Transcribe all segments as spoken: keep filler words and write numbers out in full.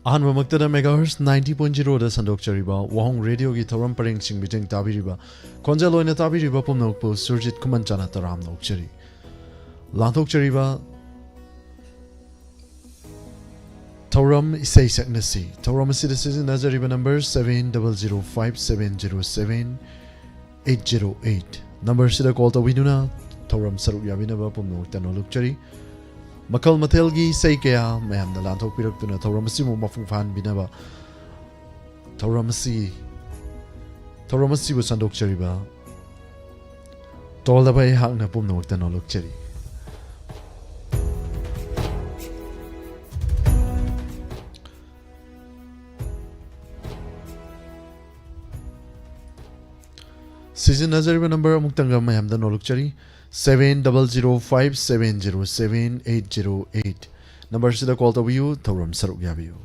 ꯑꯍꯥꯟꯕꯃꯛꯇꯗ megahertz ninety point zero ꯗ ꯁꯟꯗꯣꯛꯆꯔꯤꯕ ꯋꯥꯍꯣꯡ ꯔꯦꯗꯤꯑꯣꯒꯤ ꯊꯧꯔꯝ ꯄꯔꯦꯡꯁꯤꯡ meeting ꯇꯥꯕꯤꯔꯤꯕ, ꯈꯣꯟꯖꯦꯜ ꯑꯣꯏꯅ ꯇꯥꯕꯤꯔꯤꯕ ꯄꯨꯝꯅꯃꯛꯄꯨ ꯁꯨꯔꯖꯤꯠ ꯈꯨꯃꯟ ꯆꯥꯅ ꯇꯔꯥꯝꯅ ꯑꯣꯛꯆꯔꯤ꯫ ꯂꯥꯟꯊꯣꯛꯆꯔꯤꯕ ꯊꯧꯔꯝ ꯏꯁꯩ ꯁꯛꯅꯁꯤ꯫ ꯊꯧꯔꯝ ꯑꯁꯤꯗ ꯁꯤꯖꯤꯟꯅꯖꯔꯤꯕ number seven double zero five seven zero seven eight zero eight꯫ Number ꯁꯤꯗ call ꯇꯧꯕꯤꯗꯨꯅ ꯊꯧꯔꯝ ꯁꯔꯨꯛ ꯌꯥꯕꯤꯅꯕ ꯄꯨꯝꯅꯃꯛꯇ ꯅꯣꯜꯂꯨꯛꯆꯔꯤ꯫ ꯃꯈꯜ ꯃꯊꯦꯜꯒꯤ ꯏꯁꯩ ꯀꯌꯥ ꯃꯌꯥꯝꯅ ꯂꯥꯟꯊꯣꯛꯄꯤꯔꯛꯇꯨꯅ ꯊꯧꯔꯝ ꯑꯁꯤꯕꯨ ꯃꯄꯨꯡ ꯐꯥꯍꯟꯕꯤꯅꯕ ꯊꯧꯔꯝ ꯑꯁꯤ, ꯊꯧꯔꯝ ꯑꯁꯤꯕꯨ ꯁꯟꯗꯣꯛꯆꯔꯤꯕ ꯇꯣꯜꯂꯕ ꯑꯩꯍꯥꯛꯅ ꯄꯨꯝꯅꯃꯛꯇ ꯅꯣꯜꯂꯨꯛꯆꯔꯤ꯫ ꯁꯤꯖꯤꯟꯅꯖꯔꯤꯕ number ꯑꯃꯨꯛꯇꯪꯒ ꯃꯌꯥꯝꯗ ꯅꯣꯜꯂꯨꯛꯆꯔꯤ, seven double zero five seven zero seven eight zero eight꯫ Number ꯁꯤꯗ call ꯇꯧꯕꯤꯌꯨ, ꯊꯧꯔꯝ ꯁꯔꯨꯛ ꯌꯥꯕꯤꯌꯨ꯫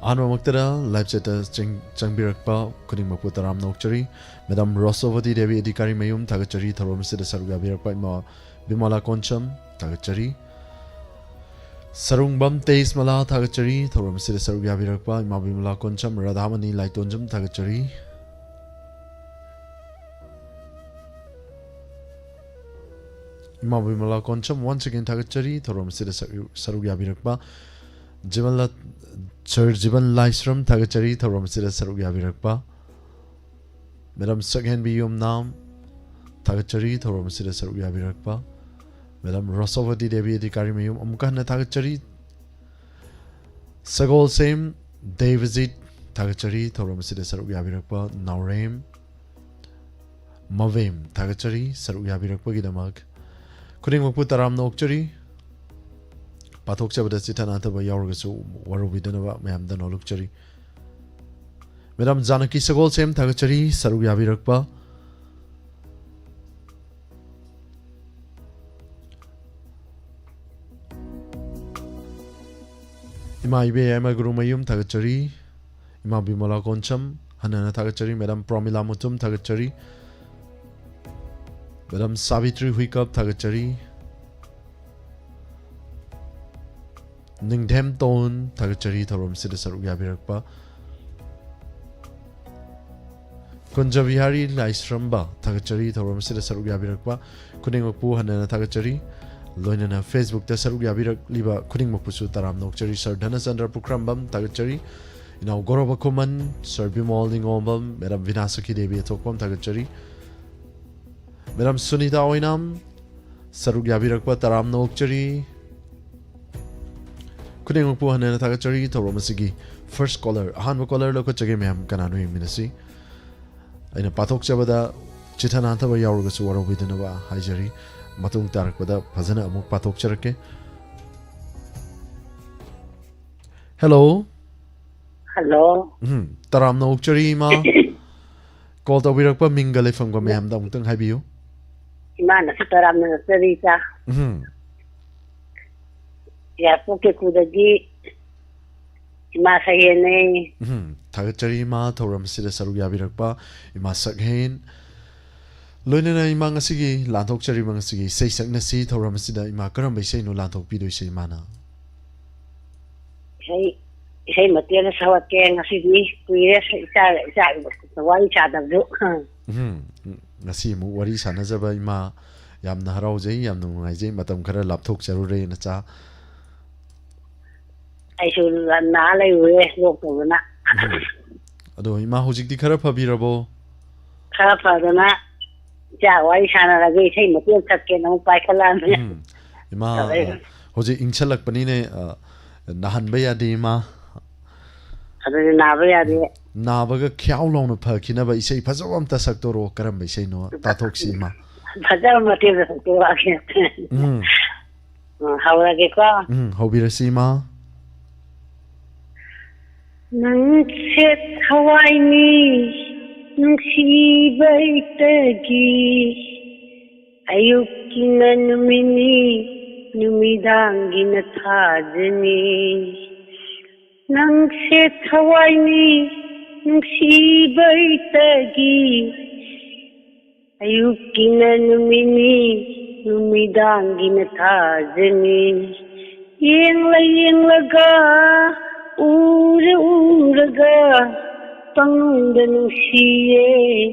ꯑꯍꯥꯟꯕꯃꯛꯇꯗ live chat ꯇ ꯆꯪ-, ꯆꯪꯕꯤꯔꯛꯄ ꯈꯨꯗꯤꯡꯃꯛꯄꯨ ꯇꯔꯥꯝꯅ ꯑꯣꯛꯆꯔꯤ꯫ Madam ꯔꯣꯁꯣꯕꯇꯤ ꯗꯦꯕꯤ ꯑꯙꯤꯀꯥꯔꯤ ꯃꯌꯨꯝ ꯊꯥꯒꯠꯆꯔꯤ, ꯊꯧꯔꯝ ꯑꯁꯤꯗ ꯁꯔꯨꯛ ꯌꯥꯕꯤꯔꯛꯄ ꯏꯃꯥ ꯕꯤꯃꯂꯥ ꯀꯣꯟꯁꯝ ꯊꯥꯒꯠꯆꯔꯤ꯫ ꯁꯔꯨꯡꯕꯝ ꯇꯦꯖꯃꯂꯥ ꯊꯥꯒꯠꯆꯔꯤ, ꯊꯧꯔꯝ ꯑꯁꯤꯗ ꯁꯔꯨꯛ ꯌꯥꯕꯤꯔꯛꯄ ꯏꯃꯥ ꯕꯤꯃꯂꯥ ꯀꯣꯟꯁꯝ, ꯔꯥꯙꯥꯃꯅꯤ ꯂꯥꯏꯇꯣꯟꯖꯝ ꯊꯥꯒꯠꯆꯔꯤ꯫ ꯏꯃꯥ ꯕꯤꯃꯂꯥ ꯀꯣꯟꯁꯝ once again ꯊꯥꯒꯠꯆꯔꯤ, ꯊꯧꯔꯝ ꯑꯁꯤꯗ ꯁꯔꯨ-, ꯁꯔꯨꯛ ꯌꯥꯕꯤꯔꯛꯄ ꯖꯤꯕꯟ ꯂ-, Sir ꯖꯤꯕꯟ ꯂꯥꯏꯁ꯭ꯔꯝ ꯊꯥꯒꯠꯆꯔꯤ, ꯊꯧꯔꯝ ꯑꯁꯤꯗ ꯁꯔꯨꯛ ꯌꯥꯕꯤꯔꯛꯄ꯫ Madam ꯁꯛꯍꯦꯟꯕꯤ ꯌꯨꯝꯅꯥꯝ ꯊꯥꯒꯠꯆꯔꯤ, ꯊꯧꯔꯝ ꯑꯁꯤꯗ ꯁꯔꯨꯛ ꯌꯥꯕꯤꯔꯛꯄ꯫ Madam ꯔꯣꯁꯣꯕꯇꯤ ꯗꯦꯕꯤ ꯑꯙꯤꯀꯥꯔꯤ ꯃꯌꯨꯝ ꯑꯃꯨꯛꯀ ꯍꯟꯅ ꯊꯥꯒꯠꯆꯔꯤ꯫ ꯁꯒꯣꯜꯁꯦꯝ ꯗꯦꯕꯖꯤꯠ ꯊꯥꯒꯠꯆꯔꯤ, ꯊꯧꯔꯝ ꯑꯁꯤꯗ ꯁꯔꯨꯛ ꯌꯥꯕꯤꯔꯛꯄ꯫ ꯅꯥꯎꯔꯦꯝ ꯃꯕꯦꯝ ꯊꯥꯒꯠꯆꯔꯤ, ꯁꯔꯨꯛ ꯌꯥꯕꯤꯔꯛꯄꯒꯤꯗꯃꯛ꯫ ꯈꯨꯗꯤꯡꯃꯛꯄꯨ ꯇꯔꯥꯝꯅ ꯑꯣꯛꯆꯔꯤ꯫ ꯄꯥꯊꯣꯛꯆꯕꯗ ꯆꯤꯊ ꯅꯥꯊꯕ ꯌꯥꯎꯔꯒꯁꯨ ꯋꯥꯔꯧꯕꯤꯗꯅꯕ ꯃꯌꯥꯝꯗ ꯅꯣꯜꯂꯨꯛꯆꯔꯤ꯫ Madam ꯖꯥꯅꯀꯤ ꯁꯒꯣꯜꯁꯦꯝ ꯊꯥꯒꯠꯆꯔꯤ, ꯁꯔꯨꯛ ꯌꯥꯕꯤꯔꯛꯄ꯫ ꯏꯃꯥ ꯏꯕꯦ ꯌꯥꯏꯃ ꯒꯨꯔꯨꯃꯌꯨꯝ ꯊꯥꯒꯠꯆꯔꯤ꯫ ꯏꯃꯥ ꯕꯤꯃꯂꯥ ꯀꯣꯟꯁꯝ ꯍꯟꯅ ꯍꯟꯅ ꯊꯥꯒꯠꯆꯔꯤ꯫ Madam ꯄ꯭ꯔꯣꯃꯤꯂꯥ ꯃꯨꯇꯨꯝ ꯊꯥꯒꯠꯆꯔꯤ꯫ ꯃꯦꯗꯥꯝ ꯁꯥꯕꯤꯇ꯭ꯔꯤ ꯍꯨꯏꯀꯞ, ꯊꯥꯒꯠꯆꯔꯤ꯫ ꯅꯤꯡꯊꯦꯝ ꯇꯣꯟ, ꯊꯥꯒꯠꯆꯔꯤ ꯊꯧꯔꯝꯁꯤꯗ ꯁꯔꯨꯛ ꯌꯥꯕꯤꯔꯛꯄ꯫ ꯀꯨꯟꯖꯕꯤꯍꯥꯔꯤ ꯂꯥꯏꯁ꯭ꯔꯝꯕ, ꯊꯥꯒꯠꯆꯔꯤ ꯊꯧꯔꯝꯁꯤꯗ ꯁꯔꯨꯛ ꯌꯥꯕꯤꯔꯛꯄ ꯈꯨꯗꯤꯡꯃꯛꯄꯨ ꯍꯟꯅ ꯍꯟꯅ ꯊꯥꯒꯠꯆꯔꯤ꯫ ꯂꯣꯏꯅꯅ Facebook-ꯇ ꯁꯔꯨꯛ ꯌꯥꯕꯤꯔꯛꯂꯤꯕ ꯈꯨꯗꯤꯡꯃꯛꯄꯨꯁꯨ ꯇꯔꯥꯝꯅ ꯑꯣꯛꯆꯔꯤ꯫ ꯁꯔ ꯙꯅꯆꯟꯗ꯭ꯔ ꯄꯨꯈ꯭ꯔꯝꯕꯝ, ꯊꯥꯒꯠꯆꯔꯤ꯫ ꯏꯅꯥꯎ ꯒꯧꯔꯕ ꯈꯨꯃꯟ, ꯁꯔ ꯕꯤꯃꯣꯜ ꯅꯤꯉꯣꯝꯕꯝ, ꯃꯦꯗꯥꯝ ꯕꯤꯅꯥ ꯁꯈꯤ ꯗꯦꯕꯤ ꯑꯊꯣꯛꯄꯝ, ꯊꯥꯒꯠꯆꯔꯤ꯫ ꯃꯦꯗꯥꯝ ꯁꯨꯅꯤꯇꯥ ꯑꯣꯏꯅꯥꯝ, ꯁꯔꯨꯛ ꯌꯥꯕꯤꯔꯛꯄ ꯇꯔꯥꯝꯅ ꯑꯣꯛꯆꯔꯤ꯫ ꯈꯨꯗꯤꯡꯃꯛꯄꯨ ꯍꯟꯅ ꯍꯟꯅ ꯊꯥꯒꯠꯆꯔꯤ꯫ ꯊꯧꯔꯝ ꯑꯁꯤꯒꯤ first caller, ꯑꯍꯥꯟꯕ caller ꯂꯧꯈꯠꯆꯒꯦ ꯃꯌꯥꯝ, ꯀꯅꯥꯅꯣ ꯌꯦꯡꯃꯤꯟꯅꯁꯤ꯫ ꯑꯩꯅ ꯄꯥꯊꯣꯛꯆꯕꯗ ꯆꯤꯊ ꯅꯥꯟꯊꯕ ꯌꯥꯎꯔꯒꯁꯨ ꯋꯥꯔꯧꯕꯤꯗꯅꯕ ꯍꯥꯏꯖꯔꯤ꯫ ꯃꯇꯨꯡ ꯇꯥꯔꯛꯄꯗ ꯐꯖꯅ ꯑꯃꯨꯛ ꯄꯥꯊꯣꯛꯆꯔꯛꯀꯦ꯫ Hello꯫ Hello꯫ ꯎꯝ, ꯇꯔꯥꯝꯅ ꯑꯣꯛꯆꯔꯤ, ꯏꯃꯥ꯫ Call ꯇꯧꯕꯤꯔꯛꯄ ꯃꯤꯡꯒ ꯂꯩꯐꯝꯒ ꯃꯌꯥꯝꯗ ꯑꯃꯨꯛꯇꯪ ꯍꯥꯏꯕꯤꯌꯨ꯫ ꯏꯃꯥꯅꯁꯨ ꯇꯔꯥꯝꯅ ꯑꯣꯛꯆꯔꯤ, ꯏꯆꯥ꯫ ꯎꯝ꯫ ꯌꯥꯏꯄꯣꯛ ꯀꯦꯀꯨꯗꯒꯤ ꯏꯃꯥ ꯁꯍꯦꯟꯅꯦ꯫ ꯎꯝ, ꯊꯥꯒꯠꯆꯔꯤ, ꯏꯃꯥ, ꯊꯧꯔꯝ ꯑꯁꯤꯗ ꯁꯔꯨꯛ ꯌꯥꯕꯤꯔꯛꯄ ꯏꯃꯥ ꯁꯛꯍꯦꯟ꯫ ꯂꯣꯏꯅꯅ ꯏꯃꯥ, ꯉꯁꯤꯒꯤ ꯂꯥꯟꯊꯣꯛꯆꯔꯤꯕ ꯉꯁꯤꯒꯤ ꯏꯁꯩ ꯁꯛꯅꯁꯤ ꯊꯧꯔꯝ ꯑꯁꯤꯗ ꯏꯃꯥ, ꯀꯔꯝꯕ ꯏꯁꯩꯅꯣ ꯂꯥꯟꯊꯣꯛꯄꯤꯗꯣꯏꯁꯦ ꯏꯃꯥꯅ? ꯏꯁꯩ, ꯏꯁꯩ ꯃꯇꯦꯛ ꯑꯃ ꯁꯛꯂꯛꯀꯦ꯫ ꯉꯁꯤꯗꯤ ꯀꯨꯏꯔꯦ ꯏꯆꯥ, ꯏꯆꯥ ꯋꯥꯔꯤ ꯁꯥꯗꯕꯁꯨ꯫ ꯎꯝ, ꯉꯁꯤ ꯑꯃꯨꯛ ꯋꯥꯔꯤ ꯁꯥꯟꯅꯖꯕ ꯏꯃꯥ, ꯌꯥꯝꯅ ꯍꯔꯥꯎꯖꯩ, ꯌꯥꯝꯅ ꯅꯨꯡꯉꯥꯏꯖꯩ꯫ ꯃꯇꯝ ꯈꯔ ꯂꯥꯞꯊꯣꯛꯆꯔꯨꯔꯦ ꯅꯆꯥ꯫ ꯑꯩꯁꯨ ꯅꯥ ꯂꯩꯔꯨꯔꯦ, ꯂꯣꯛ ꯇꯧꯗꯅ꯫ ꯎꯝ꯫ ꯑꯗꯣ ꯏꯃꯥ, ꯍꯧꯖꯤꯛꯇꯤ ꯈꯔ ꯐꯕꯤꯔꯕꯣ? ꯈꯔ ꯐꯗꯅ ꯏꯆꯥ ꯋꯥꯔꯤ ꯁꯥꯟꯅꯔꯒ ꯏꯁꯩ ꯃꯇꯦꯛ ꯁꯛꯀꯦꯅ ꯑꯃꯨꯛ ꯄꯥꯏꯈꯠꯂꯛꯑꯝꯃꯦ꯫ ꯎꯝ꯫ ꯏꯃꯥ, ꯇꯧꯔꯛꯏꯅꯦ꯫ ꯑ, ꯍꯧꯖꯤꯛ ꯏꯪꯁꯜꯂꯛꯄꯅꯤꯅꯦ, ꯑ, ꯅꯥꯍꯟꯕ ꯌꯥꯗꯦ ꯏꯃꯥ꯫ ꯑꯗꯨꯗꯤ ꯅꯥꯕ ꯌꯥꯗꯦ꯫ ꯎꯝ꯫ ꯅꯥꯕꯒ ꯈ꯭ꯌꯥꯎ ꯂꯥꯎꯅ ꯐꯈꯤꯅꯕ ꯏꯁꯩ ꯐꯖꯕ ꯑꯝꯇ ꯁꯛꯇꯣꯔꯛꯑꯣ꯫ ꯀꯔꯝꯕ ꯏꯁꯩꯅꯣ? ꯇꯥꯊꯣꯛꯁꯤ ꯏꯃꯥ꯫ ꯐꯖꯕ ꯃꯇꯦꯛ ꯑꯃ ꯁꯛꯇꯣꯔꯛꯑꯒꯦ꯫ ꯎꯝ꯫ ꯎꯝ, ꯍꯧꯔꯒꯦꯀꯣ꯫ ꯎꯝ, ꯍꯧꯕꯤꯔꯁꯤ ꯏꯃꯥ꯫ ꯅꯪꯁꯦ ꯊꯋꯥꯏꯅꯤ ꯅꯨꯡꯁꯤꯕꯩꯇꯒꯤ, ꯑꯌꯨꯛꯀꯤꯅ ꯅꯨꯃꯤꯠꯅꯤ, ꯅꯨꯃꯤꯗꯥꯡꯒꯤꯅ ꯊꯥꯖꯅꯤ꯫ ꯅꯪꯁꯦ ꯊꯋꯥꯏꯅꯤ ꯅꯨꯡꯁꯤꯕꯩꯇꯒꯤ, ꯑꯌꯨꯛꯀꯤꯅ ꯅꯨꯃꯤꯠꯅꯤ, ꯅꯨꯃꯤꯗꯥꯡꯒꯤꯅ ꯊꯥꯖꯅꯤ꯫ ꯌꯦꯡꯂ ꯌꯦꯡꯂꯒ, ꯎꯔ ꯎꯔꯒ, ꯄꯪꯅꯨꯡꯗ ꯅꯨꯡꯁꯤꯌꯦ,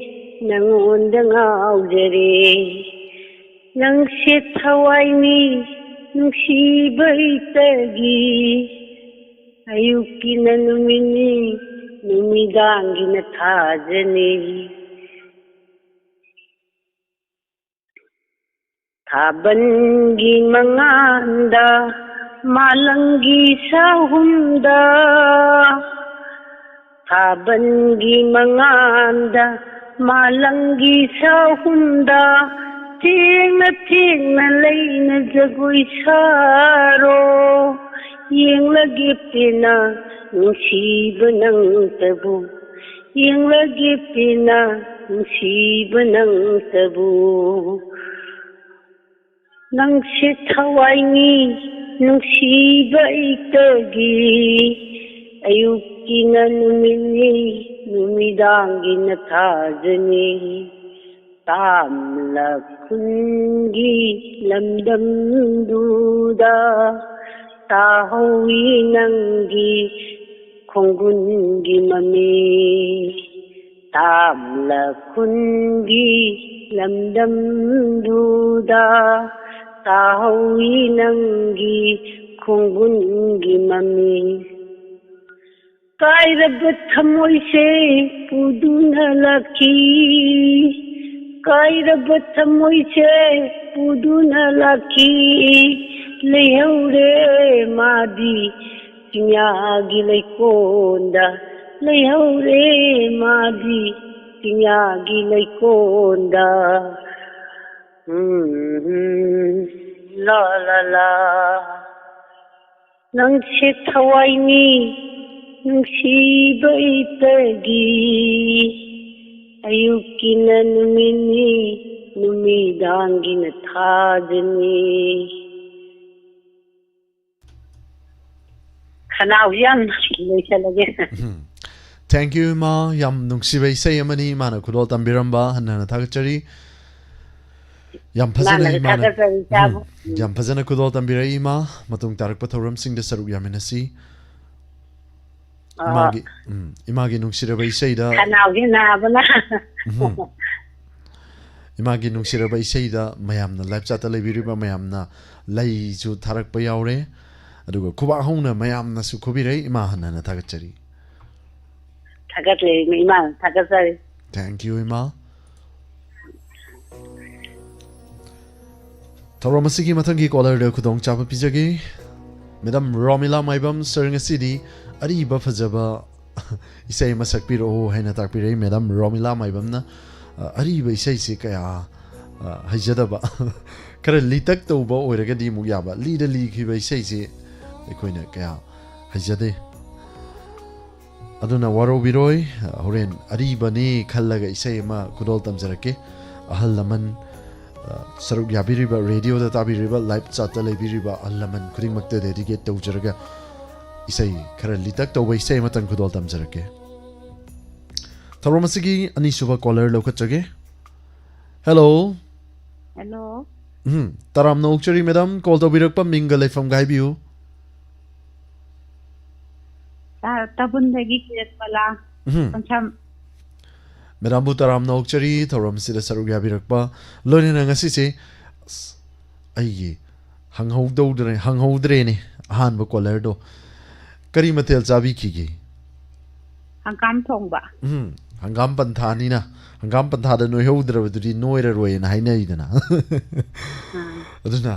ꯅꯉꯣꯟꯗ ꯉꯥꯎꯖꯔꯦ꯫ ꯅꯪꯁꯦ ꯊꯋꯥꯏꯅꯤ, ꯅꯨꯡꯁꯤꯕ ꯏꯇꯒꯤ꯫ ꯑꯌꯨꯛꯀꯤꯅ ꯅꯨꯃꯤꯠꯅꯤ, ꯅꯨꯃꯤꯗꯥꯡꯒꯤꯅ ꯊꯥꯖꯅꯤ꯫ ꯊꯥꯕꯜꯒꯤ ꯃꯉꯥꯟꯗ, ꯃꯥꯂꯪꯒꯤ ꯁꯥꯍꯨꯝꯗ, ꯊꯥꯕꯜꯒꯤ ꯃꯉꯥꯟꯗ, ꯃꯥꯂꯪꯒꯤ ꯁꯥꯍꯨꯝꯗ, ꯊꯦꯡꯅ ꯊꯦꯡꯅ ꯂꯩꯅ ꯖꯒꯣꯏ ꯁꯥꯔꯣ꯫ ꯌꯦꯡꯂꯒꯦ ꯄꯦꯟꯅ ꯅꯨꯡꯁꯤꯕ ꯅꯪꯇꯕꯨ, ꯌꯦꯡꯂꯒꯦ ꯄꯦꯟꯅ ꯅꯨꯡꯁꯤꯕ ꯅꯪꯇꯕꯨ꯫ ꯅꯪꯁꯦ ꯊꯋꯥꯏꯅꯤ, ꯅꯨꯡꯁꯤꯕ ꯏꯇꯒꯤ꯫ ꯑꯌꯨꯛꯀꯤꯅ ꯅꯨꯃꯤꯠꯅꯤ, ꯅꯨꯃꯤꯗꯥꯡꯒꯤꯅ ꯊꯥꯖꯅꯤ꯫ ꯇꯥꯝꯂ ꯈꯨꯟꯒꯤ ꯂꯝꯗꯝꯗꯨꯗ ꯇꯥꯍꯧꯏ ꯅꯪꯒꯤ ꯈꯣꯡꯒꯨꯟꯒꯤ ꯃꯃꯤ꯫ ꯇꯥꯝꯂ ꯈꯨꯟꯒꯤ ꯂꯝꯗꯝꯗꯨꯗ ꯇꯥꯍꯧꯏ ꯅꯪꯒꯤ ꯈꯣꯡꯒꯨꯟꯒꯤ ꯃꯃꯤ꯫ ꯀꯥꯏꯔꯕ ꯊꯃꯣꯏꯁꯦ ꯄꯨꯗꯨꯅ ꯂꯥꯛꯈꯤ, ꯀꯥꯏꯔꯕ ꯊꯃꯣꯏꯁꯦ ꯄꯨꯗꯨꯅ ꯂꯥꯛꯈꯤ꯫ ꯂꯩꯍꯧꯔꯦ ꯃꯥꯗꯤ ꯆꯤꯡꯌꯥꯒꯤ ꯂꯩꯀꯣꯟꯗ, ꯂꯩꯍꯧꯔꯦ ꯃꯥꯗꯤ ꯆꯤꯡꯌꯥꯒꯤ ꯂꯩꯀꯣꯟꯗ꯫ ꯎꯝ, ꯂꯥ ꯂꯥ ꯂꯥ꯫ ꯅꯪꯁꯦ ꯊꯋꯥꯏꯅꯤ, ꯅꯨꯡꯁꯤꯕ ꯏꯇꯒꯤ꯫ ꯑꯌꯨꯛꯀꯤꯅ ꯅꯨꯃꯤꯠꯅꯤ, ꯅꯨꯃꯤꯗꯥꯡꯒꯤꯅ ꯊꯥꯖꯅꯤ꯫ ꯈꯅꯥꯎꯁꯤ ꯌꯥꯝ ꯂꯣꯏꯁꯜꯂꯒꯦ꯫ ꯎꯝ꯫ Thank you, ꯏꯃꯥ꯫ ꯌꯥꯝ ꯅꯨꯡꯁꯤꯕ ꯏꯁꯩ ꯑꯃꯅꯤ ꯏꯃꯥꯅ ꯈꯨꯗꯣꯜ ꯇꯝꯕꯤꯔꯝꯕ꯫ ꯍꯟꯅ ꯍꯟꯅ ꯊꯥꯒꯠꯆꯔꯤ꯫ ꯌꯥꯝ ꯐꯖꯅ ꯏꯃꯥꯅ ꯏꯃꯥꯅ ꯊꯥꯒꯠꯆꯔꯤ, ꯏꯆꯥꯕꯨ꯫ ꯎꯝ, ꯌꯥꯝ ꯐꯖꯅ ꯈꯨꯗꯣꯜ ꯇꯝꯕꯤꯔꯛꯏ ꯏꯃꯥ꯫ ꯃꯇꯨꯡ ꯇꯥꯔꯛꯄ ꯊꯧꯔꯝꯁꯤꯡꯗ ꯁꯔꯨꯛ ꯌꯥꯃꯤꯟꯅꯁꯤ꯫ ꯑꯣ꯫ ꯏꯃꯥꯒꯤ, ꯎꯝ, ꯏꯃꯥꯒꯤ ꯅꯨꯡꯁꯤꯔꯕ ꯏꯁꯩꯗ ꯈꯅꯥꯎꯁꯦ ꯅꯥꯕꯅ꯫ ꯎꯝ꯫ ꯏꯃꯥꯒꯤ ꯅꯨꯡꯁꯤꯔꯕ ꯏꯁꯩꯗ ꯃꯌꯥꯝꯅ live chat ꯇ ꯂꯩꯕꯤꯔꯤꯕ ꯃꯌꯥꯝꯅ ꯂꯩꯁꯨ ꯊꯥꯔꯛꯄ ꯌꯥꯎꯔꯦ꯫ ꯑꯗꯨꯒ ꯈꯨꯕꯥꯛ ꯍꯧꯅ ꯃꯌꯥꯝꯅꯁꯨ ꯈꯨꯕꯤꯔꯩ꯫ ꯏꯃꯥ ꯍꯟꯅ ꯍꯟꯅ ꯊꯥꯒꯠꯆꯔꯤ꯫ ꯊꯥꯒꯠꯂꯦ, ꯏꯃꯥ, ꯊꯥꯒꯠꯆꯔꯤ꯫ Thank you, ꯏꯃꯥ꯫ ꯊꯧꯔꯝ ꯑꯁꯤꯒꯤ ꯃꯊꯪꯒꯤ caller ꯗ ꯈꯨꯗꯣꯡꯆꯥꯕ ꯄꯤꯖꯒꯦ꯫ Madam ꯔꯣꯃꯤꯂꯥ ꯃꯥꯏꯕꯝ sir, ꯉꯁꯤꯗꯤ ꯑꯔꯤꯕ ꯐꯖꯕ ꯏꯁꯩ ꯑꯃ ꯁꯛꯄꯤꯔꯛꯑꯣ ꯍꯥꯏꯅ ꯇꯥꯛꯄꯤꯔꯛꯏ꯫ Madam ꯔꯣꯃꯤꯂꯥ ꯃꯥꯏꯕꯝꯅ, ꯑ, ꯑꯔꯤꯕ ꯏꯁꯩꯁꯤ ꯀꯌꯥ, ꯑ, ꯍꯩꯖꯗꯕ, ꯈꯔ ꯂꯤꯇꯛ ꯇꯧꯕ ꯑꯣꯏꯔꯒꯗꯤ ꯑꯃꯨꯛ ꯌꯥꯕ, ꯂꯤꯗ ꯂꯤꯈꯤꯕ ꯏꯁꯩꯁꯤ ꯑꯩꯈꯣꯏꯅ ꯀꯌꯥ ꯍꯩꯖꯗꯦ꯫ ꯑꯗꯨꯅ ꯋꯥꯔꯧꯕꯤꯔꯣꯏ, ꯍꯣꯔꯦꯟ ꯑꯔꯤꯕꯅꯤ ꯈꯜꯂꯒ ꯏꯁꯩ ꯑꯃ ꯈꯨꯗꯣꯜ ꯇꯝꯖꯔꯛꯀꯦ꯫ ꯑꯍꯜ ꯂꯃꯟ, ꯑ, ꯁꯔꯨꯛ ꯌꯥꯕꯤꯔꯤꯕ, radio ꯗ ꯇꯥꯕꯤꯔꯤꯕ, live chat ꯇ ꯂꯩꯕꯤꯔꯤꯕ ꯑꯍꯜ ꯂꯃꯟ ꯈꯨꯗꯤꯡꯃꯛꯇ dedicate ꯇꯧꯖꯔꯒ ꯏꯁꯩ ꯈꯔ ꯂꯤꯇꯛ ꯇꯧꯕ ꯏꯁꯩ ꯑꯃꯇꯪ ꯈꯨꯗꯣꯜ ꯇꯝꯖꯔꯛꯀꯦ꯫ ꯊꯧꯔꯝ ꯑꯁꯤꯒꯤ ꯑꯅꯤꯁꯨꯕ caller ꯂꯧꯈꯠꯆꯒꯦ꯫ Hello꯫ Hello꯫ ꯎꯝ, ꯇꯔꯥꯝꯅ ꯑꯣꯛꯆꯔꯤ madam, call ꯇꯧꯕꯤꯔꯛꯄ ꯃꯤꯡꯒ ꯂꯩꯐꯝꯒ ꯍꯥꯏꯕꯤꯌꯨ꯫ ꯇꯥ-, ꯇꯥꯕꯨꯟꯗꯒꯤ ꯀꯤꯔꯠꯃꯂꯥ ꯎꯝ꯫ ꯄꯟꯁꯝ꯫ Madam ꯕꯨ ꯇꯔꯥꯝꯅ ꯑꯣꯛꯆꯔꯤ ꯊꯧꯔꯝꯁꯤꯗ ꯁꯔꯨꯛ ꯌꯥꯕꯤꯔꯛꯄ꯫ ꯂꯣꯏꯅꯅ ꯉꯁꯤꯁꯦ, ꯑꯁ, ꯑꯩꯒꯤ ꯍꯪꯍꯧꯗꯧꯗ꯭ꯔꯦ-, ꯍꯪꯍꯧꯗ꯭ꯔꯦꯅꯦ ꯑꯍꯥꯟꯕ caller ꯗꯣ꯫ ꯀꯔꯤ ꯃꯊꯦꯜ ꯆꯥꯕꯤꯈꯤꯒꯦ? ꯍꯪꯒꯥꯝ ꯊꯣꯡꯕ꯫ ꯎꯝ, ꯍꯪꯒꯥꯝ ꯄꯟꯊꯥꯅꯤꯅ, ꯍꯪꯒꯥꯝ ꯄꯟꯊꯥꯗ ꯅꯣꯏꯍꯧꯗ꯭ꯔꯕꯗꯨꯗꯤ ꯅꯣꯏꯔꯔꯣꯏꯅ ꯍꯥꯏꯅꯩꯗꯅ꯫ ꯑꯥ꯫ ꯑꯗꯨꯅ,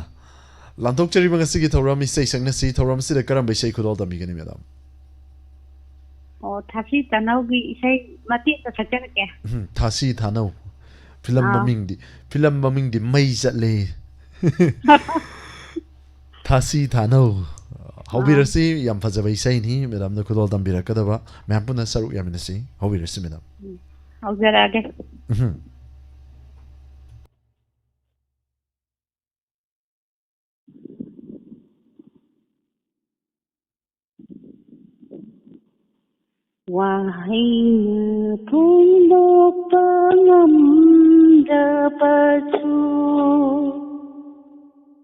ꯂꯥꯟꯊꯣꯛꯆꯔꯤꯕ ꯉꯁꯤꯒꯤ ꯊꯧꯔꯝ ꯏꯁꯩ ꯁꯛꯅꯁꯤ ꯊꯧꯔꯝ ꯑꯁꯤꯗ ꯀꯔꯝꯕ ꯏꯁꯩ ꯈꯨꯗꯣꯜ ꯇꯝꯕꯤꯒꯅꯤ, madam? ꯑꯣ, ꯊꯥꯁꯤ ꯇꯥꯅꯧꯒꯤ ꯏꯁꯩ ꯃꯇꯦꯛ ꯑꯃ ꯁꯛꯆꯔꯛꯀꯦ꯫ ꯎꯝ, ꯊꯥꯁꯤ ꯊꯥꯅꯧ꯫ Film ꯑꯥ꯫ ꯃꯃꯤꯡꯗꯤ, film ꯃꯃꯤꯡꯗꯤ ꯃꯩ ꯆꯠꯂꯦ꯫ ꯊꯥꯁꯤ ꯊꯥꯅꯧ꯫ ꯍꯧꯕꯤꯔꯁꯤ, ꯑꯥ꯫ ꯌꯥꯝ ꯐꯖꯕ ꯏꯁꯩꯅꯤ, madam ꯅ ꯈꯨꯗꯣꯜ ꯇꯝꯕꯤꯔꯛꯀꯗꯕ꯫ ꯃꯌꯥꯝ ꯄꯨꯟꯅ ꯁꯔꯨꯛ ꯌꯥꯃꯤꯟꯅꯁꯤ꯫ ꯍꯧꯕꯤꯔꯁꯤ, madam꯫ ꯎꯝ, ꯍꯧꯖꯔꯛꯑꯒꯦ꯫ ꯎꯝ꯫ ꯋꯥꯍꯩꯅ ꯐꯣꯡꯗꯣꯛꯄ ꯉꯝꯗ꯭ꯔꯕꯁꯨ,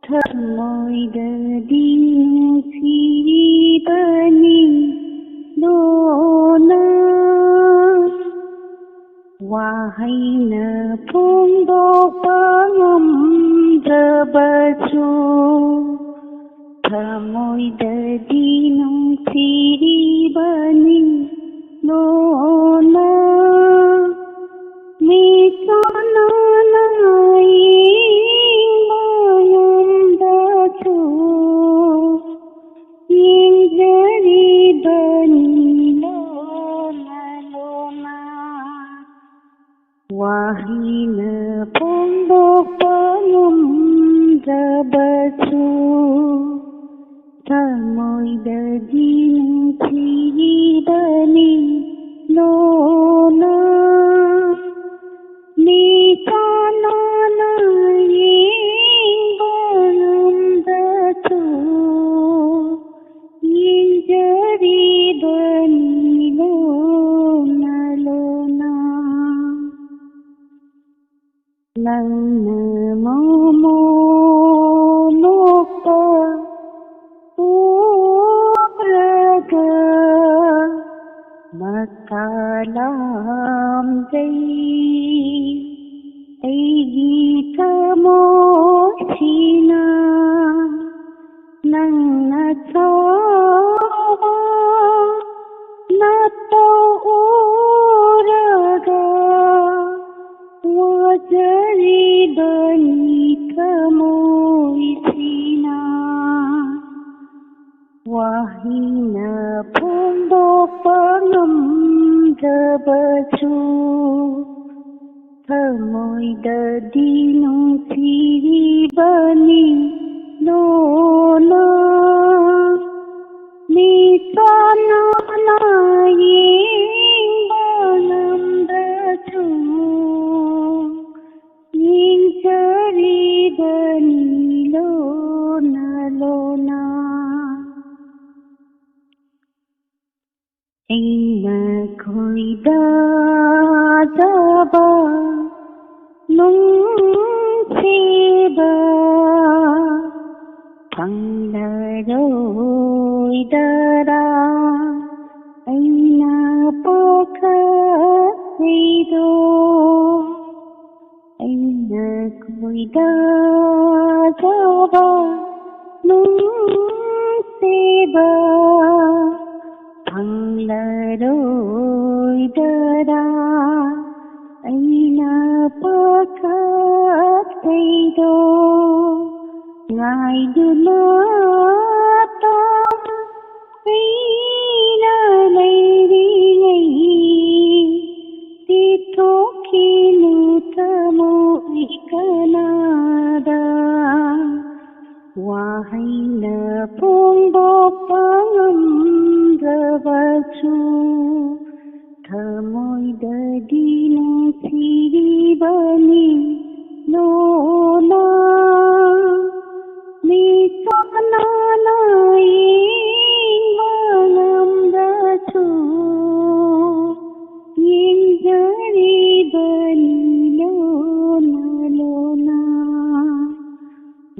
ꯊꯃꯣꯏꯗꯗꯤ ꯅꯨꯡꯁꯤꯔꯤꯕꯅꯤ ꯂꯣꯟꯅ꯫ ꯋꯥꯍꯩꯅ ꯐꯣꯡꯗꯣꯛꯄ ꯉꯝꯗ꯭ꯔꯕꯁꯨ, ꯊꯃꯣꯏꯗꯗꯤ ꯅꯨꯡꯁꯤꯔꯤꯕꯅꯤ ꯂꯣꯟꯅ꯫ ꯃꯤꯠ ꯆꯥꯟꯅꯅ ꯌꯦꯡꯕ ꯉꯝꯗ꯭ꯔꯁꯨ, ꯌꯦꯡꯖꯔꯤꯕꯅꯤ ꯂꯣꯟꯅ ꯂꯣꯟꯅ꯫ ꯋꯥꯍꯩꯅ ꯐꯣꯡꯗꯣꯛꯄ ꯉꯝꯗ꯭ꯔꯕꯁꯨ, ꯊꯃꯣꯏꯗꯗꯤ ꯅꯨꯡꯁꯤꯔꯤꯕꯅꯤ ꯂꯣꯟꯅ꯫ ꯃꯤꯠ ꯆꯥꯟꯅꯅ ꯌꯦꯡꯕ ꯉꯝꯗ꯭ꯔꯁꯨ, ꯌꯦꯡꯖꯔꯤꯕꯅꯤ ꯂꯣꯟꯅ ꯂꯣꯟꯅ꯫ ꯅꯪꯅ ꯃꯣꯃꯣ ꯅꯣꯛꯄ ꯎꯔꯒ ꯃꯀꯥ ꯂꯥꯝꯖꯩ꯫ ꯑꯩꯒꯤ ꯊꯃꯣꯏꯁꯤꯅ ꯅꯪꯅ ꯁꯥꯕ ꯅꯠꯇꯧ ꯎꯔꯒ ꯋꯥꯖꯔꯤꯕꯅꯤ ꯊꯃꯣꯏꯁꯤꯅ꯫ ꯋꯥꯍꯩꯅ ꯐꯣꯡꯗꯣꯛꯄ ꯉꯝꯗ꯭ꯔꯕꯁꯨ, ꯊꯃꯣꯏꯗꯗꯤ ꯅꯨꯡꯁꯤꯔꯤꯕꯅꯤ ꯂꯣꯟꯅ꯫ ꯃꯤꯠ ꯆꯥꯟꯅꯅ ꯌꯦꯡꯕ ꯉꯝꯗ꯭ꯔꯁꯨ, ꯌꯦꯡꯖꯔꯤꯕꯅꯤ ꯂꯣꯟꯅ ꯂꯣꯟꯅ꯫ ꯑꯩꯅ ꯈꯣꯏꯗꯥꯖꯕ ꯅꯨꯡꯁꯤꯕ ꯐꯪꯂꯔꯣꯏꯗꯔꯥ? ꯑꯩꯅ ꯄꯥꯈꯠꯂꯤꯗꯣ ꯑꯩꯅ ꯈꯣꯏꯗꯥꯖꯕ ꯅꯨꯡꯁꯤꯕ ꯐꯪꯂꯔꯣꯏꯗꯔꯥ? ꯑꯩꯅ ꯄꯥꯈꯠꯂꯤꯗꯣ ꯉꯥꯏꯗꯨꯅ ꯇꯥ ꯑꯩꯅ ꯂꯩꯔꯤꯉꯩ ꯄꯤꯊꯣꯛꯈꯤꯅꯨ ꯊꯃꯣꯏ ꯀꯅꯥꯗ꯫ ꯋꯥꯍꯩꯅ ꯐꯣꯡꯗꯣꯛꯄ ꯉꯝꯗ꯭ꯔꯕꯁꯨ ꯊꯃꯣꯏꯗꯗꯤ ꯅꯨꯡꯁꯤꯔꯤꯕꯅꯤ ꯂꯣꯅ꯫ ꯃꯤꯠ ꯆꯣꯠꯅꯅ ꯌꯦꯡꯕ ꯉꯝꯗ꯭ꯔꯁꯨ ꯌꯦꯡꯖꯔꯤꯕꯅꯤ ꯂꯣꯅ ꯂꯣꯅ꯫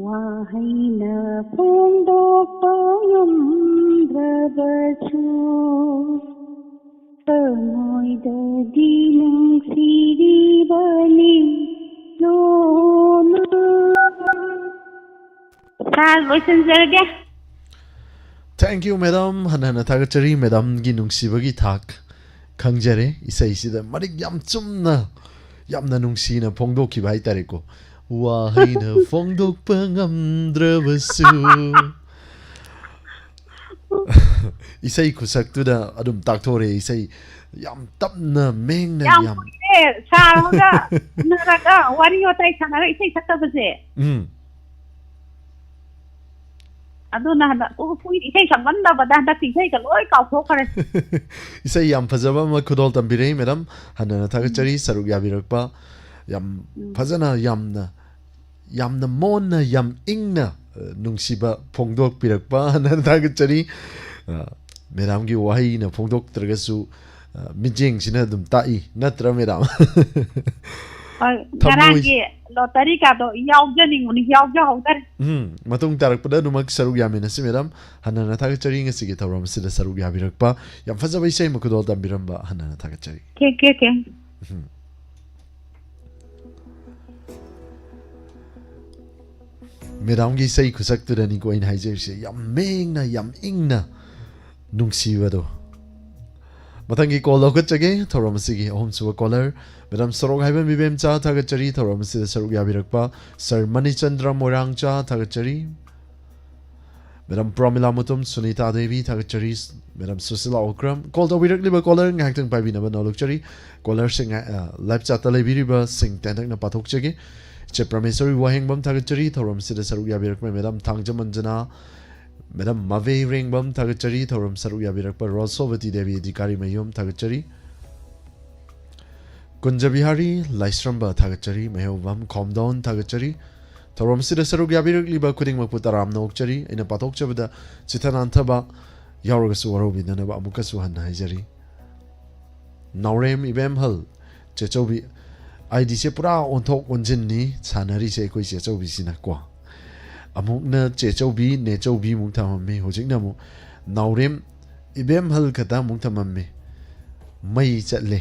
ꯋꯥꯍꯩꯅ ꯐꯣꯡꯗꯣꯛꯄ ꯉꯝꯗ꯭ꯔꯕꯁꯨ ꯊꯃꯣꯏꯗꯗꯤ ꯅꯨꯡꯁꯤꯔꯤꯕꯅꯤ ꯂꯣꯅ꯫ ꯁꯥꯔ, ꯂꯣꯏꯁꯤꯟꯖꯔꯒꯦ꯫ Thank you, madam. ꯍꯟꯅ ꯍꯟꯅ ꯊꯥꯒꯠꯆꯔꯤ꯫ Madamꯒꯤ ꯅꯨꯡꯁꯤꯕꯒꯤ ꯊꯥꯛ ꯈꯪꯖꯔꯦ꯫ ꯏꯁꯩꯁꯤꯗ ꯃꯔꯤꯛ ꯌꯥꯝ ꯆꯨꯝꯅ, ꯌꯥꯝꯅ ꯅꯨꯡꯁꯤꯅ ꯐꯣꯡꯗꯣꯛꯈꯤꯕ ꯍꯥꯏꯇꯥꯔꯦꯀꯣ꯫ ꯋꯥꯍꯩꯅ ꯐꯣꯡꯗꯣꯛꯄ ꯉꯝꯗ꯭ꯔꯕꯁꯨ꯫ ꯏꯁꯩ ꯈꯨꯁꯛꯇꯨꯗ ꯑꯗꯨꯝ ꯇꯥꯛꯊꯣꯔꯛꯑꯦ꯫ ꯏꯁꯩ ꯌꯥꯝ ꯇꯞꯅ, ꯃꯦꯡꯅ, ꯌꯥꯝ ꯌꯥꯝ ꯀꯨꯏꯔꯦ ꯁꯥꯔ ꯍꯣꯏꯒ ꯎꯅꯔꯒ ꯋꯥꯔꯤ ꯋꯥꯇꯥꯏ ꯁꯥꯟꯅꯔꯒ ꯏꯁꯩ ꯁꯛꯇꯕꯁꯦ꯫ ꯎꯝ꯫ ꯑꯗꯨꯅ ꯍꯟꯗꯛ ꯎ, ꯀꯨꯏ-, ꯏꯁꯩ ꯁꯛꯃꯟꯗꯕꯗ ꯍꯟꯗꯛꯇꯤ ꯏꯁꯩꯒ ꯂꯣꯏ ꯀꯥꯎꯊꯣꯛꯈ꯭ꯔꯦ꯫ ꯏꯁꯩ ꯌꯥꯝ ꯐꯖꯕ ꯑꯃ ꯈꯨꯗꯣꯜ ꯇꯝꯕꯤꯔꯛꯏ, madam꯫ ꯍꯟꯅ ꯍꯟꯅ ꯊꯥꯒꯠꯆꯔꯤ ꯁꯔꯨꯛ ꯌꯥꯕꯤꯔꯛꯄ꯫ ꯌꯥꯝ ꯎꯝ꯫ ꯐꯖꯅ, ꯌꯥꯝꯅ, ꯌꯥꯝꯅ ꯃꯣꯟꯅ, ꯌꯥꯝ ꯏꯪꯅ, ꯑ, ꯅꯨꯡꯁꯤꯕ ꯐꯣꯡꯗꯣꯛꯄꯤꯔꯛꯄ ꯍꯟꯅ ꯍꯟꯅ ꯊꯥꯒꯠꯆꯔꯤ꯫ ꯑ, ꯃꯦꯗꯥꯝꯒꯤ ꯋꯥꯍꯩꯅ ꯐꯣꯡꯗꯣꯛꯇ꯭ꯔꯒꯁꯨ, ꯑ, ꯃꯤꯠꯌꯦꯡꯁꯤꯅ ꯑꯗꯨꯝ ꯇꯥꯛꯏ, ꯅꯠꯇ꯭ꯔꯥ, ꯃꯦꯗꯥꯝ? ꯍꯣꯏ, ꯉꯔꯥꯡꯒꯤ ꯂꯣꯇꯔꯤ ꯀꯥꯔꯗꯣ ꯌꯥꯎꯖꯅꯤꯡꯕꯅꯤ, ꯌꯥꯎꯖꯍꯧꯗꯔꯦ꯫ ꯎꯝ, ꯃꯇꯨꯡ ꯇꯥꯔꯛꯄꯗ ꯑꯗꯨꯃꯛ ꯁꯔꯨꯛ ꯌꯥꯃꯤꯟꯅꯁꯤ, ꯃꯦꯗꯥꯝ꯫ ꯍꯟꯅ ꯍꯟꯅ ꯊꯥꯒꯠꯆꯔꯤ ꯉꯁꯤꯒꯤ ꯊꯧꯔꯝ ꯑꯁꯤꯗ ꯁꯔꯨꯛ ꯌꯥꯕꯤꯔꯛꯄ, ꯌꯥꯝ ꯐꯖꯕ ꯏꯁꯩ ꯑꯃ ꯈꯨꯗꯣꯜ ꯇꯝꯕꯤꯔꯝꯕ ꯍꯟꯅ ꯍꯟꯅ ꯊꯥꯒꯠꯆꯔꯤ꯫ Thank you, thank you. ꯎꯝ꯫ ꯃꯦꯗꯥꯝꯒꯤ ꯏꯁꯩ ꯈꯨꯁꯛꯇꯨꯗꯅꯤꯀꯣ ꯑꯩꯅ ꯍꯥꯏꯖꯔꯤꯁꯦ, ꯌꯥꯝ ꯃꯦꯡꯅ, ꯌꯥꯝ ꯏꯪꯅ ꯅꯨꯡꯁꯤꯕꯗꯣ꯫ ꯃꯊꯪꯒꯤ ꯀꯣꯜ ꯂꯧꯈꯠꯆꯒꯦ, ꯊꯧꯔꯝ ꯑꯁꯤꯒꯤ ꯑꯍꯨꯝꯁꯨꯕ ꯀꯣꯂꯔ꯫ ꯃꯦꯗꯥꯝ ꯁꯣꯔꯣꯛ ꯍꯥꯏꯕ ꯃꯤꯕꯦꯝꯆꯥ, ꯊꯥꯒꯠꯆꯔꯤ ꯊꯧꯔꯝ ꯑꯁꯤꯗ ꯁꯔꯨꯛ ꯌꯥꯕꯤꯔꯛꯄ꯫ ꯁꯔ ꯃꯅꯤꯆꯟꯗ꯭ꯔ ꯃꯣꯏꯔꯥꯡꯆꯥ, ꯊꯥꯒꯠꯆꯔꯤ꯫ ꯃꯦꯗꯥꯝ ꯄ꯭ꯔꯣꯃꯤꯂꯥ ꯃꯨꯇꯨꯝ, ꯁꯨꯅꯤꯇꯥ ꯗꯦꯕꯤ, ꯊꯥꯒꯠꯆꯔꯤ꯫ Madam Sushila Okram. Call ꯇꯧꯕꯤꯔꯛꯂꯤꯕ colour ꯉꯥꯏꯍꯥꯛꯇꯪ ꯄꯥꯏꯕꯤꯅꯕ ꯅꯣꯂꯨꯛꯆꯔꯤ꯫ ꯀꯣꯂꯔꯁꯦ ꯉꯥꯏ-, ꯑ, ꯂꯥꯏꯞ ꯆꯥꯠꯇ ꯂꯩꯕꯤꯔꯤꯕꯁꯤꯡ ꯇꯦꯟꯇꯛꯅ ꯄꯥꯊꯣꯛꯆꯒꯦ꯫ ꯏꯆꯦ ꯄ꯭ꯔꯃꯦꯁꯣꯔꯤ ꯋꯥꯍꯦꯡꯕꯝ, ꯊꯥꯒꯠꯆꯔꯤ ꯊꯧꯔꯝꯁꯤꯗ ꯁꯔꯨꯛ ꯌꯥꯕꯤꯔꯛꯄ꯫ ꯃꯦꯗꯥꯝ ꯊꯥꯡꯖꯃꯟꯖꯅꯥ, ꯃꯦꯗꯥꯝ ꯃꯥꯕꯦ ꯔꯦꯡꯕꯝ, ꯊꯥꯒꯠꯆꯔꯤ ꯊꯧꯔꯝ ꯁꯔꯨꯛ ꯌꯥꯕꯤꯔꯛꯄ꯫ ꯔꯣꯁꯣꯕꯇꯤ ꯗꯦꯕꯤ ꯑꯙꯤꯀꯥꯔꯤ ꯃꯌꯨꯝ, ꯊꯥꯒꯠꯆꯔꯤ꯫ ꯀꯨꯟꯖꯕꯤꯍꯥꯔꯤ ꯂꯥꯏꯁ꯭ꯔꯝꯕ, ꯊꯥꯒꯠꯆꯔꯤ꯫ ꯃꯩꯍꯧꯕꯝ ꯈꯣꯝꯗꯣꯟ, ꯊꯥꯒꯠꯆꯔꯤ꯫ ꯊꯧꯔꯝꯁꯤꯗ ꯁꯔꯨꯛ ꯌꯥꯕꯤꯔꯛꯂꯤꯕ ꯈꯨꯗꯤꯡꯃꯛꯄꯨ ꯇꯔꯥꯝꯅ ꯑꯣꯛꯆꯔꯤ꯫ ꯑꯩꯅ ꯄꯥꯊꯣꯛꯆꯕꯗ ꯆꯤꯊ ꯅꯥꯟꯊꯕ ꯌꯥꯎꯔꯒꯁꯨ ꯋꯥꯔꯧꯕꯤꯅꯅꯕ ꯑꯃꯨꯛꯀꯁꯨ ꯍꯟꯅ ꯍꯥꯏꯖꯔꯤ꯫ ꯅꯥꯎꯔꯦꯝ ꯏꯕꯦꯝꯍꯜ ꯆꯦꯆꯧꯕꯤ, ꯑꯥꯏ ꯗꯤꯁꯦ ꯄꯨꯔꯥ ꯑꯣꯟꯊꯣꯛ ꯑꯣꯟꯁꯤꯟꯅꯤ ꯁꯥꯟꯅꯔꯤꯁꯦ ꯑꯩꯈꯣꯏ ꯆꯦꯆꯧꯕꯤꯁꯤꯅꯀꯣ꯫ ꯑꯃꯨꯛꯅ ꯆꯦꯆꯧꯕꯤ, ꯅꯦꯆꯧꯕꯤ ꯑꯃꯨꯛ ꯊꯝꯃꯝꯃꯤ, ꯍꯧꯖꯤꯛꯅ ꯑꯃꯨꯛ ꯅꯥꯎꯔꯦꯝ ꯏꯕꯦꯝꯍꯜ ꯈꯛꯇ ꯑꯃꯨꯛ ꯊꯝꯃꯝꯃꯤ꯫ ꯃꯩ ꯆꯠꯂꯦ꯫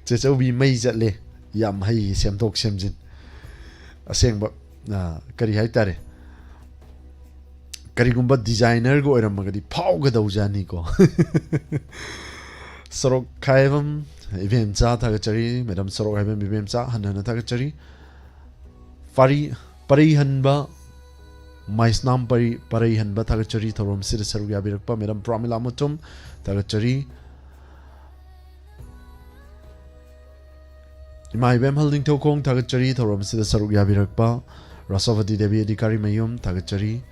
ꯆꯦꯆꯧꯕꯤ ꯃꯩ ꯆꯠꯂꯦ꯫ ꯌꯥꯝ ꯍꯩ ꯁꯦꯝꯗꯣꯛ ꯁꯦꯝꯖꯤꯟ꯫ ꯑꯁꯦꯡꯕ, ꯑ, ꯀꯔꯤ ꯍꯥꯏꯇꯥꯔꯦ? ꯀꯔꯤꯒꯨꯝꯕ ꯗꯤꯖꯥꯏꯅꯔꯒ ꯑꯣꯏꯔꯝꯃꯒꯗꯤ ꯐꯥꯎꯒꯗꯧꯖꯥꯠꯅꯤꯀꯣ꯫ ꯁꯣꯔꯣꯛ ꯈꯥꯏꯕꯝ ꯏꯕꯦꯝꯆꯥ, ꯊꯥꯒꯠꯆꯔꯤ꯫ ꯃꯦꯗꯥꯝ ꯁꯣꯔꯣꯛ ꯈꯥꯏꯕꯝ ꯏꯕꯦꯝꯆꯥ, ꯍꯟꯅ ꯍꯟꯅ ꯊꯥꯒꯠꯆꯔꯤ꯫ ꯄꯥꯔꯤ-, ꯄꯔꯩꯍꯟꯕ, ꯃꯥꯏꯁꯅꯥꯝ ꯄꯔꯤ-, ꯄꯔꯩꯍꯟꯕ, ꯊꯥꯒꯠꯆꯔꯤ ꯊꯧꯔꯝꯁꯤꯗ ꯁꯔꯨꯛ ꯌꯥꯕꯤꯔꯛꯄ꯫ ꯃꯦꯗꯥꯝ ꯄ꯭ꯔꯥꯃꯤꯂꯥ ꯃꯨꯇꯨꯝ, ꯊꯥꯒꯠꯆꯔꯤ꯫ ꯏꯃꯥ ꯏꯕꯦꯝꯍꯜ ꯅꯤꯡꯊꯧꯈꯣꯡ, ꯊꯥꯒꯠꯆꯔꯤ ꯊꯧꯔꯝꯁꯤꯗ ꯁꯔꯨꯛ ꯌꯥꯕꯤꯔꯛꯄ꯫ ꯔꯥꯁꯣꯚꯇꯤ ꯗꯦꯕꯤ ꯑꯙꯤꯀꯥꯔꯤ ꯃꯌꯨꯝ, ꯊꯥꯒꯠꯆꯔꯤ꯫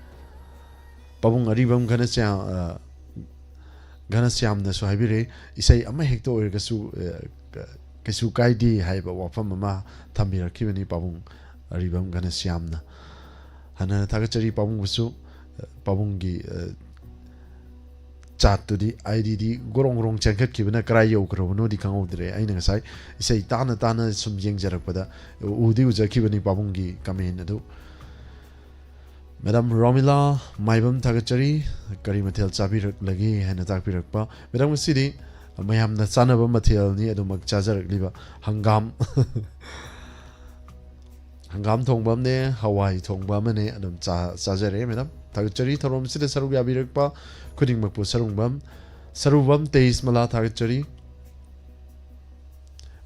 ꯄꯥꯕꯨꯡ ꯑꯔꯤꯕꯝ ꯘꯅꯁ꯭ꯌꯥ-, ꯑ, ꯘꯅꯁ꯭ꯌꯥꯝꯅꯁꯨ ꯍꯥꯏꯕꯤꯔꯦ, ꯏꯁꯩ ꯑꯃ ꯍꯦꯛꯇ ꯑꯣꯏꯔꯒꯁꯨ, ꯑ, ꯀ-, ꯀꯩꯁꯨ ꯀꯥꯏꯗꯦ ꯍꯥꯏꯕ ꯋꯥꯐꯝ ꯑꯃ ꯊꯝꯕꯤꯔꯛꯈꯤꯕꯅꯤ ꯄꯥꯕꯨꯡ ꯑꯔꯤꯕꯝ ꯘꯅꯁ꯭ꯌꯥꯝꯅ꯫ ꯍꯟꯅ ꯍꯟꯅ ꯊꯥꯒꯠꯆꯔꯤ ꯄꯥꯕꯨꯡꯕꯨꯁꯨ, ꯑ, ꯄꯥꯕꯨꯡꯒꯤ, ꯑ, ꯆꯥꯠꯇꯨꯗꯤ, ꯑꯥꯏ ꯗꯤꯗꯤ ꯒꯣꯔꯣꯡ ꯒꯣꯔꯣꯡ ꯆꯦꯟꯈꯠꯈꯤꯕꯅ ꯀꯔꯥꯏ ꯌꯧꯈ꯭ꯔꯕꯅꯣꯗꯤ ꯈꯪꯍꯧꯗ꯭ꯔꯦ꯫ ꯑꯩꯅ ꯉꯁꯥꯏ ꯏꯁꯩ ꯇꯥꯅ ꯇꯥꯅ ꯁꯨꯝ ꯌꯦꯡꯖꯔꯛꯄꯗ ꯎꯗꯤ ꯎꯖꯈꯤꯕꯅꯤ ꯄꯥꯕꯨꯡꯒꯤ ꯀꯃꯦꯟ ꯑꯗꯨ꯫ ꯃꯦꯗꯥꯝ ꯔꯣꯃꯤꯂꯥ ꯃꯥꯏꯕꯝ, ꯊꯥꯒꯠꯆꯔꯤ꯫ ꯀꯔꯤ ꯃꯊꯦꯜ ꯆꯥꯕꯤꯔꯛꯂꯒꯦ ꯍꯥꯏꯅ ꯇꯥꯛꯄꯤꯔꯛꯄ꯫ ꯃꯦꯗꯥꯝ, ꯉꯁꯤꯗꯤ ꯃꯌꯥꯝꯅ ꯆꯥꯅꯕ ꯃꯊꯦꯜꯅꯤ ꯑꯗꯨꯃꯛ ꯆꯥꯖꯔꯛꯂꯤꯕ꯫ ꯍꯪꯒꯥꯝ ꯍꯪꯒꯥꯝ ꯊꯣꯡꯕ ꯑꯃꯅꯦ, ꯍꯋꯥꯏ ꯊꯣꯡꯕ ꯑꯃꯅꯦ, ꯑꯗꯨꯝ ꯆꯥ-, ꯆꯥꯖꯔꯦ꯫ ꯃꯦꯗꯥꯝ, ꯊꯥꯒꯠꯆꯔꯤ ꯊꯧꯔꯝꯁꯤꯗ ꯁꯔꯨꯛ ꯌꯥꯕꯤꯔꯛꯄ ꯈꯨꯗꯤꯡꯃꯛꯄꯨ꯫ ꯁꯔꯨꯡꯕꯝ, ꯁꯔꯨꯕꯝ ꯇꯦꯖꯃꯂꯥ, ꯊꯥꯒꯠꯆꯔꯤ꯫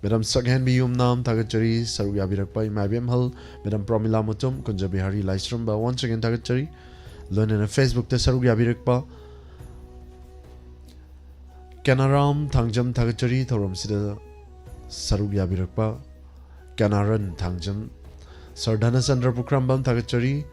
ꯃꯦꯗꯥꯝ ꯁꯛꯍꯦꯟꯕꯤ ꯌꯨꯝꯅꯥꯝ, ꯊꯥꯒꯠꯆꯔꯤ ꯁꯔꯨꯛ ꯌꯥꯕꯤꯔꯛꯄ꯫ ꯏꯃꯥ ꯏꯕꯦꯝꯍꯜ, ꯃꯦꯗꯥꯝ ꯄ꯭ꯔꯣꯃꯤꯂꯥ ꯃꯨꯇꯨꯝ, ꯀꯨꯟꯖꯕꯤꯍꯥꯔꯤ ꯂꯥꯏꯁ꯭ꯔꯝꯕ, once again ꯊꯥꯒꯠꯆꯔꯤ꯫ ꯂꯣꯏꯅꯅ Facebook ꯇ ꯁꯔꯨꯛ ꯌꯥꯕꯤꯔꯛꯄ ꯀꯦꯅꯥꯔꯥꯝ ꯊꯥꯡꯖꯝ, ꯊꯥꯒꯠꯆꯔꯤ ꯊꯧꯔꯝꯁꯤꯗ ꯁꯔꯨꯛ ꯌꯥꯕꯤꯔꯛꯄ꯫ ꯀꯦꯅꯥꯔꯟ ꯊꯥꯡꯖꯝ, ꯁꯔ ꯙꯅꯆꯟꯗ꯭ꯔ ꯄꯨꯈ꯭ꯔꯝꯕꯝ, ꯊꯥꯒꯠꯆꯔꯤ꯫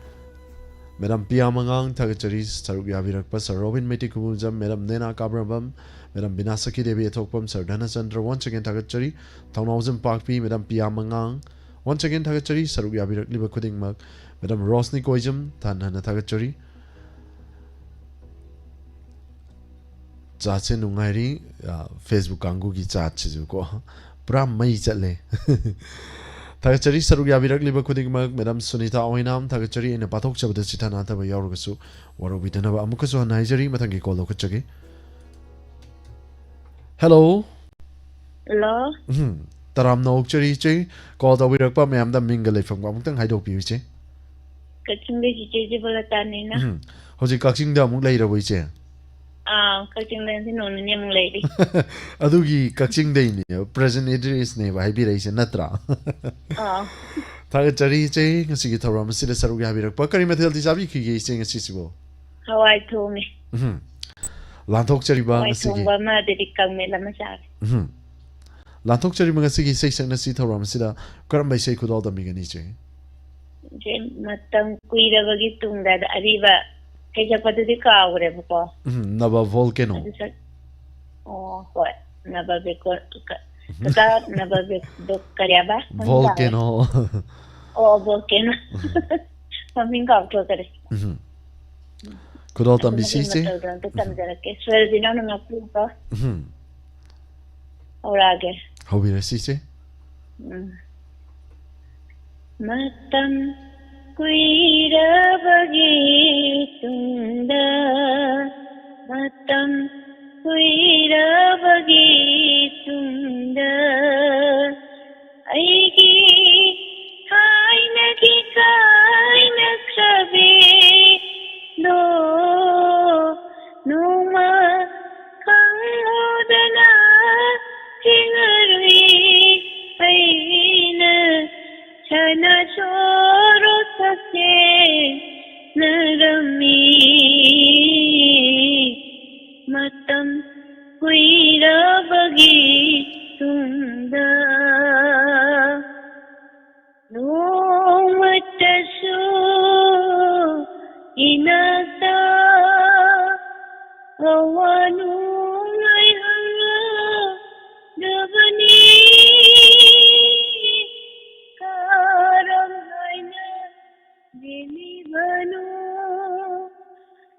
ꯃꯦꯗꯥꯝ ꯄꯤꯌꯥ ꯃꯉꯥꯡ, ꯊꯥꯒꯠꯆꯔꯤ ꯁꯔꯨꯛ ꯌꯥꯕꯤꯔꯛꯄ꯫ Sir Robin Meitei Khubumjam, madam Nena Kabrambam, madam Bina Sakhi Devi Yethokpam, sir Dhanachandra, once again ꯊꯥꯒꯠꯆꯔꯤ꯫ ꯊꯧꯅꯥꯎꯖꯝ ꯄꯥꯛꯄꯤ, ꯃꯦꯗꯥꯝ ꯄꯤꯌꯥ ꯃꯉꯥꯡ, once again ꯊꯥꯒꯠꯆꯔꯤ ꯁꯔꯨꯛ ꯌꯥꯕꯤꯔꯛꯂꯤꯕ ꯈꯨꯗꯤꯡꯃꯛ꯫ ꯃꯦꯗꯥꯝ ꯔꯣꯁꯅꯤ ꯀꯣꯏꯖꯝ, ꯍꯟꯅ ꯍꯟꯅ ꯊꯥꯒꯠꯆꯔꯤ꯫ ꯆꯥꯠꯁꯦ ꯅꯨꯡꯉꯥꯏꯔꯤ꯫ ꯑ, Facebook ꯀꯥꯡꯕꯨꯒꯤ ꯆꯥꯠꯁꯤꯁꯨ ꯀꯣ, ꯄꯨꯔꯥ ꯃꯩ ꯆꯠꯂꯦ꯫ ꯊꯥꯒꯠꯆꯔꯤ ꯁꯔꯨꯛ ꯌꯥꯕꯤꯔꯛꯂꯤꯕ ꯈꯨꯗꯤꯡꯃꯛ꯫ ꯃꯦꯗꯥꯝ ꯁꯨꯅꯤꯇꯥ ꯑꯣꯏꯅꯥꯝ, ꯊꯥꯒꯠꯆꯔꯤ꯫ ꯑꯩꯅ ꯄꯥꯊꯣꯛꯆꯕꯗ ꯆꯤꯊ ꯅꯥꯊꯕ ꯌꯥꯎꯔꯒꯁꯨ ꯋꯥꯔꯧꯕꯤꯗꯅꯕ ꯑꯃꯨꯛꯀꯁꯨ ꯍꯟꯅ ꯍꯥꯏꯖꯔꯤ꯫ ꯃꯊꯪꯒꯤ call ꯂꯧꯈꯠꯆꯒꯦ꯫ Hello꯫ Hello꯫ ꯎꯝ, ꯇꯔꯥꯝꯅ ꯑꯣꯛꯆꯔꯤ ꯏꯆꯦ꯫ Call ꯇꯧꯕꯤꯔꯛꯄ ꯃꯌꯥꯝꯗ ꯃꯤꯡꯒ ꯂꯩꯐꯝꯒ ꯑꯃꯨꯛꯇꯪ ꯍꯥꯏꯗꯣꯛꯄꯤꯌꯨ ꯏꯆꯦ꯫ ꯀꯛꯆꯤꯡꯗꯒꯤ ꯆꯤꯆꯦ ꯖꯤꯕꯂꯇꯥꯅꯤꯅ꯫ ꯎꯝ, ꯍꯧꯖꯤꯛ ꯀꯛꯆꯤꯡꯗ ꯑꯃꯨꯛ ꯂꯩꯔꯕꯣ ꯏꯆꯦ? ꯑꯥ, ꯀꯛꯆꯤꯡꯗ ꯉꯁꯤ ꯅꯣꯡ ꯅꯤꯅꯤ ꯑꯃꯨꯛ ꯂꯩꯔꯤ꯫ ꯑꯗꯨꯒꯤ ꯀꯛꯆꯤꯡꯗꯩꯅꯦ, present address ꯅꯦꯕ ꯍꯥꯏꯕꯤꯔꯛꯏꯁꯦ ꯅꯠꯇ꯭ꯔꯥ? ꯑꯥ꯫ ꯊꯥꯒꯠꯆꯔꯤ ꯏꯆꯦ, ꯉꯁꯤꯒꯤ ꯊꯧꯔꯝ ꯑꯁꯤꯗ ꯁꯔꯨꯛ ꯌꯥꯕꯤꯔꯛꯄ꯫ ꯀꯔꯤ ꯃꯊꯦꯜꯗꯤ ꯆꯥꯕꯤꯈꯤꯒꯦ ꯏꯆꯦ ꯉꯁꯤꯁꯤꯕꯣ? ꯍꯋꯥꯏ ꯊꯣꯡꯉꯦ꯫ ꯎꯝ꯫ ꯂꯥꯟꯊꯣꯛꯆꯔꯤꯕ ꯍꯋꯥꯏ ꯉꯁꯤꯒꯤ ꯊꯣꯡꯕ ꯑꯃ, ꯑꯗꯨꯗꯤ ꯀꯪꯃꯦꯠ ꯑꯃ ꯆꯥꯔꯦ꯫ ꯎꯝ꯫ ꯂꯥꯟꯊꯣꯛꯆꯔꯤꯕ ꯉꯁꯤꯒꯤ ꯏꯁꯩ ꯁꯛꯅꯁꯤ ꯊꯧꯔꯝ ꯑꯁꯤꯗ ꯀꯔꯝꯕ ꯏꯁꯩ ꯈꯨꯗꯣꯜ ꯇꯝꯕꯤꯒꯅꯤ ꯏꯆꯦ? ꯏꯆꯦ, ꯃꯇꯝ ꯀꯨꯏꯔꯕꯒꯤ ꯇꯨꯡꯗ ꯑꯗ ꯑꯔꯤꯕ ꯏꯁꯩ ꯁꯛꯄꯗꯨꯗꯤ ꯀꯥꯎꯈ꯭ꯔꯦꯕꯀꯣ꯫ ꯎꯝ, ꯅꯕ volcano꯫ ꯑꯗꯨ ꯁꯛ-, ꯑꯣ, ꯍꯣꯏ꯫ ꯅꯕ ꯕꯦꯀꯣ-, ꯀ-, ꯀꯀꯥ ꯅꯕ ꯕꯦ-, ꯕꯦ-, ꯀꯔꯤ ꯍꯥꯏꯕ? ꯃꯃꯤꯡ ꯀꯥꯎꯔꯦ꯫ Volcano꯫ ꯑꯣ, volcano꯫ ꯎꯝ꯫ ꯃꯃꯤꯡ ꯀꯥꯎꯊꯣꯛꯈꯔꯦ꯫ ꯎꯝ꯫ ꯈꯨꯗꯣꯜ ꯇꯝꯕꯤꯁꯤ, ꯏꯆꯦ꯫ ꯃꯇꯧꯗ ꯑꯝꯇ ꯇꯝꯖꯔꯛꯀꯦ꯫ ꯁ꯭ꯋꯔꯖꯤꯠꯅ ꯉꯥꯛꯄꯤꯌꯨꯀꯣ꯫ ꯎꯝ꯫ ꯍꯧꯔꯛꯑꯒꯦ꯫ ꯍꯧꯕꯤꯔꯁꯤ, ꯏꯆꯦ꯫ ꯎꯝ꯫ ꯃꯇꯝ ꯀꯨꯏꯔꯕꯒꯤ ꯇꯨꯡꯗ, ꯃꯇꯝ ꯀꯨꯏꯔꯕꯒꯤ ꯇꯨꯡꯗ, ꯑꯩꯒꯤ ꯊꯥꯏꯅꯒꯤ ꯀꯥꯏꯅꯈ꯭ꯔꯕꯤꯗꯣ ꯅꯣꯡꯃ ꯈꯪꯍꯧꯗꯅ ꯊꯦꯡꯅꯔꯨꯏ꯫ ꯑꯩꯅ ꯁꯅꯥ ꯁꯣꯔꯣꯛ ꯁꯛꯆꯦꯟꯅꯔꯝꯃꯤ꯫ ꯃꯇꯝ ꯀꯨꯏꯔꯕꯒꯤ ꯇꯨꯡꯗ ꯅꯣꯡꯃꯇꯁꯨ ꯏꯅꯥꯛꯇ ꯑꯋꯥ ꯅꯨꯡꯉꯥꯏ ꯍꯪꯂꯗꯕꯅꯤ꯫ ꯀꯔꯝ ꯍꯥꯏꯅ ꯂꯦꯜꯂꯤꯕꯅꯣ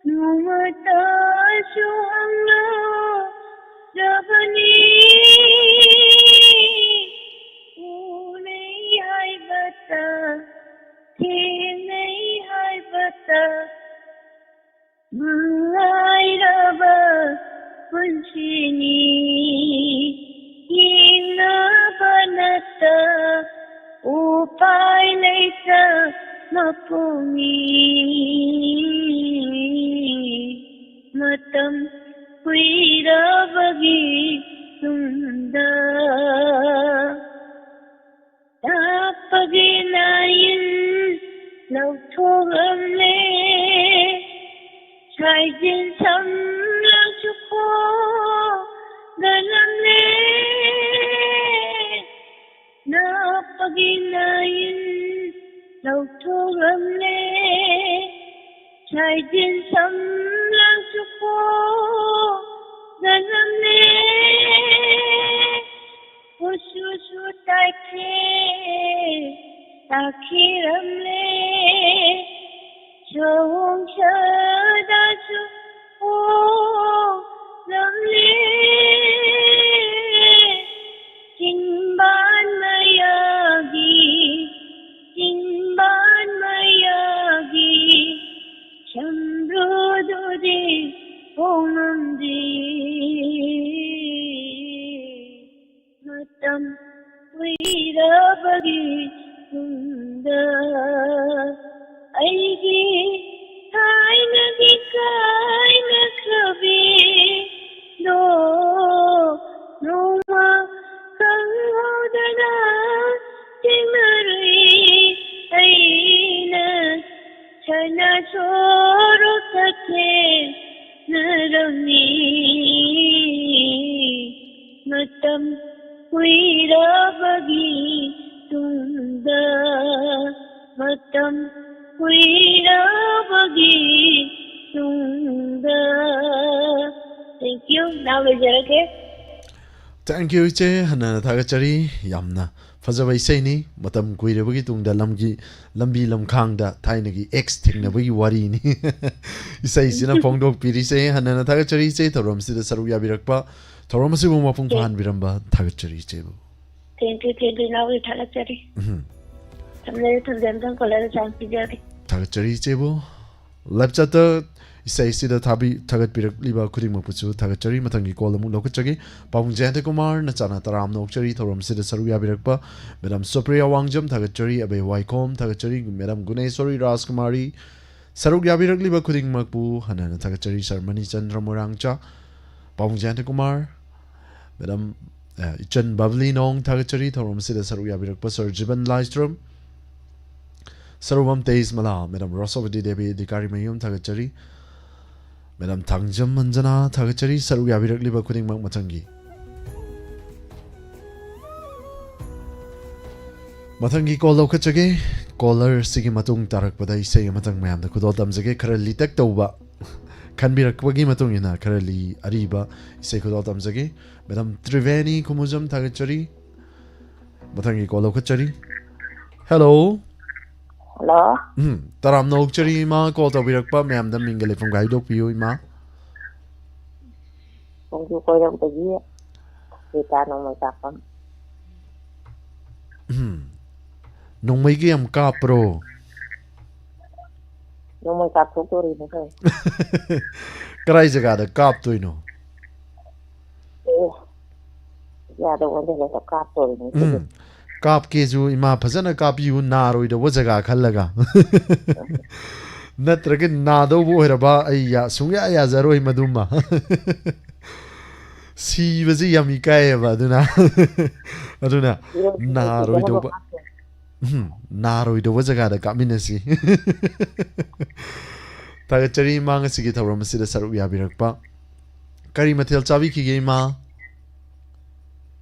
ꯅꯣꯡꯃꯇꯁꯨ ꯍꯪꯂꯗꯕꯅꯤ꯫ ꯎꯅꯩ ꯍꯥꯏꯕꯇ, ꯊꯦꯡꯅꯩ ꯍꯥꯏꯕꯇ ꯃꯉꯥꯏꯔꯕ ꯄꯨꯟꯁꯤꯅꯤ꯫ ꯌꯦꯡꯅꯕ ꯅꯠꯇ ꯎꯄꯥꯏ ꯂꯩꯇ ꯃꯄꯨꯡꯅꯤ꯫ ꯃꯇꯝ ꯀꯨꯏꯔꯕꯒꯤ ꯇꯨꯡꯗ ꯂꯥꯞꯄꯒꯤ ꯅꯥꯏꯟ ꯂꯧꯊꯣꯛꯂꯝꯂꯦ꯫ ꯁꯥꯏꯖꯤꯟ ꯁꯝꯂꯥꯡꯁꯨ ꯈꯣꯒꯠꯂꯝꯂꯦ꯫ ꯂꯥꯞꯄꯒꯤ ꯅꯥꯏꯟ ꯂꯧꯊꯣꯛꯂꯝꯂꯦ꯫ ꯁꯥꯏꯖꯤꯟ ꯁꯝꯂꯥꯡꯁꯨ ꯈꯣꯒꯠꯂꯝꯂꯦ꯫ ꯎꯁꯨꯁꯨ ꯇꯥꯏꯈ꯭ꯔꯦ, ꯇꯥꯈꯤꯔꯝꯂꯦ꯫ ꯁꯑꯣꯡ ꯁꯥꯗꯥꯁꯨ ꯄꯣꯛꯂꯝꯂꯦ꯫ ꯆꯤꯟꯕꯥꯟ ꯃꯌꯥꯒꯤ, ꯆꯤꯟꯕꯥꯟ ꯃꯌꯥꯒꯤ ꯁꯝꯕ꯭ꯔꯨꯗꯨꯗꯤ ꯍꯣꯡꯉꯝꯗꯦ꯫ ꯃꯇꯝ ꯀꯨꯏꯔꯕꯒꯤ ꯇꯨꯡꯗ ꯑꯩꯒꯤ ꯊꯥꯏꯅꯒꯤ ꯀꯥꯏꯅꯈ꯭ꯔꯕꯤꯗꯣ ꯅꯣꯡꯃ ꯈꯪꯍꯧꯗꯅ ꯊꯦꯡꯅꯔꯨꯏ꯫ ꯑꯩꯅ ꯁꯅꯥ ꯁꯣꯔꯣꯛꯇ ꯊꯦꯡꯅꯔꯝꯃꯤ꯫ ꯃꯇꯝ ꯀꯨꯏꯔꯕꯒꯤ ꯇꯨꯡꯗ, ꯃꯇꯝ ꯀꯨꯏꯔꯕꯒꯤ ꯇꯨꯡꯗ꯫ Thank you. Now ꯂꯣꯏꯖꯔꯒꯦ꯫ Thank you, ꯏꯆꯦ꯫ ꯍꯟꯅ ꯊꯥꯒꯠꯆꯔꯤ꯫ ꯌꯥꯝꯅ ꯐꯖꯕ ꯏꯁꯩꯅꯤ꯫ ꯃꯇꯝ ꯀꯨꯏꯔꯕꯒꯤ ꯇꯨꯡꯗ ꯂꯝꯒꯤ, ꯂꯝꯕꯤ ꯂꯝꯈꯥꯡꯗ ꯊꯥꯏꯅꯒꯤ ꯑꯦꯛꯁ ꯊꯦꯡꯅꯕꯒꯤ ꯋꯥꯔꯤꯅꯤ ꯏꯁꯩꯁꯤꯅ ꯐꯣꯡꯗꯣꯛꯄꯤꯔꯤꯁꯦ꯫ ꯍꯟꯅ ꯍꯟꯅ ꯊꯥꯒꯠꯆꯔꯤ, ꯏꯆꯦ꯫ ꯊꯧꯔꯝꯁꯤꯗ ꯁꯔꯨꯛ ꯌꯥꯕꯤꯔꯛꯄ, ꯊꯧꯔꯝ ꯑꯁꯤꯕꯨ ꯃꯄꯨꯡ ꯐꯥꯍꯟꯕꯤꯔꯝꯕ ꯊꯥꯒꯠꯆꯔꯤ, ꯏꯆꯦꯕꯨ꯫ Thank you, thank you, ꯅꯥꯎꯒꯤ ꯊꯥꯒꯠꯆꯔꯤ꯫ ꯎꯝ꯫ ꯊꯝꯖꯔꯦ, ꯊꯝꯖꯔꯦ, ꯃꯊꯪ ꯀꯣꯂꯔꯗ ꯆꯥꯟꯁ ꯄꯤꯖꯔꯒꯦ꯫ ꯊꯥꯒꯠꯆꯔꯤ, ꯏꯆꯦꯕꯨ꯫ ꯂꯥꯏꯞ ꯆꯥꯠꯇ ꯏꯁꯩꯁꯤꯗ ꯊꯥꯕꯤ-, ꯊꯥꯒꯠꯄꯤꯔꯛꯂꯤꯕ ꯈꯨꯗꯤꯡꯃꯛꯄꯨꯁꯨ ꯊꯥꯒꯠꯆꯔꯤ꯫ ꯃꯊꯪꯒꯤ ꯀꯣꯜ ꯑꯃꯨꯛ ꯂꯧꯈꯠꯆꯒꯦ꯫ ꯄꯥꯕꯨꯡ ꯖꯌꯟꯇ ꯀꯨꯃꯥꯔ, ꯅꯆꯥꯅ ꯇꯔꯥꯝꯅ ꯑꯣꯛꯆꯔꯤ꯫ ꯊꯧꯔꯝꯁꯤꯗ ꯁꯔꯨꯛ ꯌꯥꯕꯤꯔꯛꯄ ꯃꯦꯗꯥꯝ ꯁꯨꯄ꯭ꯔꯤꯌꯥ ꯋꯥꯡꯖꯝ ꯊꯥꯒꯠꯆꯔꯤ꯫ ꯑꯕꯦ ꯋꯥꯏꯈꯣꯝ ꯊꯥꯒꯠꯆꯔꯤ꯫ ꯃꯦꯗꯥꯝ ꯒꯨꯅꯦꯁꯣꯔꯤ ꯔꯥꯖꯀꯨꯃꯥꯔꯤ, ꯁꯔꯨꯛ ꯌꯥꯕꯤꯔꯛꯂꯤꯕ ꯈꯨꯗꯤꯡꯃꯛꯄꯨ ꯍꯟꯅ ꯍꯟꯅ ꯊꯥꯒꯠꯆꯔꯤ꯫ ꯁꯥꯔ ꯃꯅꯤꯆꯟꯗ꯭ꯔ ꯃꯣꯏꯔꯥꯡꯆꯥ, ꯄꯥꯕꯨꯡ ꯖꯌꯟꯇ ꯀꯨꯃꯥꯔ, ꯃꯦꯗꯥꯝ, ꯑ, ꯏꯆꯟ ꯕꯕꯂꯤ ꯅꯣꯡ ꯊꯥꯒꯠꯆꯔꯤ꯫ ꯊꯧꯔꯝ ꯑꯁꯤꯗ ꯁꯔꯨꯛ ꯌꯥꯕꯤꯔꯛꯄ ꯁꯥꯔ ꯖꯤꯕꯟ ꯂꯥꯏꯁ꯭ꯔꯝ, ꯁꯔꯨꯕꯝ ꯇꯦꯖꯃꯂꯥ, ꯃꯦꯗꯥꯝ ꯔꯣꯁꯣꯕꯇꯤ ꯗꯦꯕꯤ ꯑꯙꯤꯀꯥꯔꯤ ꯃꯌꯨꯝ ꯊꯥꯒꯠꯆꯔꯤ꯫ ꯃꯦꯗꯥꯝ ꯊꯥꯡꯖꯝ ꯑꯟꯖꯅꯥ ꯊꯥꯒꯠꯆꯔꯤ꯫ ꯁꯔꯨꯛ ꯌꯥꯕꯤꯔꯛꯂꯤꯕ ꯈꯨꯗꯤꯡꯃꯛ ꯃꯊꯪꯒꯤ ꯃꯊꯪꯒꯤ ꯀꯣꯜ ꯂꯧꯈꯠꯆꯒꯦ꯫ ꯀꯣꯂꯔꯁꯤꯒꯤ ꯃꯇꯨꯡ ꯇꯥꯔꯛꯄꯗ ꯏꯁꯩ ꯑꯃꯇꯪ ꯃꯌꯥꯝꯗ ꯈꯨꯗꯣꯜ ꯇꯝꯖꯒꯦ꯫ ꯈꯔ ꯂꯤꯇꯛ ꯇꯧꯕ ꯈꯟꯕꯤꯔꯛꯄꯒꯤ ꯃꯇꯨꯡ ꯏꯟꯅ ꯈꯔ ꯂꯤ ꯑꯔꯤꯕ ꯏꯁꯩ ꯈꯨꯗꯣꯜ ꯇꯝꯖꯒꯦ꯫ ꯃꯦꯗꯥꯝ ꯇ꯭ꯔꯤꯚꯦꯅꯤ ꯈꯨꯃꯨꯖꯝ ꯊꯥꯒꯠꯆꯔꯤ꯫ ꯃꯊꯪꯒꯤ ꯀꯣꯜ ꯂꯧꯈꯠꯆꯔꯤ꯫ ꯍꯦꯜꯂꯣ꯫ ꯍꯜꯂꯣ꯫ ꯎꯝ, ꯇꯔꯥꯝꯅ ꯑꯣꯛꯆꯔꯤ ꯏꯃꯥ, ꯀꯣꯜ ꯇꯧꯕꯤꯔꯛꯄ ꯃꯌꯥꯝꯗ ꯃꯤꯡꯒ ꯂꯩꯐꯝꯒ ꯍꯥꯏꯗꯣꯛꯄꯤꯌꯨ ꯏꯃꯥ꯫ ꯈꯣꯡꯖꯨ ꯀꯣꯏꯔꯧꯗꯒꯤ ꯔꯤꯇꯥ ꯅꯣꯡꯃꯩ ꯀꯥꯞꯄꯝ꯫ ꯎꯝ, ꯅꯣꯡꯃꯩꯒ ꯌꯥꯝ ꯀꯥꯞꯄ꯭ꯔꯣ? ꯅꯣꯡꯃꯩ ꯀꯥꯞꯊꯣꯛꯇꯣꯔꯤꯅꯦ ꯀꯩꯅꯣ꯫ ꯀꯔꯥꯏ ꯖꯒꯥꯗ ꯀꯥꯞꯇꯣꯏꯅꯣ? ꯑꯦ, ꯌꯥꯗꯧ ꯑꯣꯟꯁꯤꯜꯂꯒ ꯀꯥꯞꯇꯣꯔꯤꯅꯦ꯫ ꯎꯝ, ꯀꯥꯞꯀꯦꯁꯨ ꯏꯃꯥ ꯐꯖꯅ ꯀꯥꯞꯄꯤꯌꯨ, ꯅꯥꯔꯣꯏꯗꯧꯕ ꯖꯒꯥ ꯈꯜꯂꯒ꯫ ꯅꯠꯇ꯭ꯔꯒ ꯅꯥꯗꯧꯕ ꯑꯣꯏꯔꯕ ꯑꯩ ꯌꯥ-, ꯁꯨꯡꯌꯥ ꯌꯥꯖꯔꯣꯏ ꯃꯗꯨꯃ꯫ ꯁꯤꯕꯁꯤ ꯌꯥꯝ ꯏꯀꯥꯏꯌꯦꯕ, ꯑꯗꯨꯅ꯫ ꯑꯗꯨꯅ ꯅꯥꯔꯣꯏꯗꯧꯕ, ꯎꯝ, ꯅꯥꯔꯣꯏꯗꯧꯕ ꯖꯒꯥꯗ ꯀꯥꯞꯃꯤꯟꯅꯁꯤ꯫ ꯊꯥꯒꯠꯆꯔꯤ ꯏꯃꯥ, ꯉꯁꯤꯒꯤ ꯊꯧꯔꯝ ꯑꯁꯤꯗ ꯁꯔꯨꯛ ꯌꯥꯕꯤꯔꯛꯄ꯫ ꯀꯔꯤ ꯃꯊꯦꯜ ꯆꯥꯕꯤꯈꯤꯒꯦ ꯏꯃꯥ?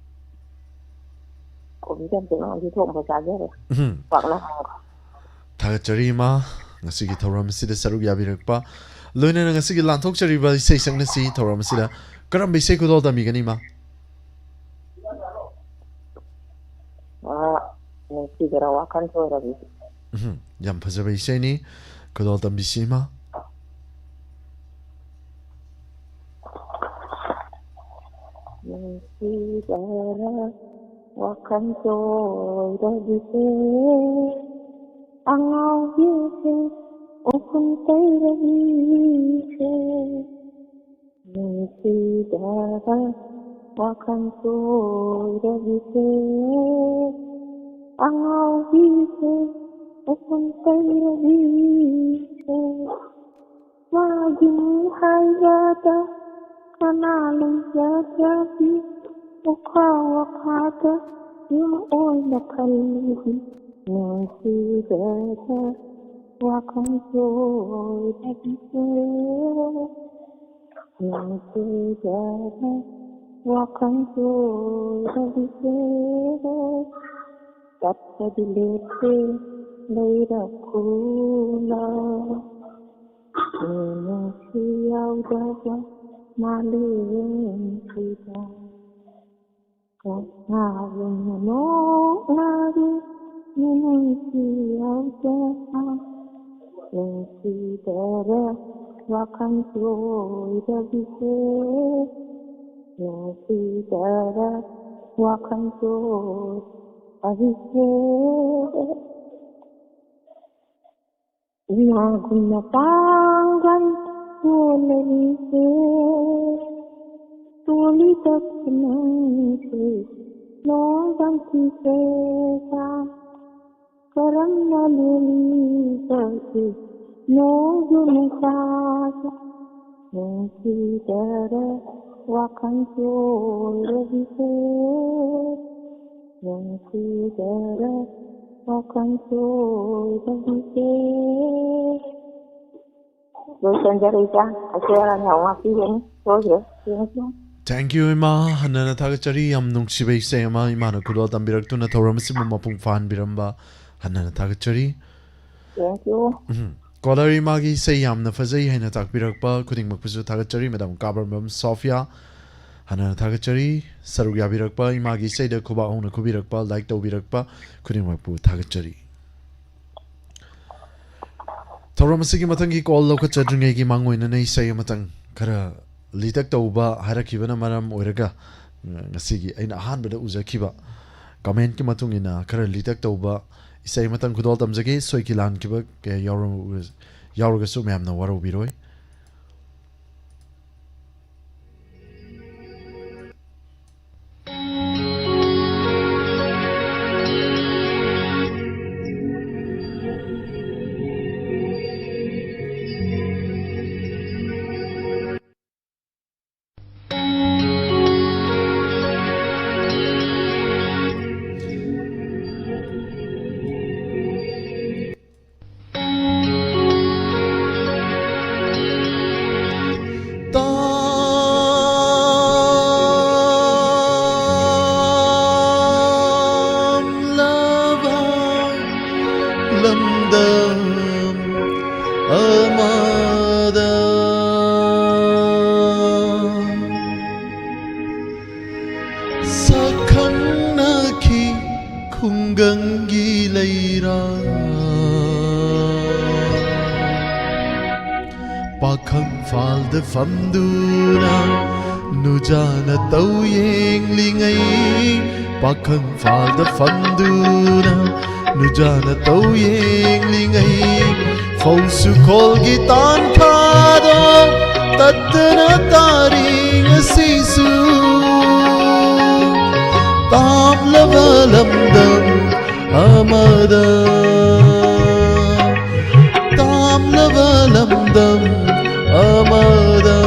ꯀꯣꯕꯤ ꯆꯝꯐꯨꯠ ꯑꯃꯗꯤ ꯊꯣꯡꯕ ꯆꯥꯖꯔꯦ꯫ ꯎꯝ, ꯄꯥꯛꯅ ꯍꯥꯎꯔꯦ꯫ ꯊꯥꯒꯠꯆꯔꯤ ꯏꯃꯥ, ꯉꯁꯤꯒꯤ ꯊꯧꯔꯝ ꯑꯁꯤꯗ ꯁꯔꯨꯛ ꯌꯥꯕꯤꯔꯛꯄ꯫ ꯂꯣꯏꯅꯅ ꯉꯁꯤꯒꯤ ꯂꯥꯟꯊꯣꯛꯆꯔꯤꯕ ꯏꯁꯩ ꯁꯛꯅꯁꯤ ꯊꯧꯔꯝ ꯑꯁꯤꯗ ꯀꯔꯝꯕ ꯏꯁꯩ ꯈꯨꯗꯣꯜ ꯇꯝꯕꯤꯒꯅꯤ ꯏꯃꯥ? ꯑꯥ, ꯅꯨꯡꯁꯤꯗꯔ ꯋꯥꯈꯜ ꯆꯣꯏꯔꯕꯤ꯫ ꯎꯝ, ꯌꯥꯝ ꯐꯖꯕ ꯏꯁꯩꯅꯤ, ꯈꯨꯗꯣꯜ ꯇꯝꯕꯤꯁꯤ ꯏꯃꯥ꯫ ꯅꯨꯡꯁꯤꯗꯔ ꯋꯥꯈꯜ ꯆꯣꯏꯔꯕꯤꯁꯦ, ꯑꯉꯥꯎꯕꯤꯁꯦ, ꯎꯐꯨꯟ ꯇꯩꯔꯕꯤꯁꯦ꯫ ꯅꯨꯡꯁꯤꯗꯔ ꯋꯥꯈꯜ ꯆꯣꯏꯔꯕꯤꯁꯦ, ꯑꯉꯥꯎꯕꯤꯁꯦ, ꯎꯐꯨꯟ ꯇꯩꯔꯕꯤꯁꯦ꯫ ꯃꯥꯒꯤꯅꯤ ꯍꯥꯏꯕꯗ ꯀꯅꯥ ꯂꯩꯖꯗ꯭ꯔꯕꯤ? ꯑꯣꯈꯥ ꯋꯥꯈꯥꯗ ꯌꯨꯝ ꯑꯣꯏꯅ ꯈꯜꯂꯤꯕꯤ꯫ ꯅꯨꯡꯁꯤꯗꯔ ꯋꯥꯈꯜ ꯆꯣꯏꯔꯕꯤꯁꯦ, ꯅꯨꯡꯁꯤꯗꯔ ꯋꯥꯈꯜ ꯆꯣꯏꯔꯕꯤꯁꯦ꯫ ꯆꯠꯄꯗꯤ ꯂꯦꯞꯇꯦ ꯂꯩꯔꯛ ꯈꯨꯜꯂ, ꯃꯤꯅꯨꯡꯁꯤ ꯌꯥꯎꯗꯕ ꯃꯥꯂꯦꯝꯁꯤꯗ꯫ ꯀꯅꯥꯒꯨꯝꯅ ꯅꯣꯛꯅꯔꯤ ꯅꯨꯡꯁꯤ ꯍꯧꯖ ꯅꯨꯡꯁꯤꯗꯔ ꯋꯥꯈꯜ ꯆꯣꯏꯔꯕꯤꯁꯦ, ꯅꯨꯡꯁꯤꯗꯔ ꯋꯥꯈꯜ ꯆꯣꯏꯔꯕꯤꯁꯦ꯫ ꯏꯃꯥꯒꯨꯝꯅ ꯄꯥꯡꯒꯜ ꯁꯣꯜꯂꯔꯤꯁꯦ, ꯇꯣꯜꯂꯤꯕ ꯈꯨꯅꯪꯁꯦ ꯅꯣꯡꯗꯝ ꯊꯤꯁꯦ꯫ ꯀꯔꯝꯅ ꯂꯦꯜꯂꯤꯕꯒꯦ ꯅꯣꯡꯖꯨ ꯅꯨꯡꯁꯥꯁꯦ? ꯅꯨꯡꯁꯤꯗꯔ ꯋꯥꯈꯜ ꯆꯣꯏꯔꯕꯤꯁꯦ, ꯅꯨꯡꯁꯤꯗꯔ ꯋꯥꯈꯜ ꯆꯣꯏꯔꯕꯤꯁꯦ꯫ ꯂꯣꯏꯁꯤꯟꯖꯔꯦ ꯏꯆꯥ꯫ ꯑꯩꯈꯣꯏ ꯑꯉꯥꯡ ꯌꯥꯝ ꯉꯥꯛꯄꯤꯒꯅꯤ꯫ ꯁꯣꯏꯈ꯭ꯔꯦ꯫ Thank you꯫ Thank you, ꯏꯃꯥ꯫ ꯍꯟꯅꯅ ꯊꯥꯒꯠꯆꯔꯤ꯫ ꯌꯥꯝ ꯅꯨꯡꯁꯤꯕ ꯏꯁꯩ ꯑꯃ ꯏꯃꯥꯅ ꯈꯨꯗꯣꯜ ꯇꯝꯕꯤꯔꯛꯇꯨꯅ ꯊꯧꯔꯝ ꯑꯁꯤꯕꯨ ꯃꯄꯨꯡ ꯐꯥꯍꯟꯕꯤꯔꯝꯕ ꯍꯟꯅꯅ ꯊꯥꯒꯠꯆꯔꯤ꯫ Thank you꯫ ꯎꯝ꯫ Caller ꯏꯃꯥꯒꯤ ꯏꯁꯩ ꯌꯥꯝꯅ ꯐꯖꯩ ꯍꯥꯏꯅ ꯇꯥꯛꯄꯤꯔꯛꯄ ꯈꯨꯗꯤꯡꯃꯛꯄꯨꯁꯨ ꯊꯥꯒꯠꯆꯔꯤ꯫ Madam ꯀꯥꯕꯝꯕꯝ ꯁꯣꯐꯤꯌꯥ, ꯍꯟꯅꯅ ꯊꯥꯒꯠꯆꯔꯤ꯫ ꯁꯔꯨꯛ ꯌꯥꯕꯤꯔꯛꯄ, ꯏꯃꯥꯒꯤ ꯏꯁꯩꯗ ꯈꯨꯕꯥꯛ ꯍꯧꯅ ꯈꯨꯕꯤꯔꯛꯄ, like ꯇꯧꯕꯤꯔꯛꯄ ꯈꯨꯗꯤꯡꯃꯛꯄꯨ ꯊꯥꯒꯠꯆꯔꯤ꯫ ꯊꯧꯔꯝ ꯑꯁꯤꯒꯤ ꯃꯊꯪꯒꯤ call ꯂꯧꯈꯠꯆꯗ꯭ꯔꯤꯉꯩꯒꯤ ꯃꯥꯡꯑꯣꯏꯅꯅ ꯏꯁꯩ ꯑꯃꯇꯪ ꯈꯔ ꯂꯤꯇꯛ ꯇꯧꯕ ꯍꯥꯏꯔꯛꯈꯤꯕꯅ ꯃꯔꯝ ꯑꯣꯏꯔꯒ, ꯉꯁꯤꯒꯤ ꯑꯩꯅ ꯑꯍꯥꯟꯕꯗ ꯎꯖꯈꯤꯕ commentꯀꯤ ꯃꯇꯨꯡ ꯏꯟꯅ ꯈꯔ ꯂꯤꯇꯛ ꯇꯧꯕ ꯏꯁꯩ ꯑꯃꯇꯪ ꯈꯨꯗꯣꯜ ꯇꯝꯖꯒꯦ꯫ ꯁꯣꯏꯈꯤ ꯂꯥꯟꯈꯤꯕ ꯀꯌꯥ ꯌꯥꯎꯔꯝ-, ꯌꯥꯎꯔꯒꯁꯨ ꯃꯌꯥꯝꯅ ꯋꯥꯔꯧꯕꯤꯔꯣꯏ꯫ ꯇꯥꯝꯂꯕ ꯂꯝꯗꯝ ꯑꯃꯗ ꯁꯛꯈꯪꯅꯈꯤ ꯈꯨꯡꯒꯪꯒꯤ ꯂꯩꯔꯥ꯫ ꯄꯥꯈꯪ ꯐꯥꯜꯗ ꯐꯝꯗꯨꯅ ꯅꯨꯖꯥꯅ ꯇꯧ ꯌꯦꯡꯂꯤꯉꯩ, ꯄꯥꯈꯪ ꯐꯥꯜꯗ ꯐꯝꯗꯨꯅ ꯅꯨꯖꯥꯅ ꯇꯧ ꯌꯦꯡꯂꯤꯉꯩ, ꯐꯧꯁꯨ ꯈꯣꯜꯒꯤ ꯇꯥꯟꯊꯥꯗꯣ ꯇꯠꯇꯅ ꯇꯥꯔꯤ ꯉꯁꯤꯁꯨ꯫ ꯇꯥꯝꯂꯕ ꯂꯝꯗꯝ ꯑꯃꯗ, ꯇꯥꯝꯂꯕ ꯂꯝꯗꯝ ꯑꯃꯗ꯫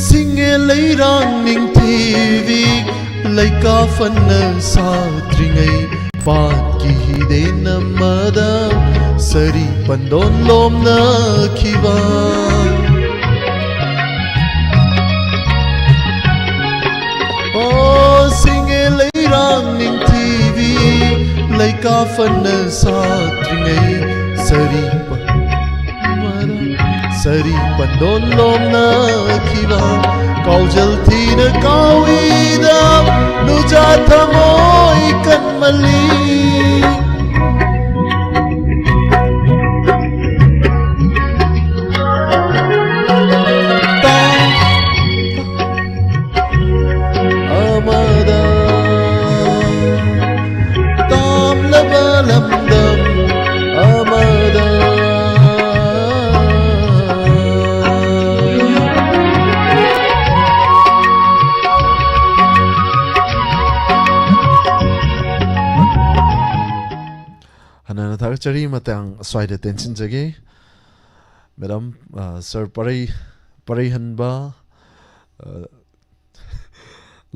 ꯁꯤꯡꯉꯦ ꯂꯩꯔꯥꯡ ꯅꯤꯡꯊꯤꯕꯤ ꯂꯩꯀꯥ ꯐꯅ ꯁꯥꯠꯇ꯭ꯔꯤꯉꯩ, ꯄꯥꯠꯀꯤ ꯍꯤꯗꯦꯟ ꯑꯃꯗ ꯁꯥꯔꯤ ꯄꯟꯗꯣꯟ ꯂꯣꯝꯅꯈꯤꯕ꯫ ꯑꯣ, ꯁꯤꯡꯉꯦ ꯂꯩꯔꯥꯡ ꯅꯤꯡꯊꯤꯕꯤ ꯂꯩꯀꯥ ꯐꯅ ꯁꯥꯠꯇ꯭ꯔꯤꯉꯩ, ꯁꯥꯔꯤ ꯄ-, ꯁꯥꯔꯤ ꯄꯟꯗꯣꯟ ꯂꯣꯝꯅꯈꯤꯕ꯫ ꯀꯥꯎꯖꯜ ꯊꯤꯅ ꯀꯥꯎꯏꯗ ꯅꯨꯖꯥ ꯊꯃꯣꯏ ꯀꯟꯃꯜꯂꯤ꯫ ꯑꯃꯗ, ꯇꯥꯝꯂꯕ ꯂꯝꯗꯝ ꯑꯃꯗ꯫ ꯍꯟꯅ ꯍꯟꯅ ꯊꯥꯒꯠꯆꯔꯤ꯫ ꯃꯇꯥꯡ ꯑꯁ꯭ꯋꯥꯏꯗ ꯇꯦꯟꯁꯤꯟꯖꯒꯦ꯫ ꯃꯦꯗꯥꯝ, ꯑ, ꯁꯥꯔ ꯄꯔꯩ, ꯄꯔꯩꯍꯟꯕ, ꯑ,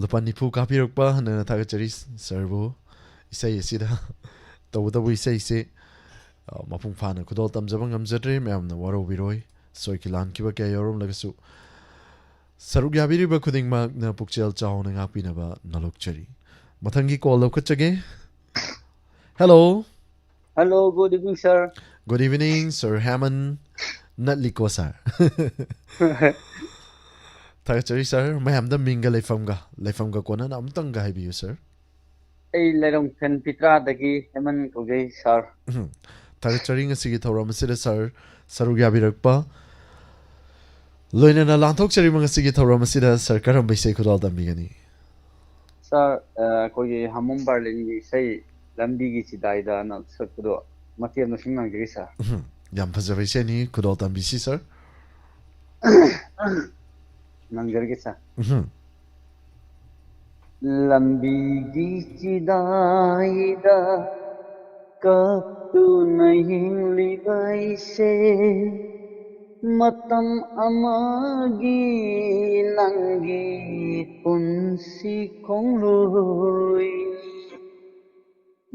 ꯂꯨꯄꯥ ꯅꯤꯐꯨ ꯀꯥꯞꯄꯤꯔꯛꯄ ꯍꯟꯅ ꯍꯟꯅ ꯊꯥꯒꯠꯆꯔꯤ ꯁꯥꯔꯕꯨ꯫ ꯏꯁꯩ ꯑꯁꯤꯗ ꯇꯧꯕꯇꯕꯨ ꯏꯁꯩꯁꯦ, ꯑ, ꯃꯄꯨꯡ ꯐꯥꯅ ꯈꯨꯗꯣꯜ ꯇꯝꯖꯕ ꯉꯝꯖꯗ꯭ꯔꯦ, ꯃꯌꯥꯝꯅ ꯋꯥꯔꯧꯕꯤꯔꯣꯏ꯫ ꯁꯣꯏꯈꯤ ꯂꯥꯟꯈꯤꯕ ꯀꯌꯥ ꯌꯥꯎꯔꯝꯂꯒꯁꯨ ꯁꯔꯨꯛ ꯌꯥꯕꯤꯔꯤꯕ ꯈꯨꯗꯤꯡꯃꯛꯅ ꯄꯨꯛꯆꯦꯜ ꯆꯥꯎꯅ ꯉꯥꯛꯄꯤꯅꯕ ꯅꯣꯂꯣꯛꯆꯔꯤ꯫ ꯃꯊꯪꯒꯤ ꯀꯣꯜ ꯂꯧꯈꯠꯆꯒꯦ꯫ Hello. Hello, good evening, sir. Good evening, Sir Haman꯫ ꯅꯠꯂꯤꯀꯣ, ꯁꯥꯔ꯫ ꯊꯥꯒꯠꯆꯔꯤ, ꯁꯥꯔ꯫ ꯃꯌꯥꯝꯗ ꯃꯤꯡꯒ ꯂꯩꯐꯝꯒ, ꯂꯩꯐꯝꯒ ꯀꯣꯟꯅꯅ ꯑꯃꯨꯛꯇꯪꯒ ꯍꯥꯏꯕꯤꯌꯨ, ꯁꯥꯔ꯫ ꯑꯩ ꯂꯩꯔꯣꯡ ꯈꯦꯟ ꯄꯤꯇ꯭ꯔꯥꯗꯒꯤ ꯍꯦꯃꯟ ꯀꯧꯖꯩ, ꯁꯥꯔ꯫ ꯎꯝ꯫ ꯊꯥꯒꯠꯆꯔꯤ ꯉꯁꯤꯒꯤ ꯊꯧꯔꯝ ꯑꯁꯤꯗ, ꯁꯥꯔ, ꯁꯔꯨꯛ ꯌꯥꯕꯤꯔꯛꯄ꯫ ꯂꯣꯏꯅꯅ ꯂꯥꯟꯊꯣꯛꯆꯔꯤꯕ ꯉꯁꯤꯒꯤ ꯊꯧꯔꯝ ꯑꯁꯤꯗ, ꯁꯥꯔ, ꯀꯔꯝꯕ ꯏꯁꯩ ꯈꯨꯗꯣꯜ ꯇꯝꯕꯤꯒꯅꯤ? ꯁꯥꯔ, ꯑ, ꯑꯩꯈꯣꯏꯒꯤ ꯍꯥꯃꯣꯝ ꯕꯥꯔꯂꯤꯟꯒꯤ ꯏꯁꯩ ꯂꯝꯕꯤꯒꯤ ꯆꯤꯗꯥꯏꯗꯅ ꯁꯛꯄꯗꯣ ꯃꯇꯦꯛ ꯑꯃ ꯁꯨꯝ ꯉꯪꯖꯒꯦ, ꯁꯥꯔ꯫ ꯎꯝ, ꯌꯥꯝ ꯐꯖꯕ ꯏꯁꯩꯅꯤ, ꯈꯨꯗꯣꯜ ꯇꯝꯕꯤꯁꯤ, ꯁꯥꯔ꯫ ꯉꯪꯖꯔꯒꯦ, ꯁꯥꯔ꯫ ꯎꯝ꯫ ꯂꯝꯕꯤꯒꯤ ꯆꯤꯗꯥꯏꯗ ꯀꯞꯇꯨꯅ ꯍꯤꯡꯂꯤꯕ ꯑꯩꯁꯦ, ꯃꯇꯝ ꯑꯃꯒꯤ ꯅꯪꯒꯤ ꯄꯨꯟꯁꯤ ꯈꯣꯡꯂꯣꯏ꯫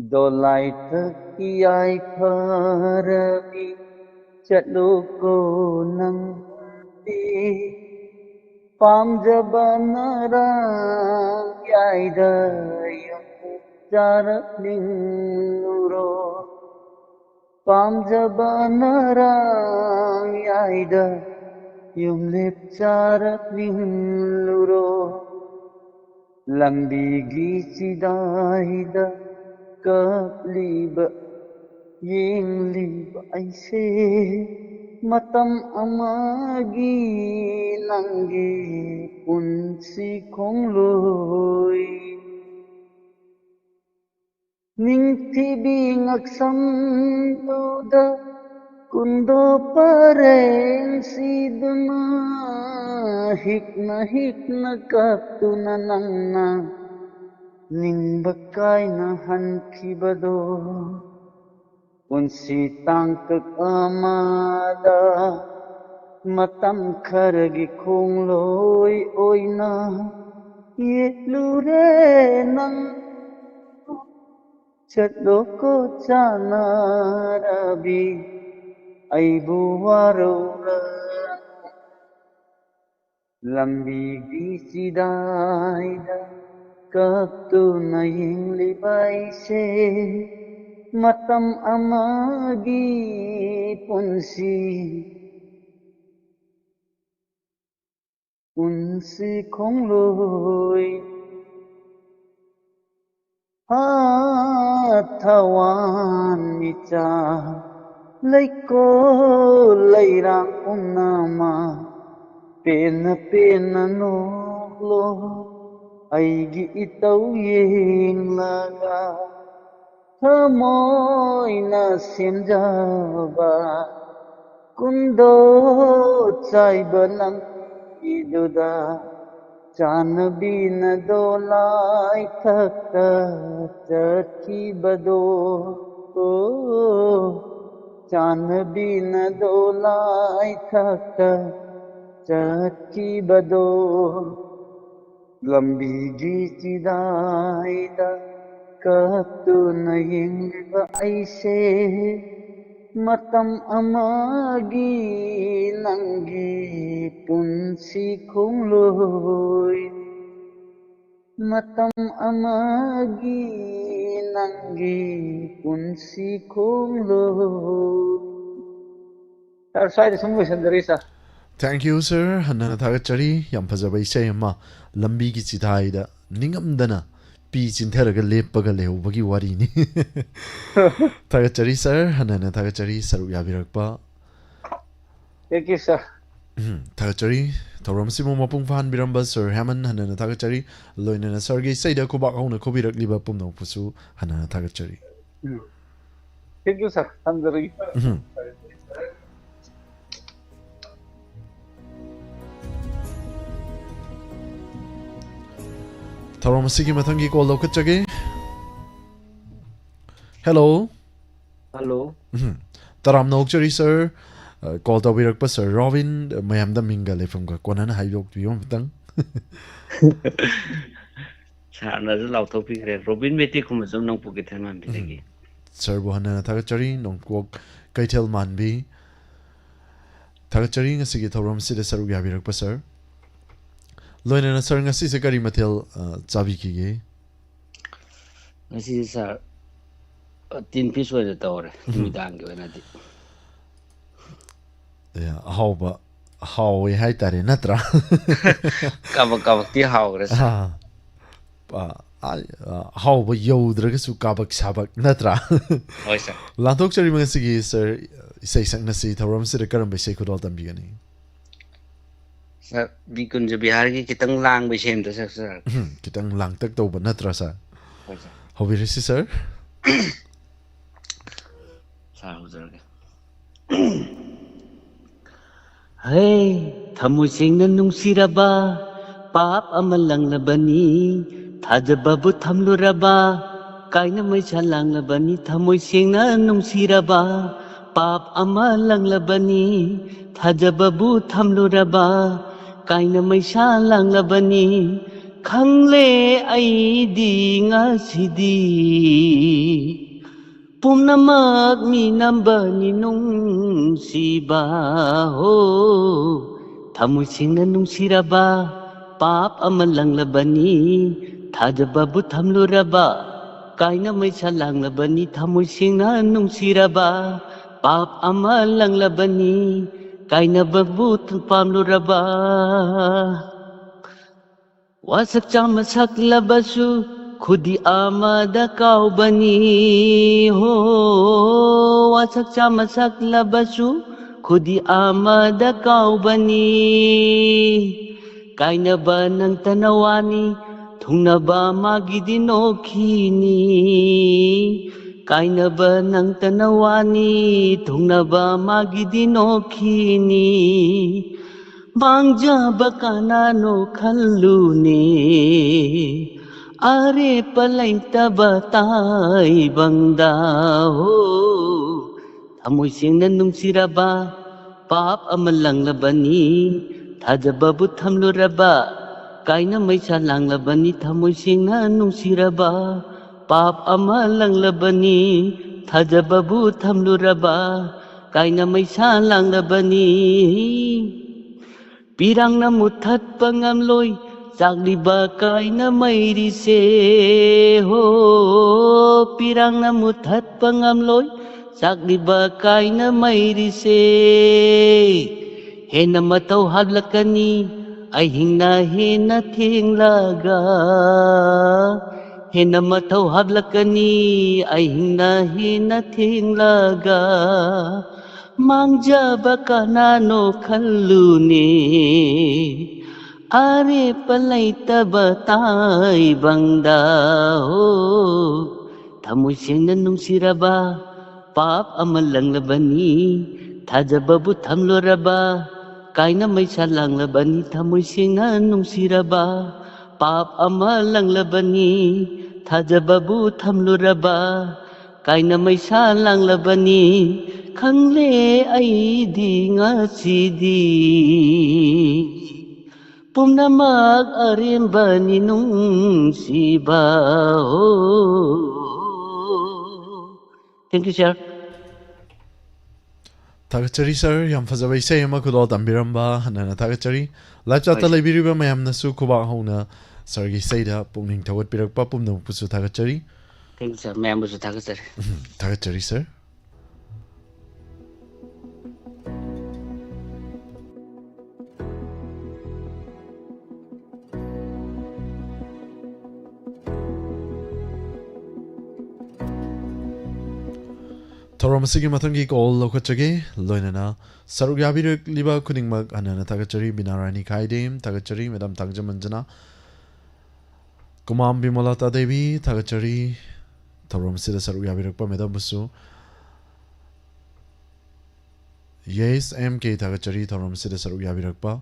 ꯗꯣꯂꯥꯏ ꯊꯛꯀꯤ ꯌꯥꯏꯐꯔꯕꯤ ꯆꯠꯂꯨꯀꯣ ꯅꯪꯗꯤ꯫ ꯄꯥꯝꯖꯕ ꯅꯔꯥꯡ ꯌꯥꯏꯗ ꯌꯨꯝ ꯆꯥꯔꯛꯅꯤꯡꯂꯨꯔꯣ꯫ ꯄꯥꯝꯖꯕ ꯅꯔꯥꯡ ꯌꯥꯏꯗ ꯌꯨꯝꯂꯦꯞ ꯆꯥꯔꯛꯅꯤꯡꯂꯨꯔꯣ꯫ ꯂꯝꯕꯤꯒꯤ ꯆꯤꯗꯥꯏꯗ ꯀꯞꯂꯤꯕ ꯌꯦꯡꯂꯤꯕ ꯑꯩꯁꯦ, ꯃꯇꯝ ꯑꯃꯒꯤ ꯅꯪꯒꯤ ꯄꯨꯟꯁꯤ ꯈꯣꯡꯂꯣꯏ꯫ ꯅꯤꯡꯊꯤꯕꯤ ꯉꯛꯁꯝꯗꯨꯗ ꯀꯨꯟꯗꯣ ꯄꯔꯦꯡ ꯁꯤꯗꯨꯅ, ꯍꯤꯛꯅ ꯍꯤꯛꯅ ꯀꯞꯇꯨꯅ ꯅꯪꯅ ꯅꯤꯡꯕ ꯀꯥꯏꯅ ꯍꯟꯈꯤꯕꯗꯣ꯫ ꯄꯨꯟꯁꯤ ꯇꯥꯡꯀꯛ ꯑꯃꯗ ꯃꯇꯝ ꯈꯔꯒꯤ ꯈꯣꯡꯂꯣꯏ ꯑꯣꯏꯅ ꯌꯦꯠꯂꯨꯔꯦ ꯅꯪ ꯆꯠꯂꯣꯀꯣ ꯆꯥꯟꯅꯔꯕꯤ ꯑꯩꯕꯨ ꯋꯥꯔꯧꯔ ꯂꯝꯕꯤꯒꯤ ꯆꯤꯗꯥꯏꯗ ꯀꯞꯇꯨꯅ ꯌꯦꯡꯂꯤꯕ ꯑꯩꯁꯦ ꯃꯇꯝ ꯑꯃꯒꯤ ꯄꯨꯟꯁꯤ ꯄꯨꯟꯁꯤ ꯈꯣꯡꯂꯣꯏ ꯍꯥ ꯊꯋꯥꯟ ꯃꯤꯆꯥ ꯂꯩꯀꯣꯜ ꯂꯩꯔꯥꯡ ꯄꯨꯝꯅꯃꯛ ꯄꯦꯟꯅ ꯄꯦꯟꯅ ꯅꯣꯛꯂꯣ ꯑꯩꯒꯤ ꯏꯇꯧ ꯌꯦꯡꯂꯒ ꯊꯃꯣꯏꯅ ꯁꯦꯝꯖꯕ ꯀꯨꯟꯗꯣ ꯆꯥꯏꯕ ꯂꯝꯕꯤꯗꯨꯗ ꯆꯥꯟꯅꯕꯤꯅ ꯗꯣꯂꯥꯏ ꯊꯛꯇ ꯆꯠꯈꯤꯕꯗꯣ ꯑꯣ ꯆꯥꯟꯅꯕꯤꯅ ꯗꯣꯂꯥꯏ ꯊꯛꯇ ꯆꯠꯈꯤꯕꯗꯣ ꯂꯝꯕꯤꯒꯤ ꯆꯤꯗꯥꯏꯗ ꯀꯞꯇꯨꯅ ꯌꯦꯡꯂꯤꯕ ꯑꯩꯁꯦ ꯃꯇꯝ ꯑꯃꯒꯤ ꯅꯪꯒꯤ ꯄꯨꯟꯁꯤ ꯈꯣꯡꯂꯣꯏ ꯃꯇꯝ ꯑꯃꯒꯤ ꯅꯪꯒꯤ ꯄꯨꯟꯁꯤ ꯈꯣꯡꯂꯣꯏ ꯁꯥꯔ ꯁ꯭ꯋꯥꯏꯗ ꯁꯨꯝ ꯂꯣꯏꯁꯤꯟꯖꯔꯒꯦ ꯁꯥꯔ꯫ Thank you, sir. ꯍꯟꯅ ꯍꯟꯅ ꯊꯥꯒꯠꯆꯔꯤ꯫ ꯌꯥꯝ ꯐꯖꯕ ꯏꯁꯩ ꯑꯃ, ꯂꯝꯕꯤꯒꯤ ꯆꯤꯊꯥꯏꯗ ꯅꯤꯡꯉꯝꯗꯅ ꯄꯤ ꯆꯤꯟꯊꯔꯒ ꯂꯦꯞꯄꯒ ꯂꯩꯍꯧꯕꯒꯤ ꯋꯥꯔꯤꯅꯤ꯫ ꯊꯥꯒꯠꯆꯔꯤ, sir. ꯍꯟꯅ ꯍꯟꯅ ꯊꯥꯒꯠꯆꯔꯤ ꯁꯔꯨꯛ ꯌꯥꯕꯤꯔꯛꯄ꯫ Thank you, sir. ꯎꯝ, ꯊꯥꯒꯠꯆꯔꯤ꯫ ꯊꯧꯔꯝ ꯑꯁꯤꯕꯨ ꯃꯄꯨꯡ ꯐꯥꯍꯟꯕꯤꯔꯝꯕ Sir Hammond ꯍꯟꯅ ꯍꯟꯅ ꯊꯥꯒꯠꯆꯔꯤ꯫ ꯂꯣꯏꯅꯅ sirꯒꯤ ꯏꯁꯩꯗ ꯈꯨꯕꯥꯛ ꯍꯧꯅ ꯈꯨꯕꯤꯔꯛꯂꯤꯕ ꯄꯨꯝꯅꯃꯛꯄꯨꯁꯨ ꯍꯟꯅ ꯍꯟꯅ ꯊꯥꯒꯠꯆꯔꯤ꯫ Thank you, sir. ꯊꯝꯖꯔꯒꯦ꯫ ꯎꯝ꯫ ꯊꯧꯔꯝ ꯑꯁꯤꯒꯤ ꯃꯊꯪꯒꯤ call ꯂꯧꯈꯠꯆꯒꯦ꯫ Hello꯫ Hello꯫ ꯎꯝ꯫ ꯇꯔꯥꯝꯅ ꯑꯣꯛꯆꯔꯤ sir꯫ ꯀꯣꯜ ꯇꯧꯕꯤꯔꯛꯄ ꯁꯥꯔ ꯔꯣꯕꯤꯟ, ꯃꯌꯥꯝꯗ ꯃꯤꯡꯒ ꯂꯩꯐꯝꯒ ꯀꯣꯟꯅꯅ ꯍꯥꯏꯗꯣꯛꯄꯤꯌꯨ ꯑꯃꯇꯪ꯫ ꯁꯥꯔꯅꯁꯨ ꯂꯥꯎꯊꯣꯛꯄꯤꯈ꯭ꯔꯦ, ꯔꯣꯕꯤꯟ ꯃꯩꯇꯩ ꯈꯨꯃꯟꯖꯝ ꯅꯣꯡꯄꯣꯛ ꯀꯩꯊꯦꯜ ꯃꯥꯟꯕꯤꯗꯒꯤ꯫ ꯁꯥꯔꯕꯨ ꯍꯟꯅ ꯊꯥꯒꯠꯆꯔꯤ, ꯅꯣꯡꯄꯣꯛ ꯀꯩꯊꯦꯜ ꯃꯥꯟꯕꯤ꯫ ꯊꯥꯒꯠꯆꯔꯤ ꯉꯁꯤꯒꯤ ꯊꯧꯔꯝꯁꯤꯗ ꯁꯔꯨꯛ ꯌꯥꯕꯤꯔꯛꯄ ꯁꯥꯔ꯫ ꯂꯣꯏꯅꯅ ꯁꯥꯔ, ꯉꯁꯤꯁꯦ ꯀꯔꯤ ꯃꯊꯦꯜ ꯑ, ꯆꯥꯕꯤꯈꯤꯒꯦ? ꯉꯁꯤꯁꯦ ꯁꯥꯔ, ꯇꯤꯟ ꯐꯤꯁ ꯑꯣꯏꯅ ꯇꯧꯔꯦ ꯅꯨꯃꯤꯗꯥꯡꯒꯤ ꯑꯣꯏꯅꯗꯤ꯫ ꯑꯦ, ꯑꯍꯥꯎꯕ, ꯍꯥꯎꯋꯦ ꯍꯥꯏꯇꯥꯔꯦ, ꯅꯠꯇ꯭ꯔꯥ? ꯀꯥꯕꯛ ꯀꯥꯕꯛꯇꯤ ꯍꯥꯎꯈ꯭ꯔꯦ ꯁꯥꯔ꯫ ꯑꯥ, ꯑ, ꯑ, ꯑꯍꯥꯎꯕ ꯌꯧꯗ꯭ꯔꯒꯁꯨ ꯀꯥꯕꯛ ꯁꯥꯕꯛ, ꯅꯠꯇ꯭ꯔꯥ? ꯍꯣꯏ ꯁꯥꯔ꯫ ꯂꯥꯟꯊꯣꯛꯆꯔꯤꯕ ꯉꯁꯤꯒꯤ ꯁꯥꯔ ꯏꯁꯩ ꯁꯛꯅꯁꯤ ꯊꯧꯔꯝꯁꯤꯗ ꯀꯔꯝꯕ ꯏꯁꯩ ꯈꯨꯗꯣꯜ ꯇꯝꯕꯤꯒꯅꯤ? ꯁꯥꯔ, ꯕꯤ ꯀꯨꯟꯖ ꯕꯤꯍꯥꯔꯒꯤ ꯈꯤꯇꯪ ꯂꯥꯡꯕ ꯏꯁꯩ ꯑꯝꯇ ꯁꯛꯆꯔꯛꯀꯦ꯫ ꯎꯝ, ꯈꯤꯇꯪ ꯂꯥꯡꯇꯛ ꯇꯧꯕ ꯅꯠꯇ꯭ꯔꯥ ꯁꯥꯔ? ꯍꯣꯏ ꯁꯥꯔ꯫ ꯍꯧꯕꯤꯔꯁꯤ ꯁꯥꯔ꯫ ꯁꯥꯔ ꯍꯧꯖꯔꯒꯦ꯫ ꯍꯦ, ꯊꯃꯣꯏ ꯁꯦꯡꯅ ꯅꯨꯡꯁꯤꯔꯕ, ꯄꯥꯞ ꯑꯃ ꯂꯪꯂꯕꯅꯤ, ꯊꯥꯖꯕꯕꯨ ꯊꯝꯂꯨꯔꯕ, ꯀꯥꯏꯅ ꯃꯩꯁꯥ ꯂꯥꯡꯂꯕꯅꯤ, ꯊꯃꯣꯏ ꯁꯦꯡꯅ ꯅꯨꯡꯁꯤꯔꯕ, ꯄꯥꯞ ꯑꯃ ꯂꯪꯂꯕꯅꯤ, ꯊꯥꯖꯕꯕꯨ ꯊꯝꯂꯨꯔꯕ, ꯀꯥꯏꯅ ꯃꯩꯁꯥ ꯂꯥꯡꯂꯕꯅꯤ, ꯈꯪꯂꯦ ꯑꯩꯗꯤ ꯉꯁꯤꯗꯤ꯫ ꯄꯨꯝꯅꯃꯛ ꯃꯤꯅꯝꯕꯅꯤ ꯅꯨꯡꯁꯤꯕ ꯍꯣ꯫ ꯊꯃꯣꯏ ꯁꯦꯡꯅ ꯅꯨꯡꯁꯤꯔꯕ, ꯄꯥꯞ ꯑꯃ ꯂꯪꯂꯕꯅꯤ, ꯊꯥꯖꯕꯕꯨ ꯊꯝꯂꯨꯔꯕ, ꯀꯥꯏꯅ ꯃꯩꯁꯥ ꯂꯥꯡꯂꯕꯅꯤ, ꯊꯃꯣꯏ ꯁꯦꯡꯅ ꯅꯨꯡꯁꯤꯔꯕ, ꯄꯥꯞ ꯑꯃ ꯂꯪꯂꯕꯅꯤ, ꯀꯥꯏꯅꯕꯕꯨ ꯄꯥꯝꯂꯨꯔꯕ꯫ ꯋꯥꯁꯛ ꯆꯥꯝꯃ ꯁꯛꯂꯕꯁꯨ ꯈꯨꯗꯤ ꯑꯃꯗ ꯀꯥꯎꯕꯅꯤ ꯍꯣ꯫ ꯋꯥꯁꯛ ꯆꯥꯝꯃ ꯁꯛꯂꯕꯁꯨ ꯈꯨꯗꯤ ꯑꯃꯗ ꯀꯥꯎꯕꯅꯤ꯫ ꯀꯥꯏꯅꯕ ꯅꯪꯇꯅ ꯋꯥꯅꯤ, ꯊꯨꯡꯅꯕ ꯃꯥꯒꯤꯗꯤ ꯅꯣꯛꯈꯤꯅꯤ꯫ ꯀꯥꯏꯅꯕ ꯅꯪꯇꯅ ꯋꯥꯅꯤ, ꯊꯨꯡꯅꯕ ꯃꯥꯒꯤꯗꯤ ꯅꯣꯛꯈꯤꯅꯤ꯫ ꯃꯥꯡꯖꯕ ꯀꯅꯥꯅꯣ ꯈꯜꯂꯨꯅꯦ, ꯑꯔꯦꯞꯄ ꯂꯩꯇꯕ ꯇꯥꯏꯕꯪꯗ ꯍꯣ꯫ ꯊꯃꯣꯏ ꯁꯦꯡꯅ ꯅꯨꯡꯁꯤꯔꯕ, ꯄꯥꯞ ꯑꯃ ꯂꯪꯂꯕꯅꯤ, ꯊꯥꯖꯕꯕꯨ ꯊꯝꯂꯨꯔꯕ꯫ ꯀꯥꯏꯅ ꯃꯩꯁꯥ ꯂꯥꯡꯂꯕꯅꯤ, ꯊꯃꯣꯏ ꯁꯦꯡꯅ ꯅꯨꯡꯁꯤꯔꯕ꯫ ꯄꯥꯞ ꯑꯃ ꯂꯪꯂꯕꯅꯤ, ꯊꯥꯖꯕꯕꯨ ꯊꯝꯂꯨꯔꯕ꯫ ꯀꯥꯏꯅ ꯃꯩꯁꯥ ꯂꯥꯡꯂꯕꯅꯤ꯫ ꯄꯤꯔꯥꯡꯅ ꯃꯨꯊꯠꯄ ꯉꯝꯂꯣꯏ ꯆꯥꯛꯂꯤꯕ ꯀꯥꯏꯅ ꯃꯩꯔꯤꯁꯦ꯫ ꯍꯣ, ꯄꯤꯔꯥꯡꯅ ꯃꯨꯊꯠꯄ ꯉꯝꯂꯣꯏ ꯆꯥꯛꯂꯤꯕ ꯀꯥꯏꯅ ꯃꯩꯔꯤꯁꯦ꯫ ꯍꯦꯟꯅ ꯃꯊꯧ ꯍꯥꯞꯂꯛꯀꯅꯤ ꯑꯍꯤꯡꯅ ꯍꯦꯟꯅ ꯊꯦꯡꯂꯒ꯫ ꯍꯦꯟꯅ ꯃꯊꯧ ꯍꯥꯞꯂꯛꯀꯅꯤ ꯑꯍꯤꯡꯅ ꯍꯦꯟꯅ ꯊꯦꯡꯂꯒ꯫ ꯃꯥꯡꯖꯕ ꯀꯅꯥꯅꯣ ꯈꯜꯂꯨꯅꯦ, ꯑꯔꯦꯞꯄ ꯂꯩꯇꯕ ꯇꯥꯏꯕꯪꯗ꯫ ꯍꯣ, ꯊꯃꯣꯏ ꯁꯦꯡꯅ ꯅꯨꯡꯁꯤꯔꯕ, ꯄꯥꯞ ꯑꯃ ꯂꯪꯂꯕꯅꯤ, ꯊꯥꯖꯕꯕꯨ ꯊꯝꯂꯨꯔꯕ꯫ ꯀꯥꯏꯅ ꯃꯩꯁꯥ ꯂꯥꯡꯂꯕꯅꯤ, ꯊꯃꯣꯏ ꯁꯦꯡꯅ ꯅꯨꯡꯁꯤꯔꯕ꯫ ꯄꯥꯞ ꯑꯃ ꯂꯪꯂꯕꯅꯤ, ꯊꯥꯖꯕꯕꯨ ꯊꯝꯂꯨꯔꯕ꯫ ꯀꯥꯏꯅ ꯃꯩꯁꯥ ꯂꯥꯡꯂꯕꯅꯤ, ꯈꯪꯂꯦ ꯑꯩꯗꯤ ꯉꯁꯤꯗꯤ꯫ ꯄꯨꯝꯅꯃꯛ ꯑꯔꯦꯝꯕꯅꯤ ꯅꯨꯡꯁꯤꯕ꯫ ꯍꯣ꯫ Thank you, sir. ꯊꯥꯒꯠꯆꯔꯤ ꯁꯥꯔ, ꯌꯥꯝ ꯐꯖꯕ ꯏꯁꯩ ꯑꯃ ꯈꯨꯗꯣꯜ ꯇꯝꯕꯤꯔꯝꯕ ꯍꯟꯅ ꯍꯟꯅ ꯊꯥꯒꯠꯆꯔꯤ꯫ ꯂꯥꯏꯞ ꯆꯥꯠꯇ ꯍꯣꯏ, ꯁꯥꯔ꯫ ꯂꯩꯕꯤꯔꯤꯕ ꯃꯌꯥꯝꯅꯁꯨ ꯈꯨꯕꯥꯛ ꯍꯧꯅ ꯁꯥꯔꯒꯤ ꯏꯁꯩꯗ ꯄꯨꯛꯅꯤꯡ ꯊꯧꯒꯠꯄꯤꯔꯛꯄ ꯄꯨꯝꯅꯃꯛꯄꯨꯁꯨ ꯊꯥꯒꯠꯆꯔꯤ꯫ Thank you, sir. ꯃꯌꯥꯝꯕꯨꯁꯨ ꯊꯥꯒꯠꯆꯔꯤ꯫ ꯎꯝ, ꯊꯥꯒꯠꯆꯔꯤ ꯁꯥꯔ꯫ ꯊꯧꯔꯝ ꯑꯁꯤꯒꯤ ꯃꯊꯪꯒꯤ ꯀꯣꯜ ꯂꯧꯈꯠꯆꯒꯦ꯫ ꯂꯣꯏꯅꯅ ꯁꯔꯨꯛ ꯌꯥꯕꯤꯔꯛꯂꯤꯕ ꯈꯨꯗꯤꯡꯃꯛ ꯍꯟꯅ ꯍꯟꯅ ꯊꯥꯒꯠꯆꯔꯤ꯫ ꯕꯤꯅꯥ ꯔꯥꯅꯤ ꯈꯥꯏꯗꯦꯝ ꯊꯥꯒꯠꯆꯔꯤ꯫ ꯃꯦꯗꯥꯝ ꯊꯥꯡꯖꯃꯟꯖꯅꯥ, ꯀꯨꯃꯥꯝ ꯕꯤꯃꯣꯂꯥꯇꯥ ꯗꯦꯕꯤ ꯊꯥꯒꯠꯆꯔꯤ꯫ ꯊꯧꯔꯝ ꯑꯁꯤꯗ ꯁꯔꯨꯛ ꯌꯥꯕꯤꯔꯛꯄ ꯃꯦꯗꯥꯝꯕꯨꯁꯨ꯫ ꯌꯦꯁ ꯑꯦꯝ ꯀꯦ ꯊꯥꯒꯠꯆꯔꯤ ꯊꯧꯔꯝ ꯑꯁꯤꯗ ꯁꯔꯨꯛ ꯌꯥꯕꯤꯔꯛꯄ꯫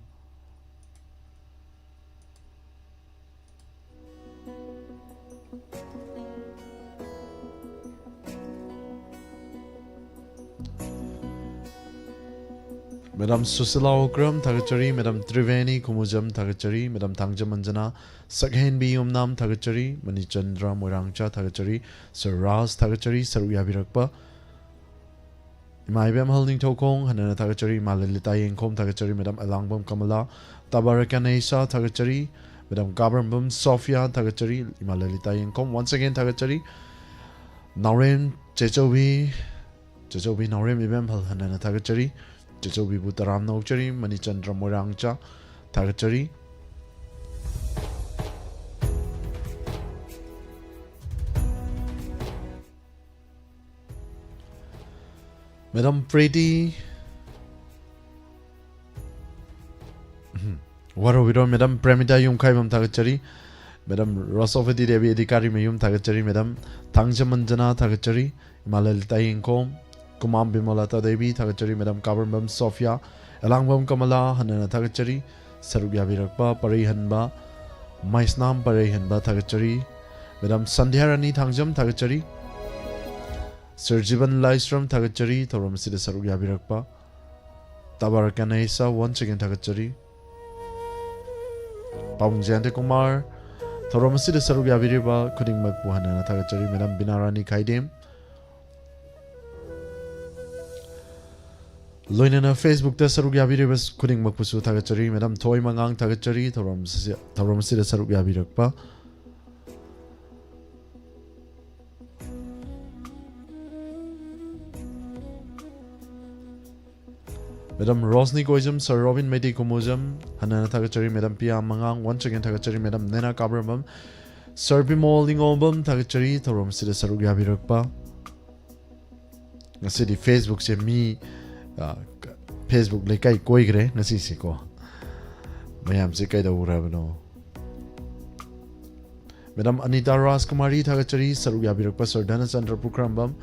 Madam Susila Okram ꯊꯥꯒꯠꯆꯔꯤ, Madam Triveni ꯈꯨꯃꯨꯖꯝ ꯊꯥꯒꯠꯆꯔꯤ, Madam ꯊꯥꯡꯖꯃꯟꯖꯅꯥ ꯁꯛꯍꯦꯟꯕꯤ ꯌꯨꯝꯅꯥꯝ ꯊꯥꯒꯠꯆꯔꯤ, ꯃꯅꯤꯆꯟꯗ꯭ꯔ ꯃꯣꯏꯔꯥꯡꯆꯥ ꯊꯥꯒꯠꯆꯔꯤ, Sir ꯔꯥꯖ ꯊꯥꯒꯠꯆꯔꯤ ꯁꯔꯨꯛ ꯌꯥꯕꯤꯔꯛꯄ꯫ ꯏꯃꯥ ꯏꯕꯦꯝꯍꯜ ꯅꯤꯡꯊꯧꯈꯣꯡ ꯍꯟꯅꯅ ꯊꯥꯒꯠꯆꯔꯤ, ꯏꯃꯥ ꯂꯂꯤꯇꯥ ꯌꯦꯡꯈꯣꯝ ꯊꯥꯒꯠꯆꯔꯤ, Madam ꯑꯦꯂꯥꯡꯕꯝ ꯀꯃꯂꯥ, ꯇꯕꯥꯔ ꯀꯅꯦꯁꯥ ꯊꯥꯒꯠꯆꯔꯤ, Madam ꯀꯥꯕꯔꯝꯕꯝ ꯁꯣꯐꯤꯌꯥ ꯊꯥꯒꯠꯆꯔꯤ, ꯏꯃꯥ ꯂꯂꯤꯇꯥ ꯌꯦꯡꯈꯣꯝ once again ꯊꯥꯒꯠꯆꯔꯤ, ꯅꯥꯎꯔꯦꯝ ꯆꯦꯆꯧꯕꯤ, ꯆꯦꯆꯧꯕꯤ ꯅꯥꯎꯔꯦꯝ ꯏꯕꯦꯝꯍꯜ ꯍꯟꯅꯅ ꯊꯥꯒꯠꯆꯔꯤ, ꯆꯦꯆꯧꯕꯤꯕꯨ ꯇꯔꯥꯝꯅ ꯑꯣꯛꯆꯔꯤ, ꯃꯅꯤꯆꯟꯗ꯭ꯔ ꯃꯣꯏꯔꯥꯡꯆꯥ ꯊꯥꯒꯠꯆꯔꯤ꯫ Madam ꯄ꯭ꯔꯤꯇꯤ, ꯎꯝ, ꯋꯥꯔꯧꯕꯤꯔꯣ, Madam ꯄ꯭ꯔꯦꯃꯤꯇꯥ ꯌꯨꯝꯈꯥꯏꯕꯝ ꯊꯥꯒꯠꯆꯔꯤ, Madam ꯔꯣꯁꯣꯚꯇꯤ ꯗꯦꯕꯤ ꯑꯙꯤꯀꯥꯔꯤ ꯃꯌꯨꯝ ꯊꯥꯒꯠꯆꯔꯤ, Madam ꯊꯥꯡꯖꯃꯟꯖꯅꯥ ꯊꯥꯒꯠꯆꯔꯤ, ꯏꯃꯥ ꯂꯂꯤꯇꯥ ꯌꯦꯡꯈꯣꯝ, ꯀꯨꯃꯥꯝ ꯕꯤꯃꯣꯂꯥꯇꯥ ꯗꯦꯕꯤ ꯊꯥꯒꯠꯆꯔꯤ, Madam ꯀꯥꯕꯔꯝꯕꯝ ꯁꯣꯐꯤꯌꯥ, ꯑꯦꯂꯥꯡꯕꯝ ꯀꯃꯂꯥ ꯍꯟꯅꯅ ꯊꯥꯒꯠꯆꯔꯤ, ꯁꯔꯨꯛ ꯌꯥꯕꯤꯔꯛꯄ ꯄꯔꯩꯍꯟꯕ, ꯃꯩꯁꯅꯥꯝ ꯄꯔꯩꯍꯟꯕ ꯊꯥꯒꯠꯆꯔꯤ, Madam ꯁꯟꯙ꯭ꯌꯥ ꯔꯥꯅꯤ ꯊꯥꯡꯖꯝ ꯊꯥꯒꯠꯆꯔꯤ, Sir ꯖꯤꯕꯟ ꯂꯥꯏꯁ꯭ꯔꯝ ꯊꯥꯒꯠꯆꯔꯤ, ꯊꯧꯔꯝ ꯑꯁꯤꯗ ꯁꯔꯨꯛ ꯌꯥꯕꯤꯔꯛꯄ ꯇꯕꯥꯔ ꯀꯅꯦꯁꯥ once again ꯊꯥꯒꯠꯆꯔꯤ, ꯄꯥꯕꯨꯡ ꯖꯌꯟꯇ ꯀꯨꯃꯥꯔ, ꯊꯧꯔꯝ ꯑꯁꯤꯗ ꯁꯔꯨꯛ ꯌꯥꯕꯤꯔꯤꯕ ꯈꯨꯗꯤꯡꯃꯛꯄꯨ ꯍꯟꯅ ꯍꯟꯅ ꯊꯥꯒꯠꯆꯔꯤ, Madam ꯕꯤꯅꯥ ꯔꯥꯅꯤ ꯈꯥꯏꯗꯦꯝ, ꯂꯣꯏꯅꯅ Facebookꯇ ꯁꯔꯨꯛ ꯌꯥꯕꯤꯔꯤꯕ ꯈꯨꯗꯤꯡꯃꯛꯄꯨꯁꯨ ꯊꯥꯒꯠꯆꯔꯤ, Madam ꯊꯣꯏ ꯃꯉꯥꯡ ꯊꯥꯒꯠꯆꯔꯤ, ꯊꯧꯔꯝ ꯑꯁꯤ-, ꯊꯧꯔꯝ ꯑꯁꯤꯗ ꯁꯔꯨꯛ ꯌꯥꯕꯤꯔꯛꯄ꯫ Madam ꯔꯣꯁꯅꯤ ꯀꯣꯏꯖꯝ, Sir ꯔꯣꯕꯤꯟ ꯃꯩꯇꯩ ꯀꯨꯃꯨꯖꯝ, ꯍꯟꯅ ꯍꯟꯅ ꯊꯥꯒꯠꯆꯔꯤ, Madam ꯄꯤꯌꯥ ꯃꯉꯥꯡ once again ꯊꯥꯒꯠꯆꯔꯤ, Madam ꯅꯦꯅꯥ ꯀꯥꯕꯔꯝꯕꯝ, Sir ꯕꯤꯃꯣꯜ ꯅꯤꯉꯣꯝꯕꯝ ꯊꯥꯒꯠꯆꯔꯤ, ꯊꯧꯔꯝ ꯑꯁꯤꯗ ꯁꯔꯨꯛ ꯌꯥꯕꯤꯔꯛꯄ꯫ ꯉꯁꯤꯗꯤ Facebookꯁꯦ ꯃꯤ, ꯑ, ꯀ-, Facebook ꯂꯩꯀꯥꯏ ꯀꯣꯏꯈ꯭ꯔꯦ ꯉꯁꯤꯁꯦꯀꯣ꯫ ꯃꯌꯥꯝꯁꯦ ꯀꯩꯗꯧꯔꯕꯅꯣ? Madam ꯑꯅꯤꯇꯥ ꯔꯥꯖꯀꯨꯃꯥꯔꯤ ꯊꯥꯒꯠꯆꯔꯤ, ꯁꯔꯨꯛ ꯌꯥꯕꯤꯔꯛꯄ Sir ꯙꯅꯆꯟꯗ꯭ꯔ ꯄꯨꯈ꯭ꯔꯝꯕꯝ,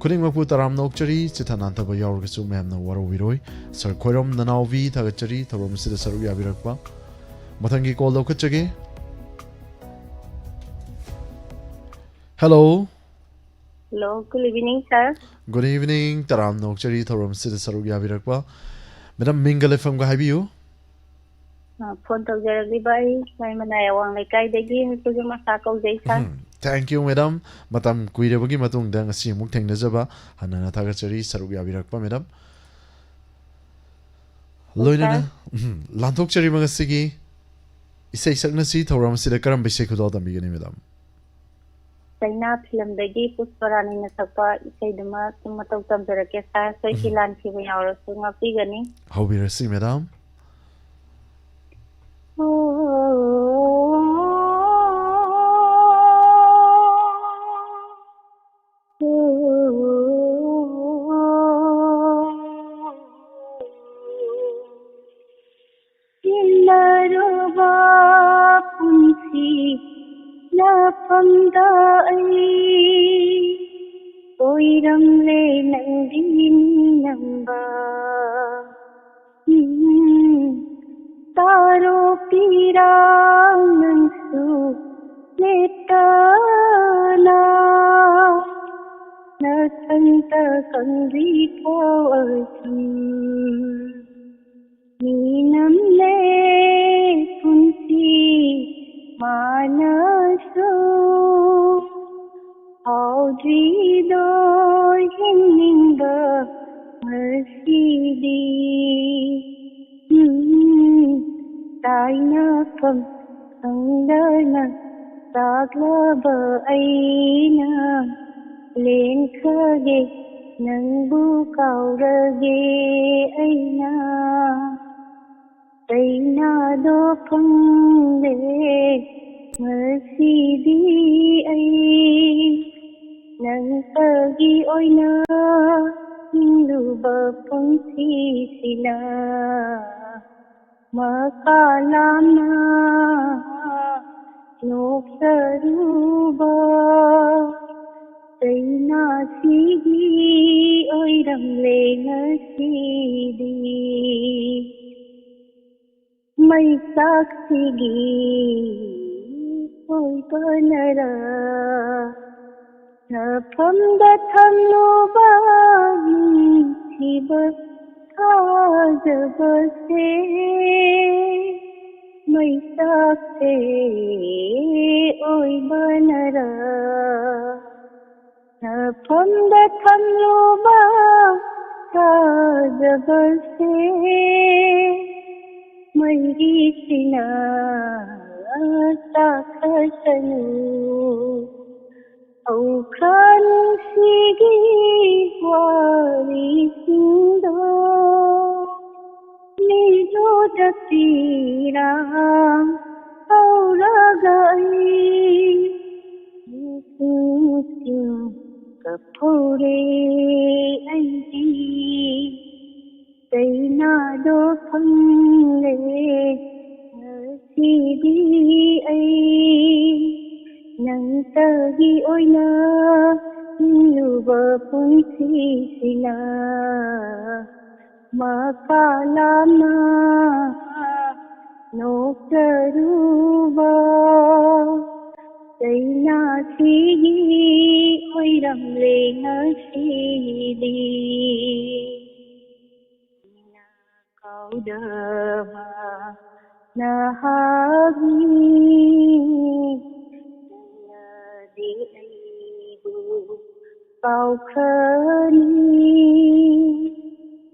ꯈꯨꯗꯤꯡꯃꯛꯄꯨ ꯇꯔꯥꯝꯅ ꯑꯣꯛꯆꯔꯤ꯫ ꯆꯤꯊ ꯅꯥꯟꯊꯕ ꯌꯥꯎꯔꯒꯁꯨ ꯃꯌꯥꯝꯅ ꯋꯥꯔꯧꯕꯤꯔꯣꯏ꯫ Sir ꯈꯣꯏꯔꯝ ꯅꯅꯥꯎꯕꯤ ꯊꯥꯒꯠꯆꯔꯤ, ꯊꯧꯔꯝ ꯑꯁꯤꯗ ꯁꯔꯨꯛ ꯌꯥꯕꯤꯔꯛꯄ꯫ ꯃꯊꯪꯒꯤ call ꯂꯧꯈꯠꯆꯒꯦ꯫ Hello꯫ Hello, good evening, sir. Good evening, ꯇꯔꯥꯝꯅ ꯑꯣꯛꯆꯔꯤ ꯊꯧꯔꯝ ꯑꯁꯤꯗ ꯁꯔꯨꯛ ꯌꯥꯕꯤꯔꯛꯄ꯫ ꯃꯦꯗꯥꯝ, ꯃꯤꯡꯒ ꯂꯩꯐꯝꯒ ꯍꯥꯏꯕꯤꯌꯨ꯫ ꯑ, ꯐꯣꯟ ꯇꯧꯖꯔꯛꯂꯤꯕ ꯑꯩ ꯂꯥꯏꯃꯅꯥꯏ ꯑꯋꯥꯡ ꯂꯩꯀꯥꯏꯗꯒꯤ ꯍꯩꯀꯨꯖꯝ ꯑꯁꯥ ꯀꯧꯖꯩ, ꯁꯥꯔ꯫ ꯎꯝ, thank you, ꯃꯦꯗꯥꯝ꯫ ꯃꯇꯝ ꯀꯨꯏꯔꯕꯒꯤ ꯃꯇꯨꯡꯗ ꯉꯁꯤ ꯑꯃꯨꯛ ꯊꯦꯡꯅꯖꯕ ꯍꯟꯅ ꯍꯟꯅ ꯊꯥꯒꯠꯆꯔꯤ, ꯁꯔꯨꯛ ꯌꯥꯕꯤꯔꯛꯄ, ꯃꯦꯗꯥꯝ꯫ ꯂꯣꯏꯅꯅ, ꯎꯝ, ꯂꯥꯟꯊꯣꯛꯆꯔꯤꯕ ꯉꯁꯤꯒꯤ ꯏꯁꯩ ꯁꯛꯅꯁꯤ ꯊꯧꯔꯝ ꯑꯁꯤꯗ ꯀꯔꯝꯕ ꯏꯁꯩ ꯈꯨꯗꯣꯜ ꯇꯝꯕꯤꯒꯅꯤ, ꯃꯦꯗꯥꯝ? ꯆꯩꯅꯥ ꯐꯤꯂꯝꯗꯒꯤ ꯄꯨꯁꯄꯔꯥꯅꯤꯅ ꯁꯛꯄ ꯏꯁꯩꯗꯨꯃ ꯑꯗꯨꯝ ꯃꯇꯧ ꯇꯝꯖꯔꯛꯀꯦ, ꯁꯥꯔ꯫ ꯁꯣꯏꯈꯤ ꯂꯥꯟꯈꯤꯕ ꯌꯥꯎꯔꯁꯨ ꯉꯥꯛꯄꯤꯒꯅꯤ꯫ ꯍꯧꯕꯤꯔꯁꯤ, ꯃꯦꯗꯥꯝ꯫ ꯇꯤꯟꯅꯔꯨꯕ ꯄꯨꯟꯁꯤ ꯂꯥꯞꯐꯝꯗ ꯑꯩ ꯑꯣꯏꯔꯝꯂꯦ ꯅꯪꯒꯤ ꯃꯤꯅꯝꯕ꯫ ꯎꯝ, ꯇꯥꯔꯣ ꯄꯤꯔꯥꯡ ꯅꯪꯁꯨ ꯂꯦꯞꯇꯅ, ꯅꯊꯟꯇ ꯀꯪꯗ꯭ꯔꯤ ꯐꯥꯎ ꯑꯁꯨꯝ ꯃꯤꯅꯝꯂꯦ ꯄꯨꯟꯁꯤ ꯃꯥꯅꯁꯨ꯫ ꯐꯥꯎꯗ꯭ꯔꯤꯗꯣ ꯌꯦꯡꯅꯤꯡꯕ ꯉꯁꯤꯗꯤ꯫ ꯎꯝ, ꯇꯥꯏꯅꯐꯝ ꯈꯪꯗꯅ ꯆꯥꯛꯂꯕ ꯑꯩꯅ ꯂꯦꯟꯈ꯭ꯔꯒꯦ ꯅꯪꯕꯨ ꯀꯥꯎꯔꯒꯦ ꯑꯩꯅ꯫ ꯆꯩꯅꯥꯗꯣ ꯐꯪꯂꯦ ꯉꯁꯤꯗꯤ ꯑꯩ ꯅꯪꯇꯒꯤ ꯑꯣꯏꯅ ꯍꯤꯡꯂꯨꯕ ꯄꯨꯟꯁꯤꯁꯤꯅ ꯃꯈꯥ ꯂꯥꯝꯅ ꯅꯣꯛꯆꯔꯨꯕ ꯆꯩꯅꯥꯁꯤꯒꯤ ꯑꯣꯏꯔꯝꯂꯦ ꯉꯁꯤꯗꯤ꯫ ꯃꯩꯆꯥꯛꯁꯤꯒꯤ ꯑꯣꯏꯕꯅꯔ ꯅꯐꯝꯗ ꯊꯝꯂꯨꯕ ꯅꯨꯡꯁꯤꯕ ꯊꯥꯖꯕꯁꯦ ꯃꯩꯆꯥꯛꯁꯦ ꯑꯣꯏꯕꯅꯔ, ꯅꯐꯝꯗ ꯊꯝꯂꯨꯕ ꯊꯥꯖꯕꯁꯦ ꯃꯩꯔꯤꯁꯤꯅ ꯆꯥꯛꯈ꯭ꯔꯁꯅꯨ꯫ ꯍꯧꯈ꯭ꯔ ꯅꯨꯡꯁꯤꯒꯤ ꯋꯥꯔꯤꯁꯤꯡꯗꯣ ꯃꯤꯠꯂꯨꯗ ꯄꯤꯔꯥꯡ ꯍꯧꯔꯒ ꯑꯩ ꯅꯤꯡꯁꯤꯡ ꯅꯤꯡꯁꯤꯡ ꯀꯞꯍꯧꯔꯦ ꯑꯩꯗꯤ꯫ ꯆꯩꯅꯥꯗꯣ ꯐꯪꯂꯦ ꯉꯁꯤꯗꯤ ꯑꯩ꯫ ꯅꯪꯇꯒꯤ ꯑꯣꯏꯅ ꯍꯤꯡꯂꯨꯕ ꯄꯨꯟꯁꯤꯁꯤꯅ ꯃꯀꯥ ꯂꯥꯝꯅ ꯅꯣꯛꯆꯔꯨꯕ ꯆꯩꯅꯥꯁꯤꯒꯤ ꯑꯣꯏꯔꯝꯂꯦ ꯉꯁꯤꯗꯤ꯫ ꯀꯥꯎꯗꯕ ꯅꯍꯥꯛꯅꯤ, ꯅꯪꯅꯗꯤ ꯑꯩꯕꯨ ꯀꯥꯎꯈ꯭ꯔꯅꯤ꯫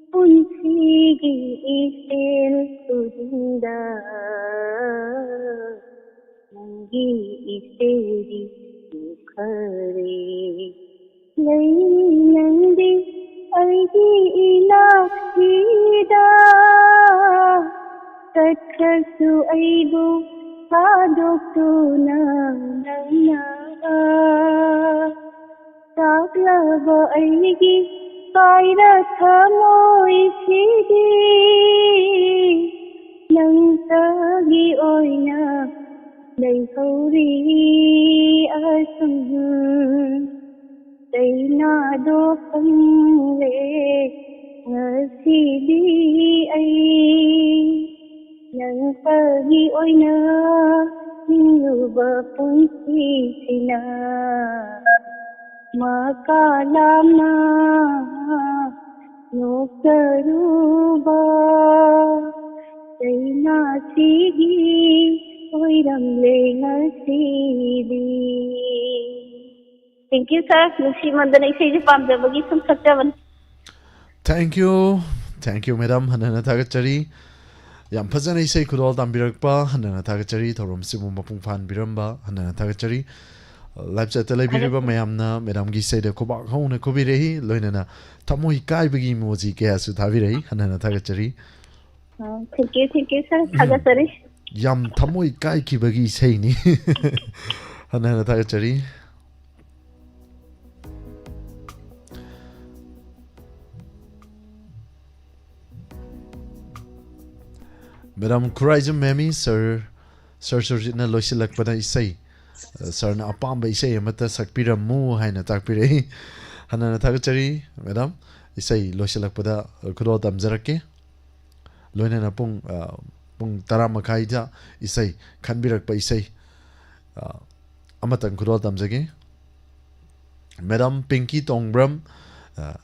ꯄꯨꯟꯁꯤꯒꯤ ꯏꯆꯦꯜ ꯈꯨꯗꯤꯡꯗ ꯅꯪꯒꯤ ꯏꯆꯦꯜꯗꯤ ꯎꯈꯔꯦ꯫ ꯂꯩ ꯅꯪꯗꯤ ꯑꯩꯒꯤ ꯏꯅꯥꯛꯁꯤꯗ, ꯆꯠꯈ꯭ꯔꯁꯨ ꯑꯩꯕꯨ ꯊꯥꯗꯣꯛꯇꯨꯅ ꯅꯪꯅ ꯆꯥꯛꯂꯕ ꯑꯩꯒꯤ ꯀꯥꯏꯔ ꯊꯃꯣꯏꯁꯤꯗꯤ ꯅꯪꯇꯒꯤ ꯑꯣꯏꯅ ꯂꯩꯍꯧꯔꯤ ꯑꯁꯨꯝ꯫ ꯆꯩꯅꯥꯗꯣ ꯐꯪꯂꯦ ꯉꯁꯤꯗꯤ ꯑꯩ꯫ ꯅꯪꯇꯒꯤ ꯑꯣꯏꯅ ꯍꯤꯡꯂꯨꯕ ꯄꯨꯟꯁꯤꯁꯤꯅ ꯃꯀꯥ ꯂꯥꯝꯅ ꯅꯣꯛꯆꯔꯨꯕ ꯆꯩꯅꯥꯁꯤꯒꯤ ꯑꯣꯏꯔꯝꯂꯦ ꯉꯁꯤꯗꯤ꯫ Thank you, sir. ꯅꯨꯡꯁꯤꯃꯟꯗꯅ ꯏꯁꯩꯁꯦ ꯄꯥꯝꯖꯕꯒꯤ ꯁꯨꯝ ꯁꯛꯆꯕꯅꯤ꯫ Thank you, thank you, madam. ꯍꯟꯅ ꯍꯟꯅ ꯊꯥꯒꯠꯆꯔꯤ꯫ ꯌꯥꯝ ꯐꯖꯅ ꯏꯁꯩ ꯈꯨꯗꯣꯜ ꯇꯝꯕꯤꯔꯛꯄ ꯍꯟꯅ ꯍꯟꯅ ꯊꯥꯒꯠꯆꯔꯤ꯫ ꯊꯧꯔꯝꯁꯤꯕꯨ ꯃꯄꯨꯡ ꯐꯥꯍꯟꯕꯤꯔꯝꯕ ꯍꯟꯅ ꯍꯟꯅ ꯊꯥꯒꯠꯆꯔꯤ꯫ Live chat ꯇ ꯂꯩꯕꯤꯔꯤꯕ ꯃꯌꯥꯝꯅ madam ꯒꯤ ꯏꯁꯩꯗ ꯈꯨꯕꯥꯛ ꯍꯧꯅ ꯈꯨꯕꯤꯔꯛꯏ, ꯂꯣꯏꯅꯅ ꯊꯃꯣꯏ ꯀꯥꯏꯕꯒꯤ emoji ꯀꯌꯥꯁꯨ ꯊꯥꯕꯤꯔꯛꯏ꯫ ꯍꯟꯅ ꯍꯟꯅ ꯊꯥꯒꯠꯆꯔꯤ꯫ ꯑ, thank you, thank you, sir. ꯊꯥꯒꯠꯆꯔꯤ꯫ ꯌꯥꯝ ꯊꯃꯣꯏ ꯀꯥꯏꯈꯤꯕꯒꯤ ꯏꯁꯩꯅꯤ꯫ ꯍꯟꯅ ꯍꯟꯅ ꯊꯥꯒꯠꯆꯔꯤ꯫ Madam ꯈꯨꯔꯥꯏꯖꯝ ꯃꯦꯃꯤ, sir, sir ꯁꯨꯔꯖꯤꯠꯅ ꯂꯣꯏꯁꯤꯜꯂꯛꯄꯗ ꯏꯁꯩ, ꯑ, sir ꯅ ꯑꯄꯥꯝꯕ ꯏꯁꯩ ꯑꯃꯠꯇ ꯁꯛꯄꯤꯔꯝꯃꯨ ꯍꯥꯏꯅ ꯇꯥꯛꯄꯤꯔꯛꯏ꯫ ꯍꯟꯅ ꯍꯟꯅ ꯊꯥꯒꯠꯆꯔꯤ, madam꯫ ꯏꯁꯩ ꯂꯣꯏꯁꯤꯜꯂꯛꯄꯗ ꯈꯨꯗꯣꯜ ꯇꯝꯖꯔꯛꯀꯦ꯫ ꯂꯣꯏꯅꯅ ꯄꯨꯡ, ꯑ, ꯄꯨꯡ ꯇꯔꯥ ꯃꯈꯥꯏꯗ ꯏꯁꯩ, ꯈꯟꯕꯤꯔꯛꯄ ꯏꯁꯩ, ꯑ, ꯑꯃꯇꯪ ꯈꯨꯗꯣꯜ ꯇꯝꯖꯒꯦ꯫ Madam ꯄꯤꯡꯀꯤ ꯇꯣꯡꯕ꯭ꯔꯝ, ꯑ,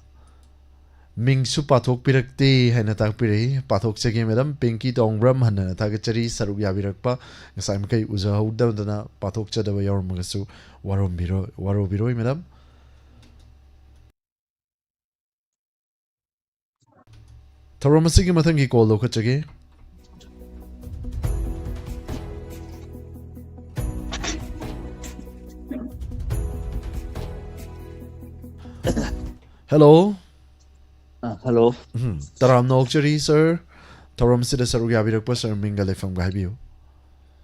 ꯃꯤꯡꯁꯨ ꯄꯥꯊꯣꯛꯄꯤꯔꯛꯇꯦ ꯍꯥꯏꯅ ꯇꯥꯛꯄꯤꯔꯛꯏ꯫ ꯄꯥꯊꯣꯛꯆꯒꯦ, madam ꯄꯤꯡꯀꯤ ꯇꯣꯡꯕ꯭ꯔꯝ, ꯍꯟꯅ ꯍꯟꯅ ꯊꯥꯒꯠꯆꯔꯤ꯫ ꯁꯔꯨꯛ ꯌꯥꯕꯤꯔꯛꯄ ꯉꯁꯥꯏ ꯃꯈꯩ ꯎꯖꯍꯧꯗꯗꯅ ꯄꯥꯊꯣꯛꯆꯗꯕ ꯌꯥꯎꯔꯝꯃꯒꯁꯨ ꯋꯥꯔꯧꯕꯤꯔꯣ-, ꯋꯥꯔꯧꯕꯤꯔꯣꯏ, madam꯫ ꯊꯧꯔꯝ ꯑꯁꯤꯒꯤ ꯃꯊꯪꯒꯤ call ꯂꯧꯈꯠꯆꯒꯦ꯫ Hello꯫ ꯑ, hello꯫ ꯎꯝ, ꯇꯔꯥꯝꯅ ꯑꯣꯛꯆꯔꯤ, sir꯫ ꯊꯧꯔꯝ ꯑꯁꯤꯗ ꯁꯔꯨꯛ ꯌꯥꯕꯤꯔꯛꯄ sir, ꯃꯤꯡꯒ ꯂꯩꯐꯝꯒ ꯍꯥꯏꯕꯤꯌꯨ꯫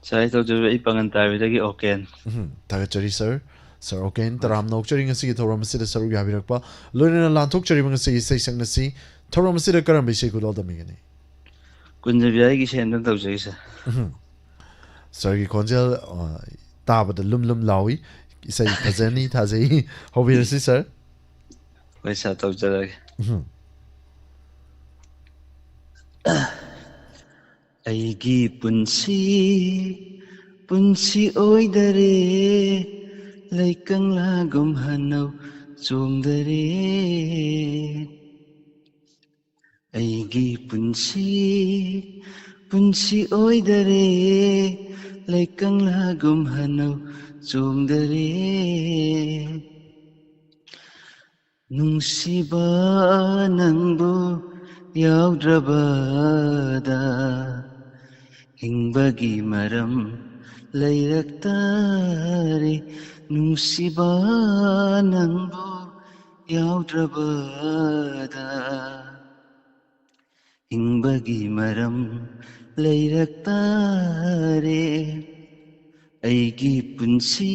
Sir, ꯑꯩ ꯇꯧꯖꯔꯤꯕ ꯑꯩ ꯄꯥꯉꯟ ꯇꯥꯕꯤꯗꯒꯤ ꯑꯣꯀꯦꯟ꯫ ꯎꯝ, ꯊꯥꯒꯠꯆꯔꯤ, sir꯫ Sir ꯑꯣꯀꯦꯟ, ꯇꯔꯥꯝꯅ ꯑꯣꯛꯆꯔꯤ ꯉꯁꯤꯒꯤ ꯊꯧꯔꯝ ꯑꯁꯤꯗ ꯁꯔꯨꯛ ꯌꯥꯕꯤꯔꯛꯄ, ꯂꯣꯏꯅꯅ ꯂꯥꯟꯊꯣꯛꯆꯔꯤꯕ ꯉꯁꯤꯒꯤ ꯏꯁꯩ ꯁꯛꯅꯁꯤ꯫ ꯊꯧꯔꯝ ꯑꯁꯤꯗ ꯀꯔꯝꯕ ꯏꯁꯩ ꯈꯨꯗꯣꯜ ꯇꯝꯕꯤꯒꯅꯤ? ꯀꯨꯟꯖꯕꯤꯌꯥꯏꯒꯤ ꯏꯁꯩ ꯑꯝꯇꯪ ꯇꯧꯖꯒꯦ, sir꯫ ꯎꯝ꯫ Sirꯒꯤ ꯈꯣꯟꯖꯦꯜ, ꯑ, ꯇꯥꯕꯗ ꯂꯨꯝ ꯂꯨꯝ ꯂꯥꯎꯏ꯫ ꯏꯁꯩ ꯐꯖꯅꯤ ꯊꯥꯖꯩ꯫ ꯍꯧꯕꯤꯔꯁꯤ, sir꯫ ꯍꯣꯏ, sir, ꯇꯧꯖꯔꯒꯦ꯫ ꯎꯝ꯫ ꯑꯩꯒꯤ ꯄꯨꯟꯁꯤ, ꯄꯨꯟꯁꯤ ꯑꯣꯏꯗꯔꯦ, ꯂꯩꯀꯪꯂꯥꯒꯨꯝ ꯍꯅꯧ ꯆꯣꯡꯗꯔꯦ꯫ ꯑꯩꯒꯤ ꯄꯨꯟꯁꯤ, ꯄꯨꯟꯁꯤ ꯑꯣꯏꯗꯔꯦ, ꯂꯩꯀꯪꯂꯥꯒꯨꯝ ꯍꯅꯧ ꯆꯣꯡꯗꯔꯦ꯫ ꯅꯨꯡꯁꯤꯕ, ꯅꯪꯕꯨ ꯌꯥꯎꯗ꯭ꯔꯕꯗ ꯍꯤꯡꯕꯒꯤ ꯃꯔꯝ ꯂꯩꯔꯛꯇꯔꯦ꯫ ꯅꯨꯡꯁꯤꯕ, ꯅꯪꯕꯨ ꯌꯥꯎꯗ꯭ꯔꯕꯗ ꯍꯤꯡꯕꯒꯤ ꯃꯔꯝ ꯂꯩꯔꯛꯇꯔꯦ꯫ ꯑꯩꯒꯤ ꯄꯨꯟꯁꯤ,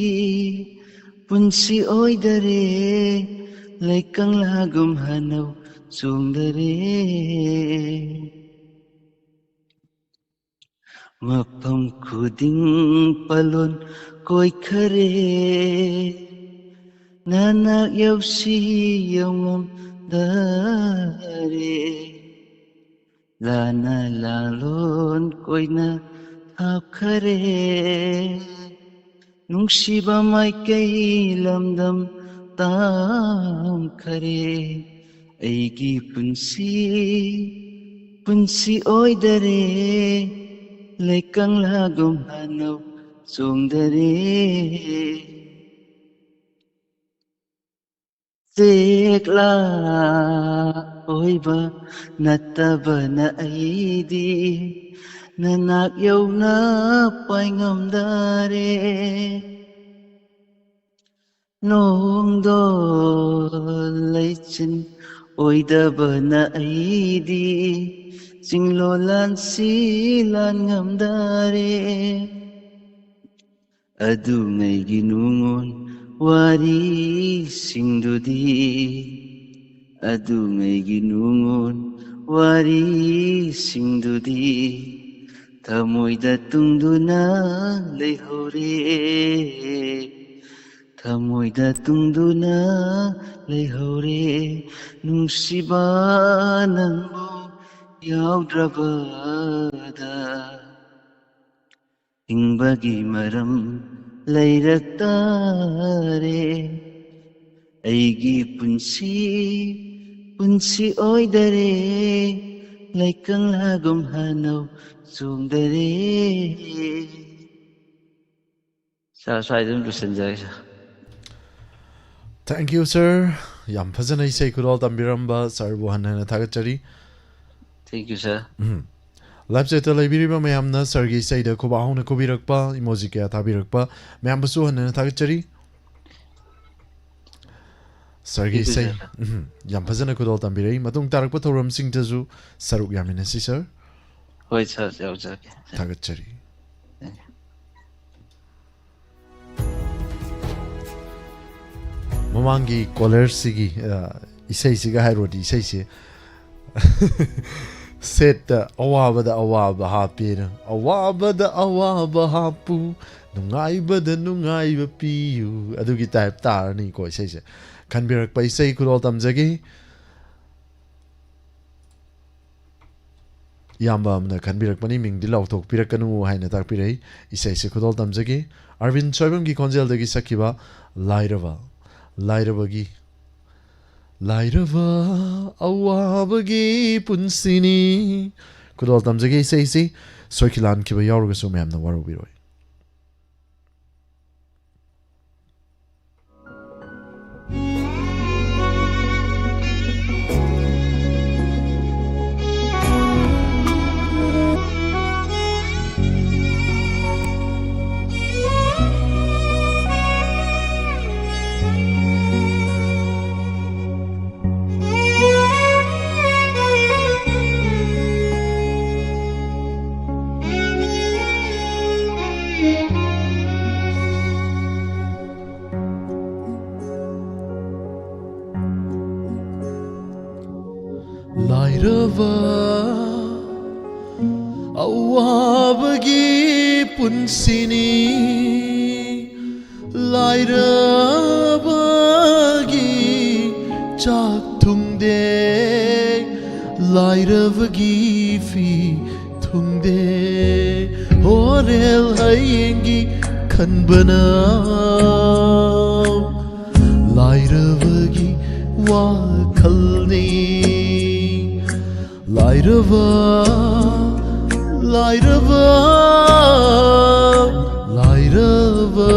ꯄꯨꯟꯁꯤ ꯑꯣꯏꯗꯔꯦ, ꯂꯩꯀꯪꯂꯥꯒꯨꯝ ꯍꯅꯧ ꯆꯣꯡꯗꯔꯦ꯫ ꯃꯐꯝ ꯈꯨꯗꯤꯡ ꯄꯂꯣꯟ ꯀꯣꯏꯈꯔꯦ, ꯅꯅꯥꯛ ꯌꯧꯁꯤ ꯌꯧꯉꯝꯗꯔꯦ꯫ ꯂꯥꯟꯅ ꯂꯥꯂꯣꯟ ꯀꯣꯏꯅ ꯊꯥꯞꯈꯔꯦ, ꯅꯨꯡꯁꯤꯕ ꯃꯥꯏꯀꯩ ꯂꯝꯗꯝ ꯇꯥꯝꯈꯔꯦ꯫ ꯑꯩꯒꯤ ꯄꯨꯟꯁꯤ, ꯄꯨꯟꯁꯤ ꯑꯣꯏꯗꯔꯦ, ꯂꯩꯀꯪꯂꯥꯒꯨꯝ ꯍꯅꯧ ꯆꯣꯡꯗꯔꯦ꯫ ꯆꯦꯛꯂꯥ ꯑꯣꯏꯕ ꯅꯠꯇꯕꯅ ꯑꯩꯗꯤ ꯅꯅꯥꯛ ꯌꯧꯅ ꯄꯥꯏꯉꯝꯗꯔꯦ꯫ ꯅꯣꯡꯗꯣ ꯂꯩꯆꯤꯟ ꯑꯣꯏꯗꯕꯅ ꯑꯩꯗꯤ ꯆꯤꯡꯂꯣ ꯂꯥꯟꯁꯤ ꯂꯥꯟ ꯉꯝꯗꯔꯦ꯫ ꯑꯗꯨꯉꯩꯒꯤ ꯅꯨꯡꯉꯣꯟ ꯋꯥꯔꯤꯁꯤꯡꯗꯨꯗꯤ, ꯑꯗꯨꯉꯩꯒꯤ ꯅꯨꯡꯉꯣꯟ ꯋꯥꯔꯤꯁꯤꯡꯗꯨꯗꯤ ꯊꯃꯣꯏꯗ ꯇꯨꯡꯗꯨꯅ ꯂꯩꯍꯧꯔꯦ, ꯊꯃꯣꯏꯗ ꯇꯨꯡꯗꯨꯅ ꯂꯩꯍꯧꯔꯦ꯫ ꯅꯨꯡꯁꯤꯕ, ꯅꯪꯕꯨ ꯌꯥꯎꯗ꯭ꯔꯕꯗ ꯍꯤꯡꯕꯒꯤ ꯃꯔꯝ ꯂꯩꯔꯛꯇꯔꯦ꯫ ꯑꯩꯒꯤ ꯄꯨꯟꯁꯤ, ꯄꯨꯟꯁꯤ ꯑꯣꯏꯗꯔꯦ, ꯂꯩꯀꯪꯂꯥꯒꯨꯝ ꯍꯅꯧ ꯆꯣꯡꯗꯔꯦ꯫ ꯁꯥꯔ, ꯁ꯭ꯋꯥꯏꯗ ꯑꯗꯨꯝ ꯂꯣꯏꯁꯤꯟꯖꯔꯒꯦ, ꯁꯥꯔ꯫ Thank you, sir. ꯌꯥꯝ ꯐꯖꯅ ꯏꯁꯩ ꯈꯨꯗꯣꯜ ꯇꯝꯕꯤꯔꯝꯕ ꯁꯥꯔꯕꯨ ꯍꯟꯅ ꯍꯟꯅ ꯊꯥꯒꯠꯆꯔꯤ. Thank you, sir. Um. Live chatꯇ ꯂꯩꯕꯤꯔꯤꯕ ꯃꯌꯥꯝꯅ ꯁꯥꯔꯒꯤ ꯏꯁꯩꯗ ꯈꯨꯕꯥꯛ ꯍꯧꯅ ꯈꯨꯕꯤꯔꯛꯄ, emoji ꯀꯌꯥ ꯊꯥꯕꯤꯔꯛꯄ ꯃꯌꯥꯝꯕꯨꯁꯨ ꯍꯟꯅ ꯍꯟꯅ ꯊꯥꯒꯠꯆꯔꯤ. ꯁꯥꯔꯒꯤ Thank you, ꯏꯁꯩ sir. ꯎꯝ, ꯌꯥꯝ ꯐꯖꯅ ꯈꯨꯗꯣꯜ ꯇꯝꯕꯤꯔꯛꯏ. ꯃꯇꯨꯡ ꯇꯥꯔꯛꯄ ꯊꯧꯔꯝꯁꯤꯡꯗꯁꯨ ꯁꯔꯨꯛ ꯌꯥꯃꯤꯟꯅꯁꯤ, ꯁꯥꯔ. ꯍꯣꯏ, ꯁꯥꯔ, ꯌꯥꯎꯖꯔꯛꯀꯦ, ꯁꯥꯔ꯫ ꯊꯥꯒꯠꯆꯔꯤ. Thank you. ꯃꯃꯥꯡꯒꯤ ꯀꯣꯂꯔꯁꯤꯒꯤ, ꯑ, ꯏꯁꯩꯁꯤꯒ ꯍꯥꯏꯔꯨꯔꯗꯤ ꯏꯁꯩꯁꯦ ꯁꯦꯠꯇ ꯑꯋꯥꯕꯗ ꯑꯋꯥꯕ ꯍꯥꯞꯄꯦꯅ, ꯑꯋꯥꯕꯗ ꯑꯋꯥꯕ ꯍꯥꯞꯄꯨ, ꯅꯨꯡꯉꯥꯏꯕꯗ ꯅꯨꯡꯉꯥꯏꯕ ꯄꯤꯌꯨ, ꯑꯗꯨꯒꯤ ꯇꯥꯏꯞ ꯇꯥꯔꯅꯤꯀꯣ ꯏꯁꯩꯁꯦ. ꯈꯟꯕꯤꯔꯛꯄ ꯏꯁꯩ ꯈꯨꯗꯣꯜ ꯇꯝꯖꯒꯦ. ꯏꯌꯥꯝꯕ ꯑꯃꯅ ꯈꯟꯕꯤꯔꯛꯄꯅꯤ, ꯃꯤꯡꯗꯤ ꯂꯥꯎꯊꯣꯛꯄꯤꯔꯛꯀꯅꯨ ꯍꯥꯏꯅ ꯇꯥꯛꯄꯤꯔꯛꯏ꯫ ꯏꯁꯩꯁꯦ ꯈꯨꯗꯣꯜ ꯇꯝꯖꯒꯦ꯫ ꯑꯔꯕꯤꯟ ꯁꯣꯏꯕꯝꯒꯤ ꯈꯣꯟꯖꯦꯜꯗꯒꯤ ꯁꯛꯈꯤꯕ ꯂꯥꯏꯔꯕ, ꯂꯥꯏꯔꯕꯒꯤ, ꯂꯥꯏꯔꯕ ꯑꯋꯥꯕꯒꯤ ꯄꯨꯟꯁꯤꯅꯤ꯫ ꯈꯨꯗꯣꯜ ꯇꯝꯖꯒꯦ ꯏꯁꯩꯁꯤ꯫ ꯁꯣꯏꯈꯤ ꯂꯥꯟꯈꯤꯕ ꯌꯥꯎꯔꯒꯁꯨ ꯃꯌꯥꯝꯅ ꯋꯥꯔꯧꯕꯤꯔꯣꯏ꯫ ꯂꯥꯏꯔꯕ ꯑꯋꯥꯕꯒꯤ ꯄꯨꯟꯁꯤꯅꯤ, ꯂꯥꯏꯔꯕꯒꯤ ꯆꯥꯛ ꯊꯨꯡꯗꯦ, ꯂꯥꯏꯔꯕꯒꯤ ꯐꯤ ꯊꯨꯡꯗꯦ, ꯍꯣꯔꯦꯜ ꯍꯌꯦꯡꯒꯤ ꯈꯟꯕꯅ ꯂꯥꯏꯔꯕꯒꯤ ꯋꯥꯈꯜꯅꯤ꯫ ꯂꯥꯏꯔꯕ, ꯂꯥꯏꯔꯕ, ꯂꯥꯏꯔꯕ꯫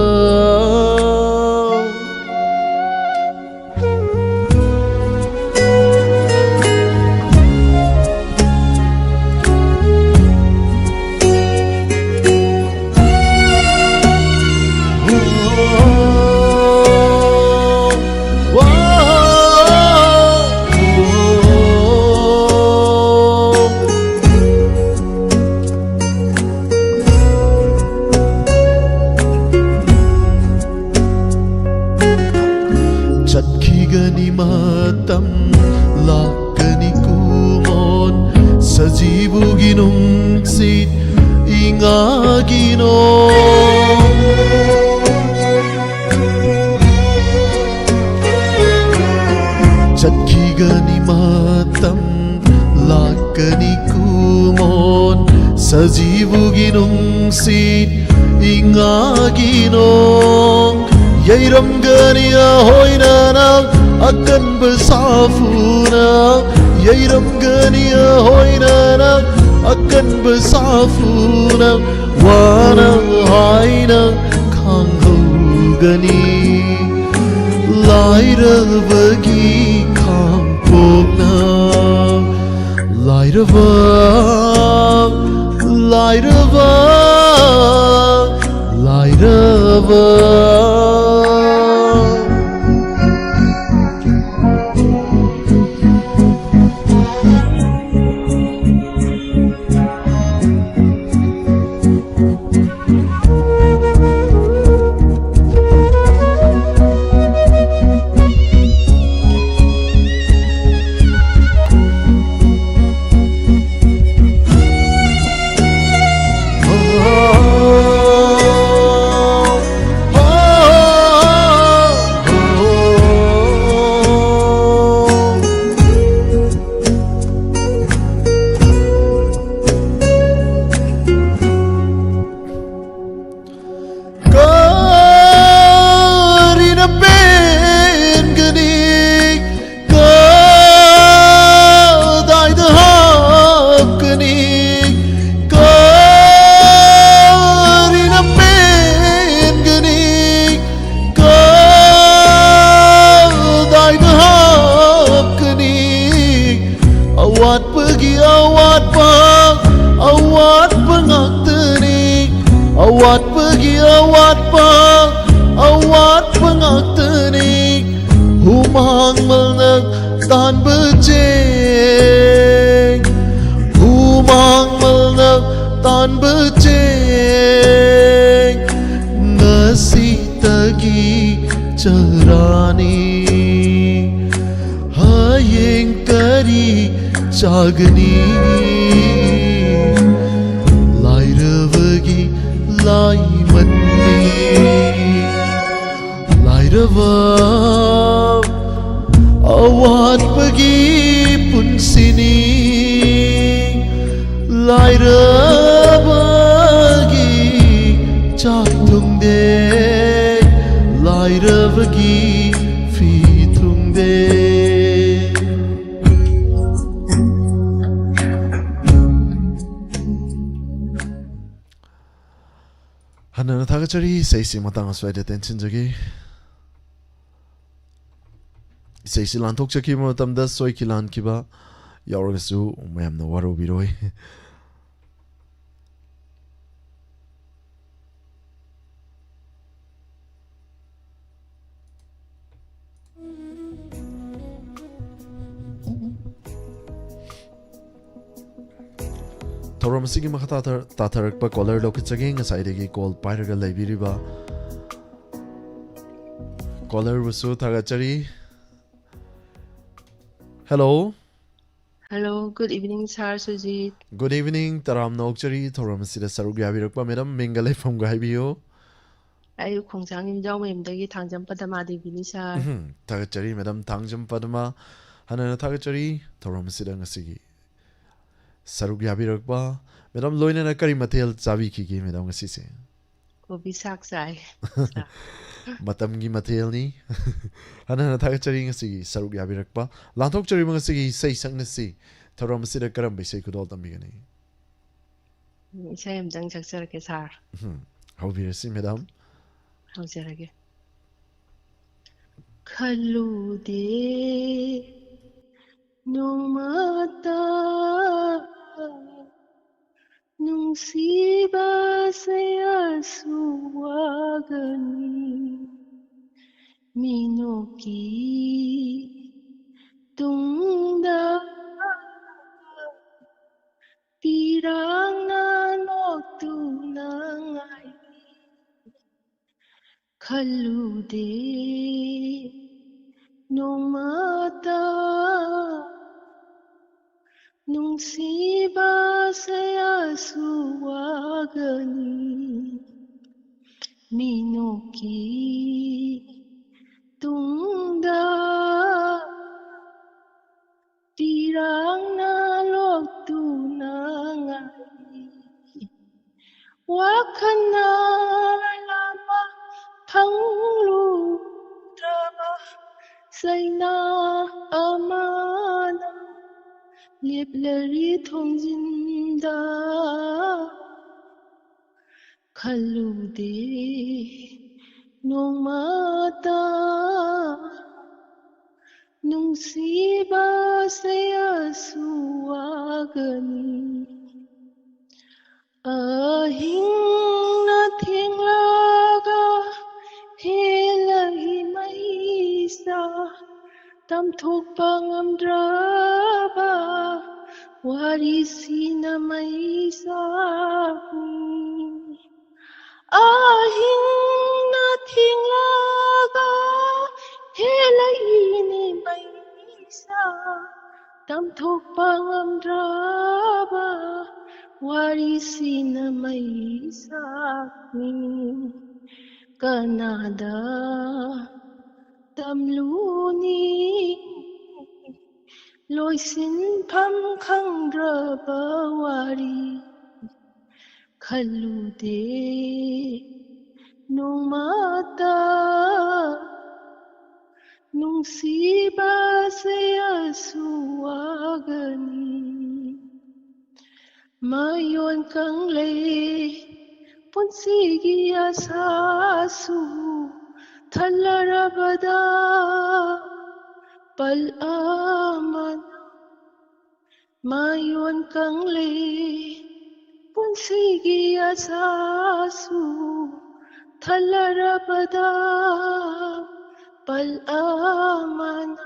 ꯆꯠꯈꯤꯒꯅꯤ ꯃꯇꯝ, ꯂꯥꯛꯀꯅꯤ ꯀꯨꯃꯣꯟ, ꯁꯖꯤꯕꯨꯒꯤ ꯅꯨꯡꯁꯤꯠ ꯏꯉꯥꯒꯤꯅꯣ꯫ ꯆꯠꯈꯤꯒꯅꯤ ꯃꯇꯝ, ꯂꯥꯛꯀꯅꯤ ꯀꯨꯃꯣꯟ, ꯁꯖꯤꯕꯨꯒꯤ ꯅꯨꯡꯁꯤꯠ ꯏꯉꯥꯒꯤꯅꯣ꯫ ꯌꯩꯔꯝꯒꯅꯤ ꯑꯍꯣꯏꯅꯅ ꯑꯀꯟꯕ ꯁꯥꯐꯨꯅ, ꯌꯩꯔꯝꯒꯅꯤ ꯑꯍꯣꯏꯅꯅ ꯑꯀꯟꯕ ꯁꯥꯐꯨꯅ, ꯋꯥꯅ ꯍꯥꯏꯅ ꯈꯥꯡꯍꯧꯒꯅꯤ ꯂꯥꯏꯔꯕꯒꯤ ꯈꯥꯡꯄꯣꯛꯅ꯫ ꯂꯥꯏꯔꯕ, ꯂꯥꯏꯔꯕ, ꯂꯥꯏꯔꯕ꯫ ꯑꯋꯥꯠꯄ ꯉꯥꯛꯇꯅꯤ, ꯑꯋꯥꯠꯄꯒꯤ ꯑꯋꯥꯠꯄ, ꯑꯋꯥꯠꯄ ꯉꯥꯛꯇꯅꯤ꯫ ꯍꯨꯃꯥꯡ ꯃꯅꯝ ꯇꯥꯟꯕ ꯆꯦꯡ, ꯍꯨꯃꯥꯡ ꯃꯅꯝ ꯇꯥꯟꯕ ꯆꯦꯡ, ꯉꯁꯤꯇꯒꯤ ꯆꯔꯥꯅꯤ꯫ ꯍꯌꯦꯡ ꯀꯔꯤ ꯆꯥꯒꯅꯤ? ꯂꯥꯏꯔꯕꯒꯤ ꯂꯥꯏꯃꯟꯅꯤ꯫ ꯂꯥꯏꯔꯕ ꯑꯋꯥꯠꯄꯒꯤ ꯄꯨꯟꯁꯤꯅꯤ꯫ ꯂꯥꯏꯔꯕꯒꯤ ꯆꯥꯛ ꯊꯨꯡꯗꯦ, ꯂꯥꯏꯔꯕꯒꯤ ꯐꯤ ꯊꯨꯡꯗꯦ꯫ ꯍꯟꯅꯅ ꯊꯥꯒꯠꯆꯔꯤ꯫ ꯏꯁꯩꯁꯤ ꯃꯇꯥꯡ ꯑꯁ꯭ꯋꯥꯏꯗ ꯇꯦꯟꯁꯤꯟꯖꯒꯦ꯫ ꯏꯁꯩꯁꯤ ꯂꯥꯟꯊꯣꯛꯆꯈꯤꯕ ꯃꯇꯝꯗ ꯁꯣꯏꯈꯤ ꯂꯥꯟꯈꯤꯕ ꯌꯥꯎꯔꯒꯁꯨ ꯃꯌꯥꯝꯅ ꯋꯥꯔꯧꯕꯤꯔꯣꯏ꯫ ꯊꯧꯔꯝ ꯑꯁꯤꯒꯤ ꯃꯈꯥ ꯇꯥꯊꯔ-, ꯇꯥꯊꯔꯛꯄ caller ꯂꯧꯈꯠꯆꯒꯦ꯫ ꯉꯁꯥꯏꯗꯒꯤ call ꯄꯥꯏꯔꯒ ꯂꯩꯕꯤꯔꯤꯕ callerꯕꯨꯁꯨ ꯊꯥꯒꯠꯆꯔꯤ꯫ Hello꯫ Hello, good evening, sir Sujit. Good evening, ꯇꯔꯥꯝꯅ ꯑꯣꯛꯆꯔꯤ ꯊꯧꯔꯝ ꯑꯁꯤꯗ ꯁꯔꯨꯛ ꯌꯥꯕꯤꯔꯛꯄ꯫ Madam, ꯃꯤꯡꯒ ꯂꯩꯐꯝꯒ ꯍꯥꯏꯕꯤꯌꯨ꯫ ꯑꯩ ꯈꯣꯡꯖꯥꯡ ꯌꯨꯝꯖꯥꯎ ꯃꯌꯨꯝꯗꯒꯤ ꯊꯥꯡꯖꯝ ꯄꯗꯃꯥ ꯗꯦꯕꯤꯅꯤ, sir꯫ ꯎꯝ, ꯊꯥꯒꯠꯆꯔꯤ, Madam ꯊꯥꯡꯖꯝ ꯄꯗꯃꯥ꯫ ꯍꯟꯅꯅ ꯊꯥꯒꯠꯆꯔꯤ ꯊꯧꯔꯝ ꯑꯁꯤꯗ ꯉꯁꯤꯒꯤ ꯁꯔꯨꯛ ꯌꯥꯕꯤꯔꯛꯄ꯫ Madam, ꯂꯣꯏꯅꯅ ꯀꯔꯤ ꯃꯊꯦꯜ ꯆꯥꯕꯤꯈꯤꯒꯦ, Madam, ꯉꯁꯤꯁꯦ? ꯀꯣꯕꯤ ꯁꯥꯛ ꯆꯥꯏ꯫ ꯃꯇꯝꯒꯤ ꯃꯊꯦꯜꯅꯤ꯫ ꯍꯟꯅ ꯍꯟꯅ ꯊꯥꯒꯠꯆꯔꯤ ꯉꯁꯤꯒꯤ ꯁꯔꯨꯛ ꯌꯥꯕꯤꯔꯛꯄ꯫ ꯂꯥꯟꯊꯣꯛꯆꯔꯤꯕ ꯉꯁꯤꯒꯤ ꯏꯁꯩ ꯁꯛꯅꯁꯤ ꯊꯧꯔꯝ ꯑꯁꯤꯗ ꯀꯔꯝꯕ ꯏꯁꯩ ꯈꯨꯗꯣꯜ ꯇꯝꯕꯤꯒꯅꯤ? ꯎꯝ, ꯏꯁꯩ ꯑꯃꯇꯪ ꯁꯛꯆꯔꯛꯀꯦ, sir꯫ ꯎꯝ, ꯍꯧꯕꯤꯔꯁꯤ, Madam꯫ ꯍꯧꯖꯔꯒꯦ꯫ ꯈꯜꯂꯨꯗꯦ ꯅꯣꯡꯃꯇ ꯅꯨꯡꯁꯤꯕꯁꯦ ꯑꯁꯨꯛ ꯋꯥꯒꯅꯤ꯫ ꯃꯤꯅꯣꯛꯀꯤ ꯇꯨꯡꯗ ꯄꯤꯔꯥꯡꯅ ꯅꯣꯛꯇꯨꯅ ꯉꯥꯏꯔꯤ꯫ ꯈꯜꯂꯨꯗꯦ ꯅꯣꯡꯃꯇ ꯅꯨꯡꯁꯤꯕꯁꯦ ꯑꯁꯨꯛ ꯋꯥꯒꯅꯤ꯫ ꯃꯤꯅꯣꯛꯀꯤ ꯇꯨꯡꯗ ꯄꯤꯔꯥꯡꯅ ꯂꯣꯛꯇꯨꯅ ꯉꯥꯏꯔꯤ꯫ ꯋꯥꯈꯜꯅ ꯂꯥꯝꯕ ꯐꯪꯂꯨꯗ꯭ꯔꯕ ꯆꯩꯅꯥ ꯑꯃꯅ ꯂꯦꯞꯂꯔꯤ ꯊꯣꯡꯖꯤꯟꯗ꯫ ꯈꯜꯂꯨꯗꯦ ꯅꯣꯡꯃꯇ ꯅꯨꯡꯁꯤꯕꯁꯦ ꯑꯁꯨꯛ ꯋꯥꯒꯅꯤ꯫ ꯑꯍꯤꯡꯅ ꯊꯦꯡꯂꯒ ꯍꯦꯜꯂꯛꯏ ꯃꯩꯁꯥ, ꯇꯝꯊꯣꯛꯄ ꯉꯝꯗ꯭ꯔꯕ ꯋꯥꯔꯤꯁꯤꯅ ꯃꯩ ꯆꯥꯛꯅꯤ꯫ ꯑꯍꯤꯡꯅ ꯊꯦꯡꯂꯒ ꯍꯦꯜꯂꯛꯏꯅꯦ ꯃꯩꯁꯥ, ꯇꯝꯊꯣꯛꯄ ꯉꯝꯗ꯭ꯔꯕ ꯋꯥꯔꯤꯁꯤꯅ ꯃꯩ ꯆꯥꯛꯅꯤ꯫ ꯀꯅꯥꯗ ꯇꯝꯂꯨꯅꯤ ꯂꯣꯏꯁꯤꯟꯐꯝ ꯈꯪꯗ꯭ꯔꯕ ꯋꯥꯔꯤ? ꯈꯜꯂꯨꯗꯦ ꯅꯣꯡꯃꯇ ꯅꯨꯡꯁꯤꯕꯁꯦ ꯑꯁꯨꯛ ꯋꯥꯒꯅꯤ꯫ ꯃꯌꯣꯟ ꯀꯪꯂꯩ ꯄꯨꯟꯁꯤꯒꯤ ꯑꯁꯥꯁꯨ ꯊꯜꯂꯔꯕꯗ ꯄꯜ ꯑꯃꯅ ꯃꯌꯣꯟ ꯀꯪꯂꯩ ꯄꯨꯟꯁꯤꯒꯤ ꯑꯁꯥꯁꯨ ꯊꯜꯂꯔꯕꯗ ꯄꯜ ꯑꯃꯅ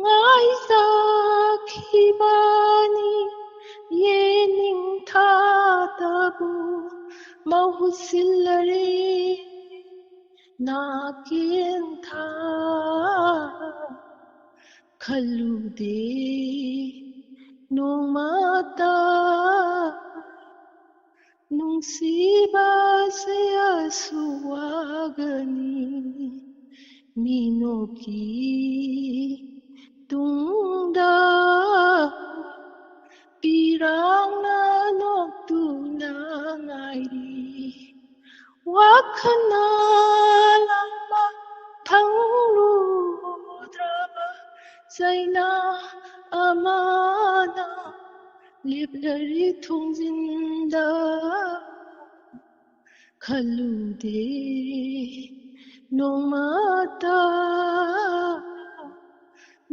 ꯉꯥꯏꯖꯈꯤꯕꯅꯤ꯫ ꯌꯦꯅꯤꯡꯊꯥꯗꯕꯨ ꯃꯍꯨꯠ ꯁꯤꯜꯂꯔꯦ ꯅꯥꯀꯦꯟꯊꯥ꯫ ꯈꯜꯂꯨꯗꯦ ꯅꯣꯡꯃꯇ ꯅꯨꯡꯁꯤꯕꯁꯦ ꯑꯁꯨꯛ ꯋꯥꯒꯅꯤ꯫ ꯃꯤꯅꯣꯛꯀꯤ ꯇꯨꯡꯗ ꯄꯤꯔꯥꯡꯅ ꯅꯣꯛꯇꯨꯅ ꯉꯥꯏꯔꯤ꯫ ꯋꯥꯈꯜꯅ ꯂꯥꯡꯕ ꯐꯪꯂꯨꯗ꯭ꯔꯕ ꯆꯩꯅꯥ ꯑꯃꯅ ꯂꯦꯞꯂꯔꯤ ꯊꯣꯡꯖꯤꯟꯗ꯫ ꯈꯜꯂꯨꯗꯦ ꯅꯣꯡꯃꯇ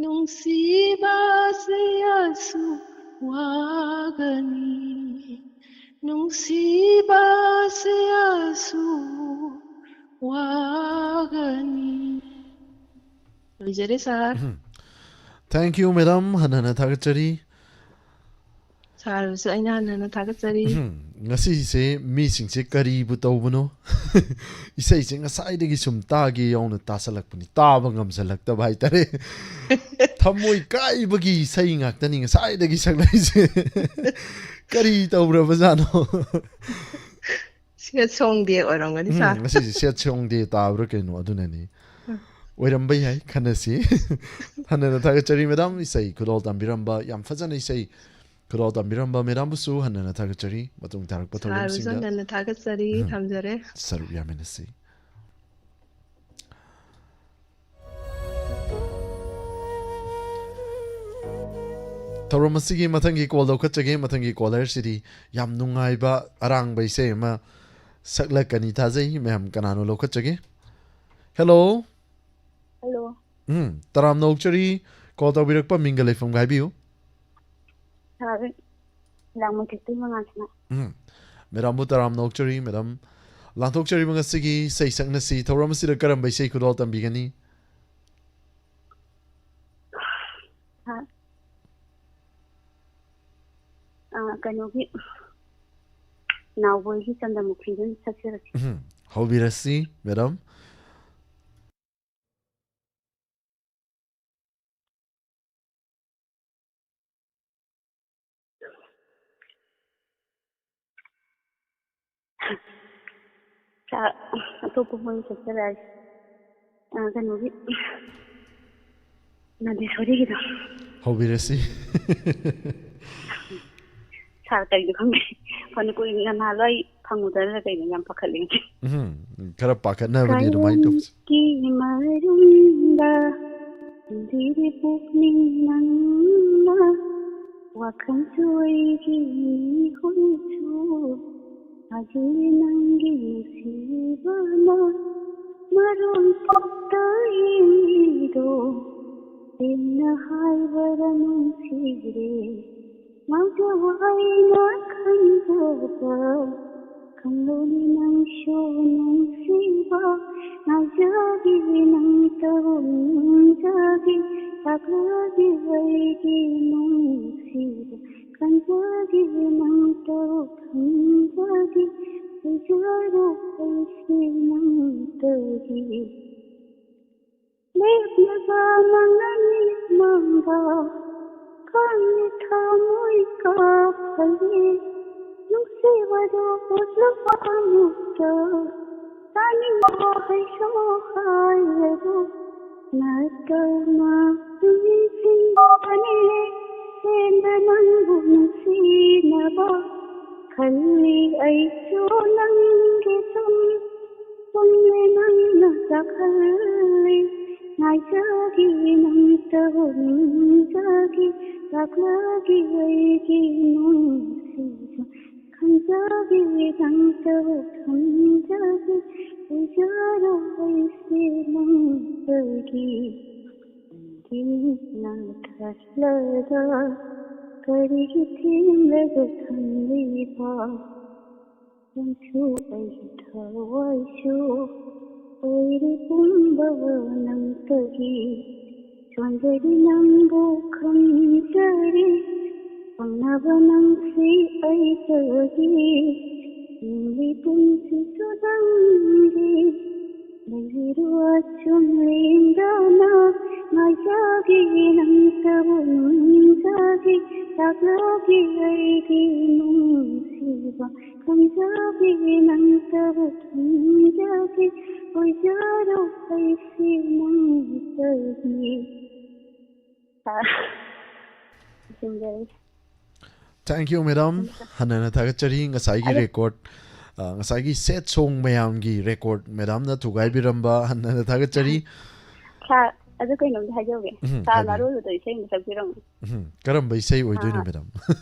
ꯅꯨꯡꯁꯤꯕꯁꯦ ꯑꯁꯨꯛ ꯋꯥꯒꯅꯤ꯫ ꯅꯨꯡꯁꯤꯕꯁꯦ ꯑꯁꯨꯛ ꯋꯥꯒꯅꯤ꯫ ꯂꯣꯏꯖꯔꯦ, ꯁꯥꯔ꯫ ꯎꯝ꯫ Thank you, madam. ꯍꯟꯅ ꯍꯟꯅ ꯊꯥꯒꯠꯆꯔꯤ꯫ ꯁꯥꯔꯕꯨꯁꯨ ꯑꯩꯅ ꯍꯟꯅ ꯍꯟꯅ ꯊꯥꯒꯠꯆꯔꯤ꯫ ꯎꯝ, ꯉꯁꯤꯁꯦ ꯃꯤꯁꯤꯡꯁꯦ ꯀꯔꯤꯕꯨ ꯇꯧꯕꯅꯣ? ꯏꯁꯩꯁꯦ ꯉꯁꯥꯏꯗꯒꯤ ꯁꯨꯝ ꯇꯥꯒꯦ ꯌꯥꯎꯅ ꯇꯥꯁꯜꯂꯛꯄꯅꯤ, ꯇꯥꯕ ꯉꯝꯁꯜꯂꯛꯇꯕ ꯍꯥꯏꯇꯥꯔꯦ꯫ ꯊꯃꯣꯏ ꯀꯥꯏꯕꯒꯤ ꯏꯁꯩ ꯉꯥꯛꯇꯅꯤ ꯉꯁꯥꯏꯗꯒꯤ ꯁꯛꯂꯛꯏꯁꯦ꯫ ꯀꯔꯤ ꯇꯧꯔꯕꯖꯥꯠꯅꯣ? ꯁꯦꯠ ꯁꯣꯡꯗꯦ ꯑꯣꯏꯔꯝꯒꯅꯤ, ꯎꯝ, ꯁꯥꯔ꯫ ꯉꯁꯤꯁꯦ ꯁꯦꯠ ꯁꯣꯡꯗꯦ ꯇꯥꯕ꯭ꯔꯥ ꯀꯩꯅꯣ, ꯑꯗꯨꯅꯅꯤ꯫ ꯑꯣꯏꯔꯝꯕ ꯌꯥꯏ, ꯈꯟꯅꯁꯤ꯫ ꯍꯟꯅꯅ ꯊꯥꯒꯠꯆꯔꯤ, ꯃꯦꯗꯥꯝ, ꯏꯁꯩ ꯈꯨꯗꯣꯜ ꯇꯝꯕꯤꯔꯝꯕ, ꯌꯥꯝ ꯐꯖꯅ ꯏꯁꯩ ꯈꯨꯗꯣꯜ ꯇꯝꯕꯤꯔꯝꯕ ꯃꯦꯗꯥꯝꯕꯨꯁꯨ ꯍꯟꯅꯅ ꯊꯥꯒꯠꯆꯔꯤ꯫ ꯃꯇꯨꯡ ꯇꯥꯔꯛꯄ ꯁꯥꯔꯕꯨꯁꯨ ꯊꯧꯔꯝꯁꯤꯡꯗ ꯍꯟꯅ ꯊꯥꯒꯠꯆꯔꯤ꯫ ꯎꯝ꯫ ꯊꯝꯖꯔꯦ꯫ ꯁꯔꯨꯛ ꯌꯥꯃꯤꯟꯅꯁꯤ꯫ ꯊꯧꯔꯝ ꯑꯁꯤꯒꯤ ꯃꯊꯪꯒꯤ ꯀꯣꯜ ꯂꯧꯈꯠꯆꯒꯦ꯫ ꯃꯊꯪꯒꯤ ꯀꯣꯂꯔꯁꯤꯗꯤ ꯌꯥꯝ ꯅꯨꯡꯉꯥꯏꯕ ꯑꯔꯥꯡꯕ ꯏꯁꯩ ꯑꯃ ꯁꯛꯂꯛꯀꯅꯤ ꯊꯥꯖꯩ꯫ ꯃꯌꯥꯝ ꯀꯅꯥꯅꯣ ꯂꯧꯈꯠꯆꯒꯦ? ꯍꯦꯜꯂꯣ꯫ ꯍꯜꯂꯣ꯫ ꯎꯝ, ꯇꯔꯥꯝꯅ ꯑꯣꯛꯆꯔꯤ꯫ ꯀꯣꯜ ꯇꯧꯕꯤꯔꯛꯄ ꯃꯤꯡꯒ ꯂꯩꯐꯝꯒ ꯍꯥꯏꯕꯤꯌꯨ꯫ ꯁꯥꯔ, ꯂꯥꯡꯃꯩꯊꯦꯛꯇꯩ ꯃꯉꯥꯜꯁꯅꯥ꯫ ꯎꯝ꯫ ꯃꯦꯗꯥꯝꯕꯨ ꯇꯔꯥꯝꯅ ꯑꯣꯛꯆꯔꯤ꯫ ꯃꯦꯗꯥꯝ, ꯂꯥꯟꯊꯣꯛꯆꯔꯤꯕ ꯉꯁꯤꯒꯤ ꯏꯁꯩ ꯁꯛꯅꯁꯤ ꯊꯧꯔꯝ ꯑꯁꯤꯗ ꯀꯔꯝꯕ ꯏꯁꯩ ꯈꯨꯗꯣꯜ ꯇꯝꯕꯤꯒꯅꯤ? ꯑ, ꯑ, ꯀꯩꯅꯣꯒꯤ, ꯅꯥꯎꯕꯣꯏꯒꯤ ꯆꯟꯗ꯭ꯔꯃꯨꯈꯤꯗꯨ ꯑꯣꯏꯅ ꯁꯛꯆꯔꯛꯀꯦ꯫ ꯎꯝ꯫ ꯍꯧꯕꯤꯔꯁꯤ, ꯃꯦꯗꯥꯝ꯫ ꯁꯥ-, ꯑꯇꯣꯞꯄ ꯃꯣꯏ ꯆꯠꯆꯔꯛꯑꯒꯦ꯫ ꯑ, ꯀꯩꯅꯣꯒꯤ, ꯅꯟꯗꯦꯁꯣꯔꯤꯒꯤꯗꯣ꯫ ꯍꯧꯕꯤꯔꯁꯤ꯫ ꯁꯥꯔ, ꯀꯩꯅꯣ ꯈꯪꯗꯦ, ꯐꯅ ꯀꯨꯏꯅ ꯅꯍꯥꯟꯋꯥꯏ ꯐꯪꯉꯨꯗꯅ ꯀꯩꯅꯣ ꯌꯥꯝ ꯄꯥꯈꯠꯂꯦ꯫ ꯎꯝ, ꯈꯔ ꯄꯥꯈꯠꯅꯕꯅꯤ ꯑꯗꯨꯃꯥꯏꯅ ꯇꯧꯕꯁꯦ꯫ ꯀꯤ ꯃꯔꯨꯝꯗ ꯍꯤꯟꯗꯤꯔꯤ ꯄꯨꯛꯅꯤꯡ ꯅꯪꯅ ꯋꯥꯈꯜꯁꯨ ꯑꯩꯒꯤ ꯃꯤꯍꯨꯜꯁꯨ ꯍꯧꯖꯤꯛ ꯅꯪꯒꯤ ꯅꯨꯡꯁꯤꯕꯅ ꯃꯔꯣꯟ ꯊꯣꯛꯇ ꯏꯔꯣ꯫ ꯇꯦꯟꯅ ꯍꯥꯏꯕꯗ ꯅꯨꯡꯁꯤꯔꯦ꯫ ꯃꯗꯨ ꯑꯩꯅ ꯈꯟꯖꯕ ꯈꯪꯂꯣꯅꯤ ꯅꯪꯁꯨ ꯅꯨꯡꯁꯤꯕ꯫ ꯉꯥꯏꯖꯒꯦ ꯅꯪꯇꯕꯨ ꯅꯤꯡꯖꯒꯦ ꯇꯥꯛꯂꯒꯦ ꯑꯩꯒꯤ ꯅꯨꯡꯁꯤꯕ꯫ ꯈꯟꯖꯒꯦ ꯅꯪꯇꯕꯨ ꯈꯟꯖꯒꯦ ꯂꯩꯖꯔꯣ ꯑꯩꯁꯦ ꯅꯪꯇꯒꯤ꯫ ꯂꯦꯞꯂꯒ ꯃꯪꯂꯥꯟ ꯃꯤꯠꯃꯥꯡꯗ ꯈꯪꯂꯦ ꯊꯃꯣꯏ ꯀꯥꯐꯜꯂꯦ꯫ ꯅꯨꯡꯁꯤꯕꯗꯨ ꯎꯠꯂꯨꯕ ꯑꯃꯨꯛꯇ ꯇꯥꯅꯤꯡꯕ ꯋꯥꯍꯩꯁꯨ ꯍꯥꯏꯔꯔꯣꯏ꯫ ꯅꯇꯧꯅ ꯅꯤꯡꯁꯤꯡꯕꯅꯦ ꯍꯦꯟꯅ ꯅꯪꯕꯨ ꯅꯨꯡꯁꯤꯅꯕ ꯈꯜꯂꯤ ꯑꯩꯁꯨ ꯅꯪꯒꯤ ꯁꯨꯝ ꯄꯨꯝꯂꯦ ꯅꯪꯅ ꯆꯥꯛꯍꯜꯂꯤ꯫ ꯉꯥꯏꯖꯒꯦ ꯅꯪꯇꯕꯨ ꯅꯤꯡꯖꯒꯦ ꯇꯥꯛꯂꯒꯦ ꯑꯩꯒꯤ ꯅꯨꯡꯁꯤꯕ꯫ ꯈꯟꯖꯒꯦ ꯅꯪꯇꯕꯨ ꯈꯟꯖꯒꯦ ꯎꯖꯔꯣ ꯑꯩꯁꯦ ꯅꯪꯇꯒꯤ꯫ ꯅꯪꯒꯤ ꯅꯥꯊꯠꯂꯒ ꯀꯔꯤꯒꯤ ꯊꯦꯡꯂꯒ ꯊꯝꯂꯤꯕ? ꯅꯪꯁꯨ ꯑꯩꯒꯤ ꯊꯋꯥꯏꯁꯨ ꯑꯣꯏꯔꯤ ꯄꯨꯝꯕ ꯅꯪꯇꯒꯤ꯫ ꯆꯣꯟꯖꯔꯤ ꯅꯪꯕꯨ ꯈꯟꯖꯔꯤ, ꯐꯪꯅꯕ ꯅꯪꯁꯤ ꯑꯩꯇꯒꯤ꯫ ꯍꯤꯡꯂꯤ ꯄꯨꯟꯁꯤꯁꯨ ꯅꯪꯒꯤ꯫ ꯂꯩꯔꯤꯕ ꯑꯆꯨꯝ ꯂꯦꯡꯗꯅ ꯉꯥꯏꯖꯒꯦ, ꯅꯪꯇꯕꯨ ꯅꯤꯡꯖꯒꯦ, ꯇꯥꯖꯒꯦ ꯑꯩꯒꯤ ꯅꯨꯡꯁꯤꯕ꯫ ꯈꯟꯖꯒꯦ, ꯅꯪꯇꯕꯨ ꯊꯨꯡꯖꯒꯦ, ꯑꯣꯏꯖꯔꯣ ꯑꯩꯁꯦ ꯅꯪꯇꯒꯤ꯫ ꯂꯣꯏꯁꯤꯟꯖꯔꯦ꯫ Thank you, madam. ꯍꯟꯅꯅ ꯊꯥꯒꯠꯆꯔꯤ꯫ ꯉꯁꯥꯏꯒꯤ ꯑꯗꯣ record, ꯑ, ꯉꯁꯥꯏꯒꯤ sad song ꯃꯌꯥꯝꯒꯤ record madamꯅ ꯊꯨꯒꯥꯏꯕꯤꯔꯝꯕ ꯍꯟꯅꯅ ꯊꯥꯒꯠꯆꯔꯤ꯫ ꯁꯥꯔ, ꯑꯗꯨ ꯀꯩꯅꯣꯝꯇ ꯍꯥꯏꯖꯍꯧꯒꯦ꯫ ꯎꯝ, ꯁꯥꯔꯅ ꯍꯥꯏꯕꯤꯌꯨ꯫ ꯑꯔꯣꯏꯕꯗ ꯏꯁꯩ ꯑꯃ ꯁꯛꯄꯤꯔꯝꯃꯣ꯫ ꯎꯝ, ꯀꯔꯝꯕ ꯏꯁꯩ ꯑꯣꯏꯗꯣꯏꯅꯣ, ꯑꯥ, madam?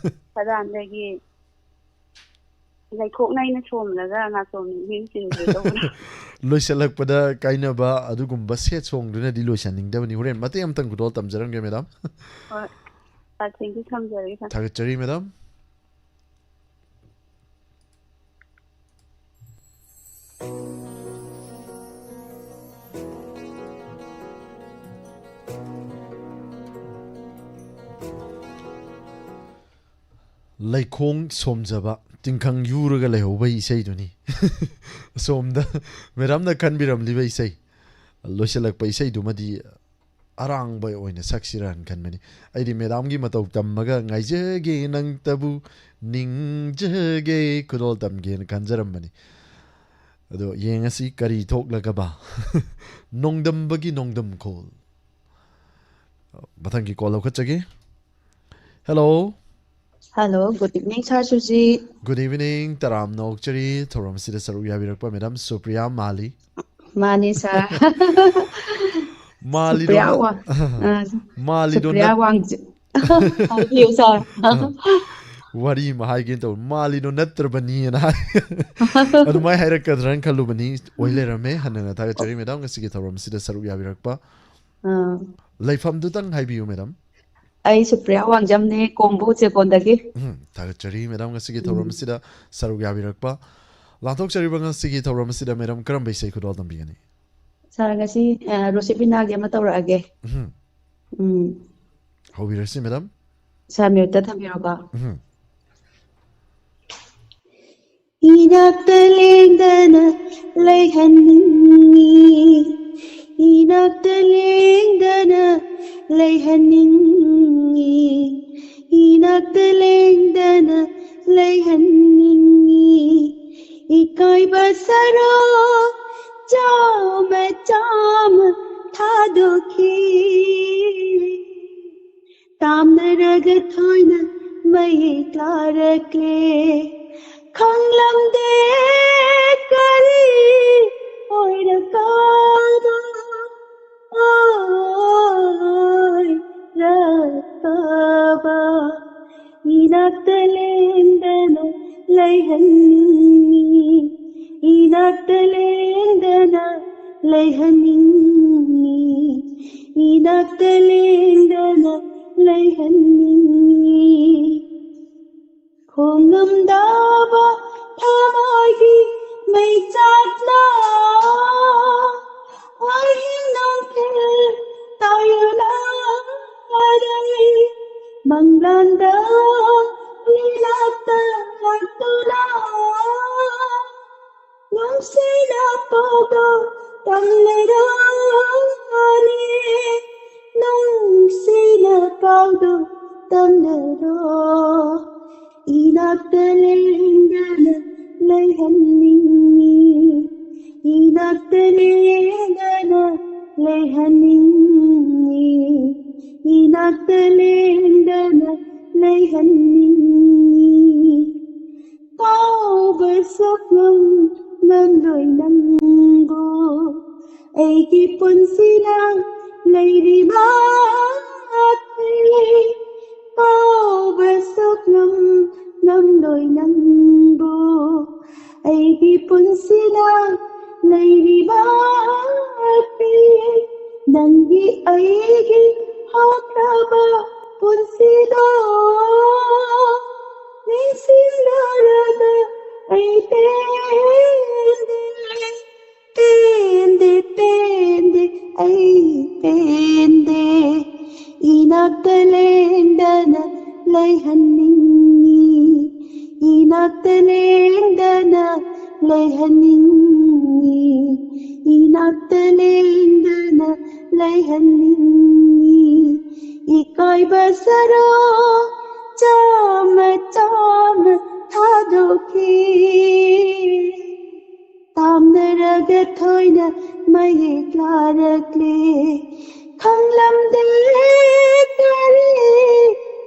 ꯁꯗꯥꯟꯗꯒꯤ "ꯂꯩꯈꯣꯛꯅ ꯑꯩꯅ ꯁꯣꯝꯂꯒ ꯉꯥꯆꯣꯝ ꯅꯤꯡꯁꯤꯡꯗ꯭ꯔꯦ" ꯇꯧꯕꯗꯣ꯫ ꯂꯣꯏꯁꯤꯜꯂꯛꯄꯗ ꯀꯥꯏꯅꯕ ꯑꯗꯨꯒꯨꯝꯕ sad songꯗꯨꯅꯗꯤ ꯂꯣꯏꯁꯤꯟꯅꯤꯡꯗꯕꯅꯤ꯫ ꯍꯣꯔꯦꯟ ꯃꯇꯦꯛ ꯑꯃꯇꯪ ꯈꯨꯗꯣꯜ ꯇꯝꯖꯔꯝꯒꯦ, madam꯫ ꯍꯣꯏ꯫ ꯑꯥ, thank you, ꯊꯝꯖꯔꯒꯦ, ꯁꯥꯔ꯫ ꯊꯥꯒꯠꯆꯔꯤ, madam꯫ ꯂꯩꯈꯣꯡ ꯁꯣꯝꯖꯕ, ꯇꯤꯡꯈꯪ ꯌꯨꯔꯒ ꯂꯩꯍꯧꯕꯒꯤ ꯏꯁꯩꯗꯨꯅꯤ꯫ ꯑꯁꯣꯝꯗ madamꯅ ꯈꯟꯕꯤꯔꯝꯂꯤꯕ ꯏꯁꯩ, ꯂꯣꯏꯁꯤꯜꯂꯛꯄ ꯏꯁꯩꯗꯨꯃꯗꯤ ꯑꯔꯥꯡꯕ ꯑꯣꯏꯅ ꯁꯛꯁꯤꯔꯥꯅ ꯈꯟꯕꯅꯤ꯫ ꯑꯩꯗꯤ madamꯒꯤ ꯃꯇꯧ ꯇꯝꯃꯒ "ꯉꯥꯏꯖꯒꯦ ꯅꯪꯇꯕꯨ ꯅꯤꯡꯖꯒꯦ" ꯈꯨꯗꯣꯜ ꯇꯝꯒꯦꯅ ꯈꯟꯖꯔꯝꯕꯅꯤ꯫ ꯑꯗꯣ ꯌꯦꯡꯉꯁꯤ ꯀꯔꯤ ꯊꯣꯛꯂꯒꯕ꯫ ꯅꯣꯡꯗꯝꯕꯒꯤ ꯅꯣꯡꯗꯝꯈꯣꯜ꯫ ꯃꯊꯪꯒꯤ call ꯂꯧꯈꯠꯆꯒꯦ꯫ Hello꯫ Hello, good evening, sir Sujit. Good evening, ꯇꯔꯥꯝꯅ ꯑꯣꯛꯆꯔꯤ ꯊꯧꯔꯝ ꯑꯁꯤꯗ ꯁꯔꯨꯛ ꯌꯥꯕꯤꯔꯛꯄ madam ꯁꯨꯄ꯭ꯔꯤꯌꯥ ꯃꯥꯂꯤ꯫ ꯃꯥꯅꯤ, sir꯫ ꯃꯥꯂꯤꯗꯣ ꯁꯨꯄ꯭ꯔꯤꯌꯥ ꯅꯠ-, ꯋꯥ-, ꯑ, ꯃꯥꯂꯤꯗꯣ ꯁꯨꯄ꯭ꯔꯤꯌꯥ ꯅꯠ-, ꯋꯥꯡꯖ-, ꯍꯥꯏꯕꯤꯌꯨ, sir꯫ ꯑ, ꯋꯥꯔꯤ ꯑꯃ ꯍꯥꯏꯒꯦꯅ ꯇꯧꯕ, "ꯃꯥꯂꯤꯗꯣ ꯅꯠꯇ꯭ꯔꯕꯅꯤꯅ" ꯍꯥꯏ꯫ ꯑꯗꯨꯃꯥꯏꯅ ꯍꯥꯏꯔꯛꯀꯗ꯭ꯔꯥꯅ ꯈꯜꯂꯨꯕꯅꯤ, ꯑꯣꯏ ꯂꯩꯔꯝꯃꯦ꯫ ꯍꯟꯅ ꯍꯟꯅ ꯊꯥꯒꯠꯆꯔꯤ madam, ꯉꯁꯤꯒꯤ ꯊꯧꯔꯝ ꯑꯁꯤꯗ ꯁꯔꯨꯛ ꯌꯥꯕꯤꯔꯛꯄ꯫ ꯑ꯫ ꯂꯩꯐꯝꯗꯨꯇꯪ ꯍꯥꯏꯕꯤꯌꯨ madam꯫ ꯑꯩ ꯁꯨꯄ꯭ꯔꯤꯌꯥ ꯋꯥꯡꯖꯝꯅꯦ, ꯀꯣꯡꯕ ꯎꯆꯦꯛꯀꯣꯟꯗꯒꯤ꯫ ꯎꯝ, ꯊꯥꯒꯠꯆꯔꯤ ꯃꯦꯗꯥꯝ ꯉꯁꯤꯒꯤ ꯊꯧꯔꯝ ꯑꯁꯤꯗ ꯁꯔꯨꯛ ꯌꯥꯕꯤꯔꯛꯄ꯫ ꯂꯥꯟꯊꯣꯛꯆꯔꯤꯕ ꯉꯁꯤꯒꯤ ꯊꯧꯔꯝ ꯑꯁꯤꯗ ꯃꯦꯗꯥꯝ ꯀꯔꯝꯕ ꯏꯁꯩ ꯈꯨꯗꯣꯜ ꯇꯝꯕꯤꯒꯅꯤ? ꯁꯥꯔ, ꯉꯁꯤ ꯑ, ꯔꯣꯁꯤꯕꯤꯅꯥꯒꯤ ꯑꯃ ꯇꯧꯔꯛꯑꯒꯦ꯫ ꯎꯝ, ꯎꯝ, ꯍꯧꯕꯤꯔꯁꯤ ꯃꯦꯗꯥꯝ꯫ ꯁꯥꯔ, ꯃ꯭ꯌꯨꯠꯇ ꯊꯝꯕꯤꯔꯣꯀꯣ꯫ ꯎꯝ, ꯏꯅꯥꯛꯇ ꯂꯦꯡꯗꯅ ꯂꯩꯍꯟꯅꯤꯡꯉꯤ, ꯏꯅꯥꯛꯇ ꯂꯦꯡꯗꯅ ꯂꯩꯍꯟꯅꯤꯡꯉꯤ, ꯏꯅꯥꯛꯇ ꯂꯦꯡꯗꯅ ꯂꯩꯍꯟꯅꯤꯡꯉꯤ꯫ ꯏꯀꯥꯏꯕ ꯁꯔꯥ ꯆꯥꯝꯃ ꯆꯥꯝꯃ ꯊꯥꯗꯣꯛꯈꯤ, ꯇꯥꯝꯅꯔꯒ ꯊꯣꯏꯅ ꯃꯌꯦꯛ ꯂꯥꯔꯛꯂꯦ꯫ ꯈꯪꯂꯝꯗꯦ ꯀꯔꯤ ꯑꯣꯏꯔꯛꯀꯗꯣ, ꯑꯣꯏꯔꯛꯀꯕ꯫ ꯏꯅꯥꯛꯇ ꯂꯦꯡꯗꯅ ꯂꯩꯍꯟꯅꯤꯡꯉꯤ, ꯏꯅꯥꯛꯇ ꯂꯦꯡꯗꯅ ꯂꯩꯍꯟꯅꯤꯡꯉꯤ, ꯏꯅꯥꯛꯇ ꯂꯦꯡꯗꯅ ꯂꯩꯍꯟꯅꯤꯡꯉꯤ꯫ ꯈꯣꯡꯉꯝꯗꯕ ꯊꯃꯣꯏꯒꯤ ꯃꯩꯆꯥꯛꯅ ꯑꯍꯤꯡ ꯅꯨꯡꯊꯤꯜ ꯇꯥꯏꯌꯣꯟꯅꯔꯦ꯫ ꯃꯪꯂꯥꯟꯗ ꯂꯤꯂꯥ ꯇꯝꯂꯛꯇꯨꯅ ꯅꯨꯡꯁꯤꯅ ꯄꯥꯎꯗꯣ ꯇꯝꯂꯔꯣꯅꯦ, ꯅꯨꯡꯁꯤꯅ ꯄꯥꯎꯗꯣ ꯇꯝꯂꯔꯣ꯫ ꯏꯅꯥꯛꯇ ꯂꯦꯡꯗꯅ ꯂꯩꯍꯟꯅꯤꯡꯉꯤ, ꯏꯅꯥꯛꯇ ꯂꯦꯡꯗꯅ ꯂꯩꯍꯟꯅꯤꯡꯉꯤ, ꯏꯅꯥꯛꯇ ꯂꯦꯡꯗꯅ ꯂꯩꯍꯟꯅꯤꯡꯉꯤ꯫ ꯀꯥꯎꯕ ꯁꯨꯛꯉꯝ ꯉꯝꯂꯣꯏ ꯅꯪꯕꯨ, ꯑꯩꯒꯤ ꯄꯨꯟꯁꯤꯅ ꯂꯩꯔꯤꯕ ꯑꯈꯩ꯫ ꯀꯥꯎꯕ ꯁꯨꯛꯉꯝ ꯉꯝꯂꯣꯏ ꯅꯪꯕꯨ, ꯑꯩꯒꯤ ꯄꯨꯟꯁꯤꯅ ꯂꯩꯔꯤꯕ ꯑꯈꯩ꯫ ꯅꯪꯒꯤ ꯑꯩꯒꯤ ꯍꯧꯈ꯭ꯔꯕ ꯏꯅꯥꯛꯇ ꯂꯦꯡꯗꯅ ꯂꯩꯍꯟꯅꯤꯡꯉꯤ, ꯏꯅꯥꯛꯇ ꯂꯦꯡꯗꯅ ꯂꯩꯍꯟꯅꯤꯡꯉꯤ, ꯏꯅꯥꯛꯇ ꯂꯦꯡꯗꯅ ꯂꯩꯍꯟꯅꯤꯡꯉꯤ꯫ ꯏꯀꯥꯏꯕ ꯁꯔꯥ ꯆꯥꯝꯃ ꯆꯥꯝꯃ ꯊꯥꯗꯣꯛꯈꯤ꯫ ꯇꯥꯝꯅꯔꯒ ꯊꯣꯏꯅ ꯃꯌꯦꯛ ꯂꯥꯔꯛꯂꯦ꯫ ꯈꯪꯂꯝꯗꯦ ꯀꯔꯤ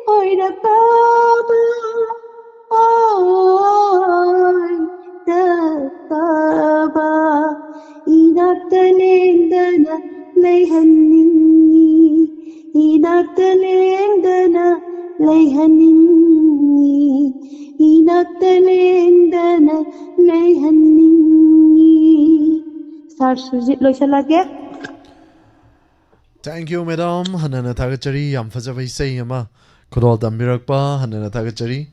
ꯑꯣꯏꯔꯛꯄꯕ, ꯑꯣꯏꯔꯛꯄꯕ꯫ ꯏꯅꯥꯛꯇ ꯂꯦꯡꯗꯅ ꯂꯩꯍꯟꯅꯤꯡꯉꯤ, ꯏꯅꯥꯛꯇ ꯂꯦꯡꯗꯅ ꯂꯩꯍꯟꯅꯤꯡꯉꯤ, ꯏꯅꯥꯛꯇ ꯂꯦꯡꯗꯅ ꯂꯩꯍꯟꯅꯤꯡꯉꯤ꯫ ꯁꯥꯔ ꯁꯨꯖꯤꯠ, ꯂꯣꯏꯁꯤꯜꯂꯒꯦ꯫ Thank you, madam. ꯍꯟꯅ ꯍꯟꯅ ꯊꯥꯒꯠꯆꯔꯤ꯫ ꯌꯥꯝ ꯐꯖꯕ ꯏꯁꯩ ꯑꯃ ꯈꯨꯗꯣꯜ ꯇꯝꯕꯤꯔꯛꯄ ꯍꯟꯅ ꯍꯟꯅ ꯊꯥꯒꯠꯆꯔꯤ꯫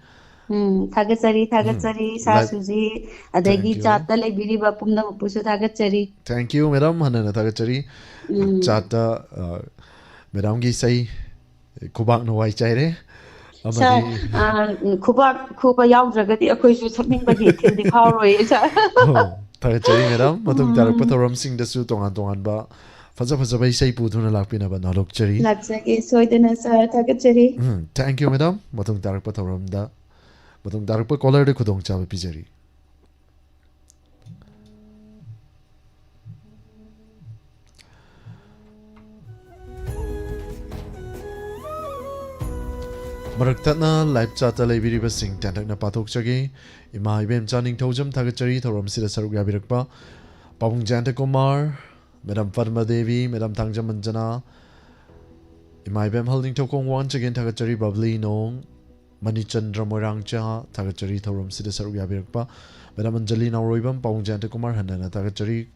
ꯎꯝ, ꯊꯥꯒꯠꯆꯔꯤ, ꯊꯥꯒꯠꯆꯔꯤ, ꯁꯥꯔ ꯂꯥꯏ-, ꯁꯨꯖꯤꯠ, ꯑꯗꯒꯤ thank you꯫ ꯆꯥꯠꯇ ꯂꯩꯕꯤꯔꯤꯕ ꯄꯨꯝꯅꯃꯛꯄꯨꯁꯨ ꯊꯥꯒꯠꯆꯔꯤ꯫ Thank you, madam. ꯍꯟꯅ ꯍꯟꯅ ꯊꯥꯒꯠꯆꯔꯤ꯫ ꯎꯝ꯫ ꯆꯥꯠꯇ, ꯑ, madamꯒꯤ ꯏꯁꯩ ꯈꯨꯕꯥꯛꯅ ꯋꯥꯏ ꯆꯥꯏꯔꯦ꯫ ꯑꯃꯗꯤ ꯁꯥꯔ, ꯑ, ꯈꯨꯕꯥꯛ ꯈꯨꯕ ꯌꯥꯎꯗ꯭ꯔꯒꯗꯤ ꯑꯩꯈꯣꯏꯁꯨ ꯁꯛꯅꯤꯡꯕꯒꯤ ꯏꯊꯤꯜꯗꯤ ꯐꯥꯎꯔꯣꯏ, ꯁꯥꯔ꯫ ꯑꯣ, ꯊꯥꯒꯠꯆꯔꯤ, madam꯫ ꯃꯇꯨꯡ ꯇꯥꯔꯛꯄ ꯎꯝ꯫ ꯊꯧꯔꯝꯁꯤꯡꯗꯁꯨ ꯇꯣꯉꯥꯟ ꯇꯣꯉꯥꯟꯕ ꯐꯖ ꯐꯖꯕ ꯏꯁꯩ ꯄꯨꯗꯨꯅ ꯂꯥꯛꯄꯤꯅꯕ ꯅꯥꯂꯣꯛꯆꯔꯤ꯫ ꯂꯥꯛꯆꯒꯦ, ꯁꯣꯏꯗꯅ, ꯁꯥꯔ, ꯊꯥꯒꯠꯆꯔꯤ꯫ ꯎꯝ, thank you, madam꯫ ꯃꯇꯨꯡ ꯇꯥꯔꯛꯄ ꯊꯧꯔꯝꯗ, ꯃꯇꯨꯡ ꯇꯥꯔꯛꯄ caller ꯗ ꯈꯨꯗꯣꯡꯆꯥꯕ ꯄꯤꯖꯔꯤ꯫ ꯃꯔꯛ ꯊꯠꯅ live chat ꯇ ꯂꯩꯕꯤꯔꯤꯕꯁꯤꯡ ꯇꯦꯟꯇꯛꯅ ꯄꯥꯊꯣꯛꯆꯒꯦ꯫ ꯏꯃꯥ ꯏꯕꯦꯝꯆꯥ ꯅꯤꯡꯊꯧꯖꯝ ꯊꯥꯒꯠꯆꯔꯤ ꯊꯧꯔꯝꯁꯤꯗ ꯁꯔꯨꯛ ꯌꯥꯕꯤꯔꯛꯄ꯫ ꯄꯥꯕꯨꯡ ꯖꯌꯟꯇ ꯀꯨꯃꯥꯔ, madam ꯄꯗꯃ ꯗꯦꯕꯤ, madam ꯊꯥꯡꯖꯝ ꯑꯟꯖꯅꯥ, ꯏꯃꯥ ꯏꯕꯦꯝꯍꯜ ꯅꯤꯡꯊꯧꯈꯣꯡ once again ꯊꯥꯒꯠꯆꯔꯤ, ꯕꯕ꯭ꯂꯤ ꯅꯣꯡ, ꯃꯅꯤꯆꯟꯗ꯭ꯔ ꯃꯣꯏꯔꯥꯡꯆꯥ ꯊꯥꯒꯠꯆꯔꯤ ꯊꯧꯔꯝꯁꯤꯗ ꯁꯔꯨꯛ ꯌꯥꯕꯤꯔꯛꯄ꯫ Madam ꯑꯟꯖꯂꯤ ꯅꯥꯎꯔꯣꯏꯕꯝ, ꯄꯥꯕꯨꯡ ꯖꯌꯟꯇ ꯀꯨꯃꯥꯔ ꯍꯟꯅ ꯍꯟꯅ ꯊꯥꯒꯠꯆꯔꯤ꯫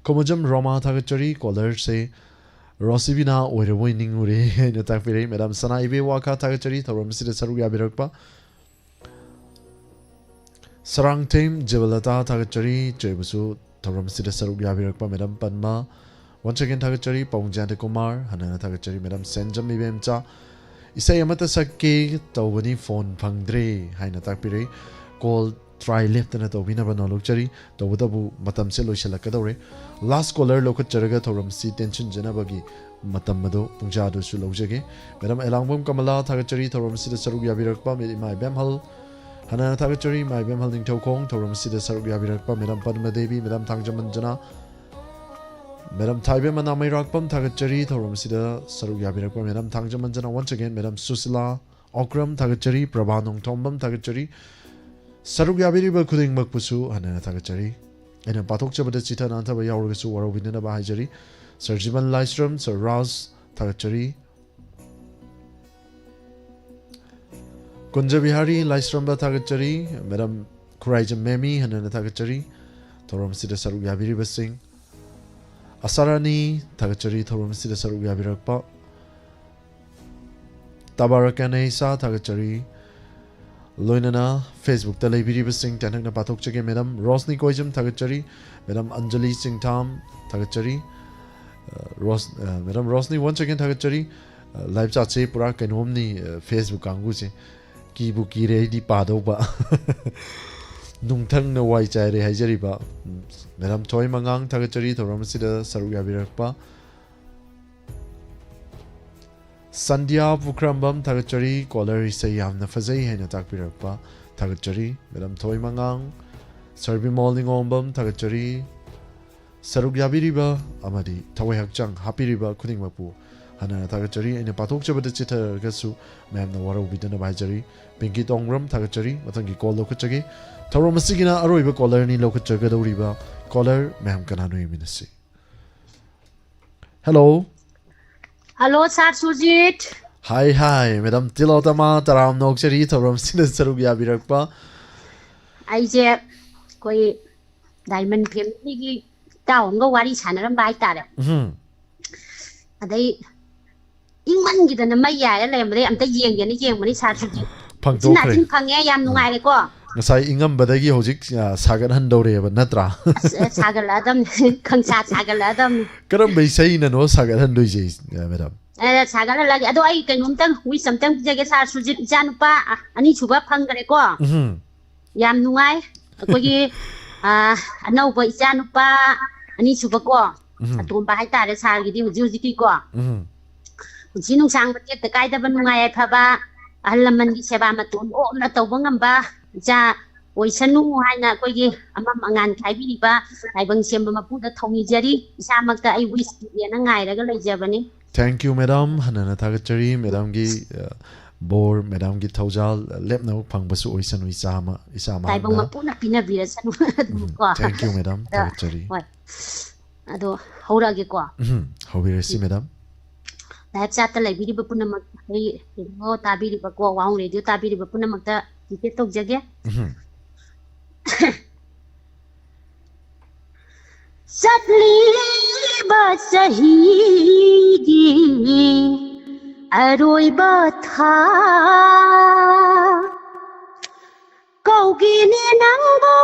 ꯈꯣꯃꯖꯝ ꯔꯣꯃꯥ ꯊꯥꯒꯠꯆꯔꯤ꯫ Caller ꯁꯦ ꯔꯣꯁꯤꯕꯤꯅꯥ ꯑꯣꯏꯔꯕꯣꯏ ꯅꯤꯡꯉꯨꯔꯦ ꯍꯥꯏꯅ ꯇꯥꯛꯄꯤꯔꯛꯏ꯫ Madam ꯁꯅꯥ ꯏꯕꯦ ꯋꯥꯈꯥ ꯊꯥꯒꯠꯆꯔꯤ ꯊꯧꯔꯝꯁꯤꯗ ꯁꯔꯨꯛ ꯌꯥꯕꯤꯔꯛꯄ꯫ ꯁꯔꯥꯡꯊꯦꯝ ꯖꯤꯕꯂꯇꯥ ꯊꯥꯒꯠꯆꯔꯤ, ꯆꯩꯕꯨꯁꯨ ꯊꯧꯔꯝꯁꯤꯗ ꯁꯔꯨꯛ ꯌꯥꯕꯤꯔꯛꯄ꯫ Madam ꯄꯟꯃ, Once again ꯊꯥꯒꯠꯆꯔꯤ ꯄꯥꯎꯡ ꯖꯌꯟꯇ ꯀꯨꯃꯥꯔ, ꯍꯟꯅ ꯍꯟꯅ ꯊꯥꯒꯠꯆꯔꯤ꯫ ꯃꯦꯗꯥꯝ ꯁꯦꯟꯖꯝ ꯏꯕꯦꯝꯆꯥ, ꯏꯁꯩ ꯑꯃꯠꯇ ꯁꯛꯀꯦ ꯇꯧꯕꯅꯤ, ꯐꯣꯟ ꯐꯪꯗ꯭ꯔꯦ ꯍꯥꯏꯅ ꯇꯥꯛꯄꯤꯔꯛꯏ꯫ ꯀꯣꯜ ꯇ꯭ꯔꯥꯏ ꯂꯦꯞꯇꯅ ꯇꯧꯕꯤꯅꯕ ꯅꯣꯜꯂꯨꯛꯆꯔꯤ꯫ ꯇꯧꯕꯇꯕꯨ ꯃꯇꯝꯁꯦ ꯂꯣꯏꯁꯤꯜꯂꯛꯀꯗꯧꯔꯦ꯫ ꯂꯥꯁ ꯀꯣꯂꯔ ꯂꯧꯈꯠꯆꯔꯒ ꯊꯧꯔꯝꯁꯤ ꯇꯦꯟꯁꯤꯟꯖꯅꯕꯒꯤ ꯃꯇꯝ ꯑꯗꯨ ꯄꯨꯡꯖꯥꯗꯨꯁꯨ ꯂꯧꯖꯒꯦ꯫ ꯃꯦꯗꯥꯝ ꯑꯦꯂꯥꯡꯕꯝ ꯀꯃꯂꯥ ꯊꯥꯒꯠꯆꯔꯤ ꯊꯧꯔꯝ ꯑꯁꯤꯗ ꯁꯔꯨꯛ ꯌꯥꯕꯤꯔꯛꯄ꯫ ꯃꯦ-, ꯏꯃꯥ ꯏꯕꯦꯝꯍꯜ ꯍꯟꯅ ꯍꯟꯅ ꯊꯥꯒꯠꯆꯔꯤ꯫ ꯏꯃꯥ ꯏꯕꯦꯝꯍꯜ ꯅꯤꯡꯊꯧꯈꯣꯡ ꯊꯧꯔꯝ ꯑꯁꯤꯗ ꯁꯔꯨꯛ ꯌꯥꯕꯤꯔꯛꯄ꯫ ꯃꯦꯗꯥꯝ ꯄꯗꯃ ꯗꯦꯕꯤ, ꯃꯦꯗꯥꯝ ꯊꯥꯡꯖꯃꯟꯖꯅꯥ, ꯃꯦꯗꯥꯝ ꯊꯥꯏꯕꯦꯝ ꯃꯅꯥꯃꯩꯔꯥꯛꯄꯝ ꯊꯥꯒꯠꯆꯔꯤ ꯊꯧꯔꯝ ꯑꯁꯤꯗ ꯁꯔꯨꯛ ꯌꯥꯕꯤꯔꯛꯄ꯫ ꯃꯦꯗꯥꯝ ꯊꯥꯡꯖꯃꯟꯖꯅꯥ, once again, madam Sushila Okram ꯊꯥꯒꯠꯆꯔꯤ꯫ ꯄ꯭ꯔꯚꯥ ꯅꯣꯡꯊꯣꯝꯕꯝ ꯊꯥꯒꯠꯆꯔꯤ꯫ ꯁꯔꯨꯛ ꯌꯥꯕꯤꯔꯤꯕ ꯈꯨꯗꯤꯡꯃꯛꯄꯨꯁꯨ ꯍꯟꯅ ꯍꯟꯅ ꯊꯥꯒꯠꯆꯔꯤ꯫ ꯑꯩꯅ ꯄꯥꯊꯣꯛꯆꯕꯗ ꯆꯤꯊ ꯅꯥꯟꯊꯕ ꯌꯥꯎꯔꯒꯁꯨ ꯋꯥꯔꯧꯕꯤꯅꯅꯕ ꯍꯥꯏꯖꯔꯤ꯫ ꯁꯔ ꯖꯤꯕꯟ ꯂꯥꯏꯁ꯭ꯔꯝ, ꯁꯔ ꯔꯥꯖ ꯊꯥꯒꯠꯆꯔꯤ꯫ ꯀꯨꯟꯖ ꯕꯤꯍꯥꯔꯤ ꯂꯥꯏꯁ꯭ꯔꯝꯕ ꯊꯥꯒꯠꯆꯔꯤ꯫ ꯃꯦꯗꯥꯝ ꯈꯨꯔꯥꯏꯖꯝ ꯃꯦꯃꯤ ꯍꯟꯅ ꯍꯟꯅ ꯊꯥꯒꯠꯆꯔꯤ꯫ ꯊꯧꯔꯝ ꯑꯁꯤꯗ ꯁꯔꯨꯛ ꯌꯥꯕꯤꯔꯤꯕꯁꯤꯡ ꯑꯁꯥꯔꯥꯅꯤ ꯊꯥꯒꯠꯆꯔꯤ꯫ ꯊꯧꯔꯝ ꯑꯁꯤꯗ ꯁꯔꯨꯛ ꯌꯥꯕꯤꯔꯛꯄ ꯇꯕꯥꯔꯛ ꯑꯦꯟ ꯑꯩꯁꯥ ꯊꯥꯒꯠꯆꯔꯤ꯫ ꯂꯣꯏꯅꯅ Facebook-ꯇ ꯂꯩꯕꯤꯔꯤꯕꯁꯤꯡ ꯇꯦꯟꯊꯛꯅ ꯄꯥꯊꯣꯛꯆꯒꯦ꯫ ꯃꯦꯗꯥꯝ ꯔꯣꯁꯅꯤ ꯀꯣꯏꯖꯝ ꯊꯥꯒꯠꯆꯔꯤ꯫ ꯃꯦꯗꯥꯝ ꯑꯟꯖꯂꯤ ꯆꯤꯡꯊꯥꯝ ꯊꯥꯒꯠꯆꯔꯤ꯫ ꯑ, ꯔꯣꯁ-, ꯑ, ꯃꯦꯗꯥꯝ ꯔꯣꯁꯅꯤ, once again ꯊꯥꯒꯠꯆꯔꯤ꯫ ꯑ, live chat-ꯁꯦ ꯄꯨꯔꯥ ꯀꯩꯅꯣꯝꯅꯤ, ꯑ, Facebook ꯀꯥꯡꯕꯨꯁꯦ꯫ ꯀꯤꯕꯨ ꯀꯤꯔꯦ ꯑꯩꯗꯤ ꯄꯥꯗꯧꯕ꯫ ꯅꯨꯡꯊꯪꯅ ꯋꯥꯏ ꯆꯥꯏꯔꯦ ꯍꯥꯏꯖꯔꯤꯕ꯫ ꯎꯝ, ꯃꯦꯗꯥꯝ ꯊꯣꯏ ꯃꯉꯥꯡ ꯊꯥꯒꯠꯆꯔꯤ ꯊꯧꯔꯝ ꯑꯁꯤꯗ ꯁꯔꯨꯛ ꯌꯥꯕꯤꯔꯛꯄ꯫ ꯁꯟꯙ꯭ꯌꯥ ꯄꯨꯈ꯭ꯔꯝꯕꯝ ꯊꯥꯒꯠꯆꯔꯤ꯫ ꯀꯣꯂꯔ ꯏꯁꯩ ꯌꯥꯝꯅ ꯐꯖꯩ ꯍꯥꯏꯅ ꯇꯥꯛꯄꯤꯔꯛꯄ ꯊꯥꯒꯠꯆꯔꯤ꯫ ꯃꯦꯗꯥꯝ ꯊꯣꯏ ꯃꯉꯥꯡ, ꯁꯔ ꯕꯤꯃꯣꯜ ꯅꯤꯉꯣꯝꯕꯝ ꯊꯥꯒꯠꯆꯔꯤ꯫ ꯁꯔꯨꯛ ꯌꯥꯕꯤꯔꯤꯕ ꯑꯃꯗꯤ ꯊꯋꯥꯏ ꯍꯛꯆꯥꯡ ꯍꯥꯞꯄꯤꯔꯤꯕ ꯈꯨꯗꯤꯡꯃꯛꯄꯨ ꯍꯟꯅ ꯍꯟꯅ ꯊꯥꯒꯠꯆꯔꯤ꯫ ꯑꯩꯅ ꯄꯥꯊꯣꯛꯆꯕꯗ ꯆꯤꯊꯔꯒꯁꯨ ꯃꯌꯥꯝꯅ ꯋꯥꯔꯧꯕꯤꯗꯅꯕ ꯍꯥꯏꯖꯔꯤ꯫ ꯄꯤꯡꯀꯤ ꯇꯣꯡꯕ꯭ꯔꯝ ꯊꯥꯒꯠꯆꯔꯤ꯫ ꯃꯊꯪꯒꯤ ꯀꯣꯜ ꯂꯧꯈꯠꯆꯒꯦ꯫ ꯊꯧꯔꯝ ꯑꯁꯤꯒꯤꯅ ꯑꯔꯣꯏꯕ ꯀꯣꯂꯔꯅꯤ ꯂꯧꯈꯠꯆꯒꯗꯧꯔꯤꯕ꯫ ꯀꯣꯂꯔ ꯃꯌꯥꯝ ꯀꯅꯥꯅꯣ ꯌꯦꯡꯃꯤꯟꯅꯁꯤ꯫ ꯍꯦꯜꯂꯣ꯫ ꯍꯜꯂꯣ, ꯁꯥꯔ ꯁꯨꯖꯤꯠ꯫ ꯍꯥꯏ, ꯍꯥꯏ, ꯃꯦꯗꯥꯝ ꯇꯤꯂꯣꯇꯃꯥ, ꯇꯔꯥꯝꯅ ꯑꯣꯛꯆꯔꯤ ꯊꯧꯔꯝꯁꯤꯗ ꯁꯔꯨꯛ ꯌꯥꯕꯤꯔꯛꯄ꯫ ꯑꯩꯁꯦ ꯑꯩꯈꯣꯏ ꯗꯥꯏꯃꯟ ꯐꯦꯃꯤꯂꯤꯒꯤ ꯏꯇꯥꯎ ꯑꯃꯒ ꯋꯥꯔꯤ ꯁꯥꯟꯅꯔꯝꯕ ꯍꯥꯏꯇꯥꯔꯦ꯫ ꯎꯝ꯫ ꯑꯗꯩ ꯏꯪꯃꯟꯈꯤꯗꯅ ꯃꯩ ꯌꯥꯏꯔ ꯂꯩꯔꯝꯕꯗꯩ ꯑꯝꯇ ꯌꯦꯡꯒꯦꯅ ꯌꯦꯡꯕꯅꯤ, ꯁꯥꯔ ꯁꯨꯖꯤꯠ꯫ ꯎꯆꯤꯟ ꯐꯪꯗꯣꯛꯈ꯭ꯔꯦ꯫ ꯅꯥꯆꯤꯟ ꯐꯪꯉꯦ, ꯌꯥꯝ ꯎꯝ꯫ ꯅꯨꯡꯉꯥꯏꯔꯦꯀꯣ꯫ ꯉꯁꯥꯏ ꯏꯪꯉꯝꯕꯗꯒꯤ ꯍꯧꯖꯤꯛ, ꯑ, ꯁꯥꯒꯠꯍꯟꯗꯧꯔꯦꯕ, ꯅꯠꯇ꯭ꯔꯥ? ꯑꯁ, ꯁꯥꯒꯠꯂꯛꯑꯗꯝꯅꯤ꯫ ꯈꯪꯁꯥ ꯁꯥꯒꯠꯂꯛꯑꯗꯝꯅꯤ꯫ ꯀꯔꯝꯕ ꯏꯁꯩꯅꯅꯣ ꯁꯥꯒꯠꯍꯟꯗꯣꯏꯁꯦ, ꯑ, ꯃꯦꯗꯥꯝ? ꯑꯦ, ꯁꯥꯒꯠꯍꯜꯂꯒꯦ꯫ ꯑꯗꯣ ꯑꯩ ꯀꯩꯅꯣꯝꯇꯪ wish ꯑꯝꯇꯪ ꯄꯤꯖꯒꯦ ꯁꯥꯔ ꯁꯨꯖꯤꯠ, ꯏꯆꯥꯅꯨꯄꯥ, ꯑ, ꯑꯅꯤꯁꯨꯕ ꯐꯪꯈ꯭ꯔꯦꯀꯣ꯫ ꯎꯝ꯫ ꯌꯥꯝ ꯅꯨꯡꯉꯥꯏ꯫ ꯑꯩꯈꯣꯏꯒꯤ, ꯑ, ꯑꯅꯧꯕ ꯏꯆꯥꯅꯨꯄꯥ ꯑꯅꯤꯁꯨꯕꯀꯣ, ꯎꯝ꯫ ꯑꯇꯣꯝꯕ ꯍꯥꯏꯇꯥꯔꯦ ꯁꯥꯔꯒꯤꯗꯤ ꯍꯧꯖꯤꯛ ꯍꯧꯖꯤꯛꯀꯤꯀꯣ꯫ ꯎꯝ꯫ ꯄꯨꯟꯁꯤ ꯅꯨꯡꯁꯥꯡꯕ ꯇꯦꯛꯇ ꯀꯥꯏꯗꯕ ꯅꯨꯡꯉꯥꯏ ꯌꯥꯏꯐꯕ, ꯑꯍꯜ ꯂꯃꯟꯒꯤ ꯁꯦꯕꯥ ꯃꯇꯣꯟ ꯑꯣꯛꯅ ꯇꯧꯕ ꯉꯝꯕ ꯏꯆꯥ ꯑꯣꯏꯁꯅꯨ ꯍꯥꯏꯅ ꯑꯩꯈꯣꯏꯒꯤ ꯑꯃꯝ ꯑꯉꯥꯟ ꯈꯥꯏꯕꯤꯔꯤꯕ ꯇꯥꯏꯕꯪ ꯁꯦꯝꯕ ꯃꯄꯨꯗ ꯊꯧꯅꯤꯖꯔꯤ꯫ ꯏꯁꯥꯃꯛꯇ ꯑꯩ wish ꯄꯤꯒꯦꯅ ꯉꯥꯏꯔꯒ ꯂꯩꯖꯕꯅꯤ꯫ Thank you, madam. ꯍꯟꯅ ꯍꯟꯅ ꯊꯥꯒꯠꯆꯔꯤ꯫ ꯃꯦꯗꯥꯝꯒꯤ, ꯑ, ꯕꯣꯔ, ꯃꯦꯗꯥꯝꯒꯤ ꯊꯧꯖꯥꯜ ꯂꯦꯞꯅꯕ ꯐꯪꯕꯁꯨ ꯑꯣꯏꯁꯅꯨ, ꯏꯆꯥ ꯑꯃ, ꯏꯆꯥ ꯇꯥꯏꯕꯪ ꯃꯍꯥꯛꯅ꯫ ꯃꯄꯨꯅ ꯄꯤꯅꯕꯤꯔꯁꯅꯨ ꯑꯗꯨꯝ ꯎꯝ, ꯀꯣ꯫ thank you, madam. ꯑꯗ, ꯊꯥꯒꯠꯆꯔꯤ꯫ ꯍꯣꯏ꯫ ꯑꯗꯣ ꯍꯧꯔꯛꯑꯒꯦꯀꯣ꯫ ꯎꯝ, ꯍꯧꯕꯤꯔꯁꯤ, ꯃꯦꯗꯥꯝ꯫ Live chat ꯇ ꯂꯩꯕꯤꯔꯤꯕ ꯄꯨꯝꯅꯃꯛ, ꯑꯩ radio ꯇꯥꯕꯤꯔꯤꯕꯀꯣ, ꯋꯥꯍꯣꯡ radio ꯇꯥꯕꯤꯔꯤꯕ ꯄꯨꯝꯅꯃꯛꯇ greet ꯇꯧꯖꯒꯦ꯫ ꯎꯝ꯫ ꯆꯠꯂꯤꯕ ꯆꯍꯤꯒꯤ ꯑꯔꯣꯏꯕ ꯊꯥ, ꯀꯧꯒꯦꯅꯦ ꯅꯪꯕꯨ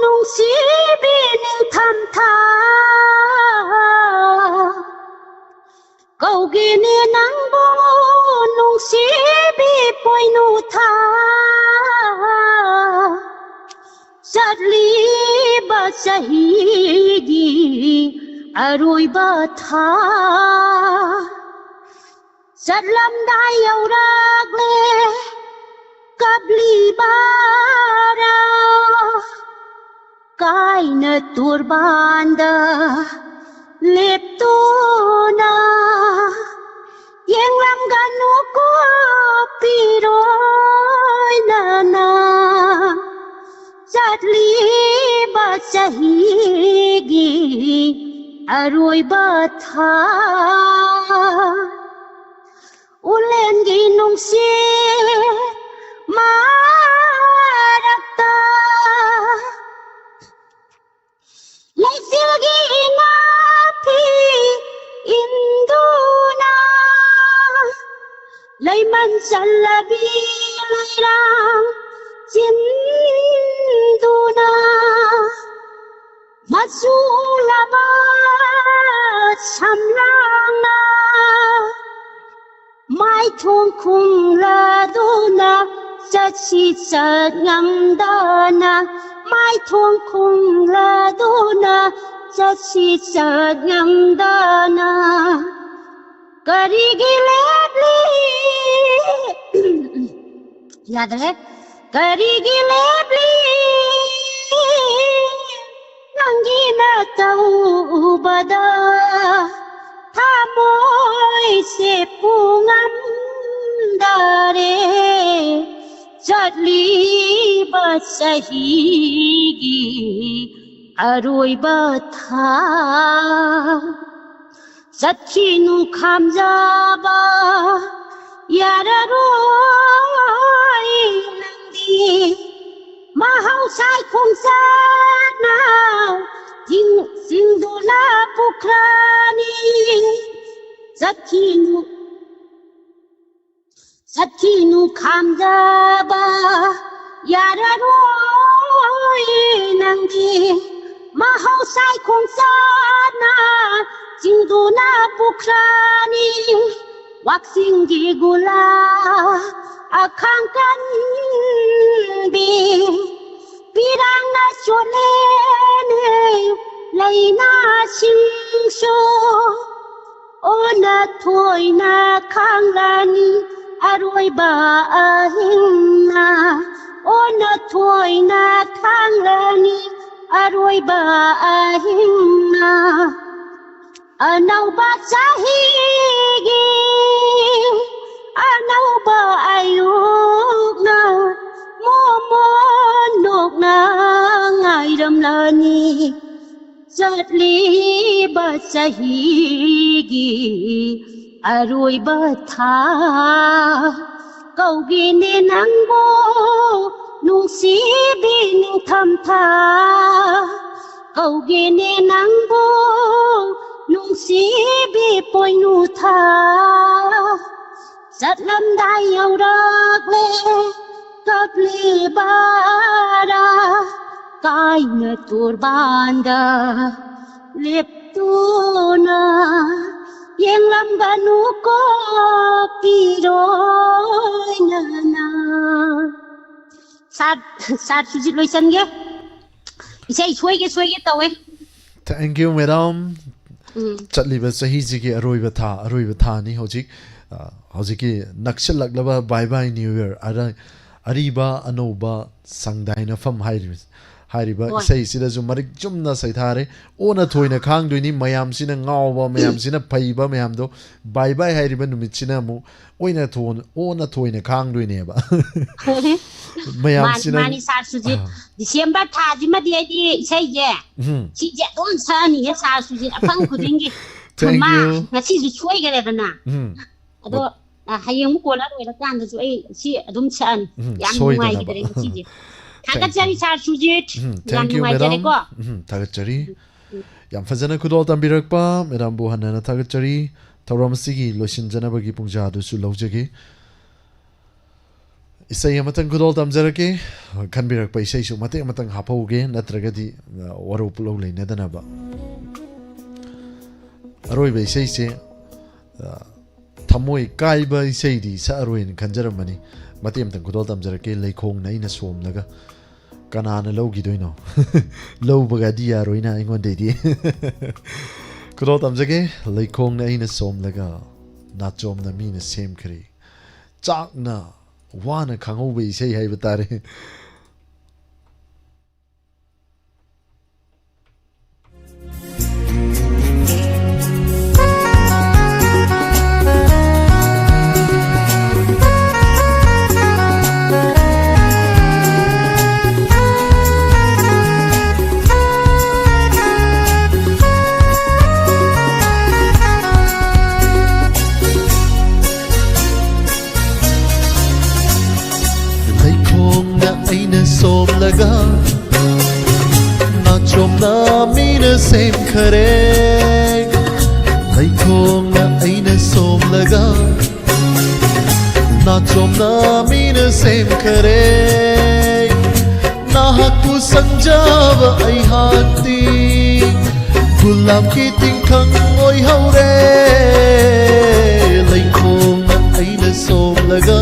ꯅꯨꯡꯁꯤꯕꯤ ꯅꯤꯡꯊꯝꯊꯥ꯫ ꯀꯧꯒꯦꯅꯦ ꯅꯪꯕꯨ ꯅꯨꯡꯁꯤꯕꯤ ꯄꯣꯏꯅꯨ ꯊꯥ꯫ ꯆꯠꯂꯤꯕ ꯆꯍꯤꯒꯤ ꯑꯔꯣꯏꯕ ꯊꯥ꯫ ꯆꯠꯂꯝꯗꯥꯏ ꯌꯧꯔꯛꯂꯦ ꯀꯞꯂꯤꯕꯔꯥ? ꯀꯥꯏꯅ ꯇꯣꯔꯕꯥꯟꯗ ꯂꯦꯞꯇꯨꯅ ꯌꯦꯡꯂꯝꯒꯅꯨꯀꯣ ꯄꯤꯔꯣꯏꯅꯅ꯫ ꯆꯠꯂꯤꯕ ꯆꯍꯤꯒꯤ ꯑꯔꯣꯏꯕ ꯊꯥ꯫ ꯎꯂꯦꯟꯒꯤ ꯅꯨꯡꯁꯤꯠ ꯃꯔꯛꯇ ꯂꯩꯆꯤꯜꯒꯤ ꯏꯅꯥꯛꯐꯤ ꯏꯟꯗꯨꯅ ꯂꯩꯃꯟ ꯆꯜꯂꯕꯤ ꯂꯩꯔꯥꯡ ꯆꯤꯟꯗꯨꯅ ꯃꯆꯨꯂꯕ ꯁꯝꯂꯥꯡꯅ ꯃꯥꯏꯊꯣꯡ ꯈꯨꯝꯂꯗꯨꯅ ꯆꯠꯁꯤ ꯆꯠ ꯉꯝꯗꯅ, ꯃꯥꯏꯊꯣꯡ ꯈꯨꯝꯂꯗꯨꯅ ꯆꯠꯁꯤ ꯆꯠ ꯉꯝꯗꯅ ꯀꯔꯤꯒꯤ ꯂꯦꯞꯂꯤ? ꯌꯥꯗ꯭ꯔꯦ꯫ ꯀꯔꯤꯒꯤ ꯂꯦꯞꯂꯤ? ꯅꯪꯒꯤ ꯅꯇꯧ ꯎꯕꯗ ꯊꯃꯣꯏꯁꯦ ꯄꯨꯡꯉꯝꯗꯔꯦ꯫ ꯆꯠꯂꯤꯕ ꯆꯍꯤꯒꯤ ꯑꯔꯣꯏꯕ ꯊꯥ꯫ ꯆꯠꯈꯤꯅꯨ ꯈꯥꯝꯖꯕ ꯌꯥꯔꯔꯣꯏ ꯅꯪꯗꯤ꯫ ꯃꯍꯧꯁꯥꯏ ꯈꯣꯡꯆꯠꯅ ꯆꯤꯡ-, ꯆꯤꯡꯗꯨꯅ ꯄꯨꯈ꯭ꯔꯅꯤ꯫ ꯆꯠꯈꯤꯅꯨ, ꯆꯠꯈꯤꯅꯨ ꯈꯥꯝꯖꯕ ꯌꯥꯔꯔꯣꯏ ꯅꯪꯗꯤ꯫ ꯃꯍꯧꯁꯥꯏ ꯈꯣꯡꯆꯠꯅ ꯆꯤꯡꯗꯨꯅ ꯄꯨꯈ꯭ꯔꯅꯤ꯫ ꯋꯥꯛꯆꯤꯡꯒꯤ ꯒꯨꯂꯥ ꯑꯈꯥꯡ ꯀꯟꯕꯤ ꯄꯤꯔꯥꯡꯅ ꯆꯣꯠꯂꯦꯅꯦ ꯂꯩꯅꯥꯁꯤꯡꯁꯨ꯫ ꯑꯣꯟꯅ ꯊꯣꯏꯅ ꯈꯥꯡꯂꯅꯤ ꯑꯔꯣꯏꯕ ꯑꯍꯤꯡꯅ꯫ ꯑꯣꯟꯅ ꯊꯣꯏꯅ ꯈꯥꯡꯂꯅꯤ ꯑꯔꯣꯏꯕ ꯑꯍꯤꯡꯅ꯫ ꯑꯅꯧꯕ ꯆꯍꯤꯒꯤ ꯑꯅꯧꯕ ꯑꯌꯨꯛꯅ ꯃꯣꯃꯣꯟ ꯅꯣꯛꯅ ꯉꯥꯏꯔꯝꯂꯅꯤ꯫ ꯆꯠꯂꯤꯕ ꯆꯍꯤꯒꯤ ꯑꯔꯣꯏꯕ ꯊꯥ꯫ ꯀꯧꯒꯦꯅꯦ ꯅꯪꯕꯨ ꯅꯨꯡꯁꯤꯕꯤ ꯅꯤꯡꯊꯝꯊꯥ꯫ ꯀꯧꯒꯦꯅꯦ ꯅꯪꯕꯨ ꯅꯨꯡꯁꯤꯕꯤ ꯄꯣꯏꯅꯨ ꯊꯥ꯫ ꯆꯠꯂꯝꯗꯥꯏ ꯌꯧꯔꯛꯂꯦ ꯀꯞꯂꯤꯕꯔꯥ? ꯀꯥꯏꯅ ꯇꯣꯔꯕꯥꯟꯗ ꯂꯦꯞꯇꯨꯅ ꯌꯦꯡꯂꯝꯕꯅꯨꯀꯣ ꯄꯤꯔꯣꯏꯅꯅ꯫ ꯁꯥꯔ, ꯁꯥꯔ ꯁꯨꯖꯤꯠ ꯂꯣꯏꯁꯟꯒꯦ꯫ ꯏꯁꯩ ꯁꯣꯏꯒꯦ ꯁꯣꯏꯒꯦ ꯇꯧꯋꯦ꯫ Thank you, madam꯫ ꯎꯝ꯫ ꯆꯠꯂꯤꯕ ꯆꯍꯤꯁꯤꯒꯤ ꯑꯔꯣꯏꯕ ꯊꯥ, ꯑꯔꯣꯏꯕ ꯊꯥꯅꯤ ꯍꯧꯖꯤꯛ꯫ ꯑ, ꯍꯧꯖꯤꯛꯀꯤ ꯅꯛꯁꯤꯜꯂꯛꯂꯕ Bye Bye New Year, ꯑꯔ-, ꯑꯔꯤꯕ ꯑꯅꯧꯕ ꯁꯪꯗꯥꯏꯅꯐꯝ ꯍꯥꯏꯔꯤꯕ, ꯍꯥꯏꯔꯤꯕ ꯍꯣꯏ꯫ ꯏꯁꯩꯁꯤꯗꯁꯨ ꯃꯔꯤꯛ ꯆꯨꯝꯅ ꯁꯩꯊꯥꯔꯦ꯫ ꯑꯣꯟꯅ ꯊꯣꯏꯅ ꯈꯥꯡꯗꯣꯏꯅꯤ, ꯃꯌꯥꯝꯁꯤꯅ ꯉꯥꯎꯕ, ꯃꯌꯥꯝꯁꯤꯅ ꯐꯩꯕ ꯃꯌꯥꯝꯗꯣ bye bye ꯍꯥꯏꯔꯤꯕ ꯅꯨꯃꯤꯠꯁꯤꯅ ꯑꯃꯨꯛ ꯑꯣꯏꯅ ꯊꯣꯟ-, ꯑꯣꯟꯅ ꯊꯣꯏꯅ ꯈꯥꯡꯗꯣꯏꯅꯦꯕ꯫ ꯃꯌꯥꯝꯁꯤꯅ ꯃꯥꯅꯤ, ꯃꯥꯅꯤ, ꯁꯥꯔ ꯁꯨꯖꯤꯠ꯫ ꯑꯥ꯫ ꯗꯤꯁꯦꯝꯕꯔ ꯊꯥꯁꯤꯃꯗꯤ ꯑꯩꯗꯤ ꯏꯁꯩꯁꯦ ꯎꯝ꯫ ꯁꯤꯁꯦ ꯑꯗꯨꯝ ꯁꯛꯑꯅꯤꯌꯦ ꯁꯥꯔ ꯁꯨꯖꯤꯠ, ꯑꯐꯪ ꯈꯨꯗꯤꯡꯒꯤ꯫ Thank ꯃꯥ you꯫ ꯉꯁꯤꯁꯨ ꯁꯣꯏꯈꯔꯦꯗꯅ꯫ ꯎꯝ꯫ ꯑꯗꯣ, ꯕꯠ-, ꯑ, ꯍꯌꯦꯡ ꯑꯃꯨꯛ ꯀꯣꯜꯂ ꯂꯣꯏꯔꯀꯥꯟꯗꯁꯨ ꯑꯩ ꯁꯤ ꯑꯗꯨꯝ ꯁꯛꯑꯅꯤ꯫ ꯎꯝ, ꯌꯥꯝ ꯁꯣꯏꯗꯅꯕ꯫ ꯅꯨꯡꯉꯥꯏꯈꯤꯗ꯭ꯔꯦ ꯉꯁꯤꯁꯦ꯫ Thank you꯫ ꯊꯥꯒꯠꯆꯔꯤ ꯁꯥꯔ ꯁꯨꯖꯤꯠ꯫ ꯎꯝ, ꯌꯥꯝ thank you, ꯅꯨꯡꯉꯥꯏꯖꯔꯦꯀꯣ꯫ Madam꯫ ꯎꯝ, ꯊꯥꯒꯠꯆꯔꯤ꯫ ꯎꯝ, ꯎꯝ꯫ ꯌꯥꯝ ꯐꯖꯅ ꯈꯨꯗꯣꯜ ꯇꯝꯕꯤꯔꯛꯄ madamꯕꯨ ꯍꯟꯅ ꯍꯟꯅ ꯊꯥꯒꯠꯆꯔꯤ꯫ ꯊꯧꯔꯝ ꯑꯁꯤꯒꯤ ꯂꯣꯏꯁꯤꯟꯖꯅꯕꯒꯤ ꯄꯨꯡꯖꯥꯗꯨꯁꯨ ꯂꯧꯖꯒꯦ꯫ ꯏꯁꯩ ꯑꯃꯇꯪ ꯈꯨꯗꯣꯜ ꯇꯝꯖꯔꯛꯀꯦ꯫ ꯈꯟꯕꯤꯔꯛꯄ ꯏꯁꯩꯁꯨ ꯃꯇꯦꯛ ꯑꯃꯇꯪ ꯍꯥꯞꯍꯧꯒꯦ, ꯅꯠꯇ꯭ꯔꯒꯗꯤ, ꯑ, ꯋꯥꯔꯧ ꯄꯨꯛꯂꯧ ꯂꯩꯅꯗꯅꯕ꯫ ꯑꯔꯣꯏꯕ ꯏꯁꯩꯁꯦ, ꯑ, ꯊꯃꯣꯏ ꯀꯥꯏꯕ ꯏꯁꯩꯗꯤ ꯁꯛꯑꯔꯣꯏꯅ ꯈꯟꯖꯔꯝꯕꯅꯤ꯫ ꯃꯇꯦꯛ ꯑꯃꯇꯪ ꯈꯨꯗꯣꯜ ꯇꯝꯖꯔꯛꯀꯦ, ꯂꯩꯈꯣꯡꯅ ꯑꯩꯅ ꯁꯣꯝꯂꯒ꯫ ꯀꯅꯥꯅ ꯂꯧꯈꯤꯗꯣꯏꯅꯣ? ꯂꯧꯕꯒꯗꯤ ꯌꯥꯔꯣꯏꯅ ꯑꯩꯉꯣꯟꯗꯩꯗꯤ꯫ ꯈꯨꯗꯣꯜ ꯇꯝꯖꯒꯦ, ꯂꯩꯈꯣꯡꯅ ꯑꯩꯅ ꯁꯣꯝꯂꯒ, ꯅꯥꯆꯣꯝꯅ ꯃꯤꯅ ꯁꯦꯝꯈ꯭ꯔꯦ꯫ ꯆꯥꯛꯅ ꯋꯥꯅ ꯈꯥꯡꯍꯧꯕ ꯏꯁꯩ ꯍꯥꯏꯕ ꯇꯥꯔꯦ꯫ ꯂꯩꯈꯣꯡꯅ ꯑꯩꯅ ꯁꯣꯝꯂꯒ, ꯅꯥꯆꯣꯝꯅ ꯃꯤꯅ ꯁꯦꯝꯈꯔꯦ꯫ ꯂꯩꯈꯣꯡꯅ ꯑꯩꯅ ꯁꯣꯝꯂꯒ, ꯅꯥꯆꯣꯝꯅ ꯃꯤꯅ ꯁꯦꯝꯈꯔꯦ꯫ ꯅꯍꯥꯛꯄꯨ ꯁꯪꯖꯕ ꯑꯩꯍꯥꯛꯇꯤ ꯒꯨꯂꯥꯞꯀꯤ ꯇꯤꯡꯈꯪ ꯑꯣꯏꯍꯧꯔꯦ꯫ ꯂꯩꯈꯣꯝꯅ ꯑꯩꯅ ꯁꯣꯝꯂꯒ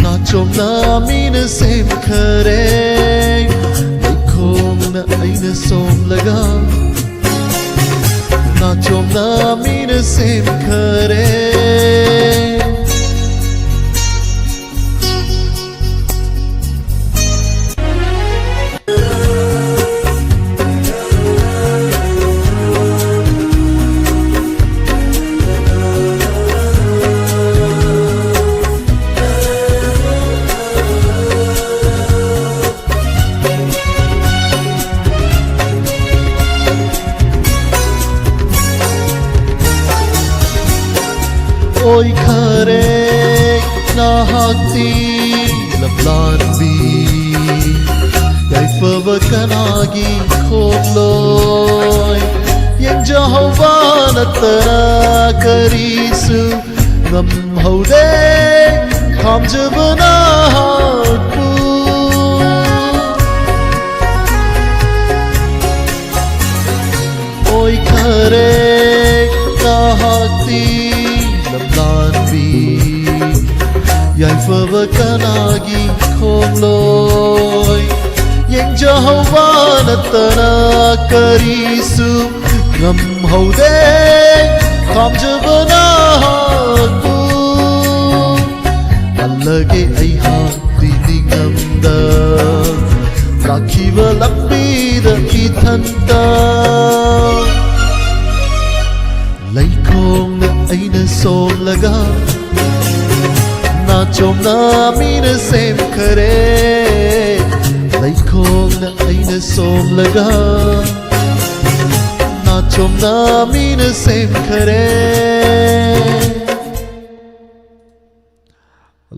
ꯅꯥꯆꯣꯝꯅ ꯃꯤꯅ ꯁꯦꯝꯈꯔꯦ꯫ ꯂꯩꯈꯣꯝꯅ ꯑꯩꯅ ꯁꯣꯝꯂꯒ ꯅꯥꯆꯣꯝꯅ ꯃꯤꯅ ꯁꯦꯝꯈꯔꯦ꯫ ꯑꯣꯏꯈꯔꯦ ꯅꯍꯥꯛꯇꯤ ꯂꯝꯂꯥꯟꯕꯤ, ꯌꯥꯏꯐꯕ ꯀꯅꯥꯒꯤ ꯈꯣꯡꯂꯣꯏ? ꯌꯦꯡꯖꯍꯧꯕ ꯅꯠꯇꯅ ꯀꯔꯤꯁꯨ ꯉꯝꯍꯧꯗꯦ, ꯈꯥꯝꯖꯕ ꯅꯍꯥꯛꯄꯨ꯫ ꯑꯣꯏꯈꯔꯦ ꯅꯍꯥꯛꯇꯤ ꯂꯝꯂꯥꯟꯕꯤ, ꯌꯥꯏꯐꯕ ꯀꯅꯥꯒꯤ ꯈꯣꯡꯂꯣꯏ? ꯌꯦꯡꯖꯍꯧꯕ ꯅꯠꯇꯅ ꯀꯔꯤꯁꯨ ꯉꯝꯍꯧꯗꯦ, ꯈꯥꯝꯖꯕ ꯅꯍꯥꯛꯄꯨ꯫ ꯍꯜꯂꯒꯦ ꯑꯩꯍꯥꯛꯇꯤ ꯅꯤꯡꯉꯝꯗ, ꯂꯥꯛꯈꯤꯕ ꯂꯝꯕꯤꯗ ꯏꯊꯟꯇ꯫ ꯂꯩꯈꯣꯝꯅ ꯑꯩꯅ ꯁꯣꯝꯂꯒ ꯅꯥꯆꯣꯝꯅ ꯃꯤꯅ ꯁꯦꯝꯈꯔꯦ꯫ ꯂꯩꯈꯣꯝꯅ ꯑꯩꯅ ꯁꯣꯝꯂꯒ ꯅꯥꯆꯣꯝꯅ ꯃꯤꯅ ꯁꯦꯝꯈꯔꯦ꯫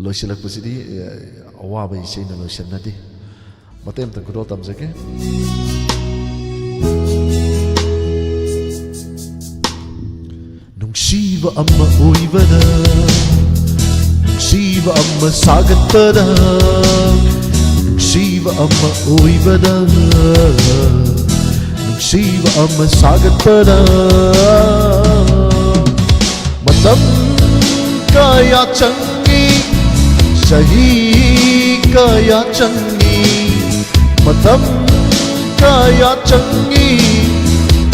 ꯂꯣꯏꯁꯤꯜꯂꯛꯄꯁꯤꯗꯤ, ꯑꯦ, ꯑꯋꯥꯕ ꯏꯁꯩꯅ ꯂꯣꯏꯁꯤꯟꯅꯗꯦ꯫ ꯃꯇꯦꯛ ꯑꯃꯇꯪ ꯈꯨꯗꯣꯜ ꯇꯝꯖꯒꯦ꯫ ꯅꯨꯡꯁꯤꯕ ꯑꯃ ꯑꯣꯏꯕꯅ ꯑꯃ ꯁꯥꯒꯠꯄꯗ, ꯅꯨꯡꯁꯤꯕ ꯑꯃ ꯑꯣꯏꯕꯗ, ꯅꯨꯡꯁꯤꯕ ꯑꯃ ꯁꯥꯒꯠꯄꯗ ꯃꯇꯝ ꯀꯌꯥ ꯆꯪꯏ, ꯆꯍꯤ ꯀꯌꯥ ꯆꯪꯏ, ꯃꯇꯝ ꯀꯌꯥ ꯆꯪꯏ,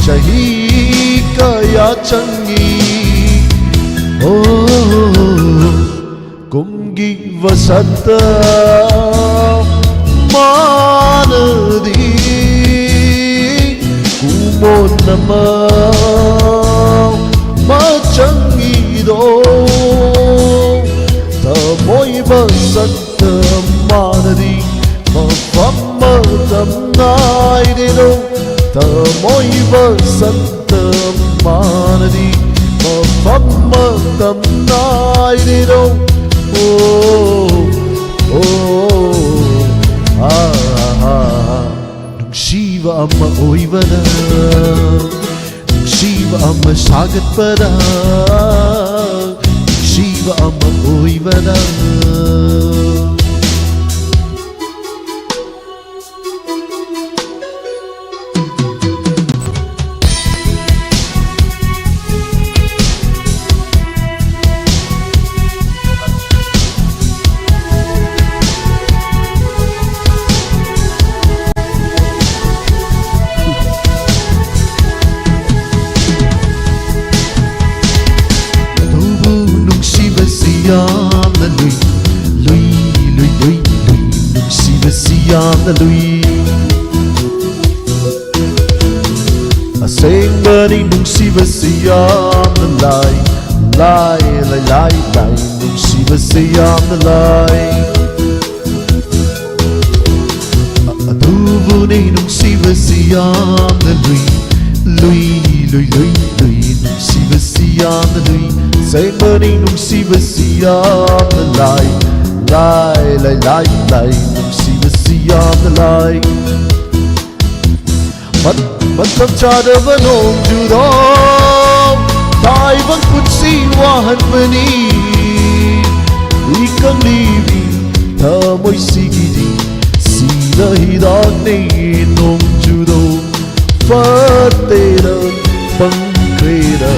ꯆꯍꯤ ꯀꯌꯥ ꯆꯪꯏ꯫ ꯑꯣ, ꯀꯨꯝꯈꯤꯕ ꯁꯛꯇꯝ ꯃꯥꯟꯅꯗꯤ, ꯀꯨꯃꯣꯟ ꯑꯃ ꯃꯆꯪꯒꯤꯗꯣ, ꯊꯃꯣꯏꯕ ꯁꯛꯇꯝ ꯃꯥꯟꯅꯗꯤ, ꯃꯐꯝ ꯃꯇꯝ ꯅꯥꯏꯗꯦꯗꯣ, ꯊꯃꯣꯏꯕ ꯁꯛꯇꯝ ꯃꯥꯟꯅꯗꯤ, ꯃꯐꯝ ꯃꯇꯝ ꯅꯥꯏꯗꯦꯗꯣ꯫ ꯑꯣ, ꯑꯣ, ꯑꯥ, ꯑꯥ, ꯑꯥ꯫ ꯅꯨꯡꯁꯤꯕ ꯑꯃ ꯑꯣꯏꯕꯗ, ꯅꯨꯡꯁꯤꯕ ꯑꯃ ꯁꯥꯒꯠꯄꯗ, ꯅꯨꯡꯁꯤꯕ ꯑꯃ ꯑꯣꯏꯕꯗ꯫ ꯑꯗꯨꯕꯨ ꯅꯨꯡꯁꯤꯕꯁꯤ ꯌꯥꯝꯅ ꯂꯨꯏ, ꯂꯨꯏ, ꯂꯨꯏ, ꯂꯨꯏ, ꯂꯨꯏ, ꯅꯨꯡꯁꯤꯕꯁꯤ ꯌꯥꯝꯅ ꯂꯨꯏ꯫ ꯑꯁꯦꯡꯕꯅꯤ ꯅꯨꯡꯁꯤꯕꯁꯤ ꯌꯥꯝꯅ ꯂꯥꯏ, ꯂꯥꯏ, ꯂꯥꯏ, ꯂꯥꯏ, ꯂꯥꯏ, ꯅꯨꯡꯁꯤꯕꯁꯤ ꯌꯥꯝꯅ ꯂꯥꯏ꯫ ꯑꯗꯨꯕꯨꯅꯤ ꯅꯨꯡꯁꯤꯕꯁꯤ ꯌꯥꯝꯅ ꯂꯨꯏ, ꯂꯨꯏ, ꯂꯨꯏ, ꯂꯨꯏ, ꯂꯨꯏ, ꯅꯨꯡꯁꯤꯕꯁꯤ ꯌꯥꯝꯅ ꯂꯨꯏ꯫ ꯑꯁꯦꯡꯕꯅꯤ ꯅꯨꯡꯁꯤꯕꯁꯤ ꯌꯥꯝꯅ ꯂꯥꯏ, ꯂꯥꯏ, ꯂꯥꯏ, ꯂꯥꯏ, ꯂꯥꯏ, ꯅꯨꯡꯁꯤꯕꯁꯤ ꯌꯥꯝꯅ ꯂꯥꯏ꯫ ꯃꯠ-, ꯃꯇꯝ ꯆꯥꯗꯕ ꯅꯣꯡꯖꯨꯗꯣ ꯇꯥꯏꯕꯪ ꯄꯨꯟꯁꯤ ꯋꯥꯍꯟꯕꯅꯤ꯫ ꯏꯀꯥꯏ ꯈꯪꯂꯤꯕꯤ ꯊꯃꯣꯏꯁꯤꯒꯤꯗꯤ ꯁꯤꯅ ꯍꯤꯗꯥꯛꯅꯦ꯫ ꯅꯣꯡꯖꯨꯗꯣ ꯐꯠꯇꯦꯗ ꯐꯪꯈ꯭ꯔꯦꯗ,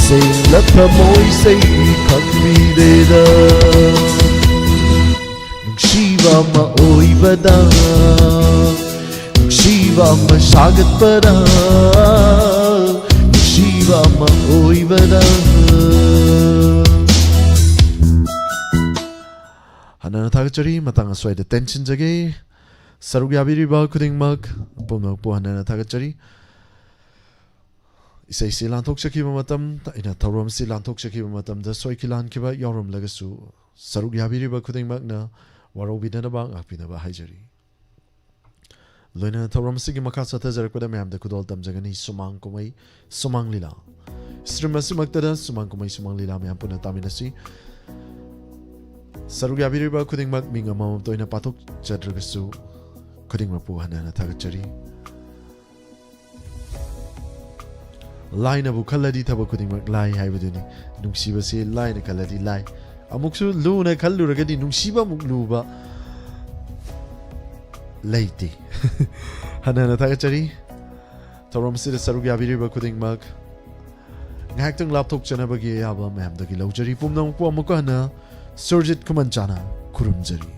ꯁꯦꯡꯂ ꯊꯃꯣꯏꯁꯦ ꯈꯪꯕꯤꯗꯦꯗ꯫ ꯅꯨꯡꯁꯤꯕ ꯑꯃ ꯑꯣꯏꯕꯗ, ꯅꯨꯡꯁꯤꯕ ꯑꯃ ꯁꯥꯒꯠꯄꯗ, ꯅꯨꯡꯁꯤꯕ ꯑꯃ ꯑꯣꯏꯕꯗ꯫ ꯍꯟꯅꯅ ꯊꯥꯒꯠꯆꯔꯤ꯫ ꯃꯇꯥꯡ ꯑꯁ꯭ꯋꯥꯏꯗ ꯇꯦꯟꯁꯤꯟꯖꯒꯦ꯫ ꯁꯔꯨꯛ ꯌꯥꯕꯤꯔꯤꯕ ꯈꯨꯗꯤꯡꯃꯛ ꯄꯨꯝꯅꯃꯛꯄꯨ ꯍꯟꯅꯅ ꯊꯥꯒꯠꯆꯔꯤ꯫ ꯏꯁꯩꯁꯤ ꯂꯥꯟꯊꯣꯛꯆꯈꯤꯕ ꯃꯇꯝ, ꯑꯩꯅ ꯊꯧꯔꯝꯁꯤ ꯂꯥꯟꯊꯣꯛꯆꯈꯤꯕ ꯃꯇꯝꯗ ꯁꯣꯏꯈꯤ ꯂꯥꯟꯈꯤꯕ ꯌꯥꯎꯔꯝꯂꯒꯁꯨ, ꯁꯔꯨꯛ ꯌꯥꯕꯤꯔꯤꯕ ꯈꯨꯗꯤꯡꯃꯛꯅ ꯋꯥꯔꯧꯕꯤꯗꯅꯕ, ꯉꯥꯛꯄꯤꯅꯕ ꯍꯥꯏꯖꯔꯤ꯫ ꯂꯣꯏꯅꯅ ꯊꯧꯔꯝ ꯑꯁꯤꯒꯤ ꯃꯈꯥ ꯆꯠꯊꯖꯔꯛꯄꯗ ꯃꯌꯥꯝꯗ ꯈꯨꯗꯣꯜ ꯇꯝꯖꯒꯅꯤ ꯁꯨꯃꯥꯡ ꯀꯨꯝꯍꯩ, ꯁꯨꯃꯥꯡ ꯂꯤꯂꯥ꯫ ꯁ꯭ꯇ꯭ꯔꯤꯝ ꯑꯁꯤꯃꯛꯇꯗ ꯁꯨꯃꯥꯡ ꯀꯨꯝꯍꯩ, ꯁꯨꯃꯥꯡ ꯂꯤꯂꯥ ꯃꯌꯥꯝ ꯄꯨꯟꯅ ꯇꯥꯃꯤꯟꯅꯁꯤ꯫ ꯁꯔꯨꯛ ꯌꯥꯕꯤꯔꯤꯕ ꯈꯨꯗꯤꯡꯃꯛ ꯃꯤꯡ ꯑꯃꯃꯝꯇ ꯑꯣꯏꯅ ꯄꯥꯊꯣꯛꯆꯗ꯭ꯔꯒꯁꯨ, ꯈꯨꯗꯤꯡꯃꯛꯄꯨ ꯍꯟꯅ ꯍꯟꯅ ꯊꯥꯒꯠꯆꯔꯤ꯫ ꯂꯥꯏꯅꯕꯨ ꯈꯜꯂꯗꯤ ꯊꯕꯛ ꯈꯨꯗꯤꯡꯃꯛ ꯂꯥꯏ ꯍꯥꯏꯕꯗꯨꯅꯤ꯫ ꯅꯨꯡꯁꯤꯕꯁꯤ ꯂꯥꯏꯅ ꯈꯜꯂꯗꯤ ꯂꯥꯏ꯫ ꯑꯃꯨꯛꯁꯨ ꯂꯨꯅ ꯈꯜꯂꯨꯔꯒꯗꯤ ꯅꯨꯡꯁꯤꯕ ꯑꯃꯨꯛ ꯂꯨꯕ ꯂꯩꯇꯦ꯫ ꯍꯟꯅ ꯍꯟꯅ ꯊꯥꯒꯠꯆꯔꯤ꯫ ꯊꯧꯔꯝ ꯑꯁꯤꯗ ꯁꯔꯨꯛ ꯌꯥꯕꯤꯔꯤꯕ ꯈꯨꯗꯤꯡꯃꯛ ꯉꯥꯏꯍꯥꯛꯇꯪ ꯂꯥꯞꯊꯣꯛꯆꯅꯕꯒꯤ ꯑꯌꯥꯕ ꯃꯌꯥꯝꯗꯒꯤ ꯂꯧꯖꯔꯤ꯫ ꯄꯨꯝꯅꯃꯛꯄꯨ ꯑꯃꯨꯛꯀ ꯍꯟꯅ ꯁꯨꯔꯖꯤꯠ ꯈꯨꯃꯟꯆꯥꯅ ꯈꯨꯔꯨꯝꯖꯔꯤ꯫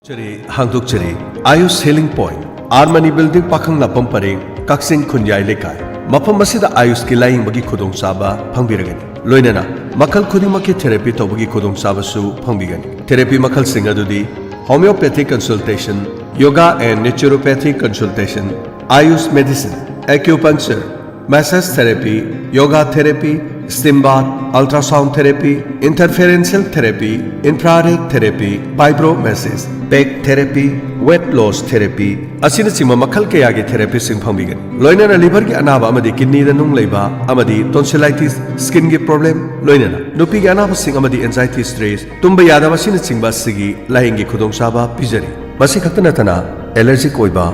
ꯆꯔꯤ ꯍꯥꯡꯗꯣꯛꯆꯔꯤ꯫ Ayush healing point, Armani building, Pakhanglakpam ꯄꯔꯦꯡ, ꯀꯛꯆꯤꯡ ꯈꯨꯟꯌꯥꯏ ꯂꯩꯀꯥꯏ꯫ ꯃꯐꯝ ꯑꯁꯤꯗ ꯑꯥꯌꯨꯁꯀꯤ ꯂꯥꯌꯦꯡꯕꯒꯤ ꯈꯨꯗꯣꯡꯆꯥꯕ ꯐꯪꯕꯤꯔꯒꯅꯤ꯫ ꯂꯣꯏꯅꯅ ꯃꯈꯜ ꯈꯨꯗꯤꯡꯃꯛꯀꯤ ꯊꯦꯔꯥꯄꯤ ꯇꯧꯕꯒꯤ ꯈꯨꯗꯣꯡꯆꯥꯕꯁꯨ ꯐꯪꯕꯤꯒꯅꯤ꯫ ꯊꯦꯔꯥꯄꯤ ꯃꯈꯜꯁꯤꯡ ꯑꯗꯨꯗꯤ homeopathic consultation, Yoga and naturopathy consultation, Ayush medicine, acupuncture, massage therapy, yoga therapy, steam bath, ultrasound therapy, interferential therapy, infrared therapy, fibromassage, back therapy, weight loss therapy ꯑꯁꯤꯅꯆꯤꯡꯕ ꯃꯈꯜ ꯀꯌꯥꯒꯤ ꯊꯦꯔꯥꯄꯤꯁꯤꯡ ꯐꯪꯕꯤꯒꯅꯤ꯫ ꯂꯣꯏꯅꯅ ꯂꯤꯚꯔꯒꯤ ꯑꯅꯥꯕ ꯑꯃꯗꯤ ꯀꯤꯗꯅꯤꯗ ꯅꯨꯡ ꯂꯩꯕ ꯑꯃꯗꯤ ꯇꯣꯟꯁꯤꯂꯥꯏꯇꯤꯁ, ꯁ꯭ꯀꯤꯟꯒꯤ ꯄ꯭ꯔꯣꯕ꯭ꯂꯦꯝ, ꯂꯣꯏꯅꯅ ꯅꯨꯄꯤꯒꯤ ꯑꯅꯥꯕꯁꯤꯡ ꯑꯃꯗꯤ ꯑꯦꯟꯖꯥꯏꯇꯤ, ꯁ꯭ꯇ꯭ꯔꯦꯁ, ꯇꯨꯝꯕ ꯌꯥꯗꯕ ꯑꯁꯤꯅꯆꯤꯡꯕ ꯑꯁꯤꯒꯤ ꯂꯥꯌꯦꯡꯒꯤ ꯈꯨꯗꯣꯡꯆꯥꯕ ꯄꯤꯖꯔꯤ꯫ ꯃꯁꯤ ꯈꯛꯇ ꯅꯠꯇꯅ ꯑꯦꯂꯔꯖꯤꯛ ꯑꯣꯏꯕ,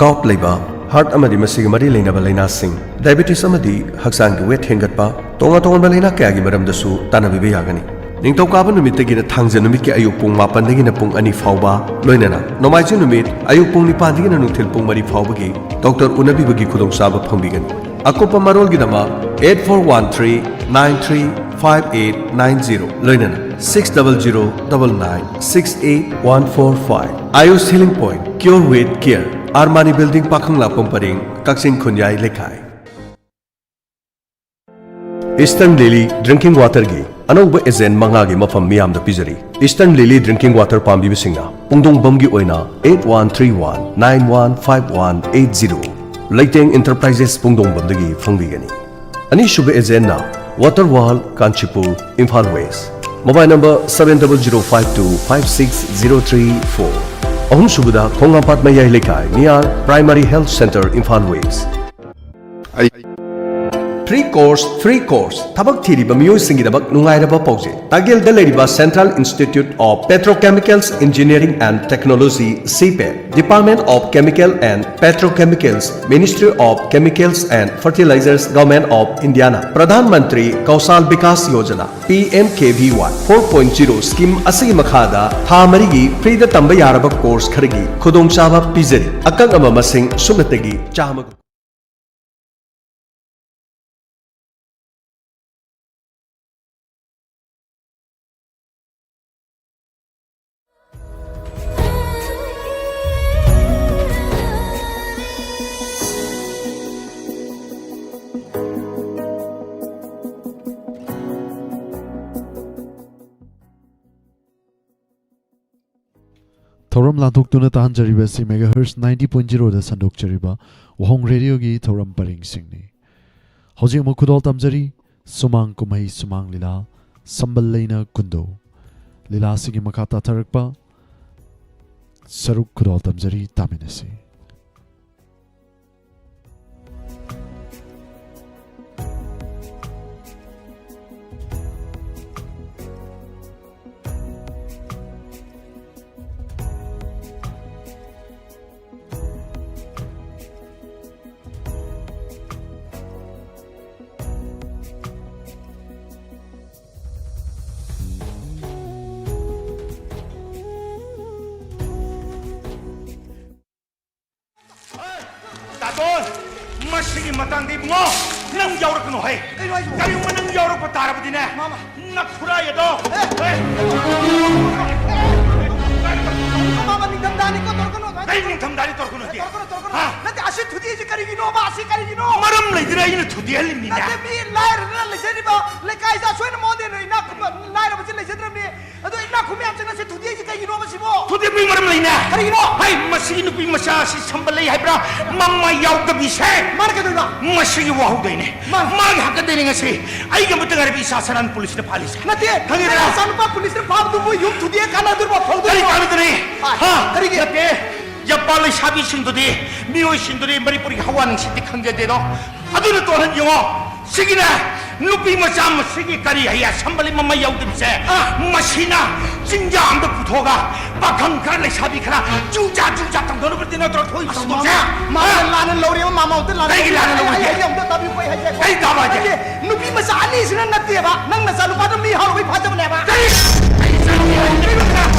ꯒꯥꯎꯠ ꯂꯩꯕ, ꯍꯥꯔꯠ ꯑꯃꯗꯤ ꯃꯁꯤꯒꯤ ꯃꯔꯤ ꯂꯩꯅꯕ ꯂꯥꯏꯅꯥꯁꯤꯡ, ꯗꯥꯏꯕꯦꯇꯤꯁ ꯑꯃꯗꯤ ꯍꯛꯆꯥꯡꯒꯤ ꯋꯦꯠ ꯍꯦꯟꯒꯠꯄ, ꯇꯣꯉꯥꯟ ꯇꯣꯉꯥꯟꯕ ꯂꯥꯏꯅꯥ ꯀꯌꯥꯒꯤ ꯃꯔꯝꯗꯁꯨ ꯇꯥꯟꯅꯕꯤꯕ ꯌꯥꯒꯅꯤ꯫ ꯅꯤꯡꯊꯧꯀꯥꯕ ꯅꯨꯃꯤꯠꯇꯒꯤꯅ ꯊꯥꯡꯖ ꯅꯨꯃꯤꯠꯀꯤ ꯑꯌꯨꯛ ꯄꯨꯡ ꯃꯥꯄꯟꯗꯒꯤꯅ ꯄꯨꯡ ꯑꯅꯤ ꯐꯥꯎꯕ, ꯂꯣꯏꯅꯅ ꯅꯣꯡꯃꯥꯏꯖꯤꯡ ꯅꯨꯃꯤꯠ ꯑꯌꯨꯛ ꯄꯨꯡ ꯅꯤꯄꯥꯟꯗꯒꯤꯅ ꯅꯨꯡꯊꯤꯜ ꯄꯨꯡ ꯃꯔꯤ ꯐꯥꯎꯕꯒꯤ ꯗꯣꯛꯇꯔ ꯎꯅꯕꯤꯕꯒꯤ ꯈꯨꯗꯣꯡꯆꯥꯕ ꯐꯪꯕꯤꯒꯅꯤ꯫ ꯑꯀꯨꯞꯄ ꯃꯔꯣꯜꯒꯤꯗꯃꯛ eight four one three nine three five eight nine zero, ꯂꯣꯏꯅꯅ six double zero double nine six eight one four five꯫ Ayush Healing Point, Cure with Care, Armani building, Pakhanglakpam ꯄꯔꯦꯡ, ꯀꯛꯆꯤꯡ ꯈꯨꯟꯌꯥꯏ ꯂꯩꯀꯥꯏ꯫ ꯏꯁꯇꯔꯟ ꯂꯤꯂꯤ ꯗ꯭ꯔꯤꯡꯀꯤꯡ ꯋꯥꯇꯔꯒꯤ ꯑꯅꯧꯕ agent ꯃꯉꯥꯒꯤ ꯃꯐꯝ ꯃꯤꯌꯥꯝꯗ ꯄꯤꯖꯔꯤ꯫ Eastern ꯂꯤꯂꯤ drinking water ꯄꯥꯝꯕꯤꯕꯁꯤꯡꯅ ꯄꯨꯡꯗꯣꯡꯕꯝꯒꯤ ꯑꯣꯏꯅ eight one three one nine one five one eight zero, Leiteng enterprises ꯄꯨꯡꯗꯣꯡꯕꯝꯗꯒꯤ ꯐꯪꯕꯤꯒꯅꯤ꯫ ꯑꯅꯤꯁꯨꯕ ꯑꯦꯖꯦꯟꯅ ꯋꯥꯇꯔ ꯋꯥꯔꯜ, Kanchipur, Imphal west, mobile number seven double zero five two five six zero three four꯫ ꯑꯍꯨꯝꯁꯨꯕꯗ ꯈꯣꯡꯉꯥꯝꯄꯥꯠ ꯃꯌꯥꯏ ꯂꯩꯀꯥꯏ, near Primary Health Centre, Imphal west. ꯑꯩ Free course, free course꯫ ꯊꯕꯛ ꯊꯤꯔꯤꯕ ꯃꯤꯑꯣꯏꯁꯤꯡꯒꯤꯗꯃꯛ ꯅꯨꯡꯉꯥꯏꯔꯕ ꯄꯥꯎꯖꯦꯜ꯫ ꯇꯥꯒꯦꯜꯗ ꯂꯩꯔꯤꯕ Central Institute of Petrochemicals Engineering and Technology, CPET, Department of Chemical and Petrochemicals, Ministry of Chemicals and Fertilizers, Government of Indiaꯅ Pradhan Mantri ꯀꯧꯁꯥꯜ Vikas Yojana, P M K V Y four point zero scheme ꯑꯁꯤꯒꯤ ꯃꯈꯥꯗ ꯊꯥ ꯃꯔꯤꯒꯤ ꯐ꯭ꯔꯤꯗ ꯇꯝꯕ ꯌꯥꯔꯕ ꯀꯣꯔꯁ ꯈꯔꯒꯤ ꯈꯨꯗꯣꯡꯆꯥꯕ ꯄꯤꯖꯔꯤ꯫ ꯑꯀꯛꯅꯕ ꯃꯁꯤꯡ ꯁꯨꯞꯅꯇꯒꯤ ꯆꯥꯝꯃ꯫ ꯊꯧꯔꯝ ꯂꯥꯟꯊꯣꯛꯇꯨꯅ ꯇꯥꯍꯟꯖꯔꯤꯕ ꯑꯁꯤ megahertz ninety point zero ꯗ ꯁꯟꯗꯣꯛꯆꯔꯤꯕ ꯋꯥꯍꯣꯡ ꯔꯦꯗꯤꯑꯣꯒꯤ ꯊꯧꯔꯝ ꯄꯔꯦꯡꯁꯤꯡꯅꯤ꯫ ꯍꯧꯖꯤꯛ ꯑꯃꯨꯛ ꯈꯨꯗꯣꯜ ꯇꯝꯖꯔꯤ ꯁꯨꯃꯥꯡ ꯀꯨꯝꯍꯩ ꯁꯨꯃꯥꯡ ꯂꯤꯂꯥ ꯁꯝꯕꯜ ꯂꯩꯅ ꯀꯨꯟꯗꯣ꯫ ꯂꯤꯂꯥ ꯑꯁꯤꯒꯤ ꯃꯈꯥ ꯇꯥꯊꯔꯛꯄ ꯁꯔꯨꯛ ꯈꯨꯗꯣꯜ ꯇꯝꯖꯔꯤ, ꯇꯥꯃꯤꯟꯅꯁꯤ꯫ ꯇꯥꯇꯣꯟ, ꯃꯁꯤꯒꯤ ꯃꯇꯥꯡꯗ ꯏꯕꯨꯡꯉꯣ, ꯅꯪ ꯌꯥꯎꯔꯛꯀꯅꯨ ꯍꯦ꯫ ꯀꯩꯅꯣ ꯍꯥꯏꯁꯤꯕꯣ? ꯀꯔꯤꯒꯨꯝꯕ ꯅꯪ ꯌꯥꯎꯔꯛꯄ ꯇꯥꯔꯕꯗꯤꯅꯦ, ꯃꯥꯃ꯫ ꯅꯈꯨꯔꯥꯏ ꯑꯗꯣ, ꯑꯦ! ꯍꯦ! ꯃꯥꯃ, ꯅꯤꯡꯊꯝꯊꯥꯅꯤꯀꯣ, ꯇꯧꯔꯛꯀꯅꯨ ꯑꯗꯨꯃꯥꯏꯅ꯫ ꯀꯔꯤ ꯅꯤꯡꯊꯝꯊꯥꯅꯤ ꯇꯧꯔꯛꯀꯅꯨ ꯍꯥꯏꯗꯤ? ꯇꯧꯔꯛꯀꯅꯨ, ꯇꯧꯔꯛꯀꯅꯨ꯫ ꯍꯥ? ꯅꯠꯇꯦ, ꯑꯁꯤ ꯊꯨꯗꯦꯛꯏꯁꯦ ꯀꯔꯤꯒꯤꯅꯣꯕ? ꯑꯁꯤ ꯀꯔꯤꯒꯤꯅꯣ? ꯃꯔꯝ ꯂꯩꯗꯅ ꯑꯩꯅ ꯊꯨꯗꯦꯛꯍꯜꯂꯤꯃꯤꯅꯦ꯫ ꯅꯠꯇꯦ, ꯃꯤ ꯂꯥꯏꯔꯗꯅ ꯂꯩꯖꯔꯤꯕ ꯂꯩꯀꯥꯏꯗ ꯑꯁꯣꯏꯅ ꯃꯉꯣꯟꯗ ꯍꯦꯟꯅ ꯏꯅꯥꯛ ꯈꯨꯟꯕ ꯂꯥꯏꯔꯕꯁꯤ ꯂꯩꯖꯗ꯭ꯔꯕꯅꯤ꯫ ꯑꯗꯣ ꯏꯅꯥꯛ ꯈꯨꯟꯕ ꯌꯥꯝ ꯆꯪꯅ ꯁꯤ ꯊꯨꯗꯦꯛꯏꯁꯤ ꯀꯩꯒꯤꯅꯣꯕ ꯁꯤꯕꯣ? ꯊꯨꯗꯦꯛꯄꯒꯤ ꯃꯔꯝ ꯂꯩꯅꯦ꯫ ꯀꯔꯤꯒꯤꯅꯣ? ꯍꯩ, ꯃꯁꯤꯒꯤ ꯅꯨꯄꯤ ꯃꯆꯥ ꯑꯁꯤ ꯁꯝꯕ ꯂꯩ ꯍꯥꯏꯕ꯭ꯔꯥ? ꯃꯃꯥꯏ ꯌꯥꯎꯗꯕꯤꯁꯦ꯫ ꯃꯥꯅ ꯀꯩꯗꯧꯔꯤꯕ? ꯃꯁꯤꯒꯤ ꯋꯥꯍꯧꯗꯣꯏꯅꯦ꯫ ꯃꯥꯅ ꯃꯥꯒꯤ ꯍꯥꯛꯀꯗꯣꯏꯅꯦ ꯉꯁꯤ꯫ ꯑꯩꯒꯤ ꯑꯃꯠꯇ ꯉꯥꯏꯔꯕ ꯏꯆꯥ ꯁꯔꯥꯟ ꯄꯨꯂꯤꯁꯅ ꯐꯥꯜꯂꯤꯁꯦ꯫ ꯅꯠꯇꯦ, ꯈꯪꯉꯦꯗꯅ? ꯅꯪ ꯅꯆꯥꯅꯨꯄꯥ ꯄꯨꯂꯤꯁꯅ ꯐꯥꯕꯗꯨꯕꯨ ꯌꯨꯝ ꯊꯨꯗꯦꯛꯑ ꯀꯥꯟꯅꯗꯣꯔꯤꯕꯣ? ꯐꯧꯗꯣꯔꯤꯕꯣ? ꯀꯔꯤ ꯀꯥꯟꯅꯗꯣꯔꯤ? ꯍꯥ? ꯍꯥ? ꯀꯔꯤꯒꯤ? ꯅꯠꯇꯦ, ꯌꯥꯄꯥ ꯂꯩꯁꯥꯕꯤꯁꯤꯡꯗꯨꯗꯤ, ꯃꯤꯑꯣꯏꯁꯤꯡꯗꯨꯗꯤ ꯃꯅꯤꯄꯨꯔꯒꯤ ꯍꯋꯥ ꯅꯨꯡꯁꯤꯠꯇꯤ ꯈꯪꯖꯗꯦꯗꯣ꯫ ꯑꯗꯨꯅ ꯇꯣꯟꯍꯟ ꯌꯦꯡꯉꯣ, ꯁꯤꯒꯤꯅꯦ ꯅꯨꯄꯤ ꯃꯆꯥ ꯃꯁꯤꯒꯤ ꯀꯔꯤ ꯍꯩ ꯑꯁꯝꯕꯂꯤ ꯃꯃꯩ ꯌꯥꯎꯗꯕꯤꯁꯦ, ꯑꯥ꯫ ꯃꯁꯤꯅ ꯆꯤꯡꯖꯥ ꯑꯝꯗ ꯄꯨꯊꯣꯛꯑꯒ ꯄꯥꯈꯪ ꯈꯔ ꯂꯩꯁꯥꯕꯤ ꯈꯔ ꯆꯨꯖꯥ ꯆꯨꯖꯥ ꯇꯧꯗꯅꯕꯗꯤ ꯅꯠꯇ꯭ꯔꯣ ꯊꯣꯛꯏ ꯑꯁ, ꯊꯧꯗꯣꯛꯁꯦ? ꯃꯥꯃ, ꯃꯥꯃ ꯍꯥ? ꯂꯥꯟꯅ ꯂꯧꯔꯦꯕ, ꯃꯥꯃ ꯑꯝꯇ ꯂꯥꯟꯅ ꯀꯩꯒꯤ ꯂꯧꯔꯦ? ꯂꯥꯟꯅ ꯑꯩ, ꯂꯧꯔꯤꯒꯦ? ꯑꯩ, ꯑꯩ ꯑꯝꯇ ꯇꯥꯕꯤꯌꯨꯀꯣ, ꯑꯩ ꯍꯥꯏꯖꯦ꯫ ꯀꯩ ꯇꯥꯕ ꯍꯥꯏꯒꯦ? ꯅꯠꯇꯦ, ꯅꯨꯄꯤ ꯃꯆꯥ ꯑꯅꯤꯁꯤꯅ ꯅꯠꯇꯦꯕ, ꯅꯪ ꯅꯆꯥꯅꯨꯄꯥꯗꯣ ꯃꯤ ꯍꯥꯠꯂꯨꯕꯩ ꯐꯥꯖꯕꯅꯦꯕ꯫ ꯀꯔꯤ? ꯑꯩ ꯏꯆꯥꯅꯨꯄꯤ ꯍꯥꯠꯂꯨꯕꯩ ꯐꯥꯖꯕ?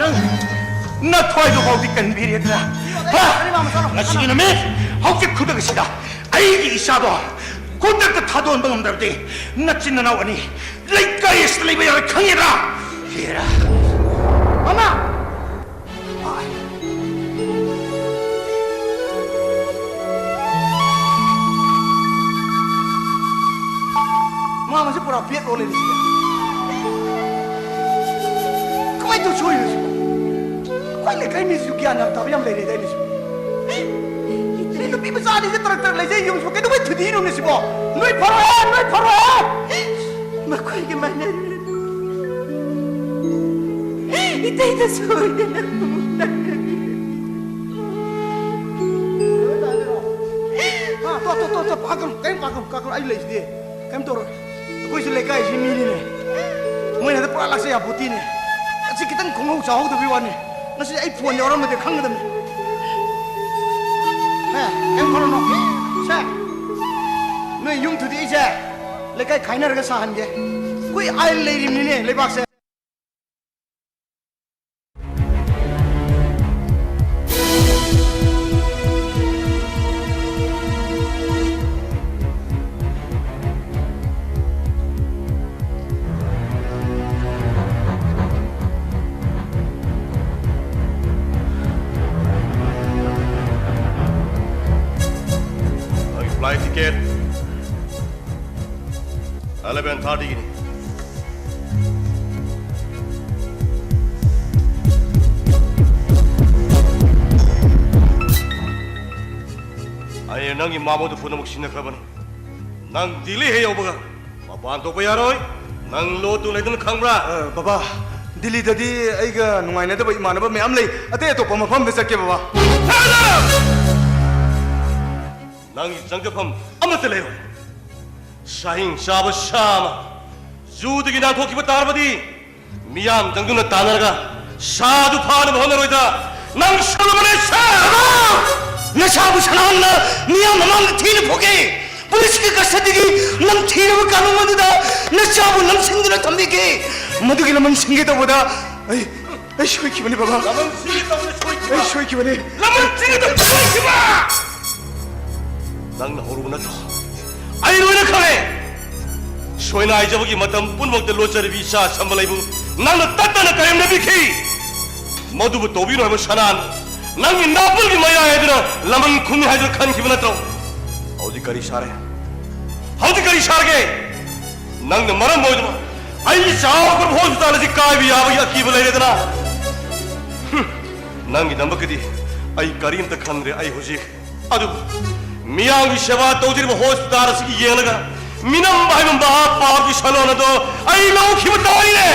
ꯅꯪ ꯑꯗꯨꯅ ꯃꯤ, ꯍꯧꯖꯤꯛ ꯈꯨꯗꯛ ꯑꯁꯤꯗ ꯑꯩꯒꯤ ꯏꯆꯥꯗꯣ ꯈꯨꯗꯛꯇ ꯊꯥꯗꯣꯛꯍꯟꯕ ꯉꯝꯗ꯭ꯔꯕꯗꯤ ꯅꯆꯤꯟ ꯅꯅꯥꯎ ꯑꯅꯤ ꯂꯩꯀꯥꯏ ꯑꯁꯤꯗ ꯂꯩꯕ ꯌꯥꯔꯣꯏ, ꯈꯪꯉꯦꯗ꯭ꯔꯥ? ꯍꯦꯔꯥ꯫ ꯃꯃꯥ! ꯃꯥ ꯃꯁꯤ ꯄꯨꯔꯥ ꯕꯦꯛ ꯑꯣꯜꯂꯦꯅꯦ ꯁꯤꯗꯤ꯫ ꯀꯃꯥꯏꯅ ꯇꯧ ꯁꯣꯏꯔꯤꯅꯣ ꯁꯤꯕꯣ? ꯑꯩꯈꯣꯏ ꯂꯩꯀꯥꯏ ꯃꯤꯁꯤꯁꯨ ꯒ꯭ꯌꯥꯟ ꯌꯥꯝ ꯇꯥꯕ ꯌꯥꯝ ꯂꯩꯔꯦꯗꯥꯏꯅꯦ ꯁꯤꯕꯣ? ꯁꯤ ꯅꯨꯄꯤ ꯃꯆꯥ ꯑꯅꯤꯁꯦ ꯇꯔꯛ ꯇꯔꯛ ꯂꯩꯖꯩ ꯌꯨꯝꯁꯤꯕꯨ ꯀꯩꯗꯧꯕꯩ ꯊꯨꯗꯦꯛꯏꯅꯣꯅꯦ ꯁꯤꯕꯣ? ꯅꯣꯏ ꯐꯔꯣꯏꯍꯦ, ꯅꯣꯏ ꯐꯔꯣꯏꯍꯦ! ꯃꯈꯣꯏꯒꯤ ꯃꯥꯟꯅꯔꯨꯔꯅꯨ꯫ ꯏꯇꯩꯗ ꯁꯣꯏꯗꯅ ꯑꯃꯨꯛ ꯇꯥꯟꯅꯕꯤꯔꯣ꯫ ꯑꯥ, ꯇꯣ, ꯇꯣ, ꯇꯣ, ꯇꯣ, ꯄꯥꯈꯠꯀꯅꯨ, ꯀꯔꯤꯝ ꯄꯥꯈꯠꯀꯅꯨ, ꯄꯥꯈꯠꯀꯅꯨ, ꯑꯩ ꯂꯩꯁꯤꯗꯤ꯫ ꯀꯩꯝ ꯇꯧꯔꯣꯏ꯫ ꯑꯩꯈꯣꯏꯁꯨ ꯂꯩꯀꯥꯏꯁꯤ ꯃꯤꯅꯤꯅꯦ꯫ ꯃꯣꯏꯅ ꯍꯦꯛꯇ ꯄꯨꯔꯥ ꯂꯥꯛꯆ ꯌꯥꯄꯣꯠꯇꯦꯅꯦ꯫ ꯉꯁꯤ ꯈꯤꯇꯪ ꯈꯣꯡꯍꯧ ꯆꯥꯍꯧꯗꯕꯩ ꯋꯥꯅꯤ꯫ ꯉꯁꯤ ꯑꯩ ꯐꯣꯟ ꯌꯥꯎꯔꯝꯃꯗꯤ ꯈꯪꯒꯗꯕꯅꯤ꯫ ꯍꯦ, ꯀꯩꯝ ꯈꯜꯂꯨꯅꯨ꯫ ꯁꯦ, ꯅꯣꯏ ꯌꯨꯝ ꯊꯨꯗꯦꯛꯏꯁꯦ ꯂꯩꯀꯥꯏ ꯈꯥꯏꯅꯔꯒ ꯁꯥꯍꯟꯒꯦ꯫ ꯑꯩꯈꯣꯏ ꯑꯥꯏꯟ ꯂꯩꯔꯤꯕꯅꯤꯅꯦ ꯂꯩꯕꯥꯛꯁꯦ꯫ ꯑꯩ ꯐ꯭ꯂꯥꯏꯠ ꯇꯤꯀꯦꯠ ꯑꯦꯂꯚꯦꯟ ꯊꯥꯔꯇꯤꯒꯤꯅꯤ꯫ ꯑꯩꯅ ꯅꯪꯒꯤ ꯃꯥꯃꯣꯗ ꯐꯨꯅꯃꯛ ꯁꯤꯟꯅꯈ꯭ꯔꯕꯅꯤ꯫ ꯅꯪ ꯗꯤꯜꯂꯤ ꯍꯦꯛ ꯌꯧꯕꯒ ꯃꯄꯥꯟ ꯊꯣꯛꯄ ꯌꯥꯔꯣꯏ꯫ ꯅꯪ ꯂꯣꯠꯇꯨ ꯂꯩꯗꯨꯅ ꯈꯪꯕ꯭ꯔꯥ? ꯑ, ꯕꯕꯥ, ꯗꯤꯜꯂꯤꯗꯗꯤ ꯑꯩꯒ ꯅꯨꯡꯉꯥꯏꯅꯗꯕ ꯏꯃꯥꯟꯅꯕ ꯃꯌꯥꯝ ꯂꯩ꯫ ꯑꯇꯩ ꯑꯇꯣꯞꯄ ꯃꯐꯝꯗ ꯆꯠꯀꯦ, ꯕꯕꯥ꯫ ꯐꯥꯗꯔ! ꯅꯪꯒꯤ ꯆꯪꯖꯐꯝ ꯑꯃꯠꯇ ꯂꯩꯔꯣꯏ꯫ ꯁꯥꯍꯤꯡ ꯆꯥꯕ ꯁꯥ ꯑꯃ ꯖꯨꯗꯒꯤ ꯅꯥꯟꯊꯣꯛꯈꯤꯕ ꯇꯥꯔꯕꯗꯤ, ꯃꯤꯌꯥꯝ ꯆꯪꯗꯨꯅ ꯇꯥꯟꯅꯔꯒ ꯁꯥꯗꯨ ꯐꯥꯅꯕ ꯍꯣꯠꯅꯔꯣꯏꯗ꯭ꯔꯥ? ꯅꯪ ꯁꯣꯜꯂꯕꯅꯦ, ꯁꯥ! ꯅꯁꯥꯕꯨ ꯁꯅꯥꯍꯟꯅ ꯃꯤꯌꯥꯝ ꯃꯃꯥꯡꯗ ꯊꯤꯅ ꯐꯨꯒꯦ꯫ ꯄꯨꯂꯤꯁꯀꯤ ꯀꯁꯇꯗꯤꯒꯤ ꯅꯝꯊꯤꯔꯕ ꯀꯥꯅꯨꯡ ꯑꯗꯨꯗ ꯅꯆꯥꯕꯨ ꯅꯝꯁꯤꯟꯗꯨꯅ ꯊꯝꯕꯤꯒꯦ꯫ ꯃꯗꯨꯒꯤ ꯂꯃꯟ ꯁꯤꯡꯒꯦ ꯇꯧꯕꯗ ꯑꯩ, ꯑꯩ ꯁꯣꯏꯈꯤꯕꯅꯤ, ꯕꯕꯥ꯫ ꯂꯃꯟ ꯁꯤꯡꯒꯦ ꯇꯧꯕꯗ ꯁꯣꯏꯈꯤꯕ? ꯑꯩ ꯁꯣꯏꯈꯤꯕꯅꯤ꯫ ꯂꯃꯟ ꯁꯤꯡꯒꯦ ꯇꯧꯕꯗ ꯁꯣꯏꯈꯤꯕ? ꯅꯪꯅ ꯍꯧꯔꯨꯕ ꯅꯠꯇ꯭ꯔꯣ? ꯑꯩ ꯂꯣꯏꯅ ꯈꯪꯉꯦ꯫ ꯁꯣꯏꯅꯥꯏꯖꯕꯒꯤ ꯃꯇꯝ ꯄꯨꯝꯅꯃꯛꯇ ꯂꯣꯠꯆꯔꯤꯕꯤ ꯏꯆꯥ ꯁꯝꯕꯂꯩꯕꯨ ꯅꯪꯅ ꯇꯠꯇꯅ ꯀꯔꯦꯝꯅꯕꯤꯈꯤ꯫ ꯃꯗꯨꯕꯨ ꯇꯧꯕꯤꯅꯨ ꯍꯥꯏꯕ ꯁꯅꯥꯅ ꯅꯪꯒꯤ ꯅꯥꯄꯜꯒꯤ ꯃꯌꯥꯏ ꯑꯗꯨꯅ ꯂꯃꯟ ꯈꯨꯝꯃꯤ ꯍꯥꯏꯗꯨꯅ ꯈꯟꯈꯤꯕ ꯅꯠꯇ꯭ꯔꯣ? ꯍꯧꯖꯤꯛ ꯀꯔꯤ ꯁꯥꯔꯦ? ꯍꯧꯖꯤꯛ ꯀꯔꯤ ꯁꯥꯔꯒꯦ? ꯅꯪꯅ ꯃꯔꯝ ꯑꯣꯏꯗꯨꯅ ꯑꯩꯒꯤ ꯆꯥꯎꯈ꯭ꯔꯕ ꯍꯣꯁꯄꯤꯇꯥꯜ ꯑꯁꯤ ꯀꯥꯏꯕ ꯌꯥꯕꯒꯤ ꯑꯀꯤꯕ ꯂꯩꯔꯦꯗꯅ? ꯍꯨꯝ, ꯅꯪꯒꯤꯗꯃꯛꯇꯗꯤ ꯑꯩ ꯀꯔꯤꯝꯇ ꯈꯟꯗ꯭ꯔꯦ꯫ ꯑꯩ ꯍꯧꯖꯤꯛ ꯑꯗꯨꯕꯨ ꯃꯤꯌꯥꯝꯒꯤ ꯁꯦꯕꯥ ꯇꯧꯖꯔꯤꯕ ꯍꯣꯁꯄꯤꯇꯥꯜ ꯑꯁꯤꯒꯤ ꯌꯦꯡꯂꯒ ꯃꯤꯅꯝꯕ ꯍꯥꯏꯕ ꯃꯍꯥ ꯄꯥꯞꯀꯤ ꯁꯂꯣꯟ ꯑꯗꯣ ꯑꯩ ꯂꯧꯈꯤꯕ ꯇꯥꯔꯤꯅꯦ꯫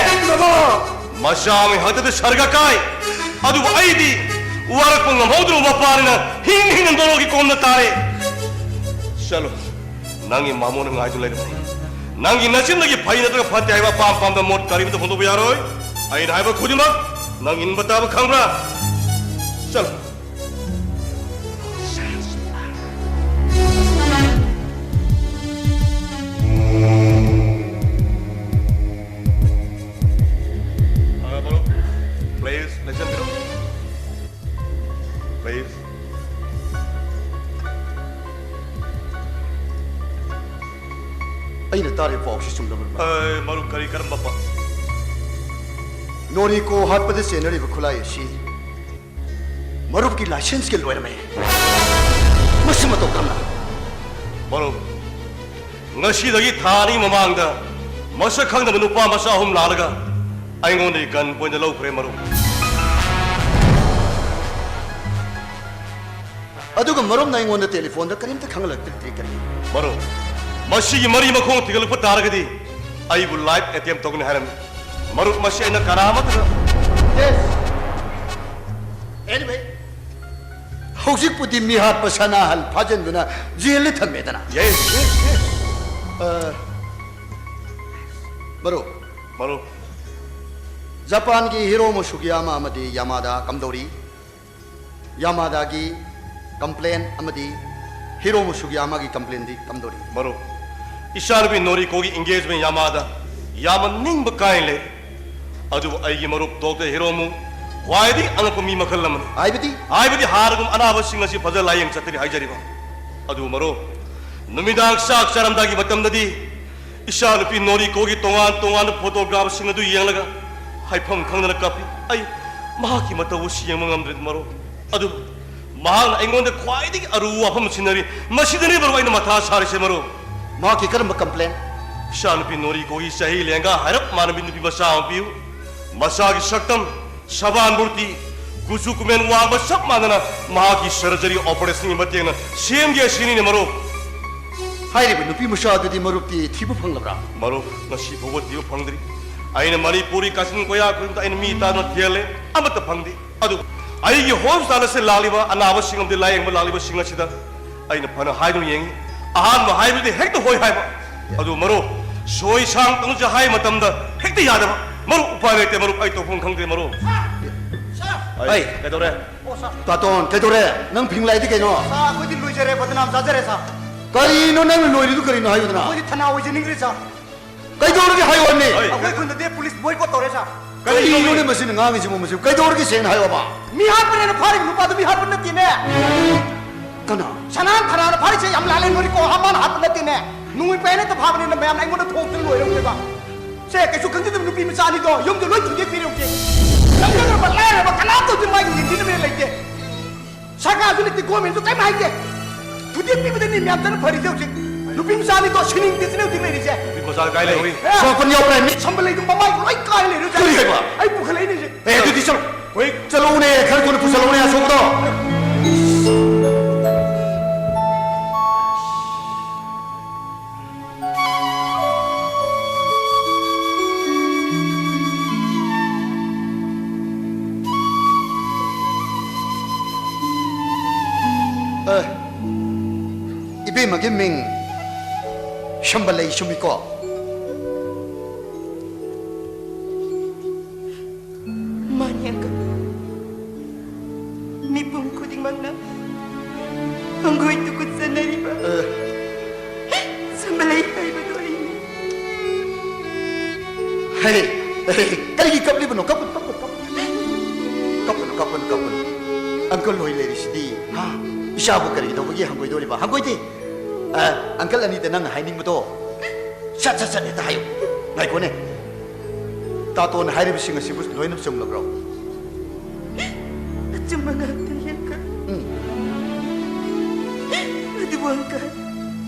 ꯃꯆꯥ ꯑꯃꯒꯤ ꯍꯥꯛꯇꯛꯇ ꯁꯔꯒ ꯀꯥꯏ, ꯑꯗꯨꯕꯨ ꯑꯩꯗꯤ ꯋꯥꯔꯛꯄ ꯉꯝꯍꯧꯗ꯭ꯔꯕ ꯃꯄꯥꯅꯤꯅ ꯍꯤꯡ ꯍꯤꯡꯅ ꯅꯣꯔꯣꯛꯀꯤ ꯀꯣꯝꯗ ꯇꯥꯔꯦ꯫ ꯆꯠꯂꯣ, ꯅꯪꯒꯤ ꯃꯃꯣꯅ ꯉꯥꯏꯗꯨꯅ ꯂꯩꯔꯕꯅꯤ꯫ ꯅꯪꯒꯤ ꯅꯆꯤꯟꯗꯒꯤ ꯐꯩ ꯅꯠꯇ꯭ꯔꯒ ꯐꯠꯇꯦ ꯍꯥꯏꯕ ꯑꯄꯥꯝ ꯑꯄꯥꯝꯕ ꯃꯣꯠ ꯀꯔꯤꯃꯇ ꯐꯣꯡꯗꯣꯛꯄ ꯌꯥꯔꯣꯏ꯫ ꯑꯩꯅ ꯍꯥꯏꯕ ꯈꯨꯗꯤꯡꯃꯛ ꯅꯪ ꯏꯟꯕ ꯇꯥꯕ, ꯈꯪꯕ꯭ꯔꯥ? ꯆꯠꯂꯣ꯫ ꯑ, ꯃꯔꯨꯞ, please, ꯂꯦꯡꯁꯤꯟꯕꯤꯔꯣ꯫ Please. ꯑꯩꯅ ꯇꯥꯔꯤꯕ ꯄꯥꯎꯁꯤ ꯆꯨꯝꯂꯕ꯭ꯔꯥ? ꯑ, ꯃꯔꯨꯞ, ꯀꯔꯤ, ꯀꯔꯝꯕ ꯄꯥꯎ? ꯅꯣꯔꯤꯀꯣ ꯍꯥꯠꯄꯗ ꯆꯦꯟꯅꯔꯤꯕ ꯈꯨꯠꯂꯥꯏ ꯑꯁꯤ ꯃꯔꯨꯞꯀꯤ ꯂꯥꯏꯁꯦꯟꯁꯀꯤ ꯂꯣꯏꯔꯝꯃꯦ꯫ ꯃꯁꯤ ꯃꯇꯧ ꯀꯔꯝꯅ? ꯃꯔꯨꯞ, ꯉꯁꯤꯗꯒꯤ ꯊꯥ ꯑꯅꯤ ꯃꯃꯥꯡꯗ ꯃꯁꯛ ꯈꯪꯗꯕ ꯅꯨꯄꯥ ꯃꯆꯥ ꯑꯍꯨꯝ ꯂꯥꯛꯂꯒ ꯑꯩꯉꯣꯟꯗꯒꯤ ꯒꯟ ꯄꯣꯏꯟꯗ ꯂꯧꯈ꯭ꯔꯦ, ꯃꯔꯨꯞ꯫ ꯑꯗꯨꯒ ꯃꯔꯨꯞꯅ ꯑꯩꯉꯣꯟꯗ ꯇꯦꯂꯤꯐꯣꯟꯗ ꯀꯔꯤꯝꯇ ꯈꯪꯍꯜꯂꯛꯇ꯭ꯔꯤꯗꯤ ꯀꯔꯤ? ꯃꯔꯨꯞ, ꯃꯁꯤꯒꯤ ꯃꯔꯤ ꯃꯈꯣꯡ ꯊꯤꯒꯠꯂꯛꯄ ꯇꯥꯔꯒꯗꯤ ꯑꯩꯕꯨ life attempt ꯇꯧꯒꯅꯤ ꯍꯥꯏꯔꯝꯃꯤ꯫ ꯃꯔꯨꯞ, ꯃꯁꯤ ꯑꯩꯅ ꯀꯅꯥ ꯑꯃꯠꯇꯗ Yes. Anyway, ꯍꯧꯖꯤꯛꯄꯨꯗꯤ ꯃꯤꯍꯥꯠꯄ ꯁꯅꯥꯍꯜ ꯐꯥꯖꯤꯟꯗꯨꯅ ꯖꯦꯜꯗ ꯊꯝꯃꯦꯗꯅ꯫ Yes, yes, yes. ꯑ, ꯃꯔꯨꯞ, ꯃꯔꯨꯞ꯫ ꯖꯄꯥꯟꯒꯤ ꯍꯤꯔꯣꯃꯨ ꯁꯨꯒꯤꯌꯥꯃꯥ ꯑꯃꯗꯤ ꯌꯥꯃꯥꯗꯥ ꯀꯝꯗꯧꯔꯤ? ꯌꯥꯃꯥꯗꯥꯒꯤ complaint ꯑꯃꯗꯤ ꯍꯤꯔꯣꯃꯨ ꯁꯨꯒꯤꯌꯥꯃꯥꯒꯤ complaintꯗꯤ ꯀꯝꯗꯧꯔꯤ? ꯃꯔꯨꯞ, ꯏꯆꯥꯅꯨꯄꯤ ꯅꯣꯔꯤꯀꯣꯒꯤ engagement ꯌꯥꯃꯥꯗꯥ ꯌꯥꯝꯅ ꯅꯤꯡꯕ ꯀꯥꯏꯅ ꯂꯩ꯫ ꯑꯗꯨꯕꯨ ꯑꯩꯒꯤ ꯃꯔꯨꯞ ꯗꯣꯛꯇꯔ ꯍꯤꯔꯣꯃꯨ ꯈ꯭ꯋꯥꯏꯗꯒꯤ ꯑꯉꯛꯄ ꯃꯤ ꯃꯈꯜ ꯑꯃꯅꯤ꯫ ꯍꯥꯏꯕꯗꯤ? ꯍꯥꯏꯕꯗꯤ ꯍꯥꯟꯅꯒꯨꯝ ꯑꯅꯥꯕꯁꯤꯡ ꯑꯁꯤ ꯐꯖꯅ ꯂꯥꯌꯦꯡ ꯆꯠꯇꯔꯤ ꯍꯥꯏꯖꯔꯤꯕ꯫ ꯑꯗꯨ ꯃꯔꯨꯞ, ꯅꯨꯃꯤꯗꯥꯡ ꯆꯥꯛ ꯆꯥꯔꯝꯗꯥꯏꯒꯤ ꯃꯇꯝꯗꯗꯤ ꯏꯆꯥꯅꯨꯄꯤ ꯅꯣꯔꯤꯀꯣꯒꯤ ꯇꯣꯉꯥꯟ ꯇꯣꯉꯥꯟꯕ photograph ꯁꯤꯡ ꯑꯗꯨ ꯌꯦꯡꯂꯒ ꯍꯥꯏꯐꯝ ꯈꯪꯗꯅ ꯀꯞꯄꯤ꯫ ꯑꯩ ꯃꯍꯥꯛꯀꯤ ꯃꯇꯧ ꯑꯁꯤ ꯌꯦꯡꯕ ꯉꯝꯗ꯭ꯔꯦ ꯃꯔꯨꯞ꯫ ꯑꯗꯨ ꯃꯍꯥꯛꯅ ꯑꯩꯉꯣꯟꯗ ꯈ꯭ꯋꯥꯏꯗꯒꯤ ꯑꯔꯨꯕ ꯋꯥꯐꯝ ꯁꯤꯟꯅꯔꯤ꯫ ꯃꯁꯤꯗꯅꯤ ꯃꯔꯨꯞ ꯑꯩꯅ ꯃꯊꯥ ꯁꯥꯔꯤꯁꯦ ꯃꯔꯨꯞ꯫ ꯃꯍꯥꯛꯀꯤ ꯀꯔꯝꯕ complaint? ꯏꯆꯥꯅꯨꯄꯤ ꯅꯣꯔꯤꯀꯣꯒꯤ ꯆꯍꯤ ꯂꯦꯡꯒꯥ ꯍꯥꯏꯔꯞ ꯃꯥꯟꯅꯕꯤ ꯅꯨꯄꯤ ꯃꯆꯥ ꯑꯃ ꯄꯤꯌꯨ꯫ ꯃꯆꯥꯒꯤ ꯁꯛꯇꯝ, ꯁꯕꯥꯟ ꯃꯨꯔꯇꯤ, ꯀꯨꯆꯨ ꯀꯨꯃꯦꯟ ꯋꯥꯡꯕ ꯆꯞ ꯃꯥꯟꯅꯅ ꯃꯍꯥꯛꯀꯤ surgery operation ꯒꯤ ꯃꯇꯦꯡꯅ ꯁꯦꯝꯒꯦ ꯁꯤꯅꯤꯅꯦ ꯃꯔꯨꯞ꯫ ꯍꯥꯏꯔꯤꯕ ꯅꯨꯄꯤ ꯃꯆꯥ ꯑꯗꯨꯗꯤ ꯃꯔꯨꯞꯇꯤ ꯊꯤꯕ ꯐꯪꯂꯕ꯭ꯔꯥ? ꯃꯔꯨꯞ, ꯉꯁꯤ ꯐꯥꯎꯕ ꯊꯤꯕ ꯐꯪꯗ꯭ꯔꯤ꯫ ꯑꯩꯅ ꯃꯅꯤꯄꯨꯔꯤ ꯀꯥꯆꯤꯟ ꯀꯣꯌꯥ ꯈꯨꯗꯤꯡꯗ ꯑꯩꯅ ꯃꯤ ꯇꯥꯗꯨꯅ ꯊꯤꯍꯜꯂꯦ, ꯑꯃꯠꯇ ꯐꯪꯗꯦ꯫ ꯑꯗꯨ ꯑꯩꯒꯤ hospital ꯑꯁꯤꯗ ꯂꯥꯛꯂꯤꯕ ꯑꯅꯥꯕꯁꯤꯡ ꯑꯃꯗꯤ ꯂꯥꯌꯦꯡꯕ ꯂꯥꯛꯂꯤꯕꯁꯤꯡ ꯑꯁꯤꯗ ꯑꯩꯅ ꯐꯅ ꯍꯥꯏꯗꯨꯅ ꯌꯦꯡꯉꯤ꯫ ꯑꯍꯥꯟꯕ ꯍꯥꯏꯕꯗꯤ ꯍꯦꯛꯇ ꯍꯣꯏ ꯍꯥꯏꯕ꯫ ꯑꯗꯨ ꯃꯔꯨꯞ, ꯁꯣꯏ ꯁꯥꯡ ꯇꯧꯅꯁꯦ ꯍꯥꯏ ꯃꯇꯝꯗ ꯍꯦꯛꯇ ꯌꯥꯗꯕ꯫ ꯃꯔꯨꯞ, ꯎꯄꯥꯏ ꯂꯩꯇꯦ ꯃꯔꯨꯞ, ꯑꯩ ꯇꯧꯐꯝ ꯈꯪꯗꯦ ꯃꯔꯨꯞ꯫ ꯁꯥꯔ! ꯑꯩ, ꯁꯥꯔ! ꯀꯩꯗꯧꯔꯦ? ꯑꯣ, ꯁꯥꯔ꯫ ꯇꯥꯇꯣꯟ, ꯀꯩꯗꯧꯔꯦ? ꯅꯪ ꯐꯤꯡ ꯂꯥꯛꯏꯗꯤ ꯀꯩꯅꯣ? ꯁꯥꯔ, ꯑꯩꯈꯣꯏꯗꯤ ꯂꯣꯏꯖꯔꯦ, ꯕꯗꯅꯥꯝ ꯆꯥꯖꯔꯦ, ꯁꯥꯔ꯫ ꯀꯔꯤꯅꯣ ꯅꯪꯅ ꯂꯣꯏꯔꯤꯗꯨ ꯀꯔꯤꯅꯣ ꯍꯥꯏꯌꯨꯗꯅ? ꯑꯩꯈꯣꯏꯗꯤ ꯊꯅꯥ ꯑꯣꯏꯖꯅꯤꯡꯗ꯭ꯔꯦ, ꯁꯥꯔ꯫ ꯀꯩꯗꯧꯔꯒꯦ ꯍꯥꯏꯌꯣ ꯍꯥꯏꯕꯅꯤ? ꯑꯩꯈꯣꯏ ꯈꯨꯟꯗꯗꯤ police boycott ꯇꯧꯔꯦ, ꯁꯥꯔ꯫ ꯀꯔꯤꯅꯣꯅꯦ ꯀꯔꯤꯅꯣꯅꯦ? ꯃꯁꯤꯅ ꯉꯥꯡꯉꯤꯁꯤꯕꯨ? ꯃꯁꯤꯕꯨ ꯀꯩꯗꯧꯔꯒꯦ ꯁꯦꯡꯅ ꯍꯥꯏꯌꯣꯕ? ꯃꯤ ꯍꯥꯠꯄꯅꯦꯅ ꯐꯥꯔꯤꯕ ꯅꯨꯄꯥꯗꯨ ꯃꯤ ꯍꯥꯠꯄ ꯅꯠꯇꯦꯅꯦ꯫ ꯀꯅꯥ? ꯁꯅꯥ ꯊꯅꯥꯅ ꯐꯥꯔꯤꯁꯦ ꯌꯥꯝ ꯂꯥꯜꯂꯦ, ꯅꯣꯔꯤꯀꯣ ꯍꯥꯃꯥꯅ ꯍꯥꯠꯄ ꯅꯠꯇꯦꯅꯦ꯫ ꯅꯣꯡꯃꯩ ꯄꯥꯏꯅꯇ ꯐꯥꯕꯅꯤꯅ ꯃꯌꯥꯝꯅ ꯑꯩꯉꯣꯟꯗ ꯊꯣꯛꯇꯅ ꯂꯣꯏꯔꯝꯗꯦꯕ꯫ ꯁꯦ, ꯀꯩꯁꯨ ꯈꯪꯖꯗꯕ ꯅꯨꯄꯤ ꯃꯆꯥ ꯑꯅꯤꯗꯣ ꯌꯨꯝꯗ ꯂꯣꯏ ꯊꯨꯗꯦꯛꯄꯤꯔꯦ ꯍꯧꯖꯤꯛ꯫ ꯈꯪꯖꯗ꯭ꯔꯕ ꯂꯥꯏꯔꯕ ꯀꯅꯥꯝꯇ ꯍꯧꯖꯤꯛ ꯃꯥꯒꯤ ꯌꯦꯡꯕꯤꯅꯕ ꯂꯩꯇꯦ꯫ ꯁꯔꯀꯥꯔꯁꯨ ꯂꯩꯇꯦ, government ꯁꯨ ꯀꯔꯤꯝ ꯍꯥꯏꯗꯦ꯫ ꯊꯨꯗꯦꯛꯄꯤꯕꯗꯅꯤ ꯃꯌꯥꯝ ꯆꯪ ꯐꯔꯤꯁꯦ ꯍꯧꯖꯤꯛ꯫ ꯅꯨꯄꯤ ꯃꯆꯥ ꯑꯅꯤꯗꯣ ꯁꯤꯅꯤꯡꯗꯦꯁꯤꯅꯦ ꯍꯧꯖꯤꯛ ꯂꯩꯔꯤꯁꯦ꯫ ꯅꯨꯄꯤ ꯃꯆꯥ ꯀꯥꯏ ꯂꯩꯍꯧꯔꯤ? ꯑꯦ, ꯁꯣꯛꯄ ꯌꯥꯎꯕ꯭ꯔꯥ ꯍꯥꯏꯕꯅꯤ? ꯁꯝꯕ ꯂꯩꯗꯨ ꯃꯃꯥꯏ ꯂꯣꯏ ꯀꯥꯏ ꯂꯩꯔꯦ ꯍꯧꯖꯤꯛ꯫ ꯀꯔꯤ ꯍꯥꯏꯕ? ꯑꯩ ꯄꯨꯈꯠꯂꯛꯏꯅꯦ ꯍꯧꯖꯤꯛ꯫ ꯑꯦ, ꯑꯗꯨꯗꯤ ꯆꯠꯂꯣ꯫ ꯍꯣꯏ, ꯆꯠꯂꯛꯎꯅꯦ, ꯈꯔ ꯊꯨꯅ ꯄꯨꯁꯜꯂꯛꯎꯅꯦ ꯑꯁꯣꯛꯄꯗꯣ꯫ ꯑꯦ, ꯏꯕꯦꯝꯃꯒꯤ ꯃꯤꯡ ꯁꯝꯕꯂꯩ ꯆꯨꯝꯃꯤꯀꯣ? ꯃꯥꯅꯤ, uncle꯫ ꯃꯤꯄꯨꯝ ꯈꯨꯗꯤꯡꯃꯛꯅ ꯊꯣꯡꯒꯣꯏ ꯇꯨꯀꯨꯠꯆꯅꯔꯤꯕ ꯑ꯫ ꯁꯝꯕꯂꯩ ꯍꯥꯏꯕꯗꯨ ꯑꯩꯅꯤ꯫ ꯍꯦ, ꯍꯦ, ꯀꯔꯤꯒꯤ ꯀꯞꯂꯤꯕꯅꯣ? ꯀꯞꯀꯅꯨ, ꯀꯞꯀꯅꯨ, ꯀꯞꯀꯅꯨ꯫ ꯀꯞꯀꯅꯨ, ꯀꯞꯀꯅꯨ, ꯀꯞꯀꯅꯨ꯫ Uncle ꯍꯣꯏ ꯂꯩꯔꯤꯁꯤꯗꯤ, ꯍꯥ? ꯏꯆꯥꯕꯨ ꯀꯔꯤꯒꯤꯗꯧꯕꯒꯤ ꯍꯪꯒꯣꯏꯗꯣꯔꯤꯕ? ꯍꯪꯒꯣꯏꯗꯦ꯫ ꯑ, uncle ꯑꯅꯤꯗ ꯅꯪꯅ ꯍꯥꯏꯅꯤꯡꯕꯗꯣ ꯁꯠ ꯁꯠ ꯁꯠ ꯍꯦꯛꯇ ꯍꯥꯏꯌꯨ꯫ ꯉꯥꯏꯈꯣꯅꯦ꯫ ꯇꯥꯇꯣꯟꯅ ꯍꯥꯏꯔꯤꯕꯁꯤꯡ ꯑꯁꯤꯕꯨ ꯂꯣꯏꯅ ꯆꯨꯝꯂꯕ꯭ꯔꯣ? ꯑꯆꯨꯝꯕ ꯉꯥꯛꯇꯅꯤ, uncle꯫ ꯎꯝ꯫ ꯑꯗꯨꯕꯨ, uncle,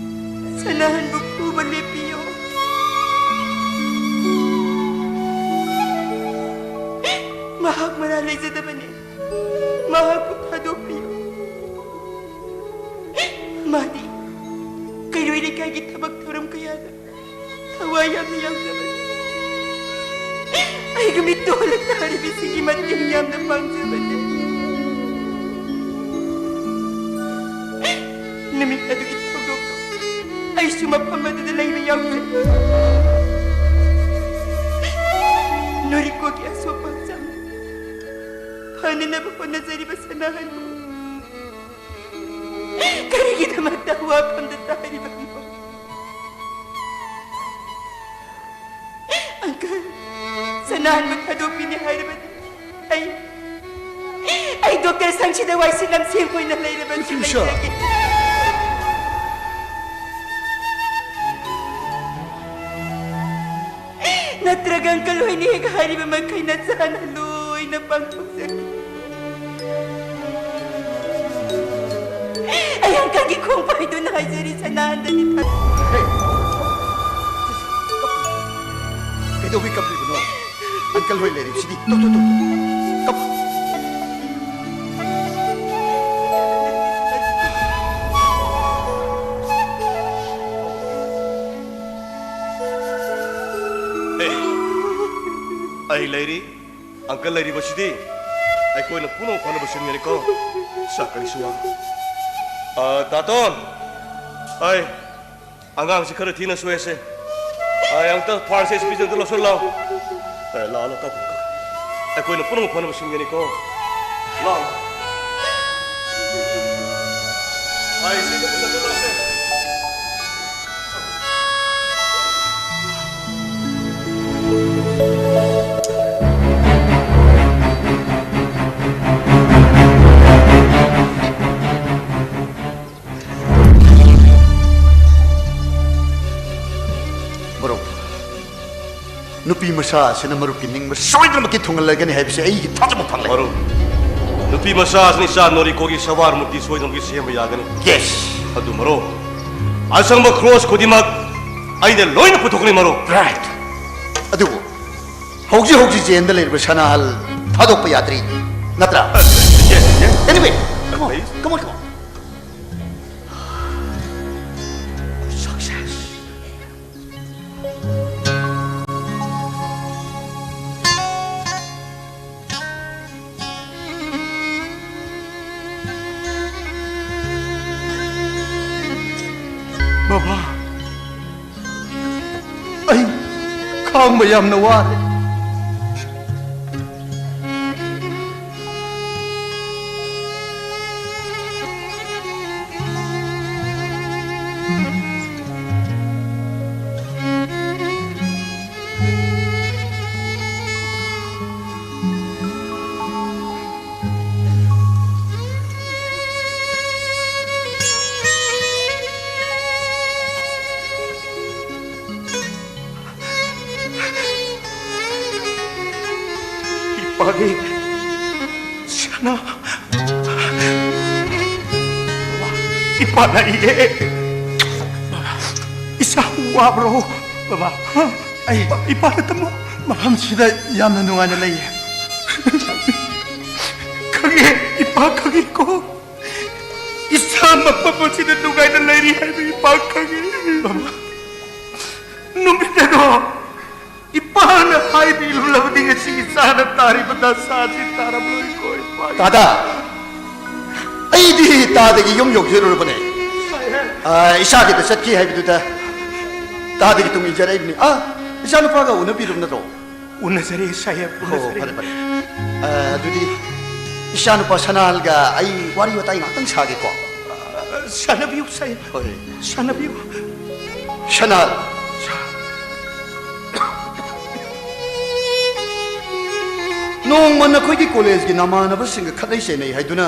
ꯁꯅꯥꯍꯟꯕꯨ ꯐꯨꯕ ꯂꯦꯞꯄꯤꯌꯣ꯫ ꯃꯍꯥꯛ ꯃꯔꯥ ꯂꯩꯖꯗꯕꯅꯤ꯫ ꯃꯍꯥꯛꯄꯨ ꯊꯥꯗꯣꯛꯄꯤꯌꯨ꯫ ꯃꯥꯗꯤ ꯀꯩꯔꯣꯏ ꯂꯩꯀꯥꯏꯒꯤ ꯊꯕꯛ ꯊꯧꯔꯝ ꯀꯌꯥꯗ ꯊꯋꯥꯏ ꯌꯥꯝꯅ ꯌꯥꯎꯖꯕꯅꯤ꯫ ꯑꯩꯒ ꯃꯤꯠꯇꯣꯜꯂ ꯇꯥꯔꯤꯕꯁꯤꯒꯤ ꯃꯇꯦꯡ ꯌꯥꯝꯅ ꯄꯥꯡꯖꯕꯅꯤ꯫ ꯅꯨꯃꯤꯠ ꯑꯗꯨꯒꯤ ꯊꯧꯗꯣꯛꯇꯣ ꯑꯩꯁꯨ ꯃꯐꯝ ꯑꯗꯨꯗ ꯂꯩꯕ ꯌꯥꯎꯖꯩ꯫ ꯅꯣꯔꯤꯀꯣꯒꯤ ꯑꯁꯣꯛꯄ ꯍꯛꯆꯥꯡ ꯐꯅꯅꯕ ꯍꯣꯠꯅꯖꯔꯤꯕ ꯁꯅꯥꯍꯟꯕꯨ ꯀꯔꯤꯒꯤꯗꯃꯛꯇ ꯋꯥꯐꯝꯗ ꯇꯥꯔꯤꯕꯅꯣ? Uncle, ꯁꯅꯥꯍꯟꯕ ꯊꯥꯗꯣꯛꯄꯤꯅꯤ ꯍꯥꯏꯔꯕꯗꯤ ꯑꯩ, ꯑꯩ doctor ꯁꯪꯁꯤꯗ ꯋꯥꯏꯁꯤꯠ ꯂꯝꯁꯦꯡ ꯑꯣꯏꯅ ꯂꯩꯔꯕꯁꯨ ꯏꯕꯦꯝꯆꯥ꯫ ꯂꯩꯖꯒꯦ꯫ ꯅꯠꯇ꯭ꯔꯒ uncle ꯍꯣꯏꯅ ꯍꯦꯛ ꯍꯥꯏꯔꯤꯕ ꯃꯈꯩ ꯅꯆꯥꯅ ꯂꯣꯏꯅ ꯄꯥꯡꯊꯣꯛꯆꯒꯦ꯫ ꯑꯩ uncleꯒꯤ ꯈꯣꯡ ꯄꯥꯏꯗꯨꯅ ꯍꯥꯏꯖꯔꯤ, ꯁꯅꯥꯍꯟꯗꯗꯤ ꯊꯥ- ꯍꯦ! ꯀꯩꯗꯧꯕꯩ ꯀꯞꯂꯤꯕꯅꯣ? Uncle ꯍꯣꯏ ꯂꯩꯔꯤꯕꯁꯤꯗꯤ꯫ ꯇꯣ, ꯇꯣ, ꯇꯣ, ꯇꯣ꯫ ꯀꯞ- ꯍꯦ! ꯑꯩ ꯂꯩꯔꯤ꯫ Uncle ꯂꯩꯔꯤꯕꯁꯤꯗꯤ ꯑꯩꯈꯣꯏꯅ ꯄꯨꯝꯅꯃꯛ ꯐꯅꯕ ꯁꯤꯟꯒꯅꯤꯀꯣ꯫ ꯁꯥ, ꯀꯔꯤꯁꯨ ꯋꯥꯒꯅꯨ꯫ ꯑ, ꯇꯥꯇꯣꯟ! ꯑꯩ, ꯑꯉꯥꯡꯁꯤ ꯈꯔ ꯊꯤꯅ ꯁꯣꯛꯑꯦꯁꯦ꯫ ꯑꯩ, ꯑꯝꯇ pharmacist ꯅꯨꯄꯤꯁꯦ ꯑꯝꯇ ꯂꯧꯁꯜꯂꯣ꯫ ꯑꯦ, ꯂꯥꯛꯑꯣ, ꯂꯥꯛꯑꯣ, ꯇꯥꯇꯣꯟ꯫ ꯑꯩꯈꯣꯏꯅ ꯄꯨꯝꯅꯃꯛ ꯐꯅꯕ ꯁꯤꯟꯒꯅꯤꯀꯣ꯫ ꯂꯥꯛꯑꯣ꯫ ꯑꯩ, ꯁꯤꯗ ꯄꯨꯁꯜꯂꯣ, ꯂꯥꯛꯑꯣꯁꯦ꯫ ꯅꯨꯄꯤ ꯃꯆꯥ ꯑꯁꯤꯅ ꯃꯔꯨꯞꯀꯤ ꯅꯤꯡꯕ ꯁꯣꯏꯗꯅꯃꯛꯀꯤ ꯊꯨꯡꯍꯜꯂꯒꯅꯤ ꯍꯥꯏꯕꯁꯤ ꯑꯩꯒꯤ ꯊꯥꯖꯕ ꯐꯪꯂꯦ꯫ ꯃꯔꯨꯞ, ꯅꯨꯄꯤ ꯃꯆꯥ ꯑꯁꯤꯅ ꯏꯆꯥ ꯅꯣꯔꯤꯀꯣꯒꯤ ꯁꯕꯥꯔ ꯃꯨꯔꯇꯤ ꯁꯣꯏꯗꯅꯃꯛꯀꯤ ꯁꯦꯝꯕ ꯌꯥꯒꯅꯤ꯫ Yes꯫ ꯑꯗꯨ ꯃꯔꯨꯞ, ꯑꯁꯪꯕ ꯀ꯭ꯔꯣꯁ ꯈꯨꯗꯤꯡꯃꯛ ꯑꯩꯅ ꯂꯣꯏꯅ ꯄꯨꯊꯣꯛꯀꯅꯤ ꯃꯔꯨꯞ꯫ Right꯫ ꯑꯗꯨꯕꯨ ꯍꯧꯖꯤꯛ ꯍꯧꯖꯤꯛ ꯖꯦꯟꯗ ꯂꯩꯔꯤꯕ ꯁꯅꯥꯍꯜ ꯊꯥꯗꯣꯛꯄ ꯌꯥꯗ꯭ꯔꯤ, ꯅꯠꯇ꯭ꯔꯥ? Yes, yes꯫ Anyway, come on, please, come on, come on. Success. ꯕꯕꯥ, ꯑꯩ ꯈꯥꯡꯕ ꯌꯥꯝꯅ ꯋꯥꯔꯦ꯫ ꯏꯄꯥꯒꯤ ꯁꯅꯥ꯫ ꯏꯄꯥ ꯂꯥꯛꯏꯌꯦ꯫ ꯏꯆꯥ ꯋꯥꯕ꯭ꯔꯣ? ꯕꯕꯥ, ꯑꯩ ꯏꯄꯥꯗ ꯇꯝꯃꯨ꯫ ꯃꯐꯝꯁꯤꯗ ꯌꯥꯝꯅ ꯅꯨꯡꯉꯥꯏꯅ ꯂꯩꯌꯦ꯫ ꯈꯪꯉꯦ, ꯏꯄꯥ ꯈꯪꯉꯦꯀꯣ꯫ ꯏꯆꯥ ꯃꯐꯝ ꯑꯁꯤꯗ ꯅꯨꯡꯉꯥꯏꯅ ꯂꯩꯔꯤ ꯍꯥꯏꯕ ꯏꯄꯥ ꯈꯪꯉꯦ꯫ ꯕꯕꯥ, ꯅꯨꯃꯤꯠ ꯑꯗꯣ ꯏꯄꯥꯅ ꯍꯥꯏꯕꯤꯔꯨꯂꯕꯗꯤ ꯉꯁꯤ ꯏꯆꯥꯅ ꯇꯥꯔꯤꯕ ꯗꯁꯥꯁꯤ ꯇꯥꯔꯝꯂꯣꯏꯀꯣ, ꯏꯄꯥ꯫ ꯇꯥꯗ, ꯑꯩꯗꯤ ꯇꯥꯗꯒꯤ ꯌꯨꯝ ꯌꯧꯖꯔꯨꯔꯕꯅꯦ꯫ ꯑꯥ, ꯏꯆꯥꯒꯤꯗ ꯆꯠꯈꯤ ꯍꯥꯏꯕꯗꯨꯗ ꯇꯥꯗꯒꯤ ꯇꯨꯡ ꯏꯟꯖꯔꯛꯏꯕꯅꯤ꯫ ꯑꯥ, ꯏꯆꯥꯅꯨꯄꯥꯒ ꯎꯅꯕꯤꯔꯕ ꯅꯠꯇ꯭ꯔꯣ? ꯎꯅꯖꯔꯦ, ꯁꯥꯍꯦꯕ, ꯍꯣ, ꯎꯅꯖꯔꯦ꯫ ꯐꯔꯦ, ꯐꯔꯦ꯫ ꯑꯥ, ꯑꯗꯨꯗꯤ ꯏꯆꯥꯅꯨꯄꯥ ꯁꯅꯥꯍꯜꯒ ꯑꯩ ꯋꯥꯔꯤ ꯋꯥꯇꯥꯏ ꯉꯥꯛꯇꯪ ꯁꯥꯒꯦꯀꯣ꯫ ꯑꯥ, ꯁꯥꯟꯅꯕꯤꯌꯨ, ꯁꯥꯍꯦꯕ꯫ ꯍꯣꯏ꯫ ꯁꯥꯟꯅꯕꯤꯌꯨ꯫ ꯁꯅꯥꯍꯜ, ꯅꯣꯡꯃ ꯅꯈꯣꯏꯒꯤ ꯀꯣꯂꯦꯖꯀꯤ ꯅꯃꯥꯟꯅꯕꯁꯤꯡꯒ ꯈꯠꯅꯩ ꯆꯩꯅꯩ ꯍꯥꯏꯗꯨꯅ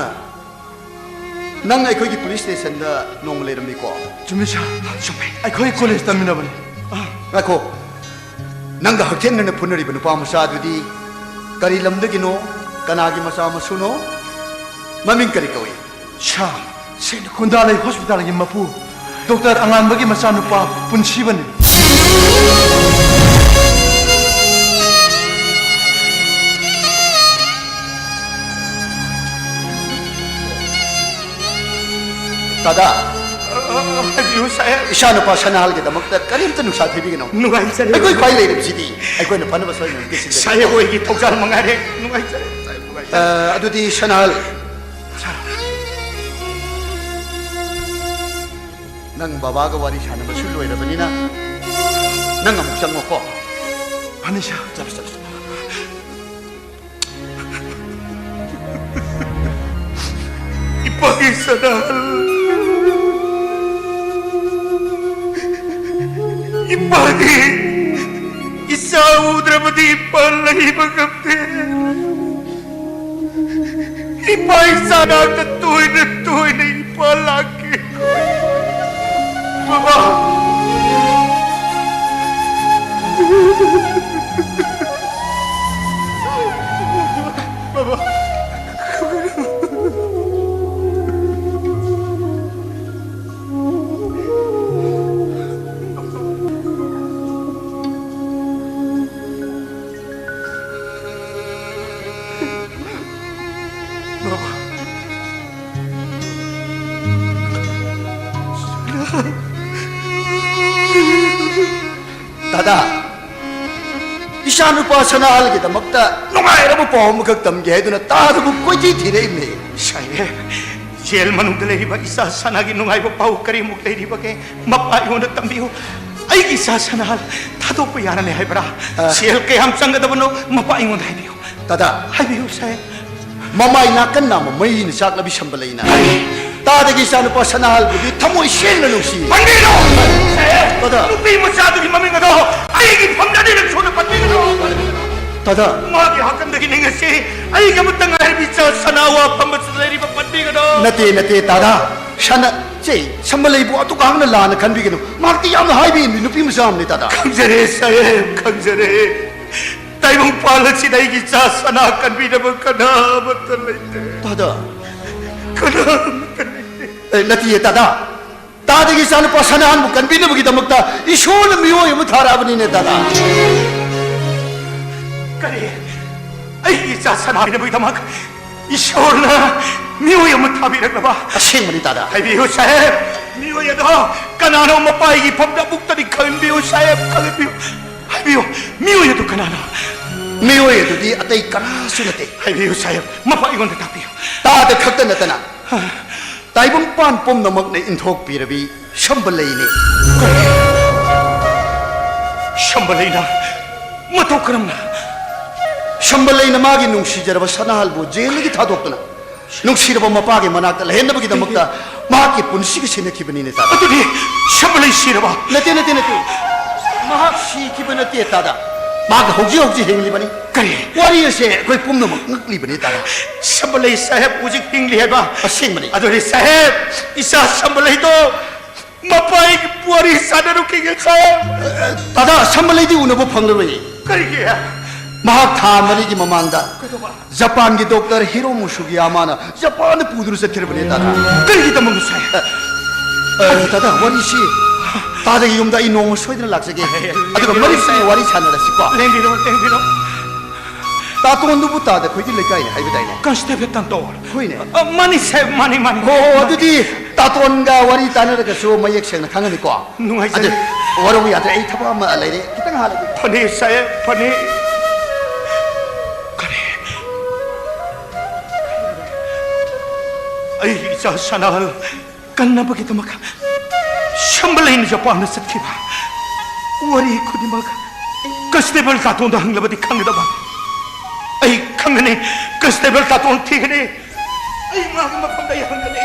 ꯅꯪ ꯑꯩꯈꯣꯏꯒꯤ ꯄꯨꯂꯤꯁ ꯁ꯭ꯇꯦꯁꯟꯗ ꯅꯣꯡꯃ ꯂꯩꯔꯝꯃꯤꯀꯣ? ꯆꯨꯝꯃꯤ, ꯁꯥꯔ, ꯆꯨꯝꯃꯤ꯫ ꯑꯩꯈꯣꯏ ꯀꯣꯂꯦꯖ ꯇꯝꯃꯤꯟꯅꯕꯅꯤ꯫ ꯑꯥ꯫ ꯉꯥꯏꯈꯣ꯫ ꯅꯪꯒ ꯍꯛꯊꯦꯡꯅꯅ ꯐꯨꯅꯔꯤꯕ ꯅꯨꯄꯥ ꯃꯆꯥ ꯑꯗꯨꯗꯤ ꯀꯔꯤ ꯂꯝꯗꯒꯤꯅꯣ? ꯀꯅꯥꯒꯤ ꯃꯆꯥ ꯃꯁꯨꯅꯣ? ꯃꯃꯤꯡ ꯀꯔꯤ ꯀꯧꯏ? ꯁꯥ, ꯁꯦꯡꯅ ꯈꯨꯟꯗꯥꯂꯩ ꯍꯣꯁꯄꯤꯇꯥꯜꯒꯤ ꯃꯄꯨ ꯗꯣꯛꯇꯔ ꯑꯉꯥꯟꯕꯒꯤ ꯃꯆꯥꯅꯨꯄꯥ ꯄꯨꯟꯁꯤꯕꯅꯤ꯫ ꯗꯥꯗꯥ, ꯑ, ꯑ, ꯍꯥꯏꯕꯤꯌꯨ, ꯁꯥꯍꯦꯕ꯫ ꯏꯆꯥꯅꯨꯄꯥ ꯁꯅꯥꯍꯜꯒꯤꯗꯃꯛꯇ ꯀꯔꯤꯝꯇ ꯅꯨꯡꯁꯥ ꯊꯤꯕꯤꯒꯅꯨ꯫ ꯅꯨꯡꯉꯥꯏꯖꯔꯦ꯫ ꯑꯩꯈꯣꯏ ꯈ꯭ꯋꯥꯏ ꯂꯩꯔꯤꯕꯁꯤꯗꯤ ꯑꯩꯈꯣꯏꯅ ꯐꯅꯕ ꯁꯣꯏꯗꯅꯃꯛꯀꯤ ꯁꯤꯟꯖꯒꯦ꯫ ꯁꯥꯍꯦꯕ ꯍꯣꯏꯒꯤ ꯊꯧꯖꯥꯜ ꯃꯉꯥꯏꯔꯦ꯫ ꯅꯨꯡꯉꯥꯏꯖꯔꯦ꯫ ꯑ, ꯑꯗꯨꯗꯤ ꯁꯅꯥꯍꯜ, ꯅꯪ ꯕꯕꯥꯒ ꯋꯥꯔꯤ ꯁꯥꯟꯅꯕꯁꯨ ꯂꯣꯏꯔꯕꯅꯤꯅ ꯅꯪ ꯑꯃꯨꯛ ꯆꯪꯉꯣꯀꯣ꯫ ꯐꯅꯤ, ꯁꯥ꯫ ꯆꯠꯂꯣ, ꯆꯠꯂꯣ, ꯆꯠꯂꯣ꯫ ꯏꯄꯥꯒꯤ ꯁꯅꯥꯍꯜ, ꯏꯄꯥꯒꯤ ꯏꯆꯥ ꯎꯗ꯭ꯔꯕꯗꯤ ꯏꯄꯥ ꯂꯩꯕ ꯉꯝꯗꯦ꯫ ꯏꯄꯥ ꯏꯆꯥ ꯅꯥꯛꯇ ꯇꯣꯏꯅ ꯇꯣꯏꯅ ꯏꯄꯥ ꯂꯥꯛꯀꯦ꯫ ꯕꯕꯥ! ꯕꯕꯥ! ꯗꯥꯗꯥ, ꯏꯆꯥꯅꯨꯄꯥ ꯁꯅꯥꯍꯜꯒꯤꯗꯃꯛꯇ ꯅꯨꯡꯉꯥꯏꯔꯕ ꯄꯥꯎ ꯑꯃꯈꯛ ꯇꯝꯒꯦ ꯍꯥꯏꯗꯨꯅ ꯇꯥꯗꯕ ꯀꯣꯏꯊꯤ ꯊꯤꯔꯛꯏꯕꯅꯦ꯫ ꯁꯥꯍꯦꯕ, ꯖꯦꯜ ꯃꯅꯨꯡꯗ ꯂꯩꯔꯤꯕ ꯏꯆꯥ ꯁꯅꯥꯒꯤ ꯅꯨꯡꯉꯥꯏꯕ ꯄꯥꯎ ꯀꯔꯤꯃꯨꯛ ꯂꯩꯔꯤꯕꯒꯦ? ꯃꯄꯥ ꯑꯩꯉꯣꯟꯗ ꯇꯝꯕꯤꯌꯨ꯫ ꯑꯩꯒꯤ ꯏꯆꯥ ꯁꯅꯥꯍꯜ ꯊꯥꯗꯣꯛꯄ ꯌꯥꯔꯅꯤ ꯍꯥꯏꯕ꯭ꯔꯥ? ꯑ꯫ ꯁꯦꯜ ꯀꯌꯥꯝ ꯆꯪꯒꯗꯕꯅꯣ ꯃꯄꯥ ꯑꯩꯉꯣꯟꯗ ꯍꯥꯏꯕꯤꯌꯨ꯫ ꯗꯥꯗꯥ꯫ ꯍꯥꯏꯕꯤꯌꯨ, ꯁꯥꯍꯦꯕ꯫ ꯃꯃꯥꯏ ꯅꯥꯀꯟ ꯅꯥꯝꯃ ꯃꯩꯅ ꯆꯥꯛꯂꯕꯤ ꯁꯝꯕ ꯂꯩꯅ꯫ ꯇꯥꯗꯒꯤ ꯏꯆꯥꯅꯨꯄꯥ ꯁꯅꯥꯍꯜꯕꯨꯗꯤ ꯊꯃꯣꯏ ꯁꯦꯡꯅ ꯅꯨꯡꯁꯤ꯫ ꯄꯟꯕꯤꯒꯅꯨ! ꯁꯥꯍꯦꯕ, ꯗꯥꯗꯥ꯫ ꯅꯨꯄꯤ ꯃꯆꯥꯗꯨꯒꯤ ꯃꯃꯤꯡ ꯑꯗꯣ ꯑꯩꯒꯤ ꯐꯝꯗ ꯑꯅꯤꯔꯛ ꯁꯨꯅ ꯄꯟꯕꯤꯒꯅꯨ! ꯗꯥꯗꯥ꯫ ꯃꯥꯒꯤ ꯍꯥꯀꯝꯗꯒꯤ ꯅꯤꯡꯉꯁꯤ ꯑꯩꯒꯤ ꯑꯃꯠꯇ ꯉꯥꯏꯔꯕ ꯏꯆꯥ ꯁꯅꯥ ꯋꯥ ꯐꯝꯕꯁꯤꯗ ꯂꯩꯔꯤꯕ ꯄꯟꯕꯤꯒꯅꯨ! ꯅꯠꯇꯦ, ꯅꯠꯇꯦ, ꯗꯥꯗꯥ꯫ ꯁꯅꯥ, ꯁꯦ, ꯁꯝꯕꯂꯩꯕꯨ ꯑꯗꯨꯛ ꯌꯥꯝꯅ ꯂꯥꯟꯅ ꯈꯟꯕꯤꯒꯅꯨ꯫ ꯃꯍꯥꯛꯇꯤ ꯌꯥꯝꯅ ꯍꯥꯏꯕ ꯏꯟꯕꯤ ꯅꯨꯄꯤ ꯃꯆꯥ ꯑꯃꯅꯤ, ꯇꯥꯗ꯫ ꯈꯪꯖꯔꯦ, ꯁꯥꯍꯦꯕ, ꯈꯪꯖꯔꯦ꯫ ꯇꯥꯏꯕꯪꯄꯥꯟ ꯑꯁꯤꯗ ꯑꯩꯒꯤ ꯏꯆꯥ ꯁꯅꯥ ꯀꯟꯕꯤꯅꯕ ꯀꯅꯥꯃꯠꯇ ꯂꯩꯇꯦ꯫ ꯇꯥꯗ꯫ ꯀꯅꯥꯃꯠꯇ ꯂꯩꯇꯦ꯫ ꯑꯦ, ꯅꯠꯇꯤꯌꯦ, ꯇꯥꯗ꯫ ꯇꯥꯗꯒꯤ ꯏꯆꯥꯅꯨꯄꯥ ꯁꯅꯥꯍꯟꯕꯨ ꯀꯟꯕꯤꯅꯕꯒꯤꯗꯃꯛꯇ ꯏꯁꯣꯔꯅ ꯃꯤꯑꯣꯏ ꯑꯃ ꯊꯥꯔꯛꯑꯕꯅꯤꯅꯦ, ꯇꯥꯗ꯫ ꯀꯔꯤ? ꯑꯩꯒꯤ ꯏꯆꯥ ꯁꯅꯥꯍꯟꯕꯒꯤꯗꯃꯛ ꯏꯁꯣꯔꯅ ꯃꯤꯑꯣꯏ ꯑꯃ ꯊꯥꯕꯤꯔꯛꯂꯕ? ꯑꯁꯦꯡꯕꯅꯤ, ꯇꯥꯗ꯫ ꯍꯥꯏꯕꯤꯌꯨ, ꯁꯥꯍꯦꯕ꯫ ꯃꯤꯑꯣꯏ ꯑꯗꯣ ꯀꯅꯥꯅꯣ? ꯃꯄꯥꯒꯤ ꯐꯝꯗ ꯑꯃꯨꯛꯇꯗꯤ ꯈꯪꯍꯟꯕꯤꯌꯨ, ꯁꯥꯍꯦꯕ, ꯈꯪꯍꯟꯕꯤꯌꯨ꯫ ꯍꯥꯏꯕꯤꯌꯨ, ꯃꯤꯑꯣꯏ ꯑꯗꯨ ꯀꯅꯥꯅꯣ? ꯃꯤꯑꯣꯏ ꯑꯗꯨꯗꯤ ꯑꯇꯩ ꯀꯅꯥꯁꯨ ꯅꯠꯇꯦ꯫ ꯍꯥꯏꯕꯤꯌꯨ, ꯁꯥꯍꯦꯕ, ꯃꯄꯥ ꯑꯩꯉꯣꯟꯗ ꯇꯥꯛꯄꯤꯌꯨ꯫ ꯇꯥꯗ ꯈꯛꯇ ꯅꯠꯇꯅ, ꯇꯥꯏꯕꯪꯄꯥꯟ ꯄꯨꯝꯅꯃꯛꯅ ꯏꯟꯊꯣꯛꯄꯤꯔꯕꯤ ꯁꯝꯕꯂꯩꯅꯤ꯫ ꯀꯔꯤ? ꯁꯝꯕꯂꯩꯅ? ꯃꯇꯧ ꯀꯔꯝꯅ? ꯁꯝꯕꯂꯩꯅ ꯃꯥꯒꯤ ꯅꯨꯡꯁꯤꯖꯔꯕ ꯁꯅꯥꯍꯜꯕꯨ ꯖꯦꯜꯗꯒꯤ ꯊꯥꯗꯣꯛꯇꯨꯅ ꯅꯨꯡꯁꯤꯔꯕ ꯃꯄꯥꯒꯤ ꯃꯅꯥꯛꯇ ꯂꯩꯍꯟꯅꯕꯒꯤꯗꯃꯛꯇ ꯃꯍꯥꯛꯀꯤ ꯄꯨꯟꯁꯤꯒ ꯁꯤꯟꯅꯈꯤꯕꯅꯤꯅꯦ, ꯇꯥꯗ꯫ ꯑꯗꯨꯗꯤ ꯁꯝꯕꯂꯩ ꯁꯤꯔꯕ? ꯅꯠꯇꯦ, ꯅꯠꯇꯦ, ꯅꯠꯇꯦ꯫ ꯃꯍꯥꯛ ꯁꯤꯈꯤꯕ ꯅꯠꯇꯦ, ꯇꯥꯗ꯫ ꯃꯍꯥꯛ ꯍꯧꯖꯤꯛ ꯍꯧꯖꯤꯛ ꯍꯤꯡꯂꯤꯕꯅꯤ꯫ ꯀꯔꯤ? ꯋꯥꯔꯤ ꯑꯁꯦ ꯑꯩꯈꯣꯏ ꯄꯨꯝꯅꯃꯛ ꯉꯛꯂꯤꯕꯅꯤ, ꯇꯥꯗ꯫ ꯁꯝꯕꯂꯩ ꯁꯥꯍꯦꯕ ꯍꯧꯖꯤꯛ ꯍꯤꯡꯂꯤ ꯍꯥꯏꯕ? ꯑꯁꯦꯡꯕꯅꯤ꯫ ꯑꯗꯨꯗꯤ ꯁꯥꯍꯦꯕ, ꯏꯆꯥ ꯁꯝꯕꯂꯩꯗꯣ ꯃꯄꯥꯒꯤ ꯋꯥꯔꯤ ꯁꯥꯟꯅꯔꯨꯈꯤꯒꯦ, ꯁꯥꯍꯦꯕ꯫ ꯇꯥꯗ, ꯁꯝꯕꯂꯩꯗꯤ ꯎꯅꯕ ꯐꯪꯂꯔꯣꯏ꯫ ꯀꯔꯤꯒꯤ? ꯃꯍꯥꯛ ꯊꯥ ꯃꯔꯤꯒꯤ ꯃꯃꯥꯡꯗ ꯀꯩꯗꯧꯕ? ꯖꯄꯥꯟꯒꯤ ꯗꯣꯛꯇꯔ ꯍꯤꯔꯣꯃꯨ ꯁꯨꯒꯤꯌꯥꯃꯥꯅ ꯖꯄꯥꯟꯗ ꯄꯨꯗꯨꯅ ꯆꯠꯈ꯭ꯔꯕꯅꯦ, ꯇꯥꯗ꯫ ꯀꯔꯤꯒꯤꯗꯃꯛꯅꯣ, ꯁꯥꯍꯦꯕ? ꯑ, ꯇꯥꯗ, ꯋꯥꯔꯤꯁꯤ ꯇꯥꯗꯒꯤ ꯌꯨꯝꯗ ꯑꯩ ꯅꯣꯡꯃ ꯁꯣꯏꯗꯅ ꯂꯥꯛꯆꯒꯦ꯫ ꯑꯦ, ꯑꯗꯨꯒ ꯂꯦꯡꯕꯤꯔꯣ, ꯃꯔꯤꯛ ꯆꯨꯝꯅ ꯁꯥꯍꯦꯕ꯫ ꯋꯥꯔꯤ ꯁꯥꯟꯅꯔꯁꯤꯀꯣ꯫ ꯂꯦꯡꯕꯤꯔꯣ, ꯂꯦꯡꯕꯤꯔꯣ꯫ ꯇꯥꯇꯣꯟꯗꯨꯕꯨ ꯇꯥꯗ ꯑꯩꯈꯣꯏꯒꯤ ꯂꯩꯀꯥꯏꯅꯤ ꯍꯥꯏꯕꯗꯥꯏꯅꯦ? ꯀꯟꯁꯇꯦꯕꯜ ꯇꯥꯇꯣꯟ꯫ ꯍꯣꯏꯅꯦ꯫ ꯑ, ꯃꯥꯅꯤ ꯁꯥꯍꯦꯕ, ꯃꯥꯅꯤ, ꯃꯥꯅꯤ꯫ ꯍꯣ, ꯍꯣ, ꯑꯗꯨꯗꯤ ꯇꯥꯇꯣꯟꯒ ꯋꯥꯔꯤ ꯇꯥꯟꯅꯔꯒꯁꯨ ꯃꯌꯦꯛ ꯁꯦꯡꯅ ꯈꯪꯉꯅꯤꯀꯣ꯫ ꯅꯨꯡꯉꯥꯏꯖꯔꯦ꯫ ꯑꯗꯨ ꯋꯥꯔꯧꯕ ꯌꯥꯗ꯭ꯔꯦ, ꯑꯩ ꯊꯕꯛ ꯑꯃ ꯂꯩꯔꯦ, ꯈꯤꯇꯪ ꯍꯥꯜꯂꯒꯦ꯫ ꯐꯅꯤ ꯁꯥꯍꯦꯕ, ꯐꯅꯤ꯫ ꯀꯔꯤ? ꯑꯩꯒꯤ ꯏꯆꯥ ꯁꯅꯥꯍꯜ ꯀꯟꯅꯕꯒꯤꯗꯃꯛ ꯁꯝꯕꯂꯩꯅ ꯖꯄꯥꯟꯗ ꯆꯠꯈꯤꯕ ꯋꯥꯔꯤ ꯈꯨꯗꯤꯡꯃꯛ ꯀꯟꯁꯇꯦꯕꯜ ꯇꯥꯇꯣꯟꯗ ꯍꯪꯂꯕꯗꯤ ꯈꯪꯒꯗꯕ꯫ ꯑꯩ ꯈꯪꯒꯅꯤ, ꯀꯟꯁꯇꯦꯕꯜ ꯇꯥꯇꯣꯟ ꯊꯤꯒꯅꯤ꯫ ꯑꯩ ꯃꯥꯒꯤ ꯃꯐꯝꯗ ꯑꯩ ꯍꯪꯒꯅꯤ꯫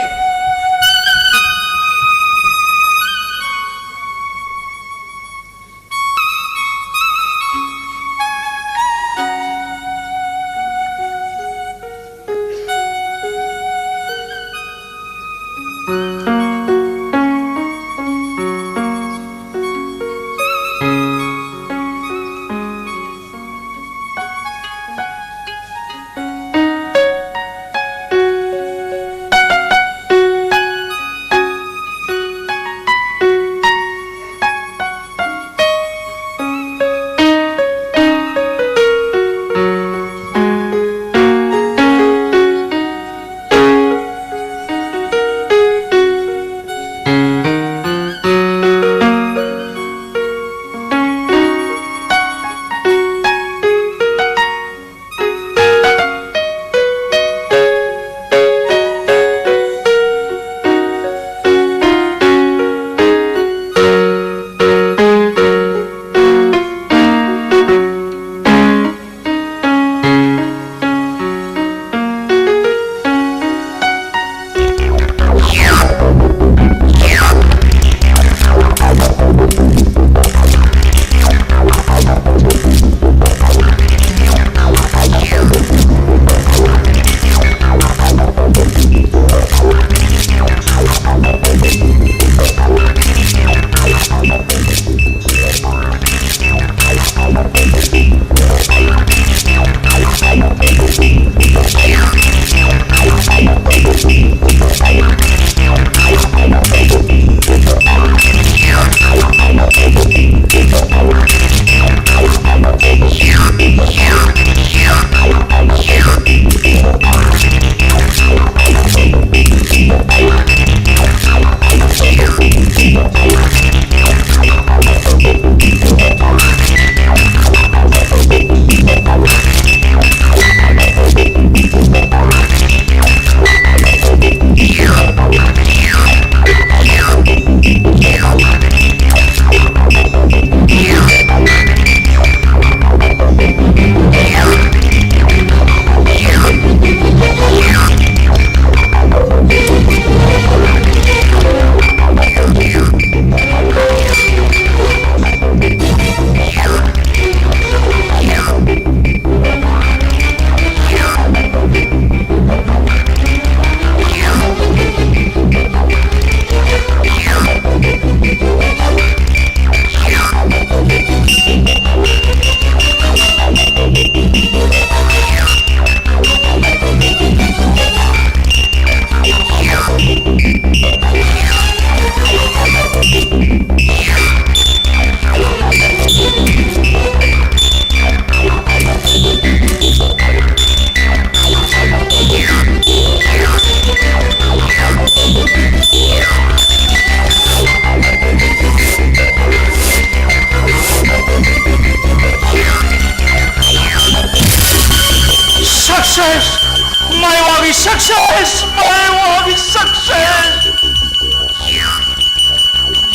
Success! Maiwagi success!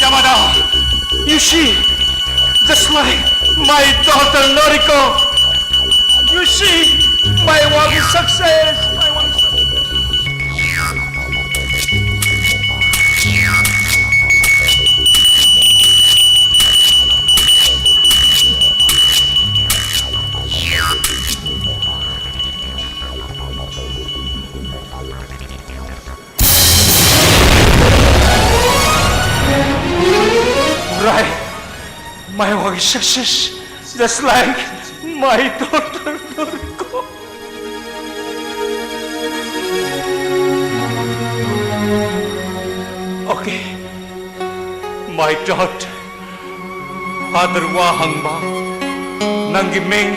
Yamada, you see, just like my daughter Noriko, you see, Maiwagi success! Maiwagi success! Right. Maiwagi success. Just like my daughter Noriko. Okay. My daughter. Father Wahangba. Nangiming.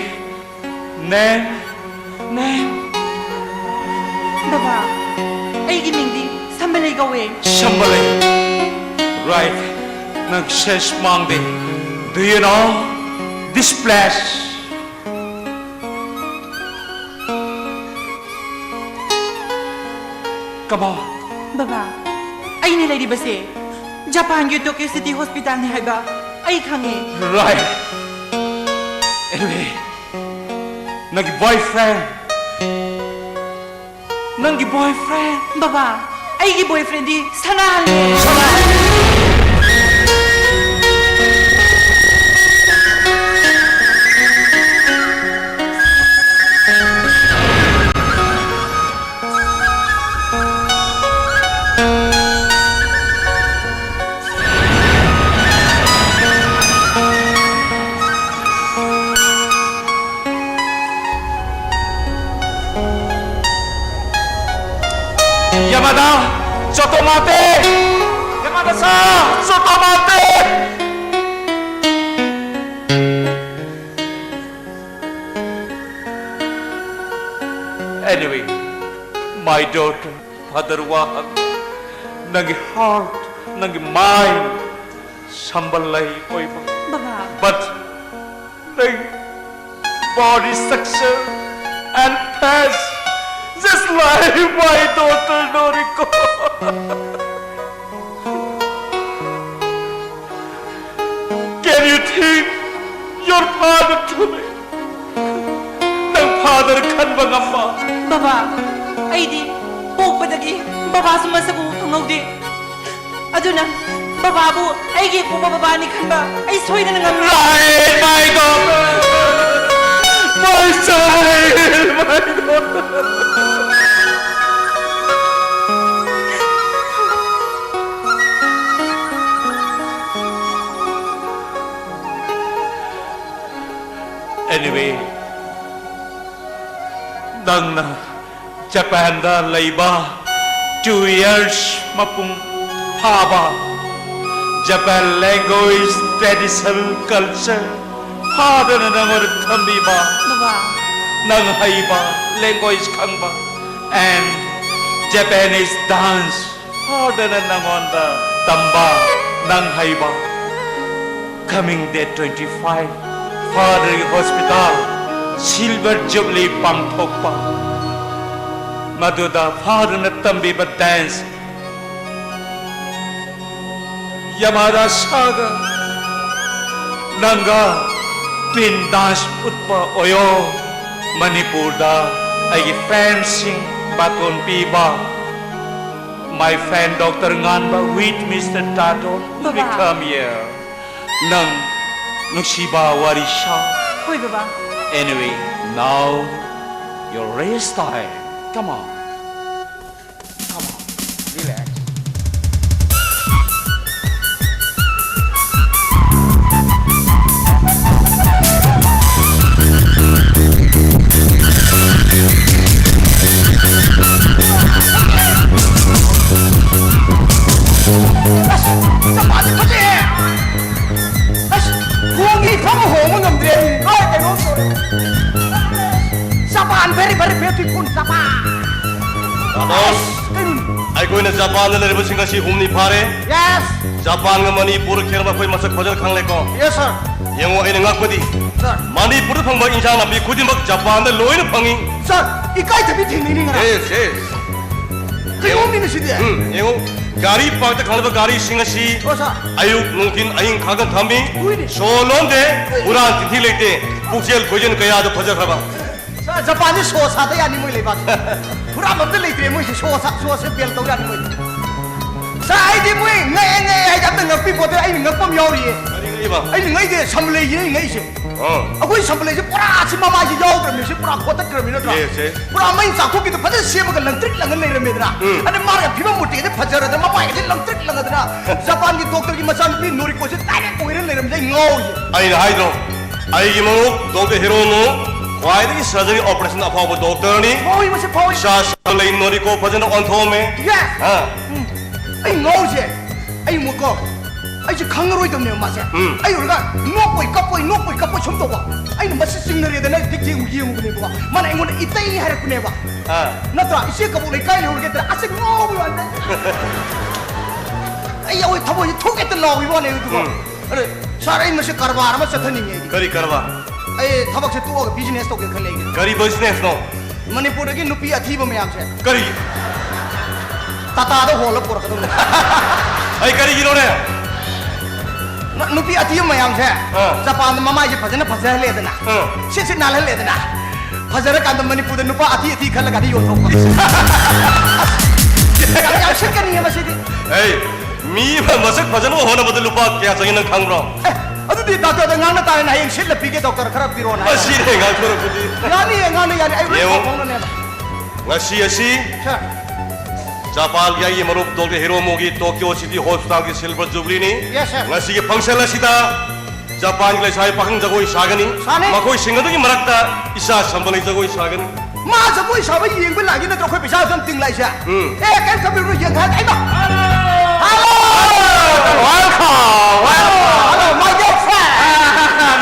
Name. Name. Baba, ꯑꯩꯒꯤ ꯃꯤꯡꯗꯤ ꯁꯝꯕꯂꯩ ꯀꯧꯋꯦ꯫ ꯁꯝꯕꯂꯩ꯫ Right. ꯅꯪ ꯁꯦꯁ ꯃꯥꯡꯗꯦ꯫ Do you know this place? Come on. ꯕꯕꯥ, ꯑꯩꯅ ꯂꯩꯔꯤꯕꯁꯦ ꯖꯄꯥꯟꯒꯤ Tokyo city ꯍꯣꯁꯄꯤꯇꯥꯜꯅꯤ ꯍꯥꯏꯕ ꯑꯩ ꯈꯪꯉꯦ꯫ Right. Anyway, ꯅꯪꯒꯤ boyfriend, ꯅꯪꯒꯤ boyfriend꯫ ꯕꯕꯥ, ꯑꯩꯒꯤ boyfriendꯗꯤ ꯁꯅꯥꯍꯜꯂꯦ꯫ ꯁꯅꯥꯍꯜꯂꯦ꯫ Yamada, ちょっと待って! Yamada-san, ちょっと待って! Anyway, my daughter, Father Wahang, ꯅꯪꯒꯤ heart, ꯅꯪꯒꯤ mind, ꯁꯝꯕꯜ ꯂꯩ ꯑꯣꯏꯕ꯫ ꯕꯕꯥ꯫ But ꯅꯪ body structure and face Just like my daughter Noriko. Can you think your father to me? ꯅꯪ father ꯈꯟꯕ ꯉꯝꯕ? ꯕꯕꯥ, ꯑꯩꯗꯤ ꯄꯣꯛꯄꯗꯒꯤ ꯕꯕꯥꯁꯨ ꯃꯁꯛ ꯎꯕ ꯐꯪꯍꯧꯗꯦ꯫ ꯑꯗꯨꯅ ꯕꯕꯥꯕꯨ ꯑꯩꯒꯤ ꯑꯄꯣꯛꯄ ꯕꯕꯥꯅꯤ ꯈꯟꯕ ꯑꯩ ꯁꯣꯏꯗꯅ ꯉꯝꯂꯣꯏ꯫ Lie, my daughter. My child, my daughter. Anyway, ꯅꯪꯅ ꯖꯄꯥꯟꯗ ꯂꯩꯕ two years ꯃꯄꯨꯡ ꯐꯥꯕ, Japan language, traditional culture ꯐꯥꯗꯅ ꯅꯪꯉꯣꯟꯗ ꯊꯝꯕꯤꯕ, ꯕꯕꯥ꯫ ꯅꯪ ꯍꯩꯕ, language ꯈꯪꯕ, and Japanese dance ꯐꯥꯗꯅ ꯅꯪꯉꯣꯟꯗ ꯇꯝꯕ, ꯅꯪ ꯍꯩꯕ꯫ Coming date twenty-five, fatherꯒꯤ hospital silver jubilee ꯄꯥꯡꯊꯣꯛꯄ, ꯃꯗꯨꯗ fatherꯅ ꯇꯝꯕꯤꯕ dance, ꯌꯥꯃꯥꯗꯥ ꯁꯥꯒ ꯅꯪꯒ twin dance ꯎꯠꯄ ꯑꯣꯏꯌꯣ꯫ ꯃꯅꯤꯄꯨꯔꯗ ꯑꯩꯒꯤ fanꯁꯤꯡ ꯕꯥꯇꯣꯟ ꯄꯤꯕ꯫ My friend Doctor Nganba with Mister Tato will ꯕꯕꯥ꯫ Come here. ꯅꯪ ꯅꯨꯡꯁꯤꯕ ꯋꯥꯔꯤ ꯁꯥ꯫ ꯍꯣꯏ, ꯕꯕꯥ꯫ Anyway, now your rest time. Come on. Come on. Relax. ꯑꯁ, ꯆꯄꯥꯗꯤ ꯐꯖꯩꯍꯦ꯫ ꯑꯁ, ꯈꯣꯡꯒꯤ ꯐꯝ ꯍꯣꯡꯕ ꯉꯝꯗ꯭ꯔꯦ꯫ ꯂꯣꯏ ꯀꯩꯅꯣ ꯇꯧꯔꯦ꯫ Japan very, very beautiful Japan. ꯑꯁ, ꯀꯩꯅꯣꯅꯦ? ꯑꯩꯈꯣꯏꯅ ꯖꯄꯥꯟꯗ ꯂꯩꯔꯤꯕꯁꯤꯡ ꯑꯁꯤ ꯍꯨꯝꯅꯤ ꯐꯥꯔꯦ꯫ Yes. ꯖꯄꯥꯟꯒ ꯃꯅꯤꯄꯨꯔ ꯈꯦꯠꯅꯕ ꯑꯩꯈꯣꯏ ꯃꯁꯛ ꯐꯖꯅ ꯈꯪꯂꯦꯀꯣ꯫ Yes, sir. ꯌꯦꯡꯉꯣ, ꯑꯩꯅ ꯉꯛꯄꯗꯤ, Sir. ꯃꯅꯤꯄꯨꯔꯗ ꯐꯪꯕ ꯏꯟꯁꯥꯡ ꯅꯥꯄꯤ ꯈꯨꯗꯤꯡꯃꯛ ꯖꯄꯥꯟꯗ ꯂꯣꯏꯅ ꯐꯪꯉꯤ꯫ Sir, ꯏꯀꯥꯏꯊꯕꯤ ꯊꯦꯡꯅꯩꯅꯤ ꯉꯔꯥꯡ꯫ Yes, yes. ꯀꯩꯅꯣꯝꯅꯤꯅꯦ ꯁꯤꯗꯤ꯫ ꯎꯝ, ꯌꯦꯡꯉꯣ, ꯒꯥꯔꯤ ꯄꯥꯔꯛꯇ ꯈꯪꯂꯕ ꯒꯥꯔꯤꯁꯤꯡ ꯑꯁꯤ Oh, sir. ꯑꯌꯨꯛ, ꯅꯨꯡꯊꯤꯟ, ꯑꯍꯤꯡ ꯈꯥꯛꯇ ꯊꯝꯃꯤ꯫ ꯎꯏꯅꯦ꯫ ꯁꯣ ꯂꯣꯟꯗꯦ, ꯎꯏꯅꯦ꯫ ꯍꯨꯔꯥꯟ ꯆꯤꯟꯊꯤ ꯂꯩꯇꯦ, ꯄꯨꯛꯆꯦꯜ ꯈꯣꯏꯖꯦꯜ ꯀꯌꯥꯗ ꯐꯖꯈ꯭ꯔꯕ꯫ ꯁꯥ-, ꯖꯄꯥꯟꯁꯦ ꯁꯣ ꯁꯥꯗ ꯌꯥꯅꯤ ꯃꯣꯏ ꯂꯩꯕꯥꯛꯁꯦ꯫ ꯄꯨꯔꯥ ꯑꯝꯇ ꯂꯩꯇ꯭ꯔꯦ ꯃꯣꯏꯁꯦ꯫ ꯁꯣ ꯁꯥ-, ꯁꯣꯁꯦ ꯕꯦꯟ ꯇꯧ ꯌꯥꯅꯤ ꯃꯣꯏ꯫ ꯁꯥ, ꯑꯩꯗꯤ ꯃꯣꯏ ꯉꯛꯑꯦ ꯉꯛꯑꯦ ꯍꯥꯏꯗꯤ ꯑꯝꯇ ꯉꯛꯄꯤ ꯄꯣꯠꯇꯦ꯫ ꯑꯩꯅ ꯉꯛꯄ ꯑꯃ ꯌꯥꯎꯔꯤꯌꯦ꯫ ꯀꯔꯤ ꯉꯛꯏꯕ? ꯑꯩꯅ ꯉꯛꯏꯁꯦ ꯁꯝꯂꯩꯁꯤꯅꯦ ꯑꯩꯅ ꯉꯛꯏꯁꯦ꯫ ꯑꯥ꯫ ꯑꯩꯈꯣꯏ ꯁꯝꯂꯩꯁꯦ ꯄꯨꯔꯥ ꯑꯁꯤ ꯃꯃꯥꯏꯁꯦ ꯌꯥꯎꯗ꯭ꯔꯕꯅꯤ꯫ ꯁꯤ ꯄꯨꯔꯥ ꯈꯣꯠꯇꯠꯈ꯭ꯔꯕꯅꯤ ꯅꯠꯇ꯭ꯔꯥ? Yes, yes. ꯄꯨꯔꯥ ꯃꯩ ꯆꯥꯛꯊꯣꯛꯈꯤꯗ ꯐꯖꯅ ꯁꯦꯝꯃꯒ ꯂꯪꯇ꯭ꯔꯤꯛ ꯂꯪꯉ ꯂꯩꯔꯝꯃꯦꯗꯅ꯫ ꯎꯝ꯫ ꯑꯗꯩ ꯃꯥꯅ ꯐꯤꯕꯝ ꯃꯨꯔꯇꯤꯒꯗꯤ ꯐꯖꯔꯗꯅ ꯃꯃꯥꯏꯒꯗꯤ ꯂꯪꯇ꯭ꯔꯤꯛ ꯂꯪꯉꯗꯅ ꯖꯄꯥꯟꯒꯤ ꯗꯣꯛꯇꯔꯒꯤ ꯃꯆꯥꯅꯨꯄꯤ ꯅꯣꯔꯤꯀꯣꯁꯦ ꯗꯥꯏꯔꯦꯛ ꯑꯣꯏꯔ ꯂꯩꯔꯝꯃꯦ꯫ ꯑꯩ ꯉꯥꯎꯔꯤꯁꯦ꯫ ꯑꯩꯅ ꯍꯥꯏꯗ꯭ꯔꯣ? ꯑꯩꯒꯤ ꯃꯔꯨꯞ ꯗꯣꯛꯇꯔ ꯍꯤꯔꯣꯃꯨ ꯈ꯭ꯋꯥꯏꯗꯒꯤ surgery operation ꯑꯐꯥꯎꯕ ꯗꯣꯛꯇꯔꯅꯤ꯫ ꯐꯥꯎꯏ, ꯃꯁꯤ ꯐꯥꯎꯏ꯫ ꯏꯁꯥ ꯁꯥ ꯂꯩ ꯅꯣꯔꯤꯀꯣ ꯐꯖꯅ ꯑꯣꯟꯊꯣꯛꯑꯝꯃꯦ꯫ Yes. ꯑꯥ꯫ ꯎꯝ꯫ ꯑꯩ ꯉꯥꯎꯔꯤꯁꯦ, ꯑꯩ ꯑꯃꯨꯛꯀꯣ, ꯑꯩꯁꯦ ꯈꯪꯉꯔꯣꯏꯗꯕꯅꯦꯕ ꯃꯥꯁꯦ꯫ ꯎꯝ꯫ ꯑꯩ ꯑꯣꯏꯔꯒ ꯅꯣꯛꯄꯣꯏ ꯀꯞꯄꯣꯏ, ꯅꯣꯛꯄꯣꯏ ꯀꯞꯄꯣꯏ ꯁꯨꯝ ꯇꯧꯕ꯫ ꯑꯩꯅ ꯃꯁꯤ ꯆꯤꯡꯅꯔꯦꯗꯅ ꯑꯩ ꯊꯤꯛ ꯊꯤꯛ ꯑꯃꯨꯛ ꯌꯦꯡꯉꯨꯕꯅꯦꯕꯀꯣ꯫ ꯃꯥꯅ ꯑꯩꯉꯣꯟꯗ ꯏꯇꯩ ꯍꯥꯏꯔꯛꯄꯅꯦꯕ꯫ ꯑꯥ꯫ ꯅꯠꯇ꯭ꯔꯥ? "ꯏꯆꯦ ꯀꯕꯣꯛ ꯂꯩꯀꯥꯏ ꯂꯩꯍꯧꯔꯒꯦ" ꯇꯧꯔꯦ꯫ ꯑꯁ ꯉꯥꯎꯕ ꯋꯥꯅꯤꯗ꯫ ꯑꯩ ꯌꯥꯎꯋꯦ ꯊꯃꯣꯏꯁꯦ ꯊꯨꯛ ꯍꯦꯛꯇ ꯂꯥꯎꯈꯤꯕ ꯋꯥꯅꯦ ꯑꯗꯨꯒ꯫ ꯎꯝ꯫ ꯑꯗ, "Sir, ꯑꯩ ꯃꯁꯤ ꯀꯔꯕꯥꯔ ꯑꯃ ꯆꯠꯊꯅꯤꯡꯉꯦ ꯑꯩꯗꯤ꯫ ꯀꯔꯤ ꯀꯔꯕꯥꯔ? ꯑꯩ ꯊꯕꯛꯁꯦ ꯇꯣꯛꯑꯒ business ꯇꯧꯒꯦ ꯈꯜꯂꯦ ꯑꯩꯗꯤ꯫ ꯀꯔꯤ business ꯅꯣ? ꯃꯅꯤꯄꯨꯔꯗꯒꯤ ꯅꯨꯄꯤ ꯑꯊꯤꯕ ꯃꯌꯥꯝꯁꯦ"꯫ ꯀꯔꯤ? ꯇꯥꯇꯥꯗ ꯍꯣꯜꯂ ꯄꯨꯔꯛꯀꯗꯧꯅꯦ꯫ ꯑꯩ ꯀꯔꯤꯒꯤꯅꯣꯅꯦ? ꯅ-, ꯅꯨꯄꯤ ꯑꯊꯤꯕ ꯃꯌꯥꯝꯁꯦ ꯑꯥ꯫ ꯖꯄꯥꯟꯗ ꯃꯃꯥꯏꯁꯦ ꯐꯖꯅ ꯐꯖꯍꯜꯂꯦꯗꯅ꯫ ꯑꯥ꯫ ꯁꯤꯠ ꯁꯤꯠ ꯅꯥꯜꯍꯜꯂꯦꯗꯅ꯫ ꯐꯖꯔꯀꯥꯟꯗ ꯃꯅꯤꯄꯨꯔꯗ ꯅꯨꯄꯥ ꯑꯊꯤ ꯑꯊꯤ ꯈꯜꯂꯒꯗꯤ ꯌꯣꯟꯊꯣꯛꯄ꯫ ꯌꯥꯝ, ꯌꯥꯝ ꯁꯤꯠꯀꯅꯤꯌꯦ ꯃꯁꯤꯗꯤ꯫ ꯑꯩ ꯃꯤ ꯑꯃ ꯃꯁꯛ ꯐꯖꯅꯕ ꯍꯣꯠꯅꯕꯗ ꯂꯨꯄꯥ ꯀꯌꯥ ꯆꯪꯉꯤ ꯅꯪ ꯈꯪꯕ꯭ꯔꯣ? ꯑꯦ, ꯑꯗꯨꯗꯤ ꯗꯥꯛꯇꯔꯗ ꯉꯥꯡꯅ ꯇꯥꯔꯦꯅꯦ, ꯍꯌꯦꯡ ꯁꯤꯠꯂ ꯄꯤꯒꯦ ꯗꯣꯛꯇꯔ ꯈꯔ ꯄꯤꯔꯣꯅ ꯍꯥꯏ꯫ ꯃꯁꯤꯅꯦ ꯉꯥꯡꯊꯣꯔꯛꯄꯗꯤ꯫ ꯌꯥꯅꯤꯌꯦ, ꯉꯥꯡꯅ ꯌꯥꯅꯤ, ꯑꯩ ꯍꯣꯔꯦꯟ ꯌꯦꯡꯉꯣ꯫ ꯄꯥꯎ ꯐꯥꯎꯅꯅꯦꯕ꯫ ꯉꯁꯤ ꯑꯁꯤ Sir. ꯖꯄꯥꯟꯒꯤ ꯑꯩꯒꯤ ꯃꯔꯨꯞ ꯗꯣꯛꯇꯔ ꯍꯤꯔꯣꯃꯨꯒꯤ ꯇꯣꯀꯤꯌꯣ ꯁꯤꯇꯤ ꯍꯣꯁꯄꯤꯇꯥꯜꯒꯤ silver jubilee ꯅꯤ꯫ Yes, sir. ꯉꯁꯤꯒꯤ function ꯑꯁꯤꯗ ꯖꯄꯥꯟꯒꯤ ꯂꯩꯁꯥꯕꯤ ꯄꯥꯈꯪ ꯖꯒꯣꯏ ꯁꯥꯒꯅꯤ꯫ ꯁꯥꯅꯤ꯫ ꯃꯈꯣꯏꯁꯤꯡ ꯑꯗꯨꯒꯤ ꯃꯔꯛꯇ ꯏꯆꯥ ꯁꯝꯕꯂꯩ ꯖꯒꯣꯏ ꯁꯥꯒꯅꯤ꯫ ꯃꯥ ꯖꯒꯣꯏ ꯁꯥꯕ ꯌꯦꯡꯕ ꯂꯥꯛꯏ ꯅꯠꯇ꯭ꯔꯣ ꯑꯩꯈꯣꯏ ꯄꯩꯁꯥ ꯑꯗꯨꯝ ꯇꯤꯡꯂꯛꯏꯁꯦ? ꯎꯝ꯫ ꯑꯦ, ꯀꯩꯝ ꯈꯟꯕꯤꯔꯨꯅꯨ, ꯌꯦꯡꯍꯟ-, ꯑꯩꯃ! Hello! Welcome, welcome. Hello, my dear friend.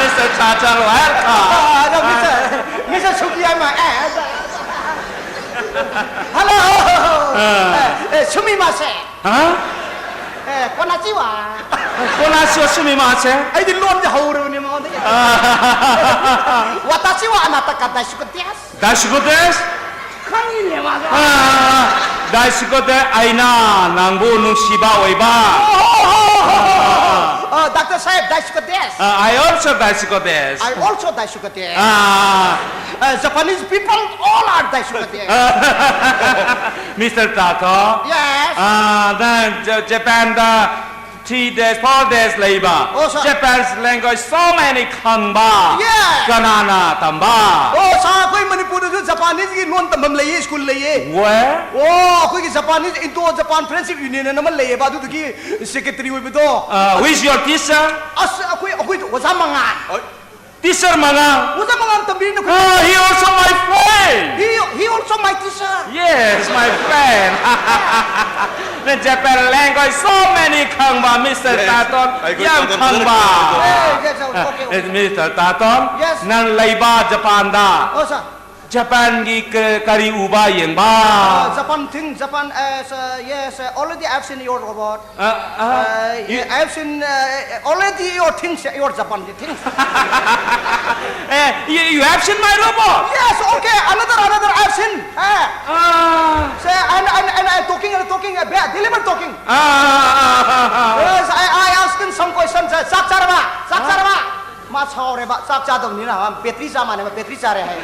Mister Chacha, welcome. Ah, no, Mister, Mister Sugiyama. Eh, hello. Ah. Eh, eh, ꯍꯥ? ꯑꯦ, ꯀꯣꯅꯥꯆꯤꯋꯥ꯫ ꯀꯣꯅꯥꯆꯤꯋꯥ ꯁꯨꯃꯤꯃꯥꯁꯦ꯫ ꯑꯩꯗꯤ ꯂꯣꯟꯁꯦ ꯍꯧꯔꯕꯅꯦ ꯃꯉꯣꯟꯗꯒꯤ꯫ ꯑꯥ꯫ ꯋꯥꯇꯥꯆꯤꯋꯥ ꯑꯅꯥꯇꯥꯀꯥ ꯗꯥꯏꯁꯨꯀꯣ ꯗꯦꯁ꯫ ꯗꯥꯏꯁꯨꯀꯣ ꯗꯦꯁ? ꯈꯪꯉꯤꯅꯦ ꯃꯥꯗꯣ꯫ ꯑꯥ, ꯗꯥꯏꯁꯨꯀꯣ ꯗꯦꯁ, ꯑꯩꯅ ꯅꯪꯕꯨ ꯅꯨꯡꯁꯤꯕ ꯑꯣꯏꯕ꯫ ꯑꯣ, ꯗꯥꯛꯇꯔ ꯁꯥꯍꯦꯕ, ꯗꯥꯏꯁꯨꯀꯣ ꯗꯦꯁ꯫ ꯑꯥ, I also ꯗꯥꯏꯁꯨꯀꯣ ꯗꯦꯁ꯫ I also ꯗꯥꯏꯁꯨꯀꯣ ꯗꯦꯁ꯫ ꯑꯥ꯫ Ah, Japanese people all are ꯗꯥꯏꯁꯨꯀꯣ ꯗꯦꯁ꯫ Mister Tato. Yes. ꯑꯥ, ꯅꯪ ꯖ-, ꯖꯄꯥꯟꯗ three days, four days ꯂꯩꯕ꯫ ꯑꯣ, sir. Japanese language so many ꯈꯪꯕ꯫ Yes. ꯀꯅꯥꯅ ꯇꯝꯕ? ꯑꯣ, sir, ꯑꯩꯈꯣꯏ ꯃꯅꯤꯄꯨꯔꯗꯁꯨ Japaneseꯀꯤ ꯂꯣꯟ ꯇꯝꯐꯝ ꯂꯩꯌꯦ, school ꯂꯩꯌꯦ꯫ Where? ꯑꯣ, ꯑꯩꯈꯣꯏꯒꯤ Japanese, Indo Japan Friendship Union ꯑꯃ ꯂꯩꯌꯦꯕ, ꯑꯗꯨꯗꯨꯒꯤ secretary ꯑꯣꯏꯕꯗꯣ꯫ Uh, who is your teacher? ꯑꯁ, ꯑꯩꯈꯣꯏ, ꯑꯩꯈꯣꯏ ꯑꯣꯖꯥ ꯃꯉꯥꯜ꯫ Teacher ꯃꯉꯥꯜ? ꯑꯣꯖꯥ ꯃꯉꯥꯜ ꯇꯝꯕꯤꯔꯤꯅ ꯑꯩꯈꯣꯏ꯫ Ah, he also my friend. He, he also my teacher. Yes, my friend. ꯅꯪ Japan language so many ꯈꯪꯕ, Mister Yes. ꯇꯥꯇꯣꯟ ꯑꯩꯈꯣꯏ ꯌꯥꯝ ꯇꯥꯇꯣꯟ ꯈꯪꯕ꯫ ꯐꯖꯅ ꯈꯪꯕ꯫ Yes, yes, okay, okay. Yes, Mister ꯇꯥꯇꯣꯟ, Yes. ꯅꯪ ꯂꯩꯕ ꯖꯄꯥꯟꯗ꯫ Oh, sir. ꯖꯄꯥꯟꯒꯤ ꯀ-, ꯀꯔꯤ ꯎꯕ ꯌꯦꯡꯕ? Uh, Japan thing, Japan, uh, so, yes, uh, already I've seen your robot. Uh, uh, Uh, you- I've seen, uh, already your things, your Japan things. Eh, you, you have seen my robot? Yes, okay, another, another I've seen. Uh, Ah. Say, and, and, and I'm talking, I'm talking, uh, deliver talking. Ah, ah, ah, ah, ah. Yes, I, I asking some questions. Uh, ꯆꯥꯛ ꯆꯥꯔꯕ? ꯆꯥꯛ ꯆꯥꯔꯕ? ꯃꯥ ꯁꯥꯎꯔꯦꯕ, ꯆꯥꯛ ꯆꯥꯗꯕꯅꯤꯅ, ꯃꯥ battery ꯆꯥ ꯃꯥꯟꯅꯦꯕ, battery ꯆꯥꯔꯦ ꯍꯥꯏ꯫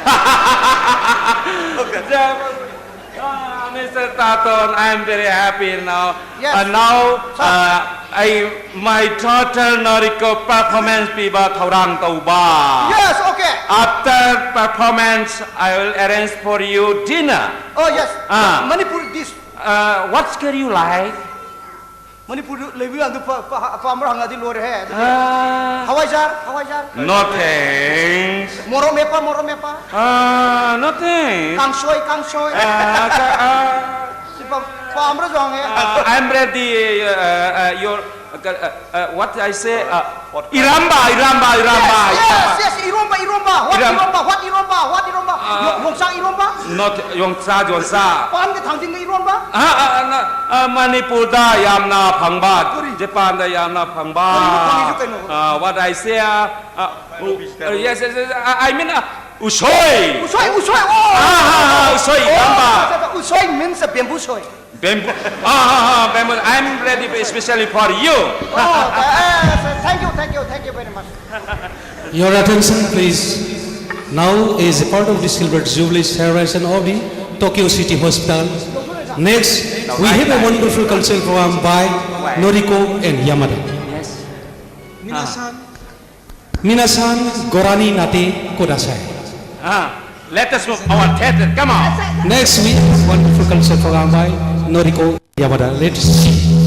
Okay. Ah, Mister Taton, I am very happy now. Yes. Uh, now, Sir. Uh, I, my daughter Noriko performance ꯄꯤꯕ ꯊꯧꯔꯥꯡ ꯇꯧꯕ꯫ Yes, okay. After performance, I will arrange for you dinner. Oh, yes. Ah. Manipur dish. Uh, what can you like? ꯃꯅꯤꯄꯨꯔꯗ ꯂꯩꯕ ꯌꯥꯝꯗ ꯄꯥꯝꯕ꯭ꯔꯥ ꯍꯪꯉꯗꯤ ꯂꯣꯏꯔꯦꯍꯦ꯫ ꯑꯗꯨꯗꯤ ꯑꯥ꯫ ꯍꯋꯥꯏꯖꯥꯔ, ꯍꯋꯥꯏꯖꯥꯔ꯫ No thanks. ꯃꯣꯔꯣꯛ ꯃꯦꯠꯄ, ꯃꯣꯔꯣꯛ ꯃꯦꯠꯄ꯫ ꯑꯥ, no thanks. ꯀꯥꯡꯁꯣꯏ, ꯀꯥꯡꯁꯣꯏ꯫ ꯑꯥ, ꯀ-, ꯑꯥ꯫ ꯁꯤ ꯄꯥꯝ-, ꯄꯥꯝꯕ꯭ꯔꯥꯁꯨ ꯍꯪꯉꯦ꯫ ꯑꯥ, I'm ready, uh, uh, your Uh, uh, what I say? Uh, iramba, iramba, iramba. Yes, yes, iromba, iromba. What Iram- iromba? What iromba? What iromba? Yo- yongsa iromba? Not yongsa, yongsa. ꯄꯥꯟꯒ ꯊꯥꯡꯖꯤꯡꯒ ꯏꯔꯣꯟꯕ? Ah, ah, ah, ah, Manipurꯗ ꯌꯥꯝꯅ ꯐꯪꯕ, ꯀꯔꯤ? Japanꯗ ꯌꯥꯝꯅ ꯐꯪꯕ. ꯀꯔꯤꯅꯣ ꯐꯪꯉꯤꯁꯦ ꯀꯩꯅꯣ? Uh, what I say? Uh, uh, uh, yes, yes, yes. I, I mean, uh, usoi. Usoi, usoi. Oh! Ah, ah, ah, usoi, Oh, iramba. Usoi means a bamboo soi. Bamboo. Ah, ah, ah, bamboo. I'm ready especially for you. Oh, uh, thank you, thank you, thank you very much. Your attention, please. Now, as a part of the Silver Jubilee celebration of the Tokyo City Hospital, next, we have a wonderful cultural program by Noriko and Yamada. Yes. Minasan, gorani nate kudasai. Ah, let us move our theater. Come on. Next, we have a wonderful cultural program by Noriko Yamada. Let's see.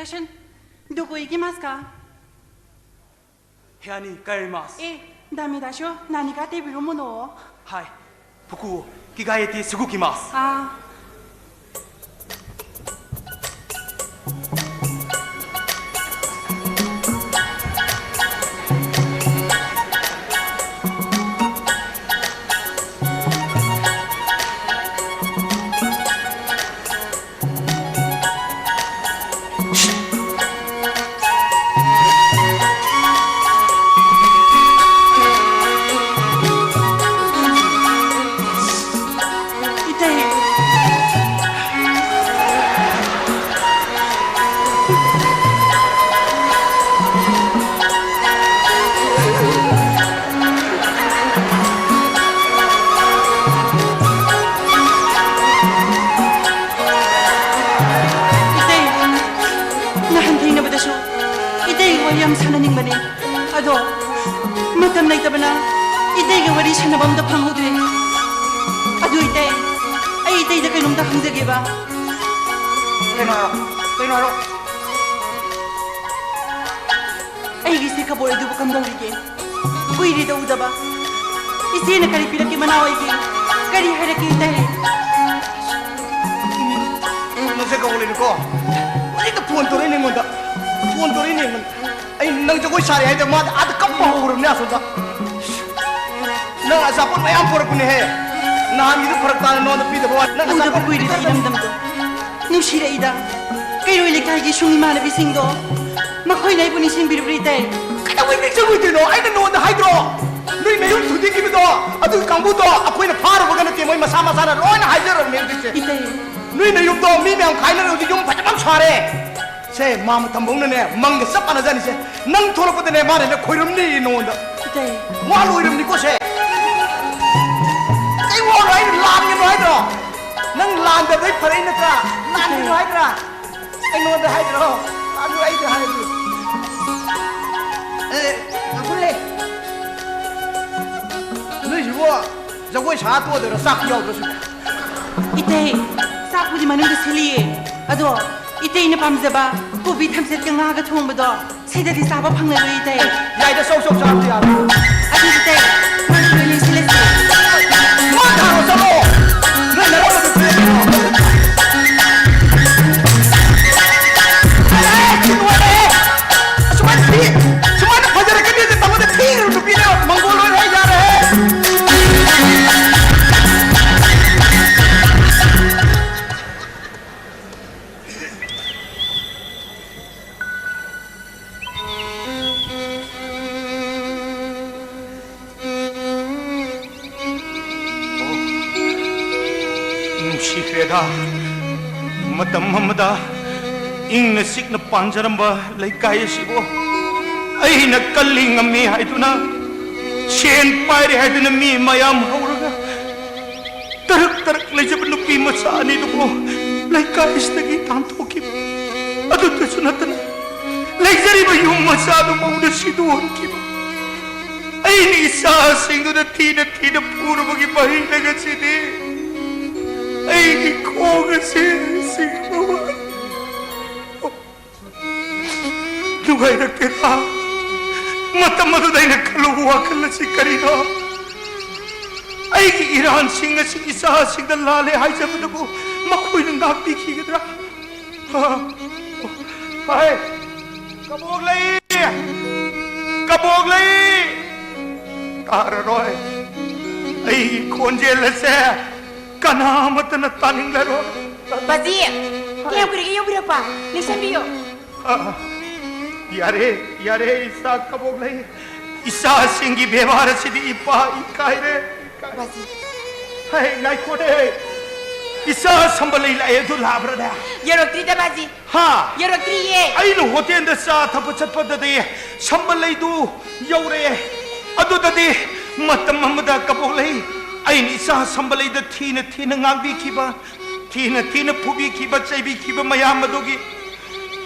ꯁꯟ, ꯗꯨꯒꯨꯏꯒꯤ ꯃꯥꯁꯀ? ꯍꯦ ꯑꯅꯤ, ꯀꯥꯏꯔꯤ ꯃꯥꯁ? ꯑꯦ, ꯗꯥꯃꯤ ꯗꯥꯁꯨ, ꯅꯥꯅꯤ ꯀꯥ ꯇꯦꯕꯤꯔꯨ mono? ꯍꯥꯏ, ꯐꯨꯀꯨ, ꯀꯤꯒꯥꯏ T ꯁꯨꯒꯨ ꯀꯤ ꯃꯥꯁ? ꯑꯥ꯫ ꯏꯇꯩ꯫ ꯏꯇꯩ, ꯅꯍꯥꯟ ꯊꯦꯡꯅꯕꯗꯁꯨ ꯏꯇꯩꯒ ꯋꯥꯔꯤ ꯌꯥꯝ ꯁꯥꯟꯅꯅꯤꯡꯕꯅꯦ꯫ ꯑꯗꯣ ꯃꯇꯝ ꯂꯩꯇꯕꯅ ꯏꯇꯩꯒ ꯋꯥꯔꯤ ꯁꯥꯟꯅꯕ ꯑꯝꯇ ꯐꯪꯍꯧꯗ꯭ꯔꯦ꯫ ꯑꯗꯨ ꯏꯇꯩ, ꯑꯩ ꯏꯇꯩꯗ ꯀꯩꯅꯣꯝꯇ ꯍꯪꯖꯒꯦꯕ꯫ ꯀꯩꯅꯣ ꯍꯥꯏꯔꯣ, ꯀꯩꯅꯣ ꯍꯥꯏꯔꯣ꯫ ꯑꯩꯒꯤ ꯏꯆꯦ ꯀꯕꯣꯛ ꯑꯗꯨꯕꯨ ꯀꯝꯗꯧꯔꯤꯒꯦ? ꯀꯨꯏꯔꯦꯗ ꯎꯗꯕ꯫ ꯏꯆꯦꯅ ꯀꯔꯤ ꯄꯤꯔꯛꯀꯦ ꯃꯅꯥꯎ ꯑꯩꯒꯤ? ꯀꯔꯤ ꯍꯥꯏꯔꯛꯀꯦ ꯏꯇꯩ? ꯅꯆꯦ ꯀꯕꯣꯛ ꯂꯩꯔꯦꯀꯣ? ꯍꯧꯖꯤꯛꯇ ꯐꯣꯟ ꯇꯧꯔꯛꯏꯅꯦ ꯑꯩꯉꯣꯟꯗ꯫ ꯐꯣꯟ ꯇꯧꯔꯛꯏꯅꯦ ꯑꯩꯉꯣꯟꯗ꯫ ꯑꯩ ꯅꯪ ꯖꯒꯣꯏ ꯁꯥꯔꯤ ꯍꯥꯏꯗ ꯃꯥꯗꯤ ꯑꯥꯗ ꯀꯞꯄ ꯍꯧꯔꯕꯅꯦ ꯑꯁꯣꯝꯗ꯫ ꯅꯪ ꯑꯆꯥꯄꯣꯠ ꯃꯌꯥꯝ ꯄꯨꯔꯛꯄꯅꯦꯍꯦ꯫ ꯅꯍꯥꯟꯒꯤꯗꯨ ꯐꯔꯛ ꯇꯥꯅ ꯅꯉꯣꯟꯗ ꯄꯤꯗꯕ ꯋꯥꯅꯤ꯫ ꯅꯪ ꯎꯗꯕ ꯑꯆꯥꯄꯣꯠ ꯀꯨꯏꯔꯦꯗ ꯄꯤꯗꯕ ꯏꯔꯝꯗꯝꯗꯣ꯫ ꯅꯨꯡꯁꯤꯔꯛꯏꯗ꯫ ꯀꯩꯔꯣꯏ ꯂꯩꯀꯥꯏꯒꯤ ꯁꯨꯡ ꯏꯃꯥꯟꯅꯕꯤꯁꯤꯡꯗꯣ ꯃꯈꯣꯏꯅ ꯑꯩꯕꯨ ꯅꯤꯡꯁꯤꯡꯕꯤꯔꯕ꯭ꯔꯥ ꯏꯇꯩ? ꯀꯩꯗꯧꯕꯩ ꯅꯤꯡꯁꯤꯡꯉꯣꯏꯗꯣꯏꯅꯣ? ꯑꯩꯅ ꯅꯉꯣꯟꯗ ꯍꯥꯏꯗ꯭ꯔꯣ? ꯅꯣꯏ ꯅꯌꯨꯝ ꯊꯨꯗꯦꯛꯈꯤꯕꯗꯣ, ꯑꯗꯨꯒꯤ ꯀꯥꯡꯕꯨꯗꯣ ꯑꯩꯈꯣꯏꯅ ꯐꯥꯔꯨꯕꯒ ꯅꯠꯇꯦ, ꯃꯣꯏ ꯃꯁꯥ ꯃꯁꯥꯅ ꯂꯣꯏꯅ ꯍꯥꯏꯖꯔꯕꯅꯦ ꯍꯧꯖꯤꯛꯁꯦ꯫ ꯏꯇꯩ꯫ ꯅꯣꯏ ꯅꯌꯨꯝꯗꯣ ꯃꯤ ꯃꯌꯥꯝ ꯈꯥꯏꯅꯔꯦ, ꯍꯧꯖꯤꯛ ꯌꯨꯝ ꯐꯖꯕ ꯑꯃ ꯁꯥꯔꯦ꯫ ꯁꯦ, ꯃꯥ ꯃꯇꯝꯐꯧꯅꯅꯦ, ꯃꯪꯒ ꯆꯞ ꯃꯥꯟꯅꯖꯥꯠꯅꯤꯁꯦ꯫ ꯅꯪ ꯊꯣꯛꯂꯛꯄꯗꯅꯦ, ꯃꯥꯅꯅꯦ ꯈꯣꯏꯔꯝꯅꯤ ꯅꯉꯣꯟꯗ꯫ ꯏꯇꯩ꯫ ꯋꯥ ꯂꯣꯏꯔꯝꯅꯤꯀꯣ ꯁꯦ꯫ ꯀꯩ ꯋꯥꯅꯣ? ꯑꯩꯅ ꯂꯥꯟꯒꯅꯣ ꯍꯥꯏꯗ꯭ꯔꯣ? ꯅꯪ ꯂꯥꯟꯗꯕꯗꯩ ꯐꯔꯛꯏ ꯅꯠꯇ꯭ꯔꯥ? ꯂꯥꯟꯒꯅꯣ ꯍꯥꯏꯗ꯭ꯔꯥ? ꯑꯩꯉꯣꯟꯗ ꯍꯥꯏꯗ꯭ꯔꯣ? ꯑꯗꯨ ꯑꯩꯗ ꯍꯥꯏꯗ꯭ꯔꯣ? ꯑꯦ, ꯉꯥꯏꯈꯣꯅꯦ꯫ ꯅꯣꯏꯁꯤꯕꯨ ꯖꯒꯣꯏ ꯁꯥ ꯇꯣꯛꯑꯗꯣꯏꯔꯣ? ꯆꯥꯛꯇꯤ ꯌꯥꯎꯗ꯭ꯔꯣ ꯁꯤꯕꯣ? ꯏꯇꯩ, ꯆꯥꯛꯄꯨꯗꯤ ꯃꯅꯨꯡꯗ ꯁꯤꯜꯂꯤꯌꯦ꯫ ꯑꯗꯣ ꯏꯇꯩꯅ ꯄꯥꯝꯖꯕ ꯀꯣꯕꯤ ꯊꯝꯆꯦꯠꯀ ꯉꯥꯒ ꯊꯣꯡꯕꯗꯣ ꯁꯤꯗꯗꯤ ꯆꯥꯕ ꯐꯪꯂꯔꯣꯏ, ꯏꯇꯩ꯫ ꯌꯥꯏꯗ, ꯁꯧ ꯁꯧ ꯆꯥꯕꯗꯤ ꯌꯥꯕ꯫ ꯑꯗꯨꯗꯤ, ꯏꯇꯩ, ꯃꯥ ꯂꯣꯏ ꯂꯣꯏꯁꯤꯜꯂꯁꯤ꯫ ꯃꯥ ꯊꯥꯔꯣ ꯆꯠꯂꯣ꯫ ꯅꯣꯏ ꯅꯔꯝꯕꯗꯨ ꯄꯤꯔꯛꯑꯣ꯫ ꯑꯦ, ꯁꯤ ꯅꯨꯡꯉꯥꯏꯔꯦꯍꯦ꯫ ꯑꯁꯨꯃꯥꯏꯅ ꯊꯤ-, ꯁꯨꯃꯥꯏꯅ ꯐꯖꯔꯛꯀꯅꯤ ꯇꯝꯃꯗ ꯊꯤꯔꯨ ꯅꯨꯄꯤꯅꯦ꯫ ꯃꯪꯒꯣꯜ ꯑꯣꯏꯔꯦ, ꯌꯥꯔꯦꯍꯦ꯫ ꯅꯨꯡꯁꯤꯈ꯭ꯔꯦꯗ, ꯃꯇꯝ ꯑꯃꯗ ꯏꯪꯅ ꯆꯤꯛꯅ ꯄꯥꯟꯖꯔꯝꯕ ꯂꯩꯀꯥꯏ ꯑꯁꯤꯕꯨ꯫ ꯑꯩꯅ ꯀꯜꯂꯤ ꯉꯝꯃꯤ ꯍꯥꯏꯗꯨꯅ, ꯁꯦꯟ ꯄꯥꯏꯔꯦ ꯍꯥꯏꯗꯨꯅ ꯃꯤ ꯃꯌꯥꯝ ꯍꯧꯔꯒ ꯇꯔꯛ ꯇꯔꯛ ꯂꯩꯖꯕ ꯅꯨꯄꯤ ꯃꯆꯥ ꯑꯅꯤꯗꯨꯕꯨ ꯂꯩꯀꯥꯏꯁꯤꯗꯒꯤ ꯇꯥꯟꯊꯣꯛꯈꯤꯕ꯫ ꯑꯗꯨꯇꯁꯨ ꯅꯠꯇꯅ, ꯂꯩꯖꯔꯤꯕ ꯌꯨꯝ ꯃꯆꯥꯗꯨ ꯃꯧꯗ ꯁꯤꯗꯣꯛꯍꯟꯈꯤꯕ꯫ ꯑꯩꯅ ꯏꯆꯥꯁꯤꯡꯗꯨꯗ ꯊꯤꯅ ꯊꯤꯅ ꯐꯨꯔꯨꯕꯒꯤ ꯃꯍꯩꯅ ꯉꯁꯤꯗꯤ ꯑꯩꯒꯤ ꯈꯣꯡ ꯑꯁꯤ ꯁꯤꯈꯤꯕ ꯋꯥꯅꯤ꯫ ꯅꯨꯡꯉꯥꯏꯔꯛꯇꯦꯗ꯫ ꯃꯇꯝ ꯑꯗꯨꯗ ꯑꯩꯅ ꯈꯜꯂꯨꯕ ꯋꯥꯈꯜ ꯑꯁꯤ ꯀꯔꯤꯅꯣ? ꯑꯩꯒꯤ ꯏꯔꯥꯟꯁꯤꯡ ꯑꯁꯤ ꯏꯆꯥꯁꯤꯡꯗ ꯂꯥꯜꯂꯦ ꯍꯥꯏꯖꯕꯗꯕꯨ ꯃꯈꯣꯏꯅ ꯉꯥꯛꯄꯤꯈꯤꯒꯗ꯭ꯔꯥ? ꯍꯥꯏ, ꯀꯕꯣꯛꯂꯩ! ꯀꯕꯣꯛꯂꯩ! ꯇꯥꯔꯔꯣꯏ꯫ ꯑꯩꯒꯤ ꯈꯣꯟꯖꯦꯜ ꯑꯁꯦ ꯀꯅꯥ ꯑꯃꯠꯇꯅ ꯇꯥꯅꯤꯡꯂꯔꯣꯏ꯫ ꯕꯥꯖꯤ, ꯀꯌꯥꯝ ꯀꯨꯏꯔꯒꯦ ꯌꯧꯕꯤꯔꯛꯄ? ꯂꯦꯡꯁꯟꯕꯤꯌꯨ꯫ ꯑ, ꯌꯥꯔꯦ, ꯌꯥꯔꯦ, ꯏꯆꯥ ꯀꯕꯣꯛꯂꯩ꯫ ꯏꯆꯥꯁꯤꯡꯒꯤ ꯕꯦꯕꯥꯔ ꯑꯁꯤꯗꯤ ꯏꯄꯥ ꯏꯀꯥꯏꯔꯦ, ꯏꯀꯥꯏ-, ꯕꯥꯖꯤ꯫ ꯍꯩ, ꯉꯥꯏꯈꯣꯅꯦ꯫ ꯏꯆꯥ ꯁꯝꯕꯂꯩ ꯂꯥꯛꯑꯦ, ꯑꯗꯨ ꯂꯥꯛꯑꯕ꯭ꯔꯅꯦ? ꯌꯧꯔꯛꯇ꯭ꯔꯤꯗ, ꯕꯥꯖꯤ꯫ ꯍꯥ? ꯌꯧꯔꯛꯇ꯭ꯔꯤꯌꯦ꯫ ꯑꯩꯅ ꯍꯣꯇꯦꯜꯗ ꯆꯥ ꯊꯛꯄ ꯆꯠꯄꯗꯗꯤ ꯁꯝꯕꯂꯩꯗꯨ ꯌꯧꯔꯛꯑꯦ꯫ ꯑꯗꯨꯗꯗꯤ ꯃꯇꯝ ꯑꯃꯗ ꯀꯕꯣꯛꯂꯩ, ꯑꯩꯅ ꯏꯆꯥ ꯁꯝꯕꯂꯩꯗ ꯊꯤꯅ ꯊꯤꯅ ꯉꯥꯡꯕꯤꯈꯤꯕ, ꯊꯤꯅ ꯊꯤꯅ ꯐꯨꯕꯤꯈꯤꯕ, ꯆꯩꯕꯤꯈꯤꯕ ꯃꯌꯥꯝ ꯑꯗꯨꯒꯤ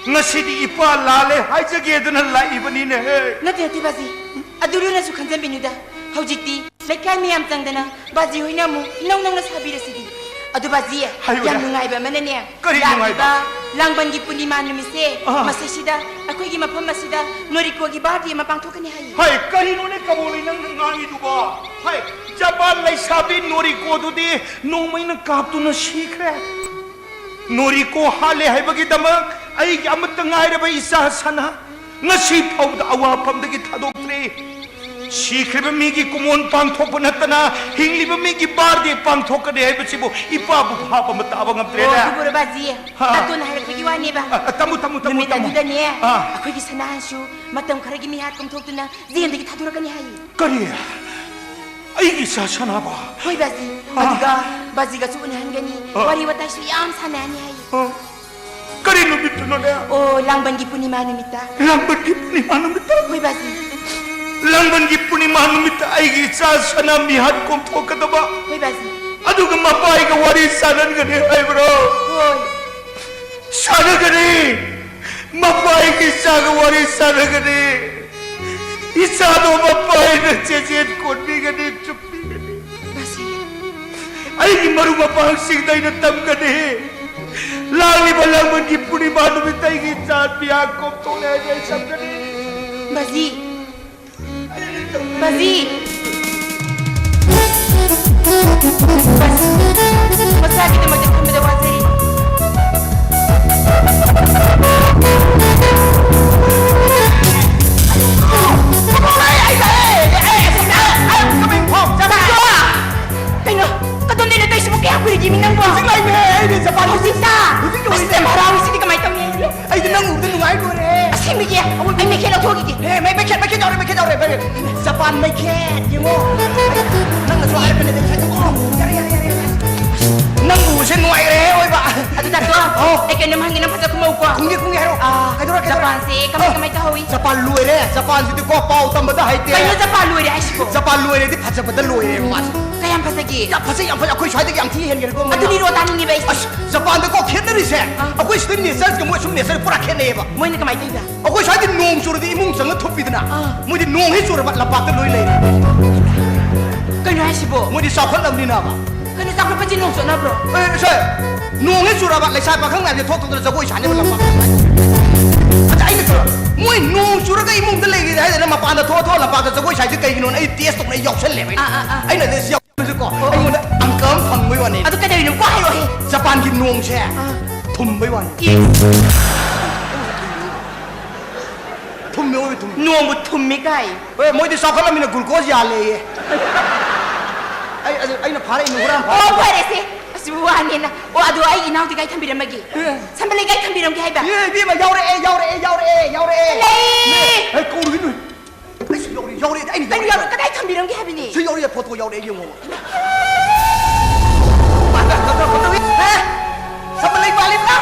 ꯉꯁꯤꯗꯤ ꯏꯄꯥ ꯂꯥꯜꯂꯦ ꯍꯥꯏꯖꯒꯦꯗꯅ ꯂꯥꯛꯏꯕꯅꯤꯅꯦꯍꯦ꯫ ꯅꯠꯇꯦ, ꯅꯠꯇꯦ, ꯕꯥꯖꯤ꯫ ꯑꯗꯨ ꯂꯨꯅꯁꯨ ꯈꯟꯖꯟꯕꯤꯅꯨꯗ꯫ ꯍꯧꯖꯤꯛꯇꯤ ꯂꯩꯀꯥꯏ ꯃꯌꯥꯝ ꯆꯪꯗꯅ ꯕꯥꯖꯤ ꯍꯣꯏꯅ ꯑꯃꯨꯛ ꯏꯅꯧ ꯅꯧꯅ ꯁꯥꯕꯤꯔꯁꯤꯗꯤ꯫ ꯑꯗꯨ ꯕꯥꯖꯤ, ꯍꯥꯏꯌꯨꯗ꯫ ꯌꯥꯝ ꯅꯨꯡꯉꯥꯏꯕ ꯑꯃꯅꯅꯦ, ꯀꯔꯤ ꯅꯨꯡꯉꯥꯏꯕ? ꯂꯥꯛꯂꯤꯕ ꯂꯥꯡꯕꯟꯒꯤ ꯄꯨꯔꯅꯤꯃꯥ ꯅꯨꯃꯤꯠꯁꯦ, ꯑꯥ꯫ ꯃꯁꯤꯁꯤꯗ ꯑꯩꯈꯣꯏꯒꯤ ꯃꯐꯝ ꯑꯁꯤꯗ ꯅꯣꯔꯤꯀꯣꯒꯤ birthday ꯑꯃ ꯄꯥꯡꯊꯣꯛꯀꯅꯤ ꯍꯥꯏꯌꯦ꯫ ꯍꯥꯏ, ꯀꯔꯤꯅꯣꯅꯦ ꯀꯕꯣꯂꯤ ꯅꯪꯅ ꯉꯥꯡꯉꯤꯗꯨꯕꯣ? ꯍꯥꯏ, ꯖꯄꯥꯟ ꯂꯩꯁꯥꯕꯤ ꯅꯣꯔꯤꯀꯣꯗꯨꯗꯤ ꯅꯣꯡꯃꯩꯅ ꯀꯥꯞꯇꯨꯅ ꯁꯤꯈ꯭ꯔꯦ꯫ ꯅꯣꯔꯤꯀꯣ ꯍꯥꯠꯂꯦ ꯍꯥꯏꯕꯒꯤꯗꯃꯛ ꯑꯩꯒꯤ ꯑꯃꯠꯇ ꯉꯥꯏꯔꯕ ꯏꯆꯥ ꯁꯅꯥ ꯉꯁꯤ ꯐꯥꯎꯕꯗ ꯑꯋꯥꯐꯝꯗꯒꯤ ꯊꯥꯗꯣꯛꯇ꯭ꯔꯤ꯫ ꯁꯤꯈ꯭ꯔꯤꯕ ꯃꯤꯒꯤ ꯀꯨꯃꯣꯟ ꯄꯥꯡꯊꯣꯛꯄ ꯅꯠꯇꯅ ꯍꯤꯡꯂꯤꯕ ꯃꯤꯒꯤ birthday ꯄꯥꯡꯊꯣꯛꯀꯅꯤ ꯍꯥꯏꯕꯁꯤꯕꯨ ꯏꯄꯥꯕꯨ ꯚꯥꯕ ꯑꯃ ꯇꯥꯕ ꯉꯝꯗ꯭ꯔꯦꯅꯦ꯫ ꯑꯣ, ꯑꯗꯨꯕꯨꯔꯣ ꯕꯥꯖꯤ? ꯍꯥ꯫ ꯇꯥꯇꯣꯟꯅ ꯍꯥꯏꯔꯛꯄꯒꯤ ꯋꯥꯅꯦꯕ꯫ ꯑ, ꯑ, ꯇꯝꯃꯨ, ꯇꯝꯃꯨ, ꯇꯝꯃꯨ, ꯅꯨꯃꯤꯠ ꯇꯝꯃꯨ꯫ ꯑꯗꯨꯗꯅꯦ, ꯑꯥ꯫ ꯑꯩꯈꯣꯏꯒꯤ ꯁꯅꯥꯍꯟꯁꯨ ꯃꯇꯝ ꯈꯔꯒꯤ ꯃꯤꯍꯥꯠ ꯀꯣꯝꯊꯣꯛꯇꯨꯅ ꯖꯦꯜꯗꯒꯤ ꯊꯥꯗꯣꯔꯛꯀꯅꯤ ꯍꯥꯏꯌꯦ꯫ ꯀꯔꯤ? ꯑꯩꯒꯤ ꯏꯆꯥ ꯁꯅꯥꯕ? ꯍꯣꯏ ꯕꯥꯖꯤ꯫ ꯑꯥ꯫ ꯑꯗꯨꯒ ꯕꯥꯖꯤꯒꯁꯨ ꯎꯅꯍꯟꯒꯅꯤ, ꯑꯥ꯫ ꯋꯥꯔꯤ ꯋꯥꯇꯥꯏꯁꯨ ꯌꯥꯝ ꯁꯥꯟꯅꯍꯟꯅꯤ ꯍꯥꯏꯌꯦ꯫ ꯑꯥ꯫ ꯀꯔꯤ ꯅꯨꯃꯤꯠꯇꯨꯅꯣꯅꯦ? ꯑꯣ, ꯂꯥꯡꯕꯟꯒꯤ ꯄꯨꯔꯅꯤꯃꯥ ꯅꯨꯃꯤꯠꯇ꯫ ꯂꯥꯡꯕꯟꯒꯤ ꯄꯨꯔꯅꯤꯃꯥ ꯅꯨꯃꯤꯠꯇ? ꯍꯣꯏ ꯕꯥꯖꯤ꯫ ꯂꯥꯡꯕꯟꯒꯤ ꯄꯨꯔꯅꯤꯃꯥ ꯅꯨꯃꯤꯠꯇ ꯑꯩꯒꯤ ꯏꯆꯥ ꯁꯅꯥ ꯃꯤꯍꯥꯠ ꯀꯣꯝꯊꯣꯛꯀꯗꯕ? ꯍꯣꯏ ꯕꯥꯖꯤ꯫ ꯑꯗꯨꯒ ꯃꯄꯥꯏꯒ ꯋꯥꯔꯤ ꯁꯥꯟꯅꯍꯟꯒꯅꯤ ꯍꯥꯏꯕ꯭ꯔꯣ? ꯍꯣꯏ꯫ ꯁꯥꯟꯅꯒꯅꯤ꯫ ꯃꯄꯥꯏꯒꯤ ꯏꯆꯥꯒ ꯋꯥꯔꯤ ꯁꯥꯟꯅꯒꯅꯤ꯫ ꯏꯆꯥꯗꯣ ꯃꯄꯥꯏꯅ ꯆꯦꯆꯦꯠ ꯀꯣꯟꯕꯤꯒꯅꯤ, ꯆꯨꯞꯄꯤꯒꯅꯤ꯫ ꯕꯥꯖꯤ꯫ ꯑꯩꯒꯤ ꯃꯔꯨꯞ ꯃꯄꯥꯡꯁꯤꯡꯗ ꯑꯩꯅ ꯇꯝꯒꯅꯤ꯫ ꯂꯥꯛꯂꯤꯕ ꯂꯥꯡꯕꯟꯒꯤ ꯄꯨꯔꯅꯤꯃꯥ ꯅꯨꯃꯤꯠꯇ ꯑꯩꯒꯤ ꯏꯆꯥ ꯃꯤꯍꯥꯠ ꯀꯣꯝꯊꯣꯛꯂꯦ ꯍꯥꯏꯅ ꯑꯩ ꯇꯝꯒꯅꯤ꯫ ꯕꯥꯖꯤ꯫ ꯕꯥꯖꯤ! ꯕꯥꯖꯤ, ꯃꯆꯥꯒꯤꯗꯃꯛꯇ ꯈꯟꯕꯗ ꯋꯥꯖꯔꯤ꯫ ꯀꯩꯅꯣ? ꯀꯗꯣꯝꯗꯩꯅꯣ ꯇꯧꯔꯤꯁꯤꯕꯨ? ꯀꯌꯥꯝ ꯀꯨꯏꯔꯒꯦꯃꯤ ꯅꯪꯕꯣ? ꯍꯧꯖꯤꯛ ꯂꯥꯛꯏꯅꯦ, ꯑꯩꯅꯦ ꯖꯄꯥꯟ꯫ ꯍꯧꯖꯤꯛꯇ? ꯍꯧꯖꯤꯛ ꯌꯧꯔꯦ꯫ ꯑꯁ, ꯌꯥꯝ ꯍꯔꯥꯎꯔꯤꯁꯤꯗꯤ ꯀꯃꯥꯏꯅ ꯇꯧꯅꯤ? ꯑꯩꯗꯤ ꯅꯪ ꯎꯕꯗ ꯅꯨꯡꯉꯥꯏ ꯂꯣꯏꯔꯦ꯫ ꯑꯁꯦꯡꯕꯒꯤ? ꯑꯩ ꯃꯩꯈꯦꯠ ꯂꯧꯊꯣꯛꯈꯤꯒꯦ꯫ ꯑꯦ, ꯃꯩ-, ꯃꯩꯈꯦꯠ, ꯃꯩꯈꯦꯠ ꯌꯥꯎꯔꯦ, ꯃꯩꯈꯦꯠ ꯌꯥꯎꯔꯦ, ꯃꯩꯈꯦꯠ꯫ ꯖꯄꯥꯟ ꯃꯩꯈꯦꯠ, ꯌꯦꯡꯉꯣ꯫ ꯅꯪꯅꯁꯨ ꯍꯥꯏꯔꯛꯄꯅꯦ, ꯃꯩꯈꯦꯠ꯫ ꯑꯣ, ꯌꯥꯔꯦ, ꯌꯥꯔꯦ, ꯌꯥꯔꯦ, ꯌꯥꯔꯦ꯫ ꯅꯪ ꯎꯕꯁꯦ ꯅꯨꯡꯉꯥꯏꯔꯦ, ꯑꯣꯏꯕ꯫ ꯑꯗꯨ ꯗꯥꯛꯇꯣ, ꯑꯧ꯫ ꯑꯩ ꯀꯩꯅꯣꯝ ꯍꯪꯒꯦ, ꯅꯪ ꯐꯖ ꯈꯨꯝꯃꯧꯀꯣ꯫ ꯈꯨꯝꯒꯦ, ꯈꯨꯝꯒꯦ, ꯍꯥꯏꯔꯛꯑꯣ꯫ ꯑꯥ, ꯀꯩꯗꯧꯔꯦ, ꯀꯩꯗꯧꯔꯦ? ꯖꯄꯥꯟꯁꯦ ꯀꯃꯥꯏ, ꯑꯥ꯫ ꯀꯃꯥꯏ ꯇꯧꯍꯧꯋꯤ? ꯖꯄꯥꯟ ꯂꯣꯏꯔꯦ, ꯖꯄꯥꯟꯁꯤꯗꯤꯀꯣ, ꯄꯥꯎ ꯇꯝꯕꯗ ꯍꯩꯇꯦ꯫ ꯀꯩꯅꯣ ꯖꯄꯥꯟ ꯂꯣꯏꯔꯦ ꯍꯥꯏꯁꯤꯕꯣ? ꯖꯄꯥꯟ ꯂꯣꯏꯔꯦꯗꯤ ꯐꯖꯕꯗ ꯂꯣꯏꯔꯦꯕ ꯃꯥꯁꯦ꯫ ꯀꯌꯥꯝ ꯐꯖꯒꯦ? ꯌꯥꯝ ꯐꯖꯩ, ꯌꯥꯝ ꯐꯖꯩ꯫ ꯑꯩꯈꯣꯏ ꯁ꯭ꯋꯥꯏꯗꯒꯤ ꯌꯥꯝ ꯊꯤ ꯍꯦꯟꯈ꯭ꯔꯦꯀꯣ ꯃꯣꯏꯅ꯫ ꯑꯗꯨꯅꯤꯔꯣ ꯇꯥꯅꯤꯡꯉꯤꯕ ꯑꯩꯁꯦ꯫ ꯑꯁ, ꯖꯄꯥꯟꯗꯀꯣ ꯈꯦꯠꯅꯔꯤꯁꯦ, ꯑꯥ꯫ ꯑꯩꯈꯣꯏ ꯁꯤꯗ natureꯒ ꯃꯣꯏ ꯁꯨꯝ natureꯒ ꯄꯨꯔꯥ ꯈꯦꯠꯅꯩꯌꯦꯕ꯫ ꯃꯣꯏꯅ ꯀꯃꯥꯏꯅ ꯇꯧꯔꯤꯕ? ꯑꯩꯈꯣꯏ ꯁ꯭ꯋꯥꯏꯗꯤ ꯅꯣꯡ ꯆꯨꯔꯗꯤ ꯏꯃꯨꯡ ꯆꯪꯉ ꯊꯨꯞꯄꯤꯗꯅ, ꯑꯥ꯫ ꯃꯣꯏꯗꯤ ꯅꯣꯡ ꯍꯦꯛ ꯆꯨꯔꯕ ꯂꯝꯄꯥꯛꯇ ꯂꯣꯏ ꯂꯩꯔꯦ꯫ ꯀꯩꯅꯣ ꯍꯥꯏꯁꯤꯕꯣ? ꯃꯣꯏꯗꯤ ꯆꯥꯎꯈꯠꯂꯕꯅꯤꯅꯕ꯫ ꯑꯗꯨꯅ ꯆꯥꯎꯈꯠꯄꯁꯤ ꯅꯣꯡ ꯆꯣꯠꯅꯕ꯭ꯔꯣ? ꯑꯦ, ꯁꯦ, ꯅꯣꯡ ꯍꯦꯛ ꯆꯨꯔꯕ, ꯂꯩꯁꯥ ꯄꯥꯈꯪ ꯃꯌꯥꯝꯁꯦ ꯊꯣꯛ ꯊꯣꯛꯇꯅ ꯖꯒꯣꯏ ꯁꯥꯅꯦꯕ ꯂꯝꯄꯥꯛꯇ꯫ ꯑꯗ ꯑꯩꯅ ꯈꯜꯂꯣ, ꯃꯣꯏ ꯅꯣꯡ ꯆꯨꯔꯒ ꯏꯃꯨꯡꯗ ꯂꯩꯒꯦꯗꯤ ꯍꯥꯏꯗꯅ ꯃꯄꯥꯟꯗ ꯊꯣꯛꯑ ꯊꯣꯛꯑ ꯂꯝꯄꯥꯛꯇ ꯖꯒꯣꯏ ꯁꯥꯏꯁꯦ ꯀꯩꯒꯤꯅꯣꯅ ꯑꯩ ꯇꯦꯁ ꯇꯧꯅ ꯑꯩ ꯌꯥꯎꯁꯜꯂꯦꯕ ꯑꯩꯅ꯫ ꯑꯥ, ꯑꯥ, ꯑꯥ꯫ ꯑꯩꯅ ꯑꯗꯨ ꯌꯥꯎꯁꯜꯂꯁꯨꯀꯣ, ꯑꯣ, ꯑꯣ꯫ ꯑꯩꯉꯣꯟꯗ ꯑꯪꯀ ꯑꯃ ꯐꯪꯕꯩ ꯋꯥꯅꯤ꯫ ꯑꯗꯨ ꯀꯩꯗꯧꯔꯤꯅꯣ? ꯀꯣ ꯍꯥꯏꯔꯛꯑꯣꯍꯦ꯫ ꯖꯄꯥꯟꯒꯤ ꯅꯣꯡꯁꯦ ꯑꯥ꯫ ꯊꯨꯝꯕꯩ ꯋꯥꯅꯤ꯫ ꯏꯁ꯫ ꯊꯨꯝꯃꯦ, ꯑꯣꯏꯕ ꯊꯨꯝꯃꯦ꯫ ꯅꯣꯡꯕꯨ ꯊꯨꯝꯃꯤ ꯀꯥꯏ꯫ ꯍꯣꯏ, ꯃꯣꯏꯗꯤ ꯆꯥꯎꯈꯠꯂꯝꯃꯤꯅ glucose ꯌꯥꯜꯂꯦꯌꯦ꯫ ꯑꯩ, ꯑꯗꯨ ꯑꯩꯅ ꯐꯥꯔꯛꯏꯅꯤ, ꯍꯨꯔꯥꯟ ꯑꯣ, ꯐꯥꯔꯛꯏꯅꯤ꯫ ꯐꯔꯦꯁꯦ꯫ ꯑꯁꯤꯕꯨ ꯋꯥꯅꯦꯅ꯫ ꯑꯣ, ꯑꯗꯣ ꯑꯩ ꯏꯅꯥꯎꯗꯤ ꯀꯥꯏ ꯊꯝꯕꯤꯔꯝꯃꯒꯦ? ꯑꯦ꯫ ꯁꯝꯕꯂꯩ ꯀꯥꯏ ꯊꯝꯕꯤꯔꯝꯒꯦ ꯍꯥꯏꯕ? ꯑꯦ, ꯏꯕꯦꯝꯃ, ꯌꯥꯎꯔꯛꯑꯦ, ꯌꯥꯎꯔꯛꯑꯦ, ꯌꯥꯎꯔꯛꯑꯦ, ꯌꯥꯎꯔꯛꯑꯦ꯫ ꯂꯩ! ꯑꯦ, ꯀꯧꯔꯨꯒꯤꯅꯨ꯫ ꯑꯩꯁꯨ ꯌꯥꯎꯔꯛꯑꯦ, ꯌꯥꯎꯔꯛꯑꯦ, ꯑꯩꯅ ꯀꯩꯅꯣ ꯌꯥꯎꯔꯛꯑꯦ꯫ ꯌꯥꯎꯔꯛꯑꯦ? ꯀꯗꯥꯏ ꯊꯝꯕꯤꯔꯝꯒꯦ ꯍꯥꯏꯕꯅꯤ? ꯁꯤ ꯌꯥꯎꯔꯛꯑꯦ, ꯐꯣꯇꯣ ꯌꯥꯎꯔꯛꯑꯦ, ꯌꯦꯡꯉꯣ꯫ ꯍꯦ? ꯁꯝꯕꯂꯩ ꯄꯥꯜꯂꯤꯕ꯭ꯔꯥ?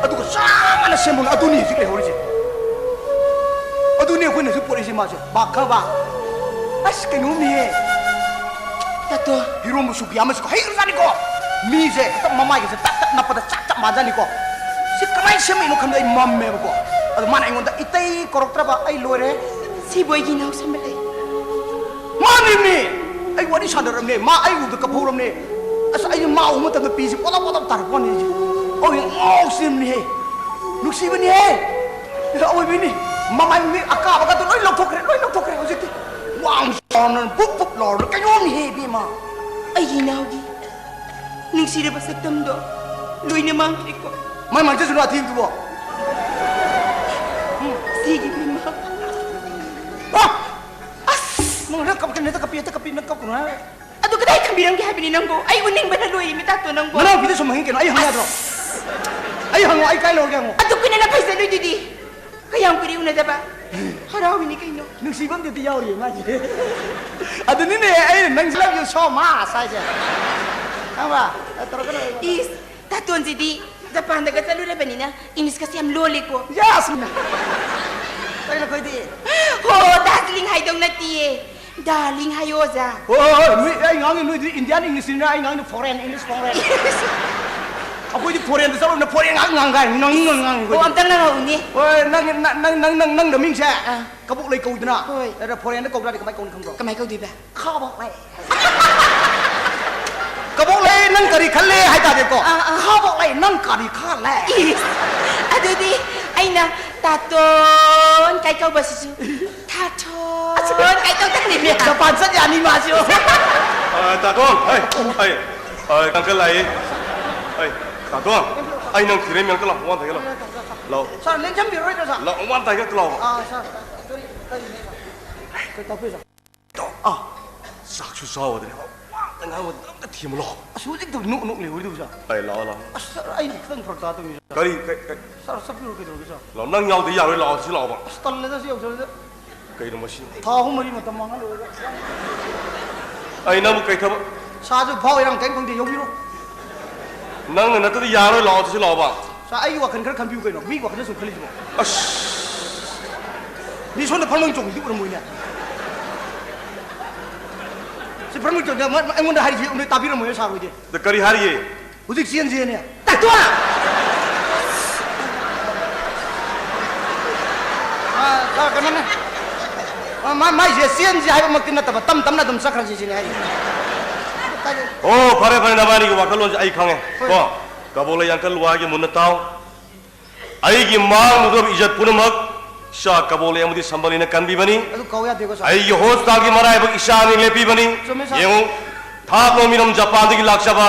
ꯑꯗꯨꯒ ꯆꯞ ꯃꯥꯟꯅ ꯁꯦꯝꯕꯅ ꯑꯗꯨꯅꯤ ꯍꯧꯖꯤꯛ ꯂꯩꯍꯧꯔꯤꯁꯦ꯫ ꯑꯗꯨꯅꯤ ꯑꯩꯈꯣꯏꯅ ꯍꯧꯖꯤꯛ ꯄꯣꯔꯛꯏꯁꯦ ꯃꯥꯁꯦ꯫ ꯕꯥ ꯈꯪꯉꯕ? ꯑꯁ, ꯀꯩꯅꯣꯝꯅꯤꯍꯦ꯫ ꯇꯥꯇꯣ꯫ ꯏꯔꯣꯝꯕ ꯁꯨꯛ ꯌꯥꯝ ꯑꯃꯁꯨ ꯍꯩꯈ꯭ꯔꯖꯥꯠꯅꯤꯀꯣ꯫ ꯃꯤꯁꯦ ꯍꯦꯛꯇ ꯃꯃꯥꯏꯒꯁꯦ ꯇꯞ ꯇꯞ ꯅꯞꯄꯗ ꯆꯞ ꯆꯞ ꯃꯥꯟꯖꯥꯠꯅꯤꯀꯣ꯫ ꯁꯤ ꯀꯃꯥꯏꯅ ꯁꯦꯝꯃꯛꯏꯅꯣ ꯈꯟꯕꯗ ꯑꯩ ꯃꯝꯃꯦꯕꯀꯣ꯫ ꯑꯗꯣ ꯃꯥꯅ ꯑꯩꯉꯣꯟꯗ, "ꯏꯇꯩ ꯀꯧꯔꯛꯇ꯭ꯔꯕ? ꯑꯩ ꯂꯣꯏꯔꯦ꯫ ꯁꯤꯕꯨ ꯑꯩꯒꯤ ꯏꯅꯥꯎ ꯁꯝꯕ ꯂꯩ?" ꯃꯥꯅꯦꯃꯤ! ꯑꯩ ꯋꯥꯔꯤ ꯁꯥꯟꯅꯔꯝꯅꯦ꯫ ꯃꯥ ꯑꯩ ꯎꯕꯗ ꯀꯞꯍꯧꯔꯝꯅꯦ꯫ ꯑꯁ, ꯑꯩꯁꯦ ꯃꯥ ꯎꯕ ꯃꯇꯝꯗ ꯄꯤꯁꯦ ꯄꯣꯇꯥ ꯄꯣꯇꯥ ꯇꯥꯔꯛꯄ ꯋꯥꯅꯤ ꯑꯩꯁꯦ꯫ ꯑꯧ, ꯉꯥꯎꯁꯤꯝꯅꯤꯍꯦ꯫ ꯅꯨꯡꯁꯤꯕꯅꯤꯍꯦ꯫ ꯑꯑꯣꯏꯕꯩꯅꯤ꯫ ꯃꯃꯥꯏ ꯃꯃꯤꯠ ꯑꯀꯥꯕꯒꯗꯣ ꯂꯣꯏ ꯂꯧꯊꯣꯛꯈ꯭ꯔꯦ, ꯂꯣꯏ ꯂꯧꯊꯣꯛꯈ꯭ꯔꯦ ꯍꯧꯖꯤꯛꯇꯤ꯫ ꯋꯥꯡ ꯆꯥꯎꯅ ꯕꯨꯞ ꯕꯨꯞ ꯂꯥꯎꯔꯗꯅ ꯀꯩꯅꯣꯝꯅꯤꯍꯦ ꯏꯕꯦꯝꯃ꯫ ꯑꯩꯒꯤ ꯏꯅꯥꯎꯒꯤ ꯅꯨꯡꯁꯤꯔꯕ ꯁꯛꯇꯝꯗꯣ ꯂꯣꯏꯅ ꯃꯥꯡꯈ꯭ꯔꯦꯀꯣ꯫ ꯃꯥꯏ ꯃꯥꯡꯖꯁꯅꯨ ꯑꯊꯤꯕꯗꯨꯕꯣ꯫ ꯁꯤꯒꯤ ꯏꯕꯦꯝꯃ꯫ ꯑ! ꯑꯁ! ꯅꯪ ꯍꯦꯛꯇ ꯀꯞꯀꯅꯨ, ꯍꯦꯛꯇ ꯀꯞꯄꯤ, ꯍꯦꯛꯇ ꯀꯞꯄꯤ, ꯅꯪ ꯀꯞꯀꯅꯨ ꯍꯥꯏ꯫ ꯑꯗꯨ ꯀꯗꯥꯏ ꯊꯝꯕꯤꯔꯝꯒꯦ ꯍꯥꯏꯕꯅꯤ ꯅꯪꯕꯨ? ꯑꯩ ꯎꯅꯤꯡꯕꯅ ꯂꯣꯏꯔꯦ, ꯃꯤꯇꯥꯛꯇꯣ ꯅꯪꯕꯨ꯫ ꯅꯅꯥꯎꯄꯤꯗ ꯁꯨꯝ ꯍꯪꯉꯤ ꯀꯩꯅꯣ? ꯑꯩ ꯍꯪ ꯌꯥꯗ꯭ꯔꯣ? ꯑꯩ ꯍꯪꯉꯣ, ꯑꯩ ꯀꯥꯏ ꯂꯧꯔꯒꯦ ꯍꯪꯉꯣ꯫ ꯑꯗꯨ ꯀꯨꯏꯅ ꯅꯪ ꯐꯩꯖꯜꯂꯨꯏꯗꯨꯗꯤ? ꯀꯌꯥꯝ ꯀꯨꯏꯔꯦ ꯎꯅꯗꯕ? ꯍꯔꯥꯎꯏꯅꯤ ꯀꯩꯅꯣ꯫ ꯅꯨꯡꯁꯤꯕ ꯑꯝꯗꯗꯤ ꯌꯥꯎꯔꯤꯌꯦ ꯃꯥꯒꯤ꯫ ꯑꯗꯨꯅꯤꯅꯦ ꯑꯩꯅ ꯅꯪꯁꯤ love you so much ꯍꯥꯏꯁꯦ꯫ ꯈꯪꯕ꯭ꯔꯥ? ꯇꯧꯔꯛꯀꯅꯨ ꯑꯩꯉꯣꯟꯗ꯫ ꯏꯁ, ꯇꯥꯇꯣꯟꯁꯤꯗꯤ ꯖꯄꯥꯟꯗꯒ ꯆꯠꯂꯨꯔꯕꯅꯤꯅ ꯏꯪꯂꯤꯁꯀꯁꯦ ꯌꯥꯝ ꯂꯣꯜꯂꯤꯀꯣ꯫ Yes! ꯀꯩꯅꯣ ꯑꯩꯈꯣꯏꯗꯤ? ꯍꯣ, ꯗꯥꯔꯖꯤꯂꯤꯡ ꯍꯥꯏꯗꯧ ꯅꯠꯇꯤꯌꯦ꯫ ꯗꯥꯔꯂꯤꯡ ꯍꯥꯏꯌꯣ, ꯑꯣꯖꯥ꯫ ꯍꯣꯏ, ꯍꯣꯏ, ꯍꯣꯏ, ꯃꯤ, ꯑꯩ ꯉꯥꯡꯉꯤ ꯅꯣꯏꯗꯤ Indian Englishꯅꯤꯅ ꯑꯩ ꯉꯥꯡꯉꯤ foreign English, foreign꯫ ꯑꯩꯈꯣꯏꯗꯤ foreignꯗ ꯆꯠꯂꯨꯕꯅ foreign ꯉꯥꯛ ꯉꯥꯡꯒꯥꯏ, ꯉꯥꯡ ꯉꯥꯡ ꯉꯥꯡꯉꯤ ꯑꯣ, ꯑꯩꯈꯣꯏꯗꯤ꯫ ꯑꯝꯇꯪ ꯉꯥꯡꯉꯛꯎꯅꯦ꯫ ꯍꯣꯏ, ꯅꯪ, ꯅꯪ, ꯅꯪ, ꯅꯪ, ꯅꯪ ꯅꯃꯤꯡꯁꯦ ꯑꯥ꯫ ꯀꯕꯣꯛꯂꯩ ꯀꯧꯏꯗꯅ? ꯍꯣꯏ꯫ ꯑꯗ foreignꯗ ꯀꯧ ꯇꯥꯔꯗꯤ ꯀꯃꯥꯏ ꯀꯧꯅꯤ ꯈꯪꯕ꯭ꯔꯣ? ꯀꯃꯥꯏ ꯀꯧꯗꯣꯏꯕ? ꯈꯥꯕꯣꯛꯂꯩ꯫ ꯀꯕꯣꯛ ꯂꯩ, ꯅꯪ ꯀꯔꯤ ꯈꯜꯂꯦ ꯍꯥꯏ ꯇꯥꯔꯦꯀꯣ꯫ ꯑꯥ, ꯑꯥ꯫ ꯈꯥꯕꯣꯛ ꯂꯩ, ꯅꯪ ꯀꯔꯤ ꯈꯜꯂꯦ? ꯏꯁ, ꯑꯗꯨꯗꯤ ꯑꯩꯅ ꯇꯥꯇꯣꯟ ꯀꯥꯏ ꯀꯧꯕꯁꯤꯁꯨ ꯊꯥꯊꯣꯟ ꯀꯥꯏ ꯀꯧ ꯇꯥꯔꯦꯅꯦ꯫ ꯖꯄꯥꯟ ꯆꯠ ꯌꯥꯅꯤ ꯃꯥꯁꯨ꯫ ꯑ, ꯇꯥꯇꯣꯟ, ꯍꯩ, ꯍꯩ, ꯑ, ꯀꯪꯀꯜ ꯂꯥꯛꯏ꯫ ꯍꯩ, ꯇꯥꯇꯣꯟ, ꯑꯩ ꯅꯪ ꯊꯤꯔꯦ, ꯃꯌꯥꯝꯇ ꯂꯥꯛꯑꯣ, ꯋꯥꯟ ꯇꯥꯏꯒ ꯂꯥꯛꯑꯣ꯫ ꯂꯥꯛꯑꯣ꯫ ꯁꯥꯔ, ꯂꯦꯡꯁꯟꯕꯤꯔꯔꯣꯏꯗ꯭ꯔꯣ, ꯁꯥꯔ? ꯂꯥꯛꯑꯣ, ꯋꯥꯟ ꯇꯥꯏꯒ ꯂꯥꯛꯑꯣ꯫ ꯑꯥ, ꯁꯥꯔ, ꯀꯔꯤ, ꯀꯔꯤꯅꯣ, ꯁꯥꯔ? ꯀꯩ ꯇꯥꯛꯄꯤꯔꯤꯅꯣ? ꯑꯥ, ꯆꯥꯛꯁꯨ ꯆꯥꯎꯗ꯭ꯔꯦ꯫ ꯋꯥ ꯑꯝꯇ ꯉꯥꯡꯕꯗ ꯑꯝꯇ ꯊꯦꯝꯃꯨ ꯂꯥꯎ꯫ ꯑꯁ, ꯍꯧꯖꯤꯛꯇ ꯅꯣꯛ ꯅꯣꯛ ꯂꯩꯍꯧꯔꯤꯗꯨꯕꯨ, ꯁꯥꯔ꯫ ꯑꯩ ꯂꯥꯛꯑꯣ, ꯂꯥꯛꯑꯣ꯫ ꯑꯁ, ꯁꯥꯔ, ꯑꯩ ꯈꯤꯇꯪ ꯐꯔꯛ ꯇꯥꯗꯧꯔꯤ, ꯁꯥꯔ꯫ ꯀꯔꯤ, ꯀꯩ, ꯀꯩ? ꯁꯥꯔ, ꯆꯠꯄꯤꯔꯣ, ꯀꯩꯗꯧꯔꯒꯦ, ꯁꯥꯔ? ꯂꯥꯛꯑꯣ, ꯅꯪ ꯌꯥꯎꯗ ꯌꯥꯔꯣꯏ, ꯂꯥꯛꯑꯣ, ꯁꯤ ꯂꯥꯛꯑꯣꯕ꯫ ꯑꯁ, ꯇꯜꯂꯦꯗ, ꯁꯤ ꯌꯧꯁꯜꯂꯗꯤ꯫ ꯀꯩꯅꯣ ꯃꯁꯤ? ꯊꯥ ꯑꯍꯨꯝ ꯃꯔꯤ ꯃꯇꯝ ꯃꯥꯡꯍꯜꯂꯨꯔꯒ꯫ ꯑꯩ ꯅꯪꯕꯨ ꯀꯩ ꯊꯕꯛ? ꯁꯥꯔꯁꯨ ꯚꯥꯎ ꯏꯔꯥꯡ ꯀꯔꯤꯝ ꯈꯪꯗꯦ, ꯌꯧꯕꯤꯔꯣ꯫ ꯅꯪꯅ ꯅꯠꯇꯗꯤ ꯌꯥꯔꯣꯏ, ꯂꯥꯛꯑꯣ, ꯁꯤ ꯂꯥꯛꯑꯣꯕ꯫ ꯁꯥꯔ, ꯑꯩꯒꯤ ꯋꯥꯈꯜ ꯈꯔ ꯈꯟꯕꯤꯌꯨ ꯀꯩꯅꯣ, ꯃꯤꯒꯤ ꯋꯥꯈꯜꯗ ꯁꯨꯝ ꯈꯜꯂꯤꯁꯤꯕꯣ꯫ ꯑꯁ꯫ ꯃꯤ ꯁꯣꯝꯗ ꯐꯝꯃ ꯆꯣꯡꯉꯤꯗꯤ ꯎꯔꯝꯃꯣꯏꯅꯦ꯫ ꯁꯤ ꯐꯝꯃ ꯆꯣꯡꯉꯤꯗꯤ ꯃ-, ꯃ-, ꯑꯩꯉꯣꯟꯗ ꯍꯥꯏꯔꯤꯁꯤ ꯑꯃꯨꯛ ꯇꯥꯕꯤꯔꯝꯃꯣꯏꯅꯦ ꯁꯥꯔ ꯍꯣꯏꯗꯤ꯫ ꯑꯗ ꯀꯔꯤ ꯍꯥꯏꯔꯤꯌꯦ? ꯍꯧꯖꯤꯛ ꯆꯦꯟꯁꯦꯅꯦ꯫ ꯇꯥꯇꯣꯟ! ꯑ, ꯁꯥꯔ, ꯀꯩꯅꯣꯅꯦ꯫ ꯑ, ꯃꯥ-, ꯃꯥꯏꯁꯦ ꯆꯦꯟꯁꯦ ꯍꯥꯏꯕꯃꯛꯇꯤ ꯅꯠꯇꯕ, ꯇꯝ ꯇꯝꯅ ꯑꯗꯨꯝ ꯆꯠꯈ꯭ꯔꯁꯤ ꯁꯤꯅꯦ ꯍꯥꯏꯔꯤ꯫ ꯑꯣ, ꯐꯔꯦ, ꯐꯔꯦ, ꯅꯕꯥꯅꯤꯒꯤ ꯋꯥꯈꯜꯂꯣꯟꯁꯦ ꯑꯩ ꯈꯪꯉꯦ꯫ ꯍꯣꯏ꯫ ꯀꯣ, ꯀꯕꯣꯛ ꯂꯩ ꯌꯥꯡꯀꯜ ꯋꯥꯒꯤ ꯃꯨꯟꯅ ꯇꯥꯎ꯫ ꯑꯩꯒꯤ ꯃꯥꯡꯂꯨꯔꯕ ꯏꯖꯠ ꯄꯨꯝꯅꯃꯛ ꯏꯆꯥ ꯀꯕꯣꯛ ꯂꯩ ꯑꯃꯗꯤ ꯁꯝꯕꯜꯅ ꯀꯟꯕꯤꯕꯅꯤ꯫ ꯑꯗꯨ ꯀꯧ ꯌꯥꯗꯦꯀꯣ, ꯁꯥꯔ꯫ ꯑꯩꯒꯤ ꯍꯣꯁꯄꯤꯇꯥꯜꯒꯤ ꯃꯔꯥꯏꯕꯛ ꯏꯆꯥꯅꯤ ꯂꯦꯞꯄꯤꯕꯅꯤ꯫ ꯆꯨꯝꯃꯦ, ꯁꯥꯔ꯫ ꯌꯦꯡꯉꯨ, ꯊꯥꯞꯂꯕ ꯃꯤꯔꯝ ꯖꯄꯥꯟꯗꯒꯤ ꯂꯥꯛꯆꯕ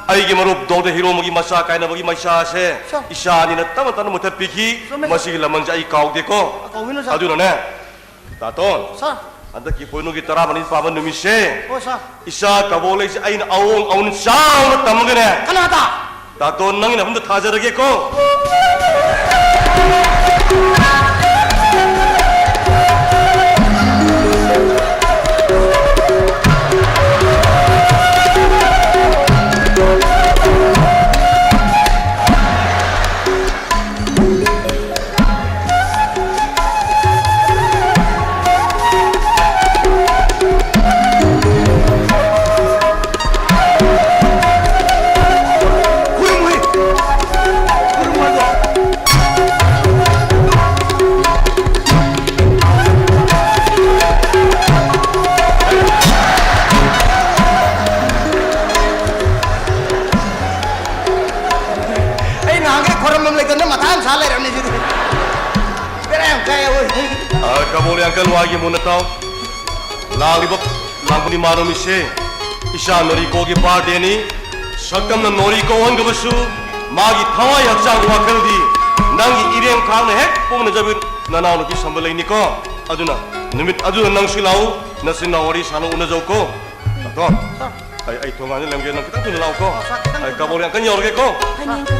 ꯑꯩꯒꯤ ꯃꯔꯨꯞ ꯗꯣꯛꯇꯔ ꯍꯤꯔꯣꯃꯒꯤ ꯃꯆꯥ ꯀꯥꯏꯅꯕꯒꯤ ꯃꯩꯁꯥꯁꯦ ꯁꯥꯔ꯫ ꯏꯆꯥꯅꯤꯅ ꯇꯞꯅ ꯇꯞꯅ ꯃꯨꯊꯠꯄꯤꯈꯤ꯫ ꯆꯨꯝꯃꯦ, ꯁꯥꯔ꯫ ꯃꯁꯤꯒꯤ ꯂꯃꯟꯁꯦ ꯑꯩ ꯀꯥꯎꯗꯦꯀꯣ꯫ ꯀꯥꯎꯕꯤꯅꯨ, ꯁꯥꯔ꯫ ꯑꯗꯨꯅꯅꯦ, ꯇꯥꯇꯣꯟ, ꯁꯥꯔ꯫ ꯍꯟꯗꯛꯀꯤ ꯄꯣꯏꯅꯨꯒꯤ ꯇꯔꯥꯃꯔꯤ ꯄꯥꯟꯕ ꯅꯨꯃꯤꯠꯁꯦ, ꯍꯣꯏ, ꯁꯥꯔ꯫ ꯏꯆꯥ ꯀꯕꯣꯛ ꯂꯩꯁꯦ ꯑꯩꯅ ꯑꯑꯣꯟ ꯑꯑꯣꯟ ꯆꯥꯎꯅ ꯇꯝꯃꯒꯅꯦ꯫ ꯀꯅꯥꯗ? ꯇꯥꯇꯣꯟ, ꯅꯪꯒꯤ ꯅꯐꯝꯗ ꯊꯥꯖꯔꯒꯦꯀꯣ꯫ ꯈꯨꯔꯨꯝꯃꯨꯍꯦ! ꯈꯨꯔꯨꯝꯃꯨ ꯍꯥꯏꯗꯣ! ꯀꯕꯣꯂꯤ uncle ꯋꯥꯒꯤ ꯃꯨꯟꯅ ꯇꯥꯎ꯫ ꯂꯥꯛꯂꯤꯕ ꯂꯥꯡꯕꯅꯤ ꯃꯥꯅꯣꯃꯤꯁꯦ ꯏꯆꯥ ꯅꯣꯔꯤꯀꯣꯒꯤ birthdayꯅꯤ꯫ ꯁꯛꯇꯝꯅ ꯅꯣꯔꯤꯀꯣ ꯑꯣꯟꯒꯕꯁꯨ ꯃꯥꯒꯤ ꯊꯋꯥꯏ ꯍꯛꯆꯥꯡ ꯋꯥꯈꯜꯗꯤ ꯅꯪꯒꯤ ꯏꯔꯦꯡ ꯈꯥꯡꯅ ꯍꯦꯛ ꯄꯣꯛꯅꯖꯕ ꯅꯅꯥꯎꯅꯨꯄꯤ ꯁꯝꯕ ꯂꯩꯅꯤꯀꯣ꯫ ꯑꯗꯨꯅ ꯅꯨꯃꯤꯠ ꯑꯗꯨꯗ ꯅꯪꯁꯨ ꯂꯥꯛꯎ, ꯅꯆꯤꯟ ꯅꯅꯥꯎ ꯋꯥꯔꯤ ꯁꯥꯟꯅ ꯎꯅꯖꯧꯀꯣ꯫ ꯇꯥꯊꯣ꯫ ꯑꯩ, ꯑꯩ ꯊꯣꯡꯒꯥꯟꯗ ꯂꯩꯔꯝꯒꯦ, ꯅꯪ ꯈꯤꯇꯪ ꯊꯨꯅ ꯂꯥꯛꯑꯣꯀꯣ꯫ ꯑꯩ ꯀꯕꯣꯛ ꯌꯥꯝ ꯀꯟꯅ ꯌꯧꯔꯒꯦꯀꯣ꯫ ꯐꯅꯤ uncle꯫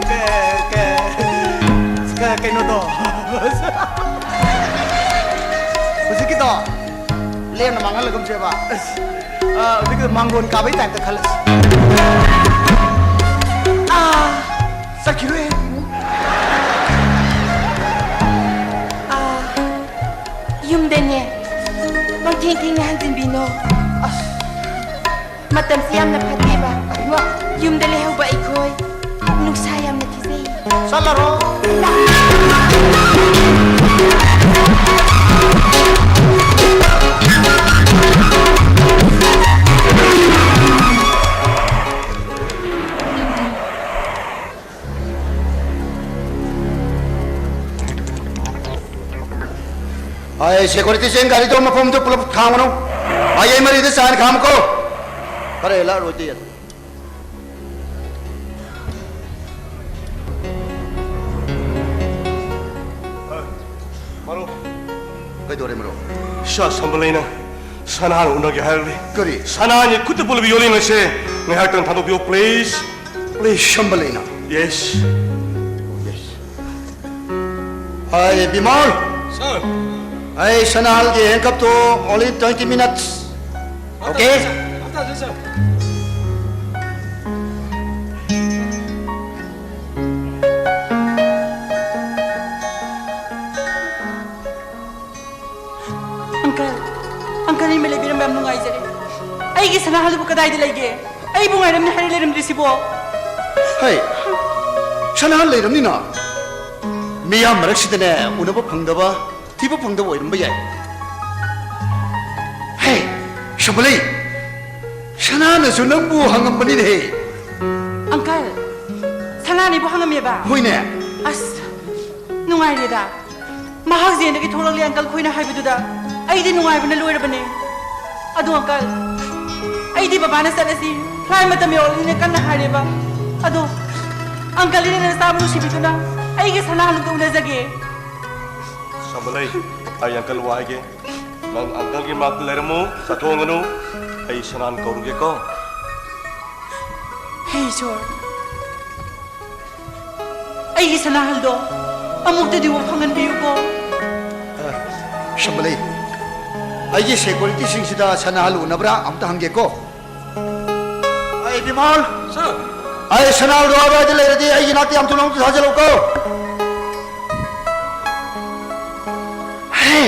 ꯀ-, ꯀ-, ꯀ-, ꯀꯩꯅꯣꯗꯣ꯫ ꯍꯧꯖꯤꯛꯀꯤꯗꯣ ꯂꯦꯝꯅ ꯃꯥꯡꯍꯜꯂꯒꯨꯝꯁꯦꯕ꯫ ꯑ, ꯍꯧꯖꯤꯛꯀꯤꯗꯣ ꯃꯥꯡꯒꯣꯟ ꯀꯥꯕꯩ typeꯇ ꯈꯜꯂꯁꯤ꯫ ꯑꯥ, ꯆꯠꯈꯤꯔꯣꯏ꯫ ꯑꯥ, ꯌꯨꯝꯗꯅꯦ ꯄꯪꯊꯦꯡ ꯊꯦꯡꯅ ꯍꯟꯖꯤꯟꯕꯤꯅꯣ꯫ ꯑꯁ꯫ ꯃꯇꯝꯁꯤ ꯌꯥꯝꯅ ꯐꯠꯇꯦꯕ꯫ ꯍꯩꯃꯥ! ꯌꯨꯝꯗ ꯂꯩꯍꯧꯕ ꯑꯩꯈꯣꯏ ꯅꯨꯡꯁꯥ ꯌꯥꯝꯅ ꯊꯤꯖꯩ꯫ ꯆꯠꯂꯔꯣ꯫ ꯑꯩ securityꯁꯤꯡ ꯒꯥꯔꯤꯗꯣ ꯃꯐꯝꯗꯨ ꯄꯨꯂꯞ ꯈꯥꯝꯒꯅꯨ꯫ ꯃꯥꯏꯀꯩ ꯃꯔꯤꯗ ꯆꯥꯟ ꯈꯥꯝꯃꯨꯀꯣ꯫ ꯈꯔ ꯍꯦꯜꯂꯛꯑꯔꯣꯏꯗꯤ꯫ ꯃꯔꯨꯞ꯫ ꯀꯩꯗꯧꯔꯦ, ꯃꯔꯨꯞ? ꯁꯥ ꯁꯝꯕꯂꯩꯅ ꯁꯅꯥꯅ ꯎꯅꯒꯦ ꯍꯥꯏꯔꯤ꯫ ꯀꯔꯤ? ꯁꯅꯥꯅꯤ ꯈꯨꯠꯇ ꯄꯨꯜꯂꯕ ꯌꯣꯜꯂꯤꯉꯩꯁꯦ ꯉꯥꯏꯍꯥꯛꯇꯪ ꯊꯥꯗꯣꯛꯄꯤꯌꯣ, please꯫ Please, ꯁꯝꯕꯂꯩꯅ꯫ Yes. Yes. Hey, Bimal! Sir. Hey, ꯁꯅꯥꯍꯜꯒꯤ handcuffꯇꯣ only twenty minutes. Okay? ꯂꯩꯕꯤꯔꯝꯕ ꯌꯥꯝ ꯅꯨꯡꯉꯥꯏꯖꯔꯦ꯫ ꯑꯩꯒꯤ ꯁꯅꯥꯍꯜꯗꯨꯕꯨ ꯀꯗꯥꯏꯗ ꯂꯩꯒꯦ? ꯑꯩꯕꯨ ꯉꯥꯏꯔꯝꯅꯤ ꯍꯥꯏꯔ ꯂꯩꯔꯝꯗ꯭ꯔꯤꯁꯤꯕꯣ? ꯍꯩ, ꯁꯅꯥꯍꯜ ꯂꯩꯔꯝꯅꯤꯅ꯫ ꯃꯤꯌꯥꯝ ꯃꯔꯛꯁꯤꯗꯅꯦ, ꯎꯅꯕ ꯐꯪꯗꯕ, ꯊꯤꯕ ꯐꯪꯗꯕ ꯑꯣꯏꯔꯝꯕ ꯌꯥꯏ꯫ ꯍꯦ, ꯁꯝꯕꯂꯩ, ꯁꯅꯥꯅꯁꯨ ꯅꯪꯕꯨ ꯍꯪꯉꯝꯕꯅꯤꯅꯦꯍꯦ꯫ ꯑꯪꯀꯜ, ꯁꯅꯥꯅ ꯑꯩꯕꯨ ꯍꯪꯉꯝꯃꯦꯕ? ꯍꯣꯏꯅꯦ꯫ ꯑꯁ, ꯅꯨꯡꯉꯥꯏꯔꯦꯗ꯫ ꯃꯍꯥꯛ ꯖꯦꯜꯗꯒꯤ ꯊꯣꯛꯂꯛꯂꯦ ꯑꯪꯀꯜ ꯈꯣꯏꯅ ꯍꯥꯏꯕꯗꯨꯗ ꯑꯩꯗꯤ ꯅꯨꯡꯉꯥꯏꯕꯅ ꯂꯣꯏꯔꯕꯅꯦ꯫ ꯑꯗꯣ ꯑꯪꯀꯜ, ꯑꯩꯗꯤ ꯕꯕꯥꯅ ꯆꯠꯂꯁꯤ, ꯐ꯭ꯂꯥꯏꯠ ꯃꯇꯝ ꯌꯧꯔꯛꯂꯤꯅ ꯀꯟꯅ ꯍꯥꯏꯔꯦꯕ꯫ ꯑꯗꯣ ꯑꯪꯀꯜ, ꯏꯅꯦꯅ ꯆꯥꯕ ꯅꯨꯡꯁꯤꯕꯤꯗꯨꯅ ꯑꯩꯒꯤ ꯁꯅꯥꯍꯜꯗꯨ ꯎꯅꯖꯒꯦ꯫ ꯁꯝꯕꯂꯩ, ꯑꯩ ꯑꯪꯀꯜ ꯋꯥ ꯍꯥꯏꯒꯦ꯫ ꯅꯪ ꯑꯪꯀꯜꯒꯤ ꯃꯅꯥꯛꯇ ꯂꯩꯔꯝꯃꯨ, ꯆꯠꯊꯣꯛꯍꯟꯒꯅꯨ꯫ ꯑꯩ ꯁꯅꯥꯍꯜ ꯀꯧꯔꯨꯒꯦꯀꯣ꯫ ꯍꯦ ꯏꯁꯣꯔ, ꯑꯩꯒꯤ ꯁꯅꯥꯍꯜꯗꯣ ꯑꯃꯨꯛꯇꯗꯤ ꯎꯕ ꯐꯪꯍꯟꯕꯤꯌꯨꯀꯣ꯫ ꯑ, ꯁꯝꯕꯂꯩ, ꯑꯩꯒꯤ ꯁꯦꯀ꯭ꯌꯨꯔꯤꯇꯤꯁꯤꯡꯁꯤꯗ ꯁꯅꯥꯍꯜ ꯎꯅꯕ꯭ꯔꯥ ꯑꯝꯇ ꯍꯪꯒꯦꯀꯣ꯫ ꯑꯩ ꯕꯤꯃꯣꯜ꯫ ꯁꯔ꯫ ꯑꯩ ꯁꯅꯥꯍꯜꯗꯣ ꯑꯗꯨꯋꯥꯏꯗ ꯂꯩꯔꯗꯤ ꯑꯩꯒꯤ ꯅꯥꯛꯇ ꯌꯥꯝ ꯊꯨꯅ ꯑꯃꯨꯛꯇ ꯊꯥꯖꯤꯜꯂꯛꯎꯀꯣ꯫ ꯍꯦ!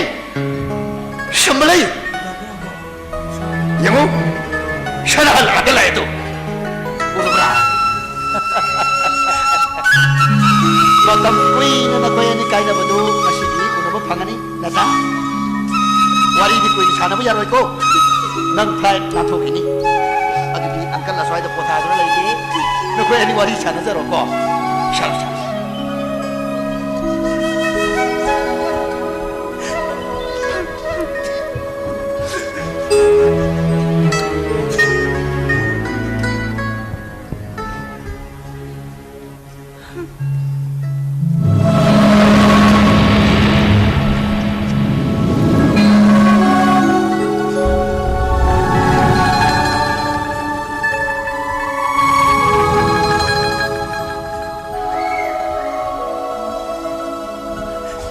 ꯁꯝꯕꯂꯩ! ꯌꯦꯡꯉꯨ, ꯁꯅꯥꯍꯜ ꯑꯥꯗ ꯂꯥꯛꯑꯦꯗꯣ꯫ ꯎꯔꯕ꯭ꯔꯥ? ꯃꯇꯝ ꯀꯨꯏꯅ ꯅꯈꯣꯏ ꯑꯅꯤ ꯀꯥꯏꯅꯕꯗꯨ ꯉꯁꯤꯗꯤ ꯎꯅꯕ ꯐꯪꯉꯅꯤ, ꯅꯠꯇ꯭ꯔꯥ? ꯋꯥꯔꯤꯗꯤ ꯀꯨꯏꯅ ꯁꯥꯟꯅꯕ ꯌꯥꯔꯣꯏꯀꯣ꯫ ꯅꯪ ꯐ꯭ꯂꯥꯏꯠ ꯂꯥꯟꯊꯣꯛꯈꯤꯅꯤ꯫ ꯑꯗꯨꯗꯤ ꯑꯪꯀꯜ ꯑꯁ꯭ꯋꯥꯏꯗ ꯄꯣꯊꯥꯗꯨꯅ ꯂꯩꯒꯦ꯫ ꯅꯈꯣꯏ ꯑꯅꯤ ꯋꯥꯔꯤ ꯁꯥꯟꯅꯖꯔꯣꯀꯣ꯫ ꯁꯥꯔꯣ, ꯁꯥꯔꯣ꯫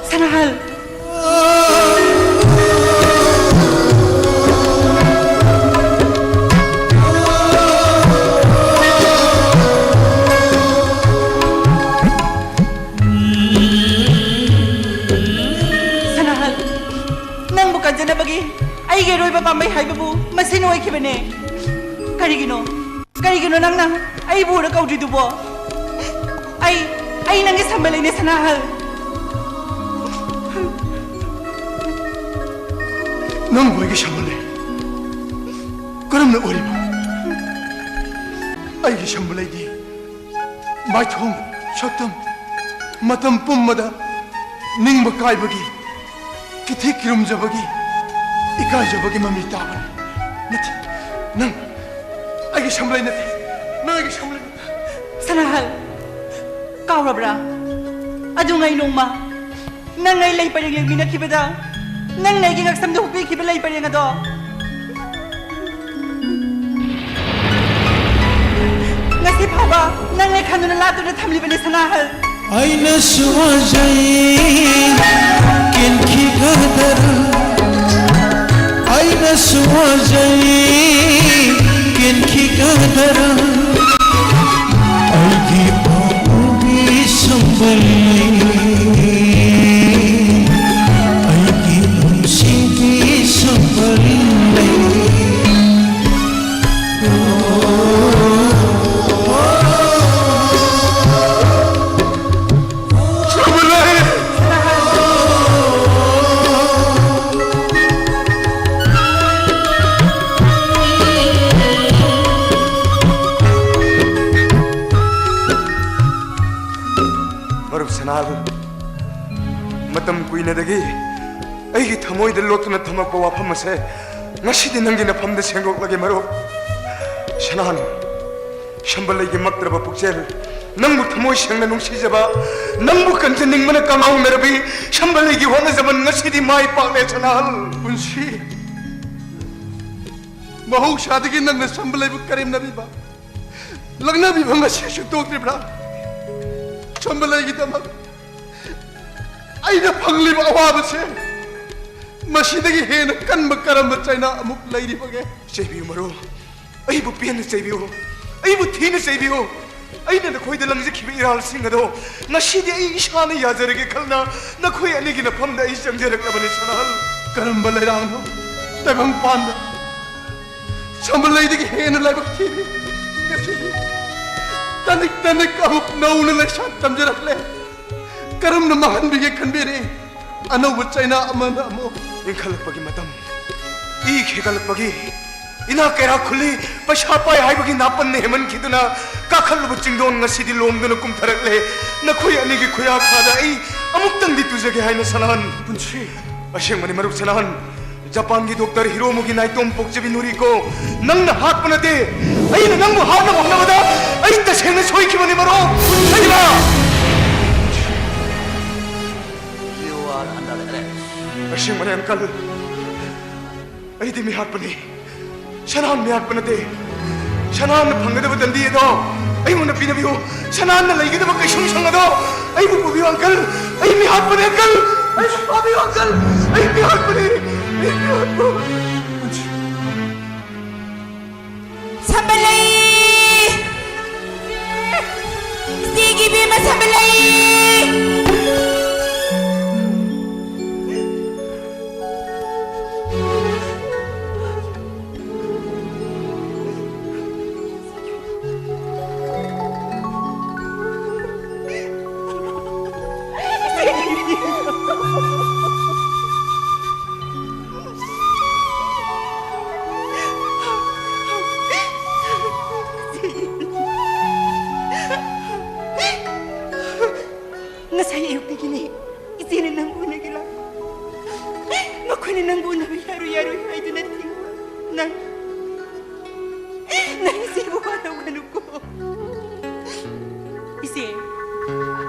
ꯁꯅꯥꯍꯜ꯫ ꯁꯅꯥꯍꯜ, ꯅꯪꯕꯨ ꯀꯟꯖꯅꯕꯒꯤ ꯑꯩꯒꯤ ꯑꯔꯣꯏꯕ ꯄꯥꯝꯕꯩ ꯍꯥꯏꯕꯕꯨ ꯃꯁꯤꯅ ꯑꯣꯏꯈꯤꯕꯅꯦ꯫ ꯀꯔꯤꯒꯤꯅꯣ? ꯀꯔꯤꯒꯤꯅꯣ ꯅꯪꯅ ꯑꯩꯕꯨ ꯎꯔ ꯀꯧꯗ꯭ꯔꯤꯗꯨꯕꯣ? ꯑꯩ, ꯑꯩ ꯅꯪꯒꯤ ꯁꯝꯕꯜ ꯂꯩꯅꯦ, ꯁꯅꯥꯍꯜ꯫ ꯅꯪꯕꯨ ꯑꯩꯒꯤ ꯁꯝꯕꯜ ꯂꯩ? ꯀꯔꯝꯅ ꯑꯣꯏꯔꯤꯕ? ꯑꯩꯒꯤ ꯁꯝꯕꯜ ꯂꯩꯗꯤ ꯃꯥꯏꯊꯣꯡ, ꯁꯛꯇꯝ, ꯃꯇꯝ ꯄꯨꯝꯕꯗ ꯅꯤꯡꯕ ꯀꯥꯏꯕꯒꯤ, ꯀꯤꯊꯤ ꯀꯤꯔꯨꯝꯖꯕꯒꯤ, ꯏꯀꯥꯏꯖꯕꯒꯤ ꯃꯃꯤ ꯇꯥꯕꯅꯤ꯫ ꯅꯠꯇꯦ, ꯅꯪ ꯑꯩꯒꯤ ꯁꯝꯂꯩ ꯅꯠꯇꯦ, ꯅꯪ ꯑꯩꯒꯤ ꯁꯝꯂꯩ ꯅꯠꯇꯦ꯫ ꯁꯅꯥꯍꯜ, ꯀꯥꯎꯔꯕ꯭ꯔꯥ? ꯑꯗꯨꯉꯩ ꯅꯣꯡꯃ ꯅꯪ ꯑꯩ ꯂꯩ ꯄꯔꯦꯡ ꯌꯦꯡꯃꯤꯟꯅꯈꯤꯕꯗ, ꯅꯪꯅ ꯑꯩꯒꯤ ꯉꯛꯁꯝꯗ ꯍꯨꯛꯄꯤꯈꯤꯕ ꯂꯩ ꯄꯔꯦꯡ ꯑꯗꯣ꯫ ꯉꯁꯤ ꯐꯥꯎꯕ ꯅꯪꯅ ꯈꯟꯗꯨꯅ ꯂꯥꯠꯇꯨꯅ ꯊꯝꯂꯤꯕꯅꯤ, ꯁꯅꯥꯍꯜ꯫ ꯑꯩꯅꯁꯨ ꯋꯥꯖꯩ ꯀꯦꯟꯈꯤꯒꯗꯔꯥ, ꯑꯩꯅꯁꯨ ꯋꯥꯖꯩ ꯀꯦꯟꯈꯤꯒꯗꯔꯥ, ꯑꯩꯒꯤ ꯄꯥꯝꯃꯨꯕꯤ ꯁꯝꯕꯜ ꯂꯩ, ꯑꯩꯒꯤ ꯅꯨꯡꯁꯤꯕꯤ ꯁꯝꯕꯜ ꯂꯩ꯫ ꯃꯔꯨꯞ ꯁꯅꯥꯍꯜ, ꯃꯇꯝ ꯀꯨꯏꯅꯗꯒꯤ ꯑꯩꯒꯤ ꯊꯃꯣꯏꯗ ꯂꯣꯠꯇꯨꯅ ꯊꯝꯃꯛꯄ ꯋꯥꯐꯝ ꯑꯁꯦ ꯉꯁꯤꯗꯤ ꯅꯪꯒꯤ ꯅꯐꯝꯗ ꯁꯦꯡꯗꯣꯛꯂꯒꯦ ꯃꯔꯨꯞ꯫ ꯁꯅꯥꯍꯜ, ꯁꯝꯕꯜꯂꯩꯒꯤ ꯃꯛꯇ꯭ꯔꯕ ꯄꯨꯛꯆꯦꯜ, ꯅꯪꯕꯨ ꯊꯃꯣꯏ ꯁꯦꯡꯅ ꯅꯨꯡꯁꯤꯖꯕ, ꯅꯪꯕꯨ ꯀꯟꯖꯅꯤꯡꯕꯅ ꯀꯪꯍꯧꯅꯔꯕꯤ ꯁꯝꯕꯜꯂꯩꯒꯤ ꯍꯣꯠꯅꯖꯃꯟ ꯉꯁꯤꯗꯤ ꯃꯥꯏ ꯄꯥꯛꯂꯦ ꯁꯅꯥꯍꯜ꯫ ꯄꯨꯟꯁꯤ ꯃꯍꯧꯁꯥꯗꯒꯤ ꯅꯪꯅ ꯁꯝꯕꯜꯂꯩꯕꯨ ꯀꯔꯦꯝꯅꯕꯤꯕ, ꯂꯛꯅꯕꯤꯕ ꯉꯁꯤꯁꯨ ꯇꯣꯛꯇ꯭ꯔꯤꯕ꯭ꯔꯥ? ꯁꯝꯕꯜꯂꯩꯒꯤꯗꯃꯛ ꯑꯩꯅ ꯐꯪꯂꯤꯕ ꯑꯋꯥꯕꯁꯦ ꯃꯁꯤꯗꯒꯤ ꯍꯦꯟꯅ ꯀꯟꯕ ꯀꯔꯝꯕ ꯆꯩꯅꯥ ꯑꯃꯨꯛ ꯂꯩꯔꯤꯕꯒꯦ? ꯆꯩꯕꯤꯌꯨ ꯃꯔꯨꯞ, ꯑꯩꯕꯨ ꯄꯦꯟꯅ ꯆꯩꯕꯤꯌꯨ, ꯑꯩꯕꯨ ꯊꯤꯅ ꯆꯩꯕꯤꯌꯨ꯫ ꯑꯩꯅ ꯅꯈꯣꯏꯗ ꯂꯪꯖꯈꯤꯕ ꯏꯔꯥꯜꯁꯤꯡ ꯑꯗꯣ ꯉꯁꯤꯗꯤ ꯑꯩ ꯏꯁꯥꯅ ꯌꯥꯖꯔꯒꯦ ꯈꯜꯅ ꯅꯈꯣꯏ ꯑꯅꯤꯒꯤ ꯅꯐꯝꯗ ꯑꯩ ꯆꯪꯖꯔꯛꯂꯕꯅꯤ ꯁꯅꯥꯍꯜ꯫ ꯀꯔꯝꯕ ꯂꯩꯔꯥꯡꯅꯣ? ꯇꯥꯏꯕꯪꯄꯥꯟꯗ ꯁꯝꯕꯂꯩꯗꯒꯤ ꯍꯦꯟꯅ ꯂꯥꯏꯕꯛ ꯊꯤꯔꯤ꯫ ꯉꯁꯤꯗꯤ ꯇꯅꯤꯛ ꯇꯅꯤꯛ ꯑꯃꯨꯛ ꯅꯧꯅ ꯂꯩꯁꯥ ꯇꯝꯖꯔꯛꯂꯦ꯫ ꯀꯔꯝꯅ ꯃꯥꯡꯍꯟꯕꯤꯒꯦ ꯈꯟꯕꯤꯔꯤ꯫ ꯑꯅꯧꯕ ꯆꯩꯅꯥ ꯑꯃꯅ ꯑꯃꯨꯛ ꯏꯟꯈꯠꯂꯛꯄꯒꯤ ꯃꯇꯝ, ꯏ ꯈꯦꯒꯠꯂꯛꯄꯒꯤ, ꯏꯅꯥ ꯀꯩꯔꯥꯛ ꯈꯨꯜꯂꯤ, ꯄꯩꯁꯥ ꯄꯥꯏ ꯍꯥꯏꯕꯒꯤ ꯅꯥꯄꯟꯅ ꯍꯦꯃꯟꯈꯤꯗꯨꯅ ꯀꯥꯈꯠꯂꯨꯕ ꯆꯤꯡꯗꯣꯟ ꯉꯁꯤꯗꯤ ꯂꯣꯝꯗꯨꯅ ꯀꯨꯝꯊꯔꯛꯂꯦ꯫ ꯅꯈꯣꯏ ꯑꯅꯤꯒꯤ ꯈꯨꯌꯥꯈꯥꯗ ꯑꯩ ꯑꯃꯨꯛꯇꯪꯗꯤ ꯇꯨꯖꯒꯦ ꯍꯥꯏꯅ ꯁꯅꯥꯍꯟ꯫ ꯄꯨꯟꯁꯤ꯫ ꯑꯁꯦꯡꯕꯅꯤ ꯃꯔꯨꯞ ꯁꯅꯥꯍꯟ, ꯖꯄꯥꯟꯒꯤ ꯗꯣꯛꯇꯔ ꯍꯤꯔꯣꯃꯨꯒꯤ ꯅꯥꯏꯇꯣꯝ ꯄꯣꯛꯆꯕꯤ ꯅꯨꯔꯤꯀꯣ, ꯅꯪꯅ ꯍꯥꯠꯄ ꯅꯠꯇꯦ, ꯑꯩꯅ ꯅꯪꯕꯨ ꯍꯥꯠꯅꯕ ꯍꯣꯠꯅꯕꯗ ꯑꯩ ꯇꯁꯦꯡꯅ ꯁꯣꯏꯈꯤꯕꯅꯤ ꯃꯔꯨꯞ꯫ ꯁꯩꯃꯥ! You are under arrest. ꯑꯁꯦꯡꯕꯅꯤ ꯑꯪꯀꯜ, ꯑꯩꯗꯤ ꯃꯤꯍꯥꯠꯄꯅꯤ꯫ ꯁꯅꯥꯍꯟ ꯃꯤꯍꯥꯠꯄ ꯅꯠꯇꯦ꯫ ꯁꯅꯥꯍꯟꯅ ꯐꯪꯒꯗꯕ ꯗꯟꯗꯤ ꯑꯗꯣ ꯑꯩꯉꯣꯟꯗ ꯄꯤꯅꯕꯤꯌꯨ꯫ ꯁꯅꯥꯍꯟꯅ ꯂꯩꯒꯗꯕ ꯀꯩꯁꯨꯝ ꯁꯪ ꯑꯗꯣ ꯑꯩꯕꯨ ꯄꯨꯕꯤꯌꯨ ꯑꯪꯀꯜ꯫ ꯑꯩ ꯃꯤꯍꯥꯠꯄꯅꯤ ꯑꯪꯀꯜ꯫ ꯑꯩ ꯐꯥꯕꯤꯌꯨ ꯑꯪꯀꯜ꯫ ꯑꯩ ꯃꯤꯍꯥꯠꯄꯅꯤ꯫ ꯑꯩ ꯃꯤꯍꯥꯠꯄ꯫ ꯁꯝꯕꯂꯩ! ꯏꯆꯦꯒꯤ ꯏꯕꯦꯝꯃ ꯁꯝꯕꯂꯩ! ꯉꯁꯥꯏ ꯑꯌꯨꯛꯇꯒꯤꯅꯦ ꯏꯆꯦꯅ ꯅꯪꯕꯨ ꯎꯅꯒꯦ ꯂꯥꯛꯄ꯫ ꯃꯈꯣꯏꯅ ꯅꯪꯕꯨ ꯎꯅꯕ ꯌꯥꯔꯣꯏ, ꯌꯥꯔꯣꯏ ꯍꯥꯏꯗꯨꯅ ꯊꯤꯡꯕ꯫ ꯅꯪ, ꯅꯪ ꯏꯆꯦꯕꯨ ꯋꯥꯔꯧꯒꯅꯨꯀꯣ꯫ ꯏꯆꯦ,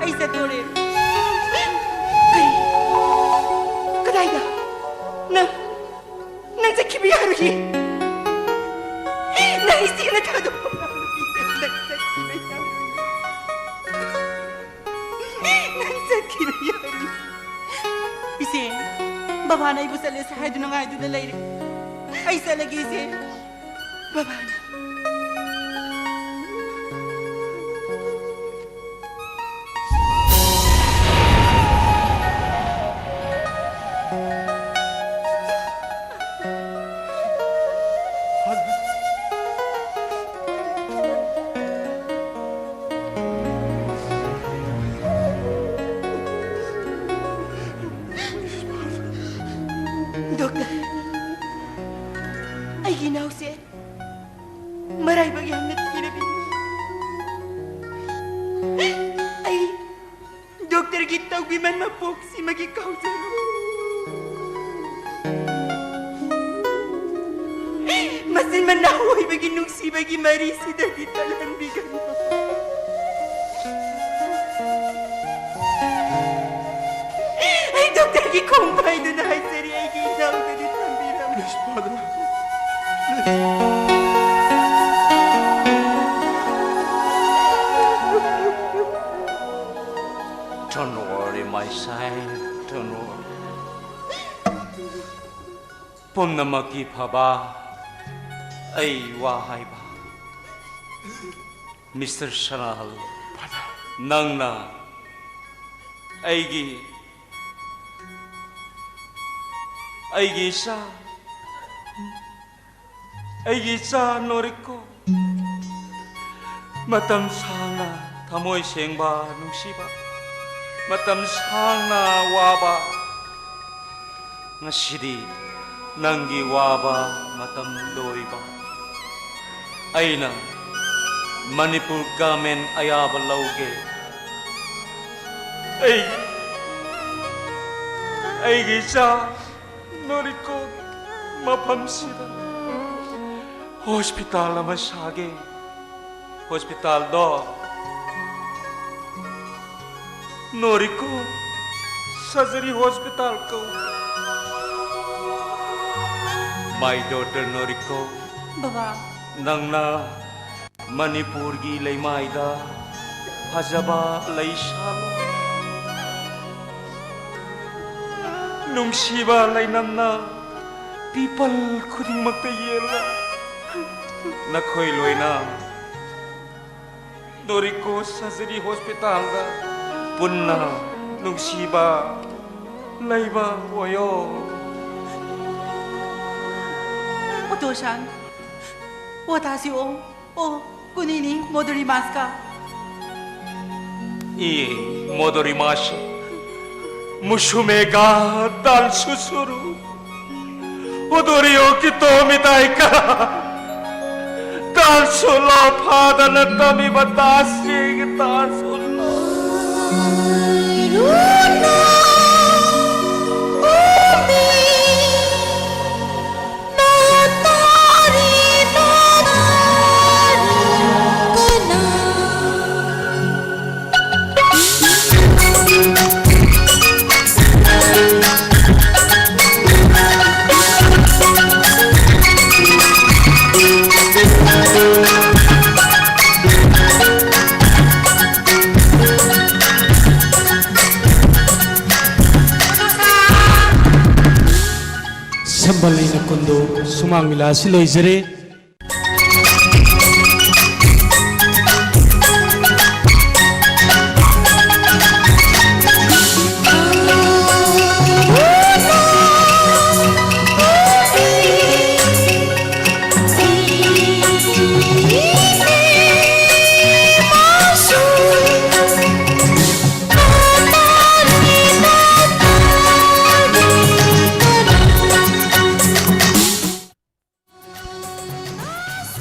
ꯑꯩ ꯆꯠꯇꯣꯔꯦ꯫ ꯀꯔꯤ? ꯀꯗꯥꯏꯗ? ꯅꯪ, ꯅꯪ ꯆꯠꯈꯤꯕ ꯌꯥꯔꯣꯏꯌꯦ꯫ ꯅꯪ ꯏꯆꯦꯅ ꯊꯥꯗꯣꯛꯄ ꯉꯝꯂꯣꯏꯌꯦ꯫ ꯅꯪ ꯆꯠꯈꯤꯕ ꯌꯥꯔꯣꯏꯌꯦ꯫ ꯅꯪ ꯆꯠꯈꯤꯕ ꯌꯥꯔꯣꯏ꯫ ꯏꯆꯦ, ꯕꯕꯥꯅ ꯑꯩꯕꯨ ꯆꯠꯂꯁꯤ ꯍꯥꯏꯗꯨꯅ ꯉꯥꯏꯗꯨꯅ ꯂꯩꯔꯦ꯫ ꯑꯩ ꯆꯠꯂꯒꯦ ꯏꯆꯦ꯫ ꯕꯕꯥꯅ꯫ ꯗꯣꯛꯇꯔ, ꯑꯩꯒꯤ ꯏꯅꯥꯎꯁꯦ ꯃꯔꯥꯏꯕꯛ ꯌꯥꯝꯅ ꯊꯤꯔꯕꯤꯅꯤ꯫ ꯑꯩ ꯗꯣꯛꯇꯔꯒꯤ ꯇꯧꯕꯤꯃꯜ ꯃꯄꯣꯛꯁꯤꯃꯒꯤ ꯀꯥꯎꯖꯔꯨ꯫ ꯃꯆꯤꯟ ꯃꯅꯥꯎ ꯑꯣꯏꯕꯒꯤ ꯅꯨꯡꯁꯤꯕꯒꯤ ꯃꯔꯤꯁꯤꯗꯒꯤ ꯇꯜꯍꯟꯕꯤꯒꯅꯨ꯫ ꯑꯩ ꯗꯣꯛꯇꯔꯒꯤ ꯈꯣꯡ ꯄꯥꯏꯗꯨꯅ ꯍꯥꯏꯖꯔꯤ, ꯑꯩꯒꯤ ꯏꯅꯥꯎꯗꯨꯗꯤ ꯊꯝꯕꯤꯔꯝꯃꯨ꯫ Please, Father. Don't worry, my son. Don't worry. ꯄꯨꯝꯅꯃꯛꯀꯤ ꯐꯕ ꯑꯩ ꯋꯥ ꯍꯥꯏꯕ꯫ ꯃꯤꯁꯇꯔ ꯁꯅꯥꯍꯜ, ꯅꯪꯅ ꯑꯩꯒꯤ, ꯑꯩꯒꯤ ꯏꯆꯥ, ꯑꯩꯒꯤ ꯏꯆꯥ ꯅꯣꯔꯤꯀꯣ, ꯃꯇꯝ ꯁꯥꯡꯅ ꯊꯃꯣꯏ ꯁꯦꯡꯕ, ꯅꯨꯡꯁꯤꯕ, ꯃꯇꯝ ꯁꯥꯡꯅ ꯋꯥꯕ, ꯉꯁꯤꯗꯤ ꯅꯪꯒꯤ ꯋꯥꯕ ꯃꯇꯝ ꯂꯣꯏꯕ꯫ ꯑꯩꯅ ꯃꯅꯤꯄꯨꯔ ꯒꯃꯦꯟ ꯑꯌꯥꯕ ꯂꯧꯒꯦ꯫ ꯑꯩ, ꯑꯩꯒꯤ ꯏꯆꯥ ꯅꯣꯔꯤꯀꯣꯒꯤ ꯃꯐꯝꯁꯤꯗ ꯍꯣꯁꯄꯤꯇꯥꯜ ꯑꯃ ꯁꯥꯒꯦ꯫ ꯍꯣꯁꯄꯤꯇꯥꯜꯗꯣ ꯅꯣꯔꯤꯀꯣ ꯁꯔꯖꯔꯤ ꯍꯣꯁꯄꯤꯇꯥꯜ ꯀꯧ꯫ My daughter ꯅꯣꯔꯤꯀꯣ, ꯕꯕꯥ꯫ ꯅꯪꯅ ꯃꯅꯤꯄꯨꯔꯒꯤ ꯂꯩꯃꯥꯏꯗ ꯐꯖꯕ ꯂꯩ ꯁꯥꯠꯂꯣ꯫ ꯅꯨꯡꯁꯤꯕ ꯂꯩꯅꯝꯅ ꯄꯤꯄꯜ ꯈꯨꯗꯤꯡꯃꯛꯇ ꯌꯦꯜꯂꯣ꯫ ꯅꯈꯣꯏ ꯂꯣꯏꯅ ꯅꯣꯔꯤꯀꯣ ꯁꯔꯖꯔꯤ ꯍꯣꯁꯄꯤꯇꯥꯜꯗ ꯄꯨꯟꯅ ꯅꯨꯡꯁꯤꯕ ꯂꯩꯕ ꯑꯣꯏꯌꯣ꯫ ꯑꯣꯇꯣꯁꯥꯟ, ꯋꯥꯇꯥꯁꯤ ꯑꯣ, ꯑꯣ, ꯀꯨꯅꯤꯅꯤ ꯃꯣꯗꯣꯔꯤꯃꯥꯁꯀ꯫ ꯏ ꯃꯣꯗꯣꯔꯤꯃꯥꯁꯤ ꯃꯨꯁꯨꯃꯦꯒ ꯗꯥꯟꯁꯨ ꯁꯨꯔꯨ꯫ ꯈꯨꯗꯣꯔꯤꯌꯣ ꯀꯤꯇꯣ ꯃꯤꯇꯥꯏ ꯀꯔꯥ? ꯇꯥꯟꯁꯨꯂꯣ ꯐꯥꯗꯅ ꯇꯝꯃꯤꯕ ꯇꯥꯁꯤꯒꯤ ꯇꯥꯟꯁꯨꯂꯣ꯫ ꯁꯝꯕꯜ ꯂꯩꯅ ꯀꯨꯟꯗꯣ ꯁꯨꯃꯥꯡ ꯂꯤꯂꯥ ꯑꯁꯤ ꯂꯣꯏꯖꯔꯦ꯫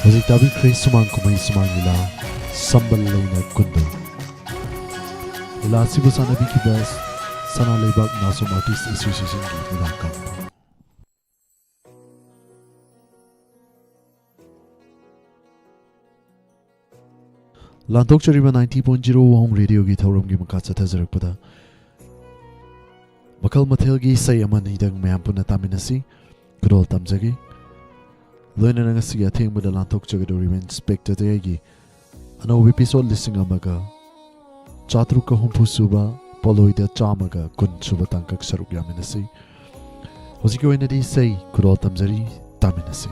ꯍꯧꯖꯤꯛ ꯇꯥꯕꯤꯈ꯭ꯔꯦ ꯁꯨꯃꯥꯡ ꯀꯨꯝꯍꯩ ꯁꯨꯃꯥꯡ ꯂꯤꯂꯥ ꯁꯝꯕꯜ ꯂꯩꯅ ꯀꯨꯟꯗꯣ꯫ ꯂꯤꯂꯥ ꯑꯁꯤꯕꯨ ꯁꯥꯟꯅꯕꯤꯈꯤꯕ ꯁꯅꯥ ꯂꯩꯕꯥꯛ ꯅꯥꯁꯣꯝ ꯑꯥꯔꯇꯤꯁ ꯑꯦꯁꯣꯁꯤꯌꯦꯁꯟꯒꯤ ꯃꯤꯔꯥꯡꯀꯥꯝ꯫ ꯂꯥꯟꯊꯣꯛꯆꯔꯤꯕ ninety point zero ꯋꯥꯍꯣꯡ ꯔꯦꯗꯤꯑꯣꯒꯤ ꯊꯧꯔꯝꯒꯤ ꯃꯈꯥ ꯆꯠꯊꯖꯔꯛꯄꯗ, ꯃꯈꯜ ꯃꯊꯦꯜꯒꯤ ꯏꯁꯩ ꯑꯃ ꯑꯅꯤꯗꯪ ꯃꯌꯥꯝ ꯄꯨꯟꯅ ꯇꯥꯃꯤꯟꯅꯁꯤ꯫ ꯈꯨꯗꯣꯜ ꯇꯝꯖꯒꯦ꯫ ꯂꯣꯏꯅꯅ ꯉꯁꯤꯒꯤ ꯑꯊꯦꯡꯕꯗ ꯂꯥꯟꯊꯣꯛꯆꯒꯗꯧꯔꯤꯕ ꯏꯟꯁꯄꯦꯛꯇꯔ ꯇꯌꯥꯏꯒꯤ ꯑꯅꯧꯕ episode ꯂꯤꯁꯤꯡ ꯑꯃꯒ ꯆꯥꯇ꯭ꯔꯨꯛꯀ ꯍꯨꯝꯐꯨ ꯁꯨꯕ, ꯄꯣꯠꯂꯣꯏꯗ ꯆꯥꯝꯃꯒ ꯀꯨꯟ ꯁꯨꯕ ꯇꯥꯡꯀꯛ ꯁꯔꯨꯛ ꯌꯥꯃꯤꯟꯅꯁꯤ꯫ ꯍꯧꯖꯤꯛꯀꯤ ꯑꯣꯏꯅꯗꯤ ꯏꯁꯩ ꯈꯨꯗꯣꯜ ꯇꯝꯖꯔꯤ, ꯇꯥꯃꯤꯟꯅꯁꯤ꯫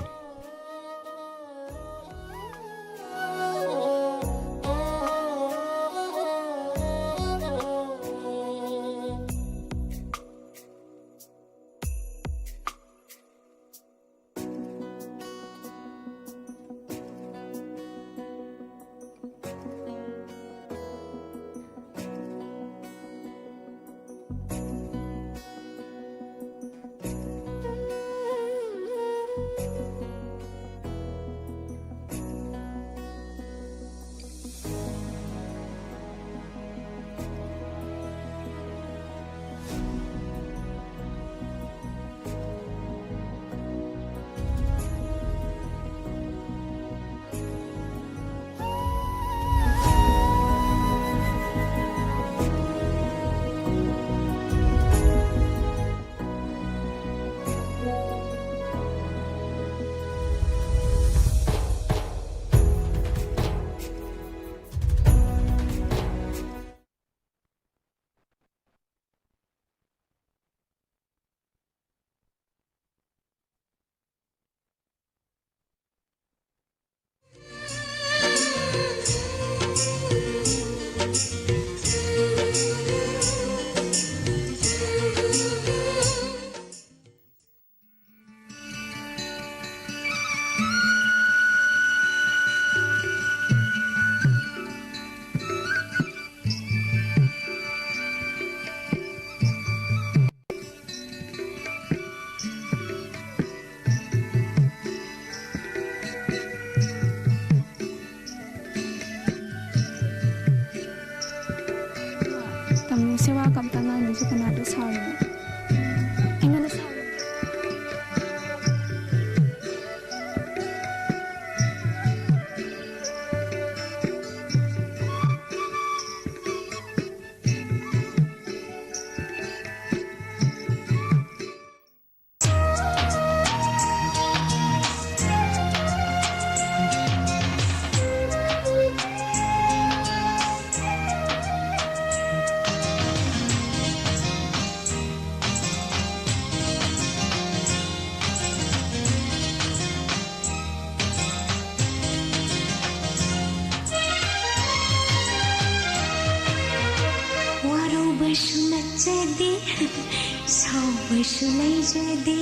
ꯁꯥꯎꯕꯁꯨ ꯂꯩꯖꯗꯦ,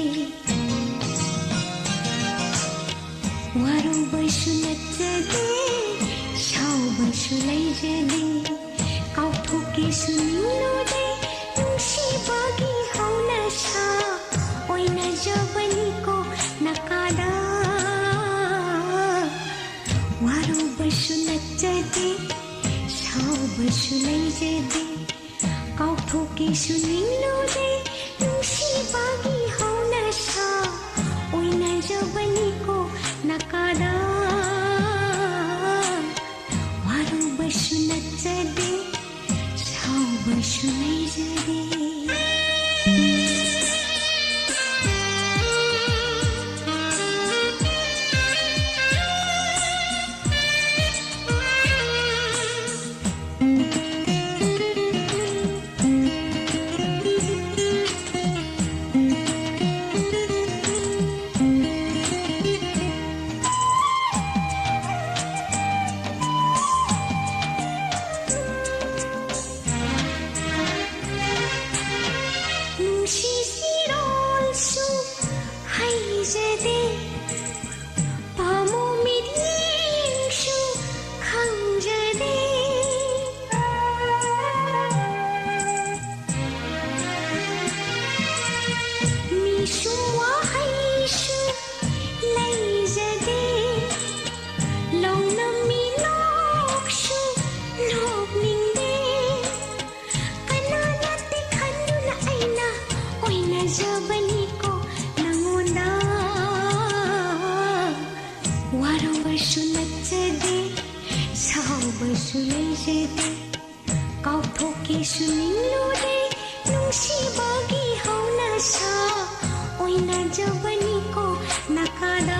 ꯋꯥꯔꯧꯕꯁꯨ ꯅꯠꯆꯗꯦ, ꯁꯥꯎꯕꯁꯨ ꯂꯩꯖꯗꯦ꯫ ꯀꯥꯎꯊꯣꯛꯀꯦꯁꯨ ꯅꯤꯡꯂꯨꯗꯦ, ꯅꯨꯡꯁꯤꯕꯒꯤ ꯍꯧꯅꯁꯥ ꯑꯣꯏꯅꯖꯕꯅꯤꯀꯣ ꯅꯀꯥꯗ꯫ ꯋꯥꯔꯧꯕꯁꯨ ꯅꯠꯆꯗꯦ, ꯁꯥꯎꯕꯁꯨ ꯂꯩꯖꯗꯦ, ꯀꯥꯎꯊꯣꯛꯀꯦꯁꯨ ꯅꯤꯡꯂꯨꯗꯦ, ꯅꯨꯡꯁꯤꯕꯒꯤ ꯍꯧꯅꯁꯥ ꯑꯣꯏꯅꯖꯕꯅꯤꯀꯣ ꯅꯀꯥꯗ꯫ ꯋꯥꯔꯧꯕꯁꯨ ꯅꯠꯆꯗꯦ, ꯁꯥꯎꯕꯁꯨ ꯂꯩꯖꯗꯦ꯫ ꯅꯨꯡꯁꯤ ꯁꯤꯔꯣꯜꯁꯨ ꯍꯩꯖꯗꯦ, ꯄꯥꯝꯃꯨ ꯃꯤꯠꯌꯦꯡꯁꯨ ꯈꯪꯖꯗꯦ꯫ ꯃꯤꯁꯨꯝ ꯋꯥꯍꯩꯁꯨ ꯂꯩꯖꯗꯦ, ꯂꯧꯅꯝꯃꯤ ꯅꯣꯛꯁꯨ ꯅꯣꯛꯅꯤꯡꯗꯦ꯫ ꯀꯅꯥꯅꯠꯇꯦ ꯈꯟꯗꯨꯅ ꯑꯩꯅ ꯑꯣꯏꯅꯖꯕꯅꯤꯀꯣ ꯅꯉꯣꯟꯗ꯫ ꯋꯥꯔꯧꯕꯁꯨ ꯅꯠꯆꯗꯦ, ꯁꯥꯎꯕꯁꯨ ꯂꯩꯖꯗꯦ, ꯀꯥꯎꯊꯣꯛꯀꯦꯁꯨ ꯅꯤꯡꯂꯨꯗꯦ, ꯅꯨꯡꯁꯤꯕꯒꯤ ꯍꯧꯅꯁꯥ ꯑꯣꯏꯅꯖꯕꯅꯤꯀꯣ ꯅꯀꯥꯗ꯫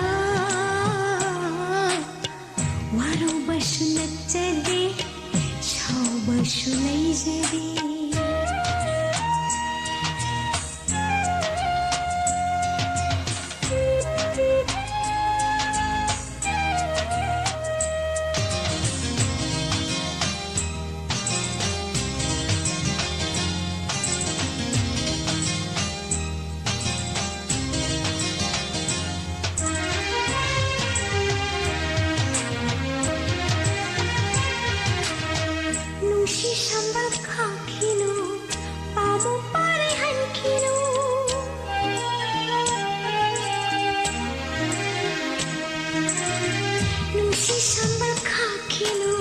ꯋꯥꯔꯧꯕꯁꯨ ꯅꯠꯆꯗꯦ, ꯁꯥꯎꯕꯁꯨ ꯂꯩꯖꯗꯦ꯫ ꯁꯝꯕꯜ ꯈꯥꯛꯈꯤꯅꯨ,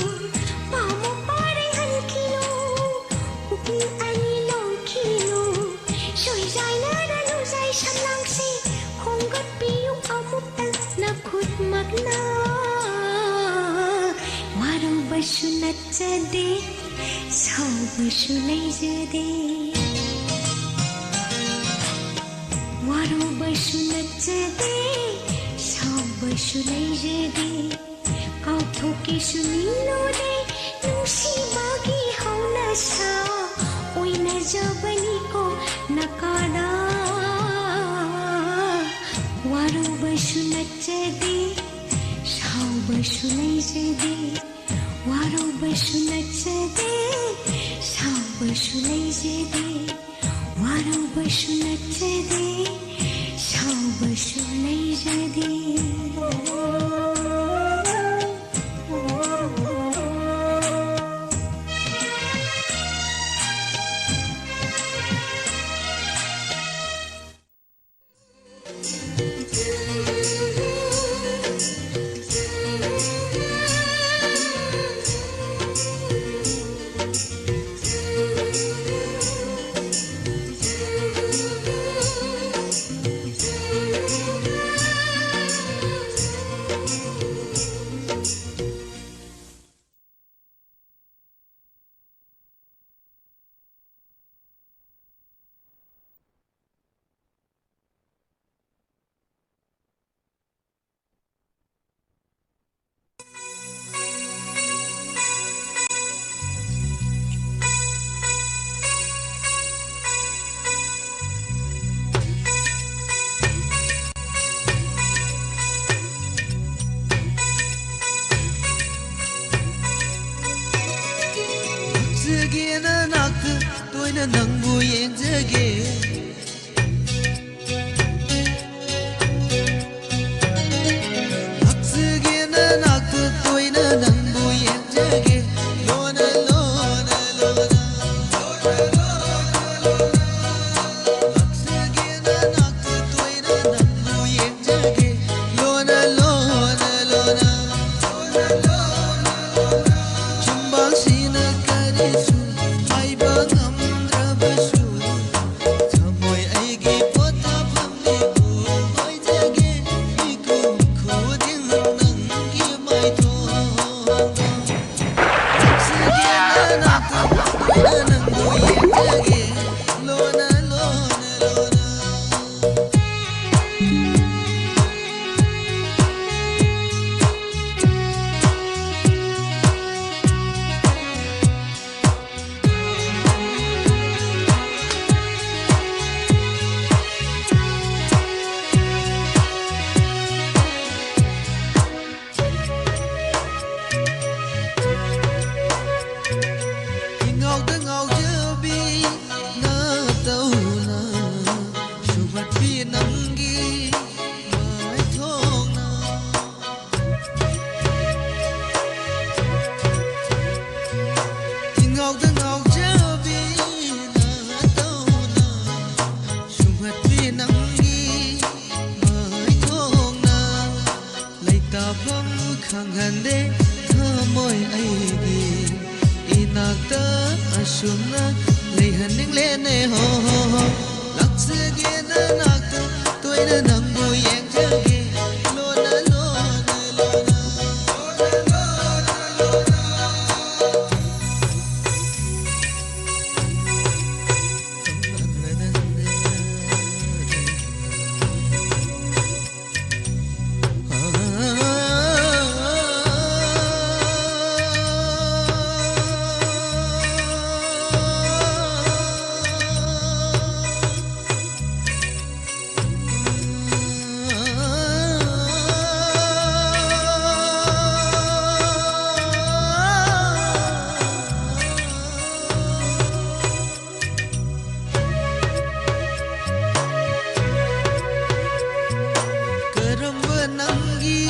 ꯄꯥꯝꯃꯨ ꯄꯥꯔꯩ ꯍꯟꯈꯤꯅꯨ, ꯄꯨꯛꯅꯤꯡ ꯑꯅꯤ ꯂꯣꯡꯈꯤꯅꯨ, ꯁꯣꯏꯖꯥꯏꯅꯔ ꯂꯨꯖꯥꯏ ꯁꯝꯂꯥꯡꯁꯦ ꯈꯣꯝꯒꯠꯄꯤꯌꯨ ꯑꯃꯨꯛꯇꯪ ꯅꯈꯨꯠꯃꯛꯅ꯫ ꯋꯥꯔꯧꯕꯁꯨ ꯅꯠꯆꯗꯦ, ꯁꯥꯎꯕꯁꯨ ꯂꯩꯖꯗꯦ꯫ ꯋꯥꯔꯧꯕꯁꯨ ꯅꯠꯆꯗꯦ, ꯁꯥꯎꯕꯁꯨ ꯂꯩꯖꯗꯦ꯫ ꯀꯥꯎꯊꯣꯛꯀꯦꯁꯨ ꯅꯤꯡꯂꯨꯗꯦ, ꯅꯨꯡꯁꯤꯕꯒꯤ ꯍꯧꯅꯁꯥ ꯑꯣꯏꯅꯖꯕꯅꯤꯀꯣ ꯅꯀꯥꯗ꯫ ꯋꯥꯔꯧꯕꯁꯨ ꯅꯠꯆꯗꯦ, ꯁꯥꯎꯕꯁꯨ ꯂꯩꯖꯗꯦ꯫ ꯋꯥꯔꯧꯕꯁꯨ ꯅꯠꯆꯗꯦ, ꯁꯥꯎꯕꯁꯨ ꯂꯩꯖꯗꯦ꯫ ꯋꯥꯔꯧꯕꯁꯨ ꯅꯠꯆꯗꯦ, ꯁꯥꯎꯕꯁꯨ ꯂꯩꯖꯗꯦ꯫ ꯆꯨꯝꯅ ꯂꯩꯍꯟꯅꯤꯡꯂꯦꯅꯦ ꯍꯣ ꯍꯣ ꯍꯣ꯫ ꯂꯥꯛꯆꯒꯦ ꯅꯅꯥꯛꯇ, ꯇꯣꯏꯅ ꯅꯪꯕꯨ ꯌꯦꯡꯖꯒꯦ꯫ ꯂꯣꯟꯅ ꯂꯣꯟꯅ ꯂꯣꯟꯅ꯫ ꯀꯔꯝꯕ ꯅꯪꯒꯤ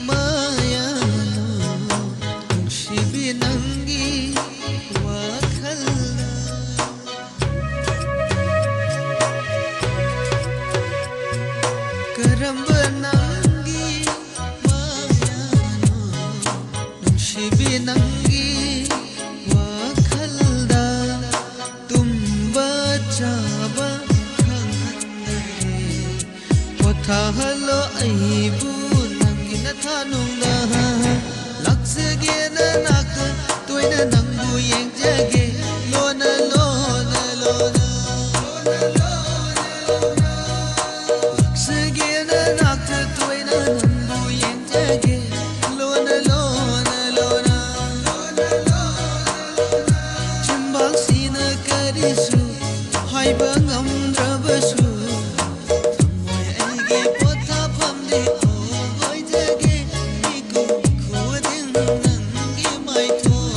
ꯃꯌꯥꯅꯣ, ꯅꯨꯡꯁꯤꯕꯤ ꯅꯪꯒꯤ ꯋꯥꯈꯜꯅ? ꯀꯔꯝꯕ ꯅꯪꯒꯤ ꯃꯌꯥꯅꯣ, ꯅꯨꯡꯁꯤꯕꯤ ꯅꯪꯒꯤ ꯋꯥꯈꯜꯗ ꯇꯨꯝꯕ ꯆꯥꯕ ꯈꯪꯍꯟꯗꯔꯦ꯫ ꯄꯣꯊꯥꯍꯜꯂꯣ ꯑꯩꯕꯨ ꯅꯪꯒꯤ ꯅꯊꯥꯅꯨꯡꯗ꯫ ꯂꯥꯛꯆꯒꯦ ꯅꯅꯥꯛꯇ, ꯇꯣꯏꯅ ꯅꯪꯕꯨ ꯌꯦꯡꯖꯒꯦ꯫ ꯂꯣꯟꯅ ꯂꯣꯟꯅ ꯂꯣꯟꯅ꯫ ꯂꯥꯛꯆꯒꯦ ꯅꯅꯥꯛꯇ, ꯇꯣꯏꯅ ꯅꯪꯕꯨ ꯌꯦꯡꯖꯒꯦ꯫ ꯂꯣꯟꯅ ꯂꯣꯟꯅ ꯂꯣꯟꯅ꯫ ꯆꯤꯟꯕꯥꯛꯁꯤꯅ ꯀꯔꯤꯁꯨ ꯍꯥꯏꯕ ꯉꯝꯗ꯭ꯔꯕꯁꯨ, ꯊꯃꯣꯏ ꯑꯩꯒꯤ ꯄꯣꯊꯥꯐꯝꯗꯤ ꯑꯣꯏꯖꯒꯦ꯫ ꯃꯤꯀꯨꯞ ꯈꯨꯗꯤꯡ ꯅꯪꯒꯤ ꯃꯥꯏꯊꯣꯡ꯫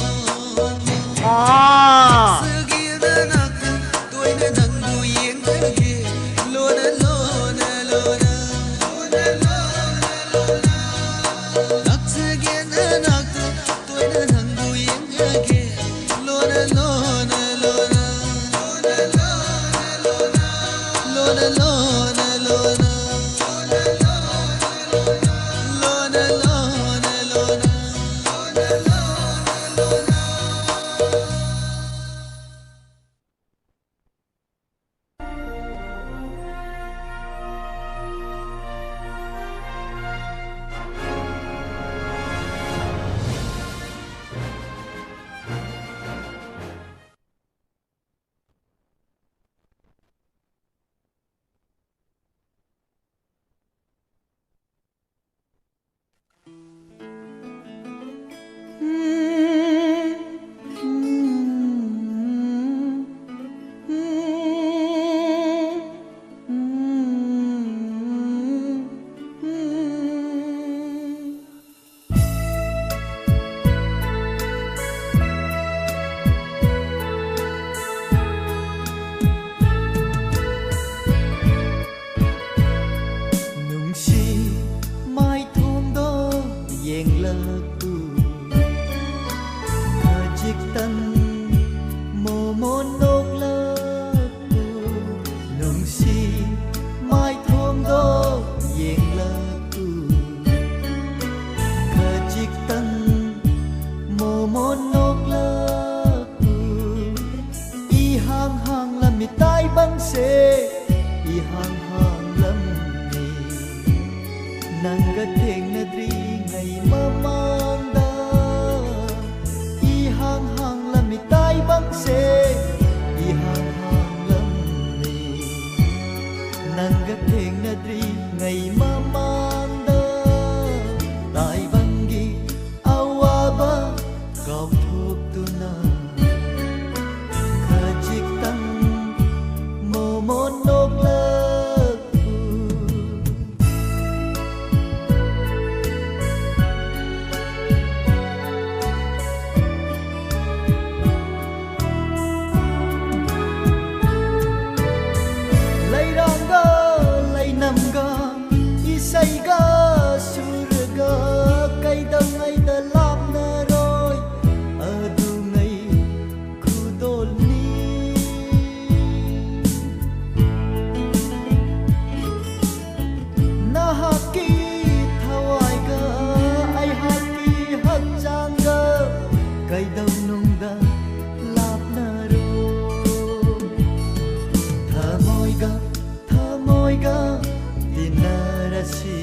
ꯏꯍꯥꯡ ꯍꯥꯡꯂꯝꯃꯤ꯫ ꯅꯪꯒ ꯊꯦꯡꯅꯗ꯭ꯔꯤꯉꯩ ꯃꯃꯥꯡꯗ ꯏꯍꯥꯡ ꯍꯥꯡꯂꯝꯃꯤ꯫ ꯇꯥꯏꯕꯪꯁꯦ ꯏꯍꯥꯡ ꯍꯥꯡꯂꯝꯃꯤ꯫ ꯅꯪꯒ ꯊꯦꯡꯅꯗ꯭ꯔꯤꯉꯩ ꯃꯃꯥꯡꯗ ꯇꯥꯏꯕꯪꯒꯤ ꯑꯋꯥꯕ ꯀꯥꯎꯊꯣꯛꯇꯨꯅ ꯈꯖꯤꯛꯇꯪ ꯃꯣꯃꯣꯟ ꯅꯣꯛꯂꯛꯎ꯫ ꯂꯩꯔꯥꯡꯒ ꯂꯩꯅꯝꯒ ꯏꯁꯩꯒ ꯁꯨꯔꯒ ꯀꯩꯗꯧꯉꯩꯗ ꯂꯥꯞꯅꯔꯣꯏ ꯑꯗꯨꯉꯩ ꯈꯨꯗꯣꯜꯅꯤ꯫ ꯅꯍꯥꯛꯀꯤ ꯊꯋꯥꯏꯒ ꯑꯩꯍꯥꯛꯀꯤ ꯍꯛꯆꯥꯡꯒ ꯀꯩꯗꯧꯅꯨꯡꯗ ꯂꯥꯞꯅꯔꯣꯏ꯫ ꯊꯃꯣꯏꯒ ꯊꯃꯣꯏꯒ ꯇꯤꯟꯅꯔꯁꯤ꯫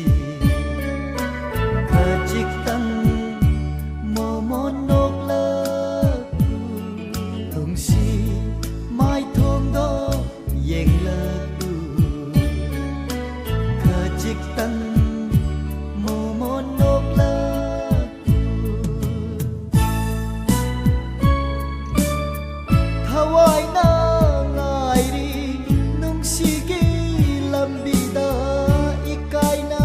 ꯈꯖꯤꯛꯇꯪ ꯃꯣꯃꯣꯟ ꯅꯣꯛꯂꯛꯎ꯫ ꯅꯨꯡꯁꯤ ꯃꯥꯏꯊꯣꯡꯗꯣ ꯌꯦꯡꯂꯛꯎ꯫ ꯈꯖꯤꯛꯇꯪ ꯃꯣꯃꯣꯟ ꯅꯣꯛꯂꯛꯎ꯫ ꯊꯋꯥꯏꯅ ꯉꯥꯏꯔꯤ ꯅꯨꯡꯁꯤꯒꯤ ꯂꯝꯕꯤꯗ ꯏꯀꯥꯏꯅ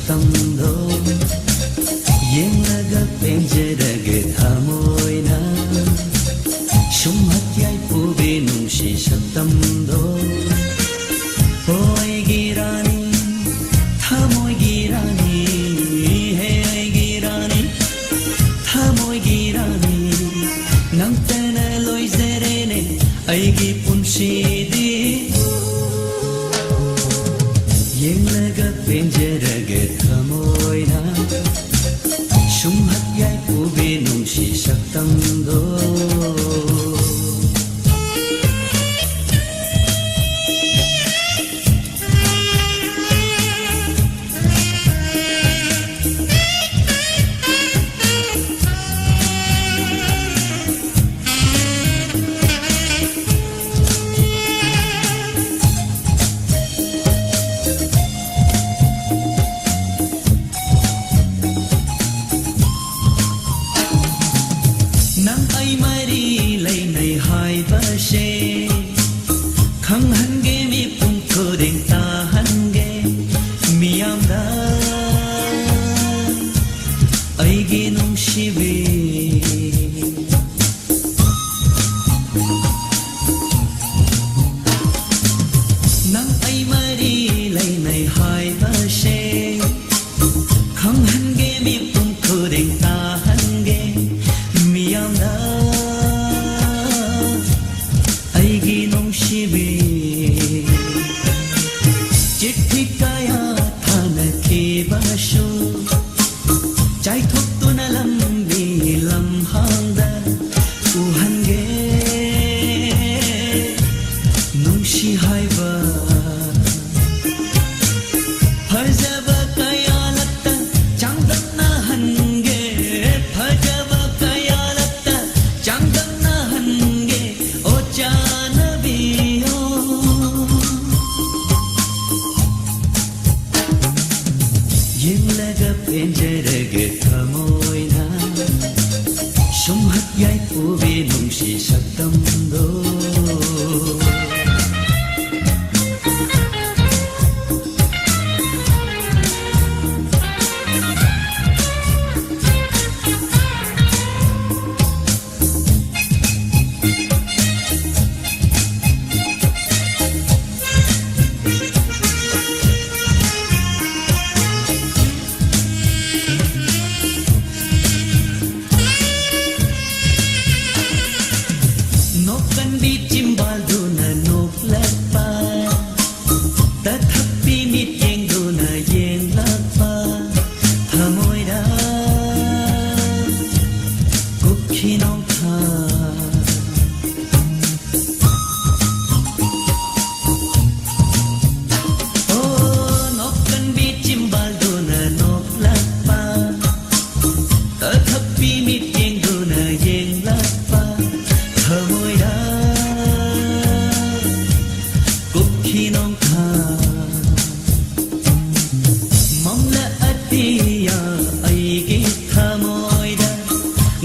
ꯁꯛꯇꯝꯗꯣ ꯌꯦꯡꯂꯒ ꯄꯦꯟꯖꯔꯒꯦ ꯊꯃꯣꯏꯅ꯫ ꯁꯨꯝꯍꯠ ꯌꯥꯏꯐꯨꯕꯤ ꯅꯨꯡꯁꯤ ꯁꯛꯇꯝꯗꯣ꯫ ꯍꯣ ꯑꯩꯒꯤ ꯔꯥꯅꯤ, ꯊꯃꯣꯏꯒꯤ ꯔꯥꯅꯤ, ꯍꯦ ꯑꯩꯒꯤ ꯔꯥꯅꯤ, ꯊꯃꯣꯏꯒꯤ ꯔꯥꯅꯤ, ꯅꯪꯇꯅ ꯂꯣꯏꯖꯔꯦꯅꯦ ꯑꯩꯒꯤ ꯄꯨꯟꯁꯤꯗꯤ꯫ ꯌꯦꯡꯂꯒ ꯄꯦꯟꯖꯔꯒꯦ ꯊꯃꯣꯏꯅ꯫ ꯁꯨꯝꯍꯠ ꯌꯥꯏꯐꯨꯕꯤ ꯅꯨꯡꯁꯤ ꯁꯛꯇꯝꯗꯣ꯫ ꯅꯪ ꯑꯩ ꯃꯔꯤ ꯂꯩꯅꯩ ꯍꯥꯏꯕꯁꯦ ꯈꯪꯍꯟꯒꯦ, ꯃꯤꯄꯨꯝ ꯈꯨꯗꯤꯡ ꯇꯥꯍꯟꯒꯦ ꯃꯤꯌꯥꯝꯗ ꯑꯩꯒꯤ ꯅꯨꯡꯁꯤꯕꯤ꯫ ꯅꯪ ꯑꯩ ꯃꯔꯤ ꯂꯩꯅꯩ ꯍꯥꯏꯕꯁꯦ ꯈꯪꯍꯟꯒꯦ, ꯃꯤꯄꯨꯝ ꯈꯨꯗꯤꯡ ꯇꯥꯍꯟꯒꯦ ꯃꯤꯌꯥꯝꯗ ꯑꯩꯒꯤ ꯅꯨꯡꯁꯤꯕꯤ꯫ ꯆꯤꯊꯤ ꯀꯌꯥ ꯊꯥꯅꯈꯤꯕꯁꯨ ꯆꯥꯏꯊꯣꯛꯇꯨꯅ ꯂꯝꯕꯤ ꯂꯝꯍꯥꯡꯗ ꯎꯍꯟꯒꯦ ꯅꯨꯡꯁꯤ ꯍꯥꯏꯕ꯫ ꯐꯖꯕ ꯀꯌꯥꯂꯛꯇ ꯆꯥꯡꯗꯝꯅꯍꯟꯒꯦ, ꯐꯖꯕ ꯀꯌꯥꯂꯛꯇ ꯆꯥꯡꯗꯝꯅꯍꯟꯒꯦ, ꯑꯣ ꯆꯥꯅꯕꯤ, ꯑꯣ꯫ ꯌꯦꯡꯂꯒ ꯄꯦꯟꯖꯔꯒꯦ ꯊꯃꯣꯏꯅ, ꯁꯨꯝꯍꯠ ꯌꯥꯏꯐꯨꯕꯤ ꯅꯨꯡꯁꯤ ꯁꯛꯇꯝꯗꯣ꯫ ꯊꯃꯣꯏꯗ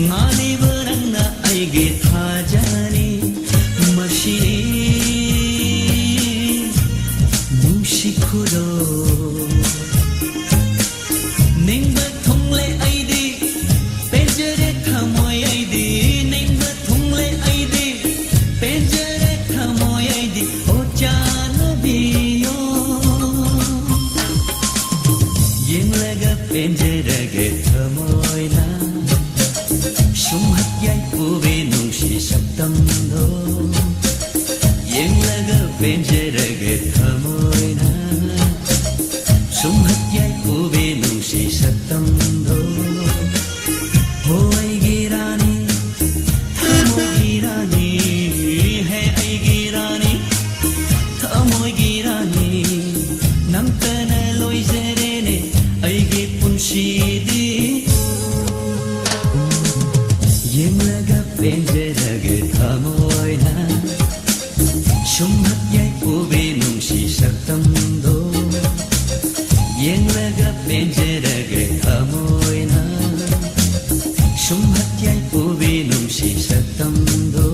ꯉꯥꯜꯂꯤꯕ ꯅꯪꯅ ꯑꯩꯒꯤ ꯊꯥꯖꯅꯤ, ꯃꯁꯤꯅꯤ ꯅꯨꯡꯁꯤ ꯈꯨꯗꯣꯜ꯫ ꯅꯤꯡꯕ ꯊꯨꯡꯂꯦ ꯑꯩꯗꯤ, ꯄꯦꯟꯖꯔꯦ ꯊꯃꯣꯏ ꯑꯩꯗꯤ, ꯅꯤꯡꯕ ꯊꯨꯡꯂꯦ ꯑꯩꯗꯤ, ꯄꯦꯟꯖꯔꯦ ꯊꯃꯣꯏ ꯑꯩꯗꯤ, ꯑꯣ ꯆꯥꯟꯅꯕꯤꯌꯣ꯫ ꯌꯦꯡꯂꯒ ꯄꯦꯟꯖꯔꯒꯦ ꯊꯃꯣꯏꯅ, ꯁꯨꯝꯍꯠ ꯌꯥꯏꯐꯨꯕꯤ ꯅꯨꯡꯁꯤ ꯁꯛꯇꯝꯗꯣ꯫ ꯌꯦꯡꯂꯒ ꯄꯦꯟꯖꯔꯒꯦ ꯊꯃꯣꯏꯅ, ꯁꯨꯝꯍꯠ ꯌꯥꯏꯐꯨꯕꯤ ꯅꯨꯡꯁꯤ ꯁꯛꯇꯝꯗꯣ꯫ ꯍꯣ ꯑꯩꯒꯤ ꯔꯥꯅꯤ, ꯊꯃꯣꯏꯒꯤ ꯔꯥꯅꯤ, ꯍꯦ ꯑꯩꯒꯤ ꯔꯥꯅꯤ, ꯊꯃꯣꯏꯒꯤ ꯔꯥꯅꯤ, ꯅꯪꯇꯅ ꯂꯣꯏꯖꯔꯦꯅꯦ ꯑꯩꯒꯤ ꯄꯨꯟꯁꯤꯗꯤ꯫ ꯌꯦꯡꯂꯒ ꯄꯦꯟꯖꯔꯒꯦ ꯊꯃꯣꯏꯅ, ꯁꯨꯝꯍꯠ ꯌꯥꯏꯐꯨꯕꯤ ꯅꯨꯡꯁꯤ ꯁꯛꯇꯝꯗꯣ꯫ ꯌꯦꯡꯂꯒ ꯄꯦꯟꯖꯔꯒꯦ ꯊꯃꯣꯏꯅ, ꯁꯨꯝꯍꯠ ꯌꯥꯏꯐꯨꯕꯤ ꯅꯨꯡꯁꯤ ꯁꯛꯇꯝꯗꯣ꯫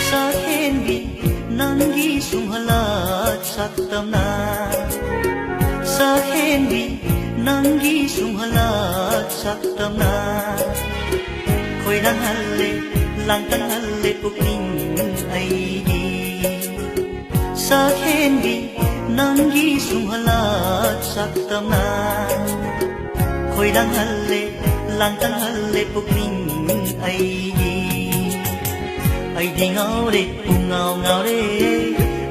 ꯁꯛꯍꯦꯟꯕꯤ ꯅꯪꯒꯤ ꯁꯨꯝꯍꯠꯂꯛ ꯁꯛꯇꯝꯅ, ꯁꯛꯍꯦꯟꯕꯤ ꯅꯪꯒꯤ ꯁꯨꯝꯍꯠꯂꯛ ꯁꯛꯇꯝꯅ, ꯈꯣꯏꯔꯥꯡꯍꯜꯂꯦ, ꯂꯥꯡꯇꯛꯍꯜꯂꯦ ꯄꯨꯛꯅꯤꯡ ꯑꯩꯒꯤ꯫ ꯁꯛꯍꯦꯟꯕꯤ ꯅꯪꯒꯤ ꯁꯨꯝꯍꯜꯂꯛ ꯁꯛꯇꯝꯅ ꯈꯣꯏꯗꯥꯡꯍꯜꯂꯦ, ꯂꯥꯡꯇꯪꯍꯜꯂꯦ ꯄꯨꯛꯅꯤꯡ ꯑꯩꯒꯤ꯫ ꯑꯩꯗꯤ ꯉꯥꯎꯔꯦ, ꯄꯨꯡꯉꯥꯎ ꯉꯥꯎꯔꯦ,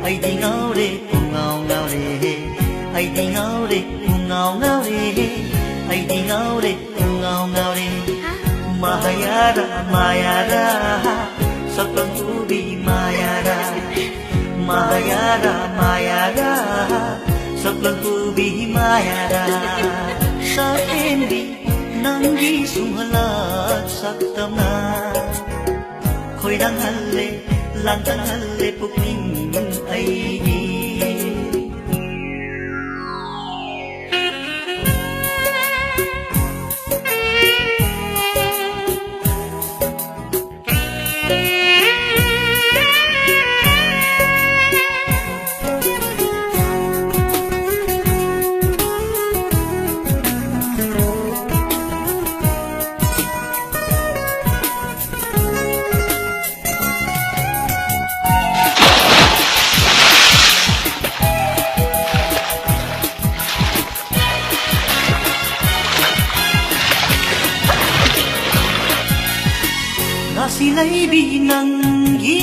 ꯑꯩꯗꯤ ꯉꯥꯎꯔꯦ, ꯄꯨꯡꯉꯥꯎ ꯉꯥꯎꯔꯦ, ꯑꯩꯗꯤ ꯉꯥꯎꯔꯦ, ꯄꯨꯡꯉꯥꯎ ꯉꯥꯎꯔꯦ, ꯑꯩꯗꯤ ꯉꯥꯎꯔꯦ, ꯄꯨꯡꯉꯥꯎ ꯉꯥꯎꯔꯦ꯫ ꯃꯍꯥꯌꯥꯔꯥ, ꯃꯥꯌꯥꯔꯥ, ꯁꯛꯂꯣꯟ ꯄꯨꯕꯤ ꯃꯥꯌꯥꯔꯥ꯫ ꯃꯥꯌꯥꯔꯥ, ꯃꯥꯌꯥꯔꯥ, ꯁꯛꯂꯣꯟ ꯄꯨꯕꯤ ꯃꯥꯌꯥꯔꯥ꯫ ꯁꯛꯍꯦꯟꯕꯤ ꯅꯪꯒꯤ ꯁꯨꯝꯍꯜꯂꯛ ꯁꯛꯇꯝꯅ ꯈꯣꯏꯗꯥꯡꯍꯜꯂꯦ, ꯂꯥꯡꯇꯪꯍꯜꯂꯦ ꯄꯨꯛꯅꯤꯡ ꯑꯩꯒꯤ꯫ ꯉꯁꯤ ꯂꯩꯕꯤ ꯅꯪꯒꯤ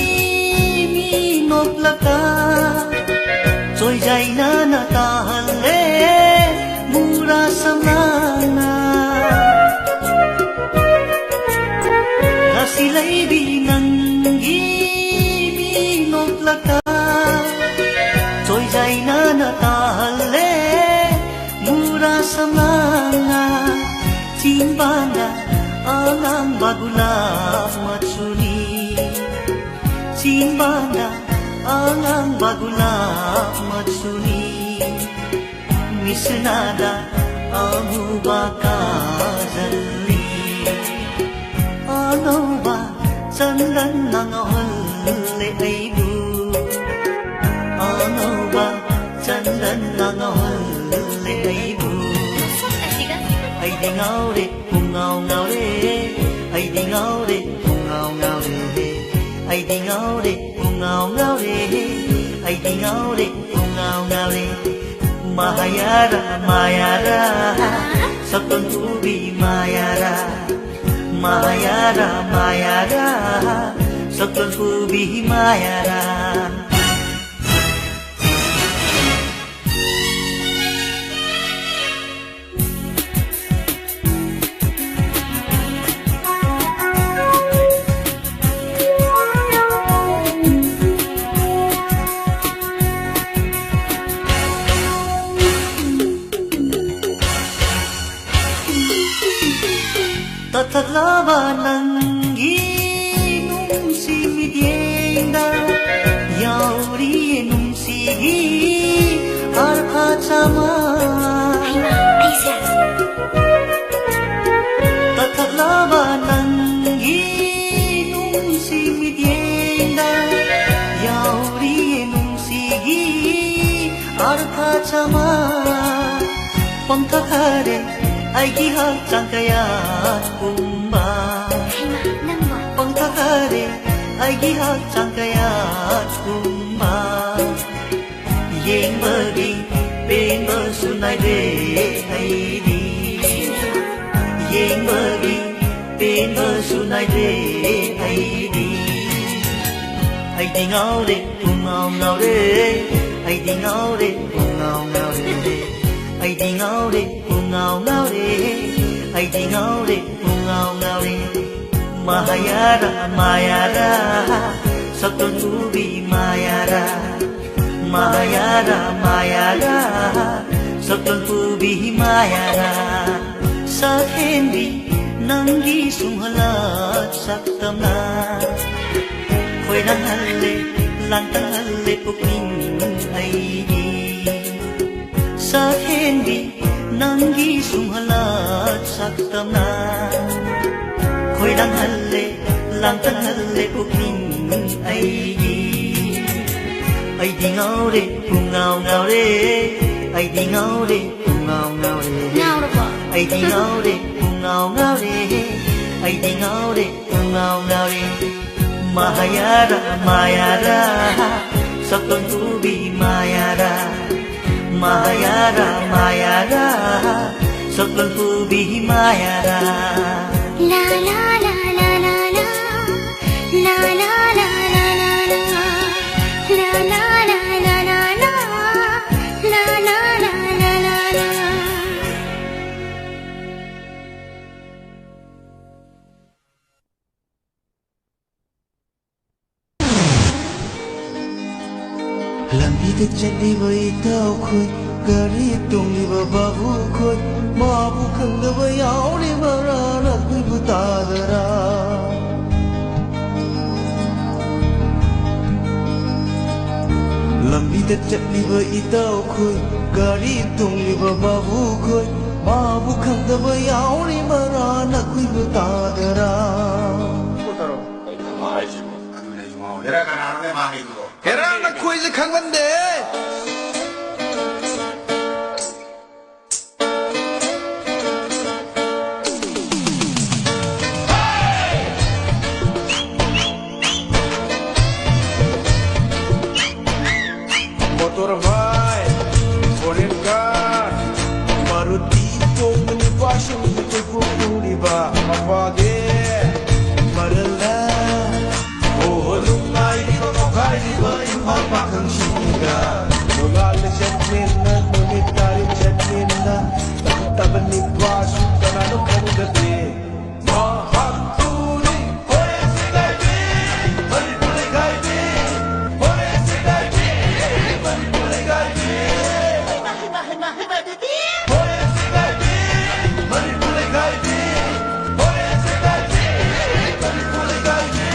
ꯃꯤ ꯅꯣꯛꯂꯛꯇ ꯆꯣꯏꯖꯥꯏꯅꯅ ꯇꯥꯍꯜꯂꯦ ꯃꯨꯔꯥ ꯁꯝꯂꯥꯡꯅ꯫ ꯉꯁꯤ ꯂꯩꯕꯤ ꯅꯪꯒꯤ ꯃꯤ ꯅꯣꯛꯂꯛꯇ ꯆꯣꯏꯖꯥꯏꯅꯅ ꯇꯥꯍꯜꯂꯦ ꯃꯨꯔꯥ ꯁꯝꯂꯥꯡꯅ꯫ ꯆꯤꯟꯕꯥꯟꯗ ꯑꯉꯥꯡꯕ ꯒꯨꯂꯥꯞ ꯃꯆꯨꯅꯤ, ꯆꯤꯟꯕꯥꯟꯗ ꯑꯉꯥꯡꯕ ꯒꯨꯂꯥꯞ ꯃꯆꯨꯅꯤ꯫ ꯃꯤꯠꯁꯅꯥꯗ ꯑꯃꯨꯕ ꯀꯥꯖꯜꯅꯤ꯫ ꯑꯉꯧꯕ ꯆꯟꯗꯟꯅ ꯉꯧꯍꯜꯂꯦ ꯑꯩꯕꯨ꯫ ꯑꯉꯧꯕ ꯆꯟꯗꯟꯅ ꯉꯧꯍꯜꯂꯦ ꯑꯩꯕꯨ꯫ ꯑꯩꯗꯤ ꯉꯥꯎꯔꯦ, ꯄꯨꯡꯉꯥꯎ ꯉꯥꯎꯔꯦ꯫ ꯑꯩꯗꯤ ꯉꯥꯎꯔꯦ, ꯄꯨꯡꯉꯥꯎ ꯉꯥꯎꯔꯦ꯫ ꯑꯩꯗꯤ ꯉꯥꯎꯔꯦ, ꯄꯨꯡꯉꯥꯎ ꯉꯥꯎꯔꯦ꯫ ꯑꯩꯗꯤ ꯉꯥꯎꯔꯦ, ꯄꯨꯡꯉꯥꯎ ꯉꯥꯎꯔꯦ꯫ ꯃꯍꯥꯌꯥꯔꯥ ꯃꯥꯌꯥꯔꯥ, ꯁꯛꯇꯣꯟ ꯄꯨꯕꯤ ꯃꯥꯌꯥꯔꯥ꯫ ꯃꯍꯥꯌꯥꯔꯥ ꯃꯥꯌꯥꯔꯥ, ꯁꯛꯇꯣꯟ ꯄꯨꯕꯤ ꯃꯥꯌꯥꯔꯥ꯫ ꯇꯠꯊꯠꯂꯕ ꯅꯪꯒꯤ ꯅꯨꯡꯁꯤ ꯃꯤꯠꯌꯦꯡꯗ ꯌꯥꯎꯔꯤꯌꯦ ꯅꯨꯡꯁꯤꯒꯤ ꯑꯔꯊ ꯆꯥꯃ꯫ ꯍꯩꯃꯥ, ꯑꯩꯁꯦ꯫ ꯇꯠꯊꯠꯂꯕ ꯅꯪꯒꯤ ꯅꯨꯡꯁꯤ ꯃꯤꯠꯌꯦꯡꯗ ꯌꯥꯎꯔꯤꯌꯦ ꯅꯨꯡꯁꯤꯒꯤ ꯑꯔꯊ ꯆꯥꯃ꯫ ꯄꯪꯊꯈꯔꯦ ꯑꯩꯒꯤ ꯍꯛꯆꯥꯡ ꯀꯌꯥꯠ ꯄꯨꯝꯕ꯫ ꯍꯩꯃꯥ, ꯅꯪꯕꯣ? ꯄꯪꯊꯈꯔꯦ ꯑꯩꯒꯤ ꯍꯛꯆꯥꯡ ꯀꯌꯥꯠ ꯄꯨꯝꯕ꯫ ꯌꯦꯡꯕꯒꯤ ꯄꯦꯟꯕꯁꯨ ꯅꯥꯏꯗꯦ ꯑꯩꯗꯤ꯫ ꯌꯦꯡꯕꯒꯤ ꯄꯦꯟꯕꯁꯨ ꯅꯥꯏꯗꯦ ꯑꯩꯗꯤ꯫ ꯑꯩꯗꯤ ꯉꯥꯎꯔꯦ, ꯄꯨꯡꯉꯥꯎ ꯉꯥꯎꯔꯦ꯫ ꯑꯩꯗꯤ ꯉꯥꯎꯔꯦ, ꯄꯨꯡꯉꯥꯎ ꯉꯥꯎꯔꯦ꯫ ꯑꯩꯗꯤ ꯉꯥꯎꯔꯦ, ꯄꯨꯡꯉꯥꯎ ꯉꯥꯎꯔꯦ꯫ ꯑꯩꯗꯤ ꯉꯥꯎꯔꯦ, ꯄꯨꯡꯉꯥꯎ ꯉꯥꯎꯔꯦ꯫ ꯃꯍꯥꯌꯥꯔꯥ ꯃꯥꯌꯥꯔꯥ, ꯁꯛꯇꯣꯟ ꯄꯨꯕꯤ ꯃꯥꯌꯥꯔꯥ꯫ ꯃꯍꯥꯌꯥꯔꯥ ꯃꯥꯌꯥꯔꯥ, ꯁꯛꯇꯣꯟ ꯄꯨꯕꯤ ꯃꯥꯌꯥꯔꯥ꯫ ꯁꯛꯍꯦꯟꯕꯤ ꯅꯪꯒꯤ ꯁꯨꯝꯍꯠꯂꯠ ꯁꯛꯇꯝꯅ ꯈꯣꯏꯔꯥꯡꯍꯜꯂꯦ, ꯂꯥꯡꯇꯛꯍꯜꯂꯦ ꯄꯨꯛꯅꯤꯡ ꯑꯩꯒꯤ꯫ ꯁꯛꯍꯦꯟꯕꯤ ꯅꯪꯒꯤ ꯁꯨꯝꯍꯠꯂꯠ ꯁꯛꯇꯝꯅ ꯈꯣꯏꯔꯥꯡꯍꯜꯂꯦ, ꯂꯥꯡꯇꯛꯍꯜꯂꯦ ꯄꯨꯛꯅꯤꯡ ꯑꯩꯒꯤ꯫ ꯑꯩꯗꯤ ꯉꯥꯎꯔꯦ, ꯄꯨꯡꯉꯥꯎ ꯉꯥꯎꯔꯦ꯫ ꯑꯩꯗꯤ ꯉꯥꯎꯔꯦ, ꯄꯨꯡꯉꯥꯎ ꯉꯥꯎꯔꯦ꯫ ꯉꯥꯎꯔꯕꯣ? ꯑꯩꯗꯤ ꯉꯥꯎꯔꯦ, ꯄꯨꯡꯉꯥꯎ ꯉꯥꯎꯔꯦ꯫ ꯑꯩꯗꯤ ꯉꯥꯎꯔꯦ, ꯄꯨꯡꯉꯥꯎ ꯉꯥꯎꯔꯦ꯫ ꯃꯍꯥꯌꯥꯔꯥ ꯃꯥꯌꯥꯔꯥ, ꯁꯛꯂꯣꯟ ꯄꯨꯕꯤ ꯃꯥꯌꯥꯔꯥ, ꯃꯥꯌꯥꯔꯥ, ꯃꯥꯌꯥꯔꯥ, ꯁꯛꯂꯣꯟ ꯄꯨꯕꯤ ꯃꯥꯌꯥꯔꯥ꯫ ꯂꯥ, ꯂꯥ, ꯂꯥ, ꯂꯥ, ꯂꯥ, ꯂꯥ꯫ ꯂꯥ, ꯂꯥ, ꯂꯥ, ꯂꯥ, ꯂꯥ, ꯂꯥ꯫ ꯂꯥ, ꯂꯥ, ꯂꯥ, ꯂꯥ, ꯂꯥ, ꯂꯥ꯫ ꯂꯥ, ꯂꯥ, ꯂꯥ, ꯂꯥ, ꯂꯥ, ꯂꯥ꯫ ꯂꯝꯕꯤꯗ ꯆꯠꯂꯤꯕ ꯏꯇꯥꯎꯈꯣꯏ, ꯒꯥꯔꯤ ꯇꯣꯡꯂꯤꯕ ꯕꯥꯕꯨꯈꯣꯏ, ꯃꯥꯕꯨ ꯈꯪꯗꯕ ꯌꯥꯎꯔꯤꯕꯔꯥ ꯅꯈꯣꯏꯕꯨ ꯇꯥꯗꯔꯥ? ꯂꯝꯕꯤꯗ ꯆꯠꯂꯤꯕ ꯏꯇꯥꯎꯈꯣꯏ, ꯒꯥꯔꯤ ꯇꯣꯡꯂꯤꯕ ꯕꯥꯕꯨꯈꯣꯏ, ꯃꯥꯕꯨ ꯈꯪꯗꯕ ꯌꯥꯎꯔꯤꯕꯔꯥ ꯅꯈꯣꯏꯕꯨ ꯇꯥꯗꯔꯥ? ꯀꯩꯅꯣ ꯍꯥꯏꯁꯤꯕꯣ? ꯑꯗꯨꯅꯦ ꯑꯩꯁꯨ ꯉꯥꯎꯔꯦ꯫ ꯍꯦꯔꯥ, ꯀꯅꯥꯅꯣꯅꯦ ꯃꯥ ꯍꯥꯏꯗꯨꯕꯣ? ꯍꯦꯔꯥ, ꯅꯈꯣꯏꯁꯦ ꯈꯪꯍꯟꯗꯦ꯫ ꯃꯣꯇꯣꯔ ꯕꯥꯏꯛ, ꯐꯣꯔꯦꯟ ꯀꯥꯔ, ꯃꯔꯨꯇꯤ ꯇꯣꯡꯕ ꯅꯨꯄꯥꯁꯤꯡ ꯀꯣꯏꯄꯨ ꯄꯨꯔꯤꯕ ꯃꯄꯥꯒꯤ ꯃꯔꯜꯗ꯫ ꯑꯣ, ꯅꯨꯡꯉꯥꯏꯔꯤꯕ ꯉꯥꯎꯈꯥꯏꯔꯤꯕ ꯏꯝꯐꯥꯜ ꯄꯥꯈꯪꯁꯤꯡꯒ ꯅꯣꯡꯉꯥꯜꯂ ꯆꯠꯃꯤꯟꯅ, ꯅꯨꯃꯤꯠ ꯇꯥꯔꯦ ꯆꯠꯃꯤꯟꯅ, ꯇꯝ ꯇꯝꯕ ꯅꯨꯄꯥꯁꯨ ꯀꯅꯥꯅꯣ ꯈꯪꯗꯕꯤ꯫ ꯃꯍꯥꯛꯄꯨꯅꯤ ꯍꯣꯔꯦꯟ ꯁꯦꯒꯥꯏꯕꯤ, ꯃꯅꯤꯄꯨꯔ ꯂꯩꯈꯥꯏꯕꯤ, ꯍꯣꯔꯦꯟ ꯁꯦꯒꯥꯏꯕꯤ, ꯃꯅꯤꯄꯨꯔ ꯂꯩꯈꯥꯏꯕꯤ꯫ ꯍꯩꯃꯥ, ꯍꯩꯃꯥ, ꯍꯩꯃꯥ, ꯍꯩꯃꯥ, ꯕꯦꯕꯤ! ꯍꯣꯔꯦꯟ ꯁꯦꯒꯥꯏꯕꯤ, ꯃꯅꯤꯄꯨꯔ ꯂꯩꯈꯥꯏꯕꯤ, ꯍꯣꯔꯦꯟ ꯁꯦꯒꯥꯏꯕꯤ, ꯃꯅꯤꯄꯨꯔ ꯂꯩꯈꯥꯏꯕꯤ꯫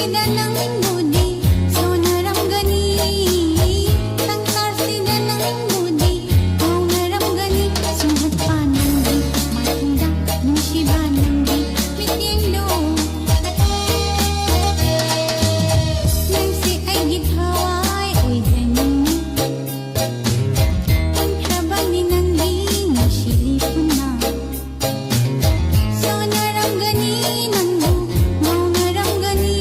ꯁꯤꯗ ꯅꯪꯕꯨꯗꯤ ꯁꯣꯟꯅꯔꯝꯒꯅꯤ, ꯇꯪꯀꯥꯁꯤꯗ ꯅꯪꯕꯨꯗꯤ ꯉꯥꯎꯅꯔꯝꯒꯅꯤ꯫ ꯁꯨꯝꯍꯠꯄ ꯅꯪꯒꯤ ꯃꯥꯏꯊꯣꯡꯗ, ꯅꯨꯡꯁꯤꯕ ꯅꯪꯒꯤ ꯃꯤꯠꯌꯦꯡꯗꯣ꯫ ꯅꯪꯁꯦ ꯑꯩꯒꯤ ꯊꯋꯥꯏ ꯑꯣꯏꯖꯅꯤꯡꯉꯤ, ꯍꯨꯟꯈ꯭ꯔꯕꯅꯤ ꯅꯪꯒꯤ ꯅꯨꯡꯁꯤꯕꯤ ꯄꯨꯟꯅ꯫ ꯁꯣꯟꯅꯔꯝꯒꯅꯤ ꯅꯪꯕꯨ ꯉꯥꯎꯅꯔꯝꯒꯅꯤ꯫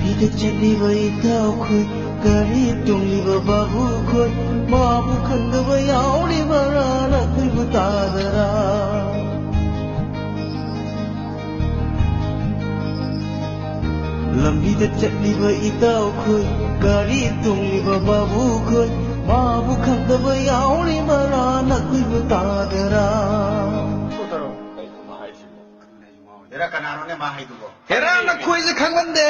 ꯂꯝꯕꯤꯗ ꯆꯠꯂꯤꯕ ꯏꯇꯥꯎꯈꯣꯏ, ꯒꯥꯔꯤ ꯇꯣꯡꯂꯤꯕ ꯕꯥꯕꯨꯈꯣꯏ, ꯃꯥꯕꯨ ꯈꯪꯗꯕ ꯌꯥꯎꯔꯤꯕꯔꯥ ꯅꯈꯣꯏꯕꯨ ꯇꯥꯗꯔꯥ? ꯂꯝꯕꯤꯗ ꯆꯠꯂꯤꯕ ꯏꯇꯥꯎꯈꯣꯏ, ꯒꯥꯔꯤ ꯇꯣꯡꯂꯤꯕ ꯕꯥꯕꯨꯈꯣꯏ, ꯃꯥꯕꯨ ꯈꯪꯗꯕ ꯌꯥꯎꯔꯤꯕꯔꯥ ꯅꯈꯣꯏꯕꯨ ꯇꯥꯗꯔꯥ? ꯍꯦꯔꯥ, ꯀꯅꯥꯅꯣꯅꯦ ꯃꯥ ꯍꯥꯏꯗꯨꯕꯣ? ꯍꯦꯔꯥ, ꯅꯈꯣꯏꯁꯦ ꯈꯪꯃꯟꯗꯦ꯫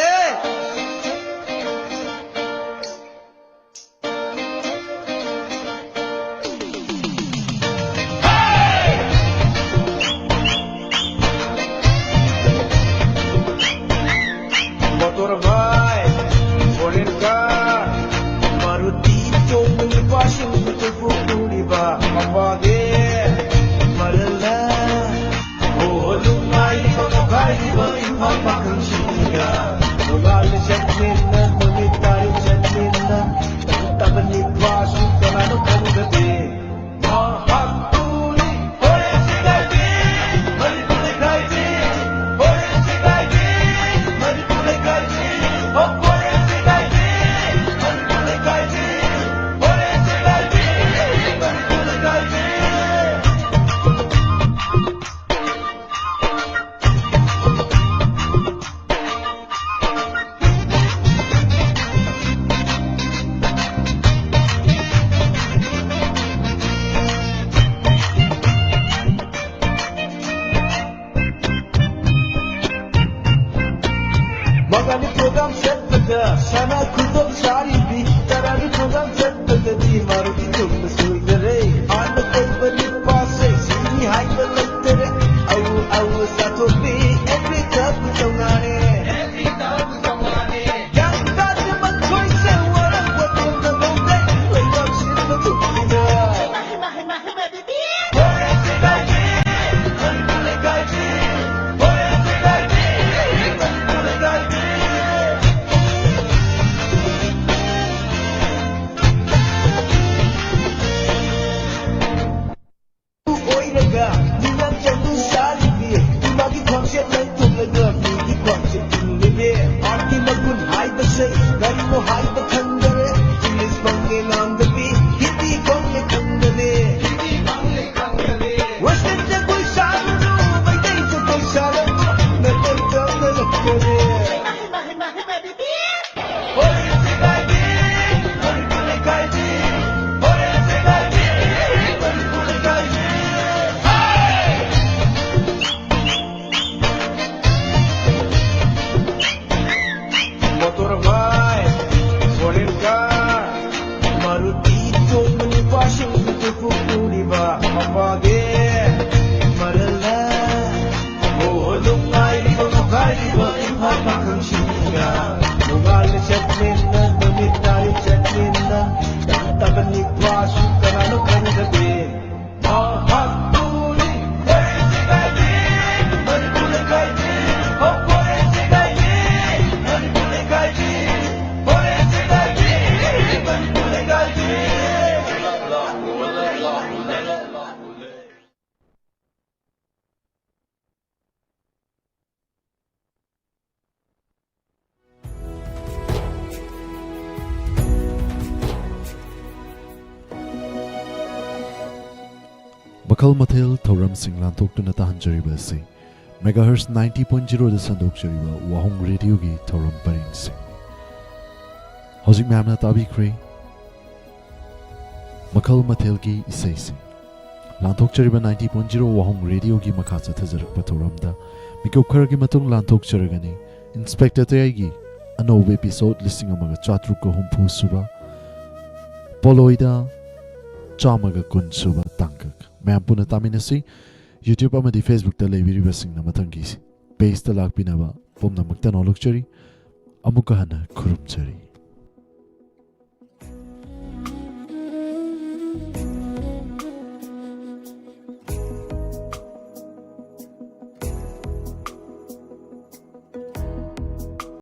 Motor bike, foreign car, Maruti ꯇꯣꯡꯕ ꯅꯨꯄꯥꯁꯤꯡ ꯀꯣꯏꯄꯨ ꯄꯨꯔꯤꯕ ꯃꯄꯥꯒꯤ ꯃꯔꯜꯗ꯫ ꯑꯣ, ꯅꯨꯡꯉꯥꯏꯔꯤꯕ ꯅꯨꯡꯉꯥꯏꯔꯤꯕ ꯏꯝꯐꯥꯜ ꯄꯥꯈꯪꯁꯤꯡꯒ ꯅꯣꯡꯉꯥꯜ ꯆꯠꯃꯤꯟꯅ ꯅꯨꯃꯤꯠ ꯇꯥꯔꯤ ꯆꯠꯃꯤꯟꯅ ꯇꯧꯗꯕ ꯅꯨꯄꯥꯁꯨ ꯀꯅꯥꯅꯣ ꯈꯪꯗꯕꯤ꯫ ꯃꯍꯥꯛꯄꯨꯅꯤ ꯍꯣꯔꯦꯟ ꯆꯤꯡꯒꯥꯏꯕꯤ, ꯃꯅꯤꯄꯨꯔ ꯂꯩꯀꯥꯏꯕꯤ, ꯍꯣꯔꯦꯟ ꯆꯤꯡꯒꯥꯏꯕꯤ, ꯃꯅꯤꯄꯨꯔ ꯂꯩꯀꯥꯏꯕꯤ, ꯍꯣꯔꯦꯟ ꯆꯤꯡꯒꯥꯏꯕꯤ, ꯃꯅꯤꯄꯨꯔ ꯂꯩꯀꯥꯏꯕꯤ, ꯍꯣꯔꯦꯟ ꯆꯤꯡꯒꯥꯏꯕꯤ, ꯃꯅꯤꯄꯨꯔ ꯂꯩꯀꯥꯏꯕꯤ꯫ ꯃꯉꯥꯅꯤ program ꯆꯠꯄꯗ ꯁꯅꯥ ꯈꯨꯗꯣꯡ ꯆꯥꯔꯤꯕꯤ, ꯇꯔꯥꯅꯤ program ꯆꯠꯄꯗꯗꯤ ꯃꯥꯔꯨꯇꯤ ꯇꯣꯡꯕ ꯁꯣꯏꯗꯔꯦ꯫ ꯑꯥꯅ ꯀꯣꯏꯕ ꯅꯨꯄꯥꯁꯦ ꯁꯤꯅꯤ ꯍꯥꯏꯕ ꯂꯩꯇꯔꯦ꯫ ꯑꯧ ꯑꯧ ꯆꯥꯊꯣꯛꯄꯤ, every club ꯇꯧꯅꯔꯦ꯫ ꯒ꯭ꯌꯥꯟ ꯇꯥꯗꯦ ꯃꯈꯣꯏꯁꯦ, ꯋꯥꯔꯧꯕ ꯇꯧꯅꯕꯧꯗꯦ꯫ ꯂꯩꯕꯥꯛ ꯁꯤꯟꯕ ꯊꯨꯡꯅ꯫ ꯑꯣꯏꯔꯒ ꯃꯤꯌꯥꯝ ꯆꯪꯗꯨ ꯆꯥꯔꯤꯕꯤ, ꯏꯃꯥꯒꯤ ꯈ꯭ꯋꯥꯡꯁꯦ ꯂꯩꯊꯣꯛꯂꯒ ꯃꯤꯒꯤ ꯈ꯭ꯋꯥꯡꯁꯦ ꯊꯤꯜꯂꯤꯕꯤ꯫ ꯑꯥꯔꯠꯀꯤ ꯃꯒꯨꯟ ꯋꯥꯒꯦ ꯃꯔꯜꯅ ꯅꯨꯡꯉꯥꯏꯔꯤꯕ ꯅꯨꯡꯉꯥꯏꯔꯤꯕ ꯏꯝꯐꯥꯜ ꯄꯥꯈꯪꯁꯤꯡꯒ ꯅꯣꯡꯉꯥꯜꯂꯤ ꯆꯠꯃꯤꯟꯅ ꯅꯨꯃꯤꯠ ꯇꯥꯔꯤ ꯆꯠꯃꯤꯟꯅ ꯇꯥꯕꯅꯤ ꯋꯥꯁꯨ ꯀꯅꯥꯅꯣ ꯈꯪꯗꯕꯤ ꯃꯍꯥꯛꯄꯨꯅꯤ ꯍꯣꯔꯦꯟ ꯆꯦꯒꯥꯏꯕꯤ ꯃꯅꯤꯄꯨꯔ ꯂꯩꯀꯥꯏꯒꯤ ꯍꯣꯔꯦꯟ ꯆꯦꯒꯥꯏꯕꯤ ꯃꯅꯤꯄꯨꯔ ꯂꯩꯀꯥꯏꯒꯤ ꯍꯣꯔꯦꯟ ꯆꯦꯒꯥꯏꯕꯤ ꯃꯅꯤꯄꯨꯔ ꯂꯩꯀꯥꯏꯒꯤ ꯃꯈꯜ ꯃꯊꯦꯜ ꯊꯧꯔꯝꯁꯤꯡ ꯂꯥꯟꯊꯣꯛꯇꯨꯅ ꯇꯥꯍꯟꯖꯔꯤꯕ ꯑꯁꯤ megahertz ninety point zero ꯗ ꯁꯟꯗꯣꯛꯆꯔꯤꯕ ꯋꯥꯍꯣꯡ ꯔꯦꯗꯤꯑꯣꯒꯤ ꯊꯧꯔꯝ ꯄꯔꯤꯡꯁꯤꯡ꯫ ꯍꯧꯖꯤꯛ ꯃꯌꯥꯝꯅ ꯇꯥꯕꯤꯈ꯭ꯔꯦ ꯃꯈꯜ ꯃꯊꯦꯜꯒꯤ ꯏꯁꯩꯁꯤꯡ꯫ ꯂꯥꯟꯊꯣꯛꯆꯔꯤꯕ ninety point zero ꯋꯥꯍꯣꯡ ꯔꯦꯗꯤꯑꯣꯒꯤ ꯃꯈꯥ ꯆꯠꯊꯖꯔꯛꯄ ꯊꯧꯔꯝꯗ ꯃꯤꯀꯨꯞ ꯈꯔꯒꯤ ꯃꯇꯨꯡ ꯂꯥꯟꯊꯣꯛꯆꯔꯒꯅꯤ ꯏꯟꯁꯄꯦꯛꯇꯔ ꯇꯌꯥꯏꯒꯤ ꯑꯅꯧꯕ episode ꯂꯤꯁꯤꯡ ꯑꯃꯒ ꯆꯥꯇ꯭ꯔꯨꯛꯀ ꯍꯨꯝꯐꯨ ꯁꯨꯕ, ꯄꯣꯂꯣꯏꯗ ꯆꯥꯝꯃꯒ ꯀꯨꯟ ꯁꯨꯕ ꯇꯥꯡꯀꯛ꯫ ꯃꯌꯥꯝ ꯄꯨꯟꯅ ꯇꯥꯃꯤꯟꯅꯁꯤ꯫ YouTube ꯑꯃꯗꯤ Facebook ꯇ ꯂꯩꯕꯤꯔꯤꯕꯁꯤꯡꯅ ꯃꯊꯪꯒꯤ page ꯇ ꯂꯥꯛꯄꯤꯅꯕ ꯄꯨꯝꯅꯃꯛꯇ ꯅꯣꯂꯨꯛꯆꯔꯤ꯫ ꯑꯃꯨꯛꯀ ꯍꯟꯅ ꯈꯨꯔꯨꯝꯖꯔꯤ꯫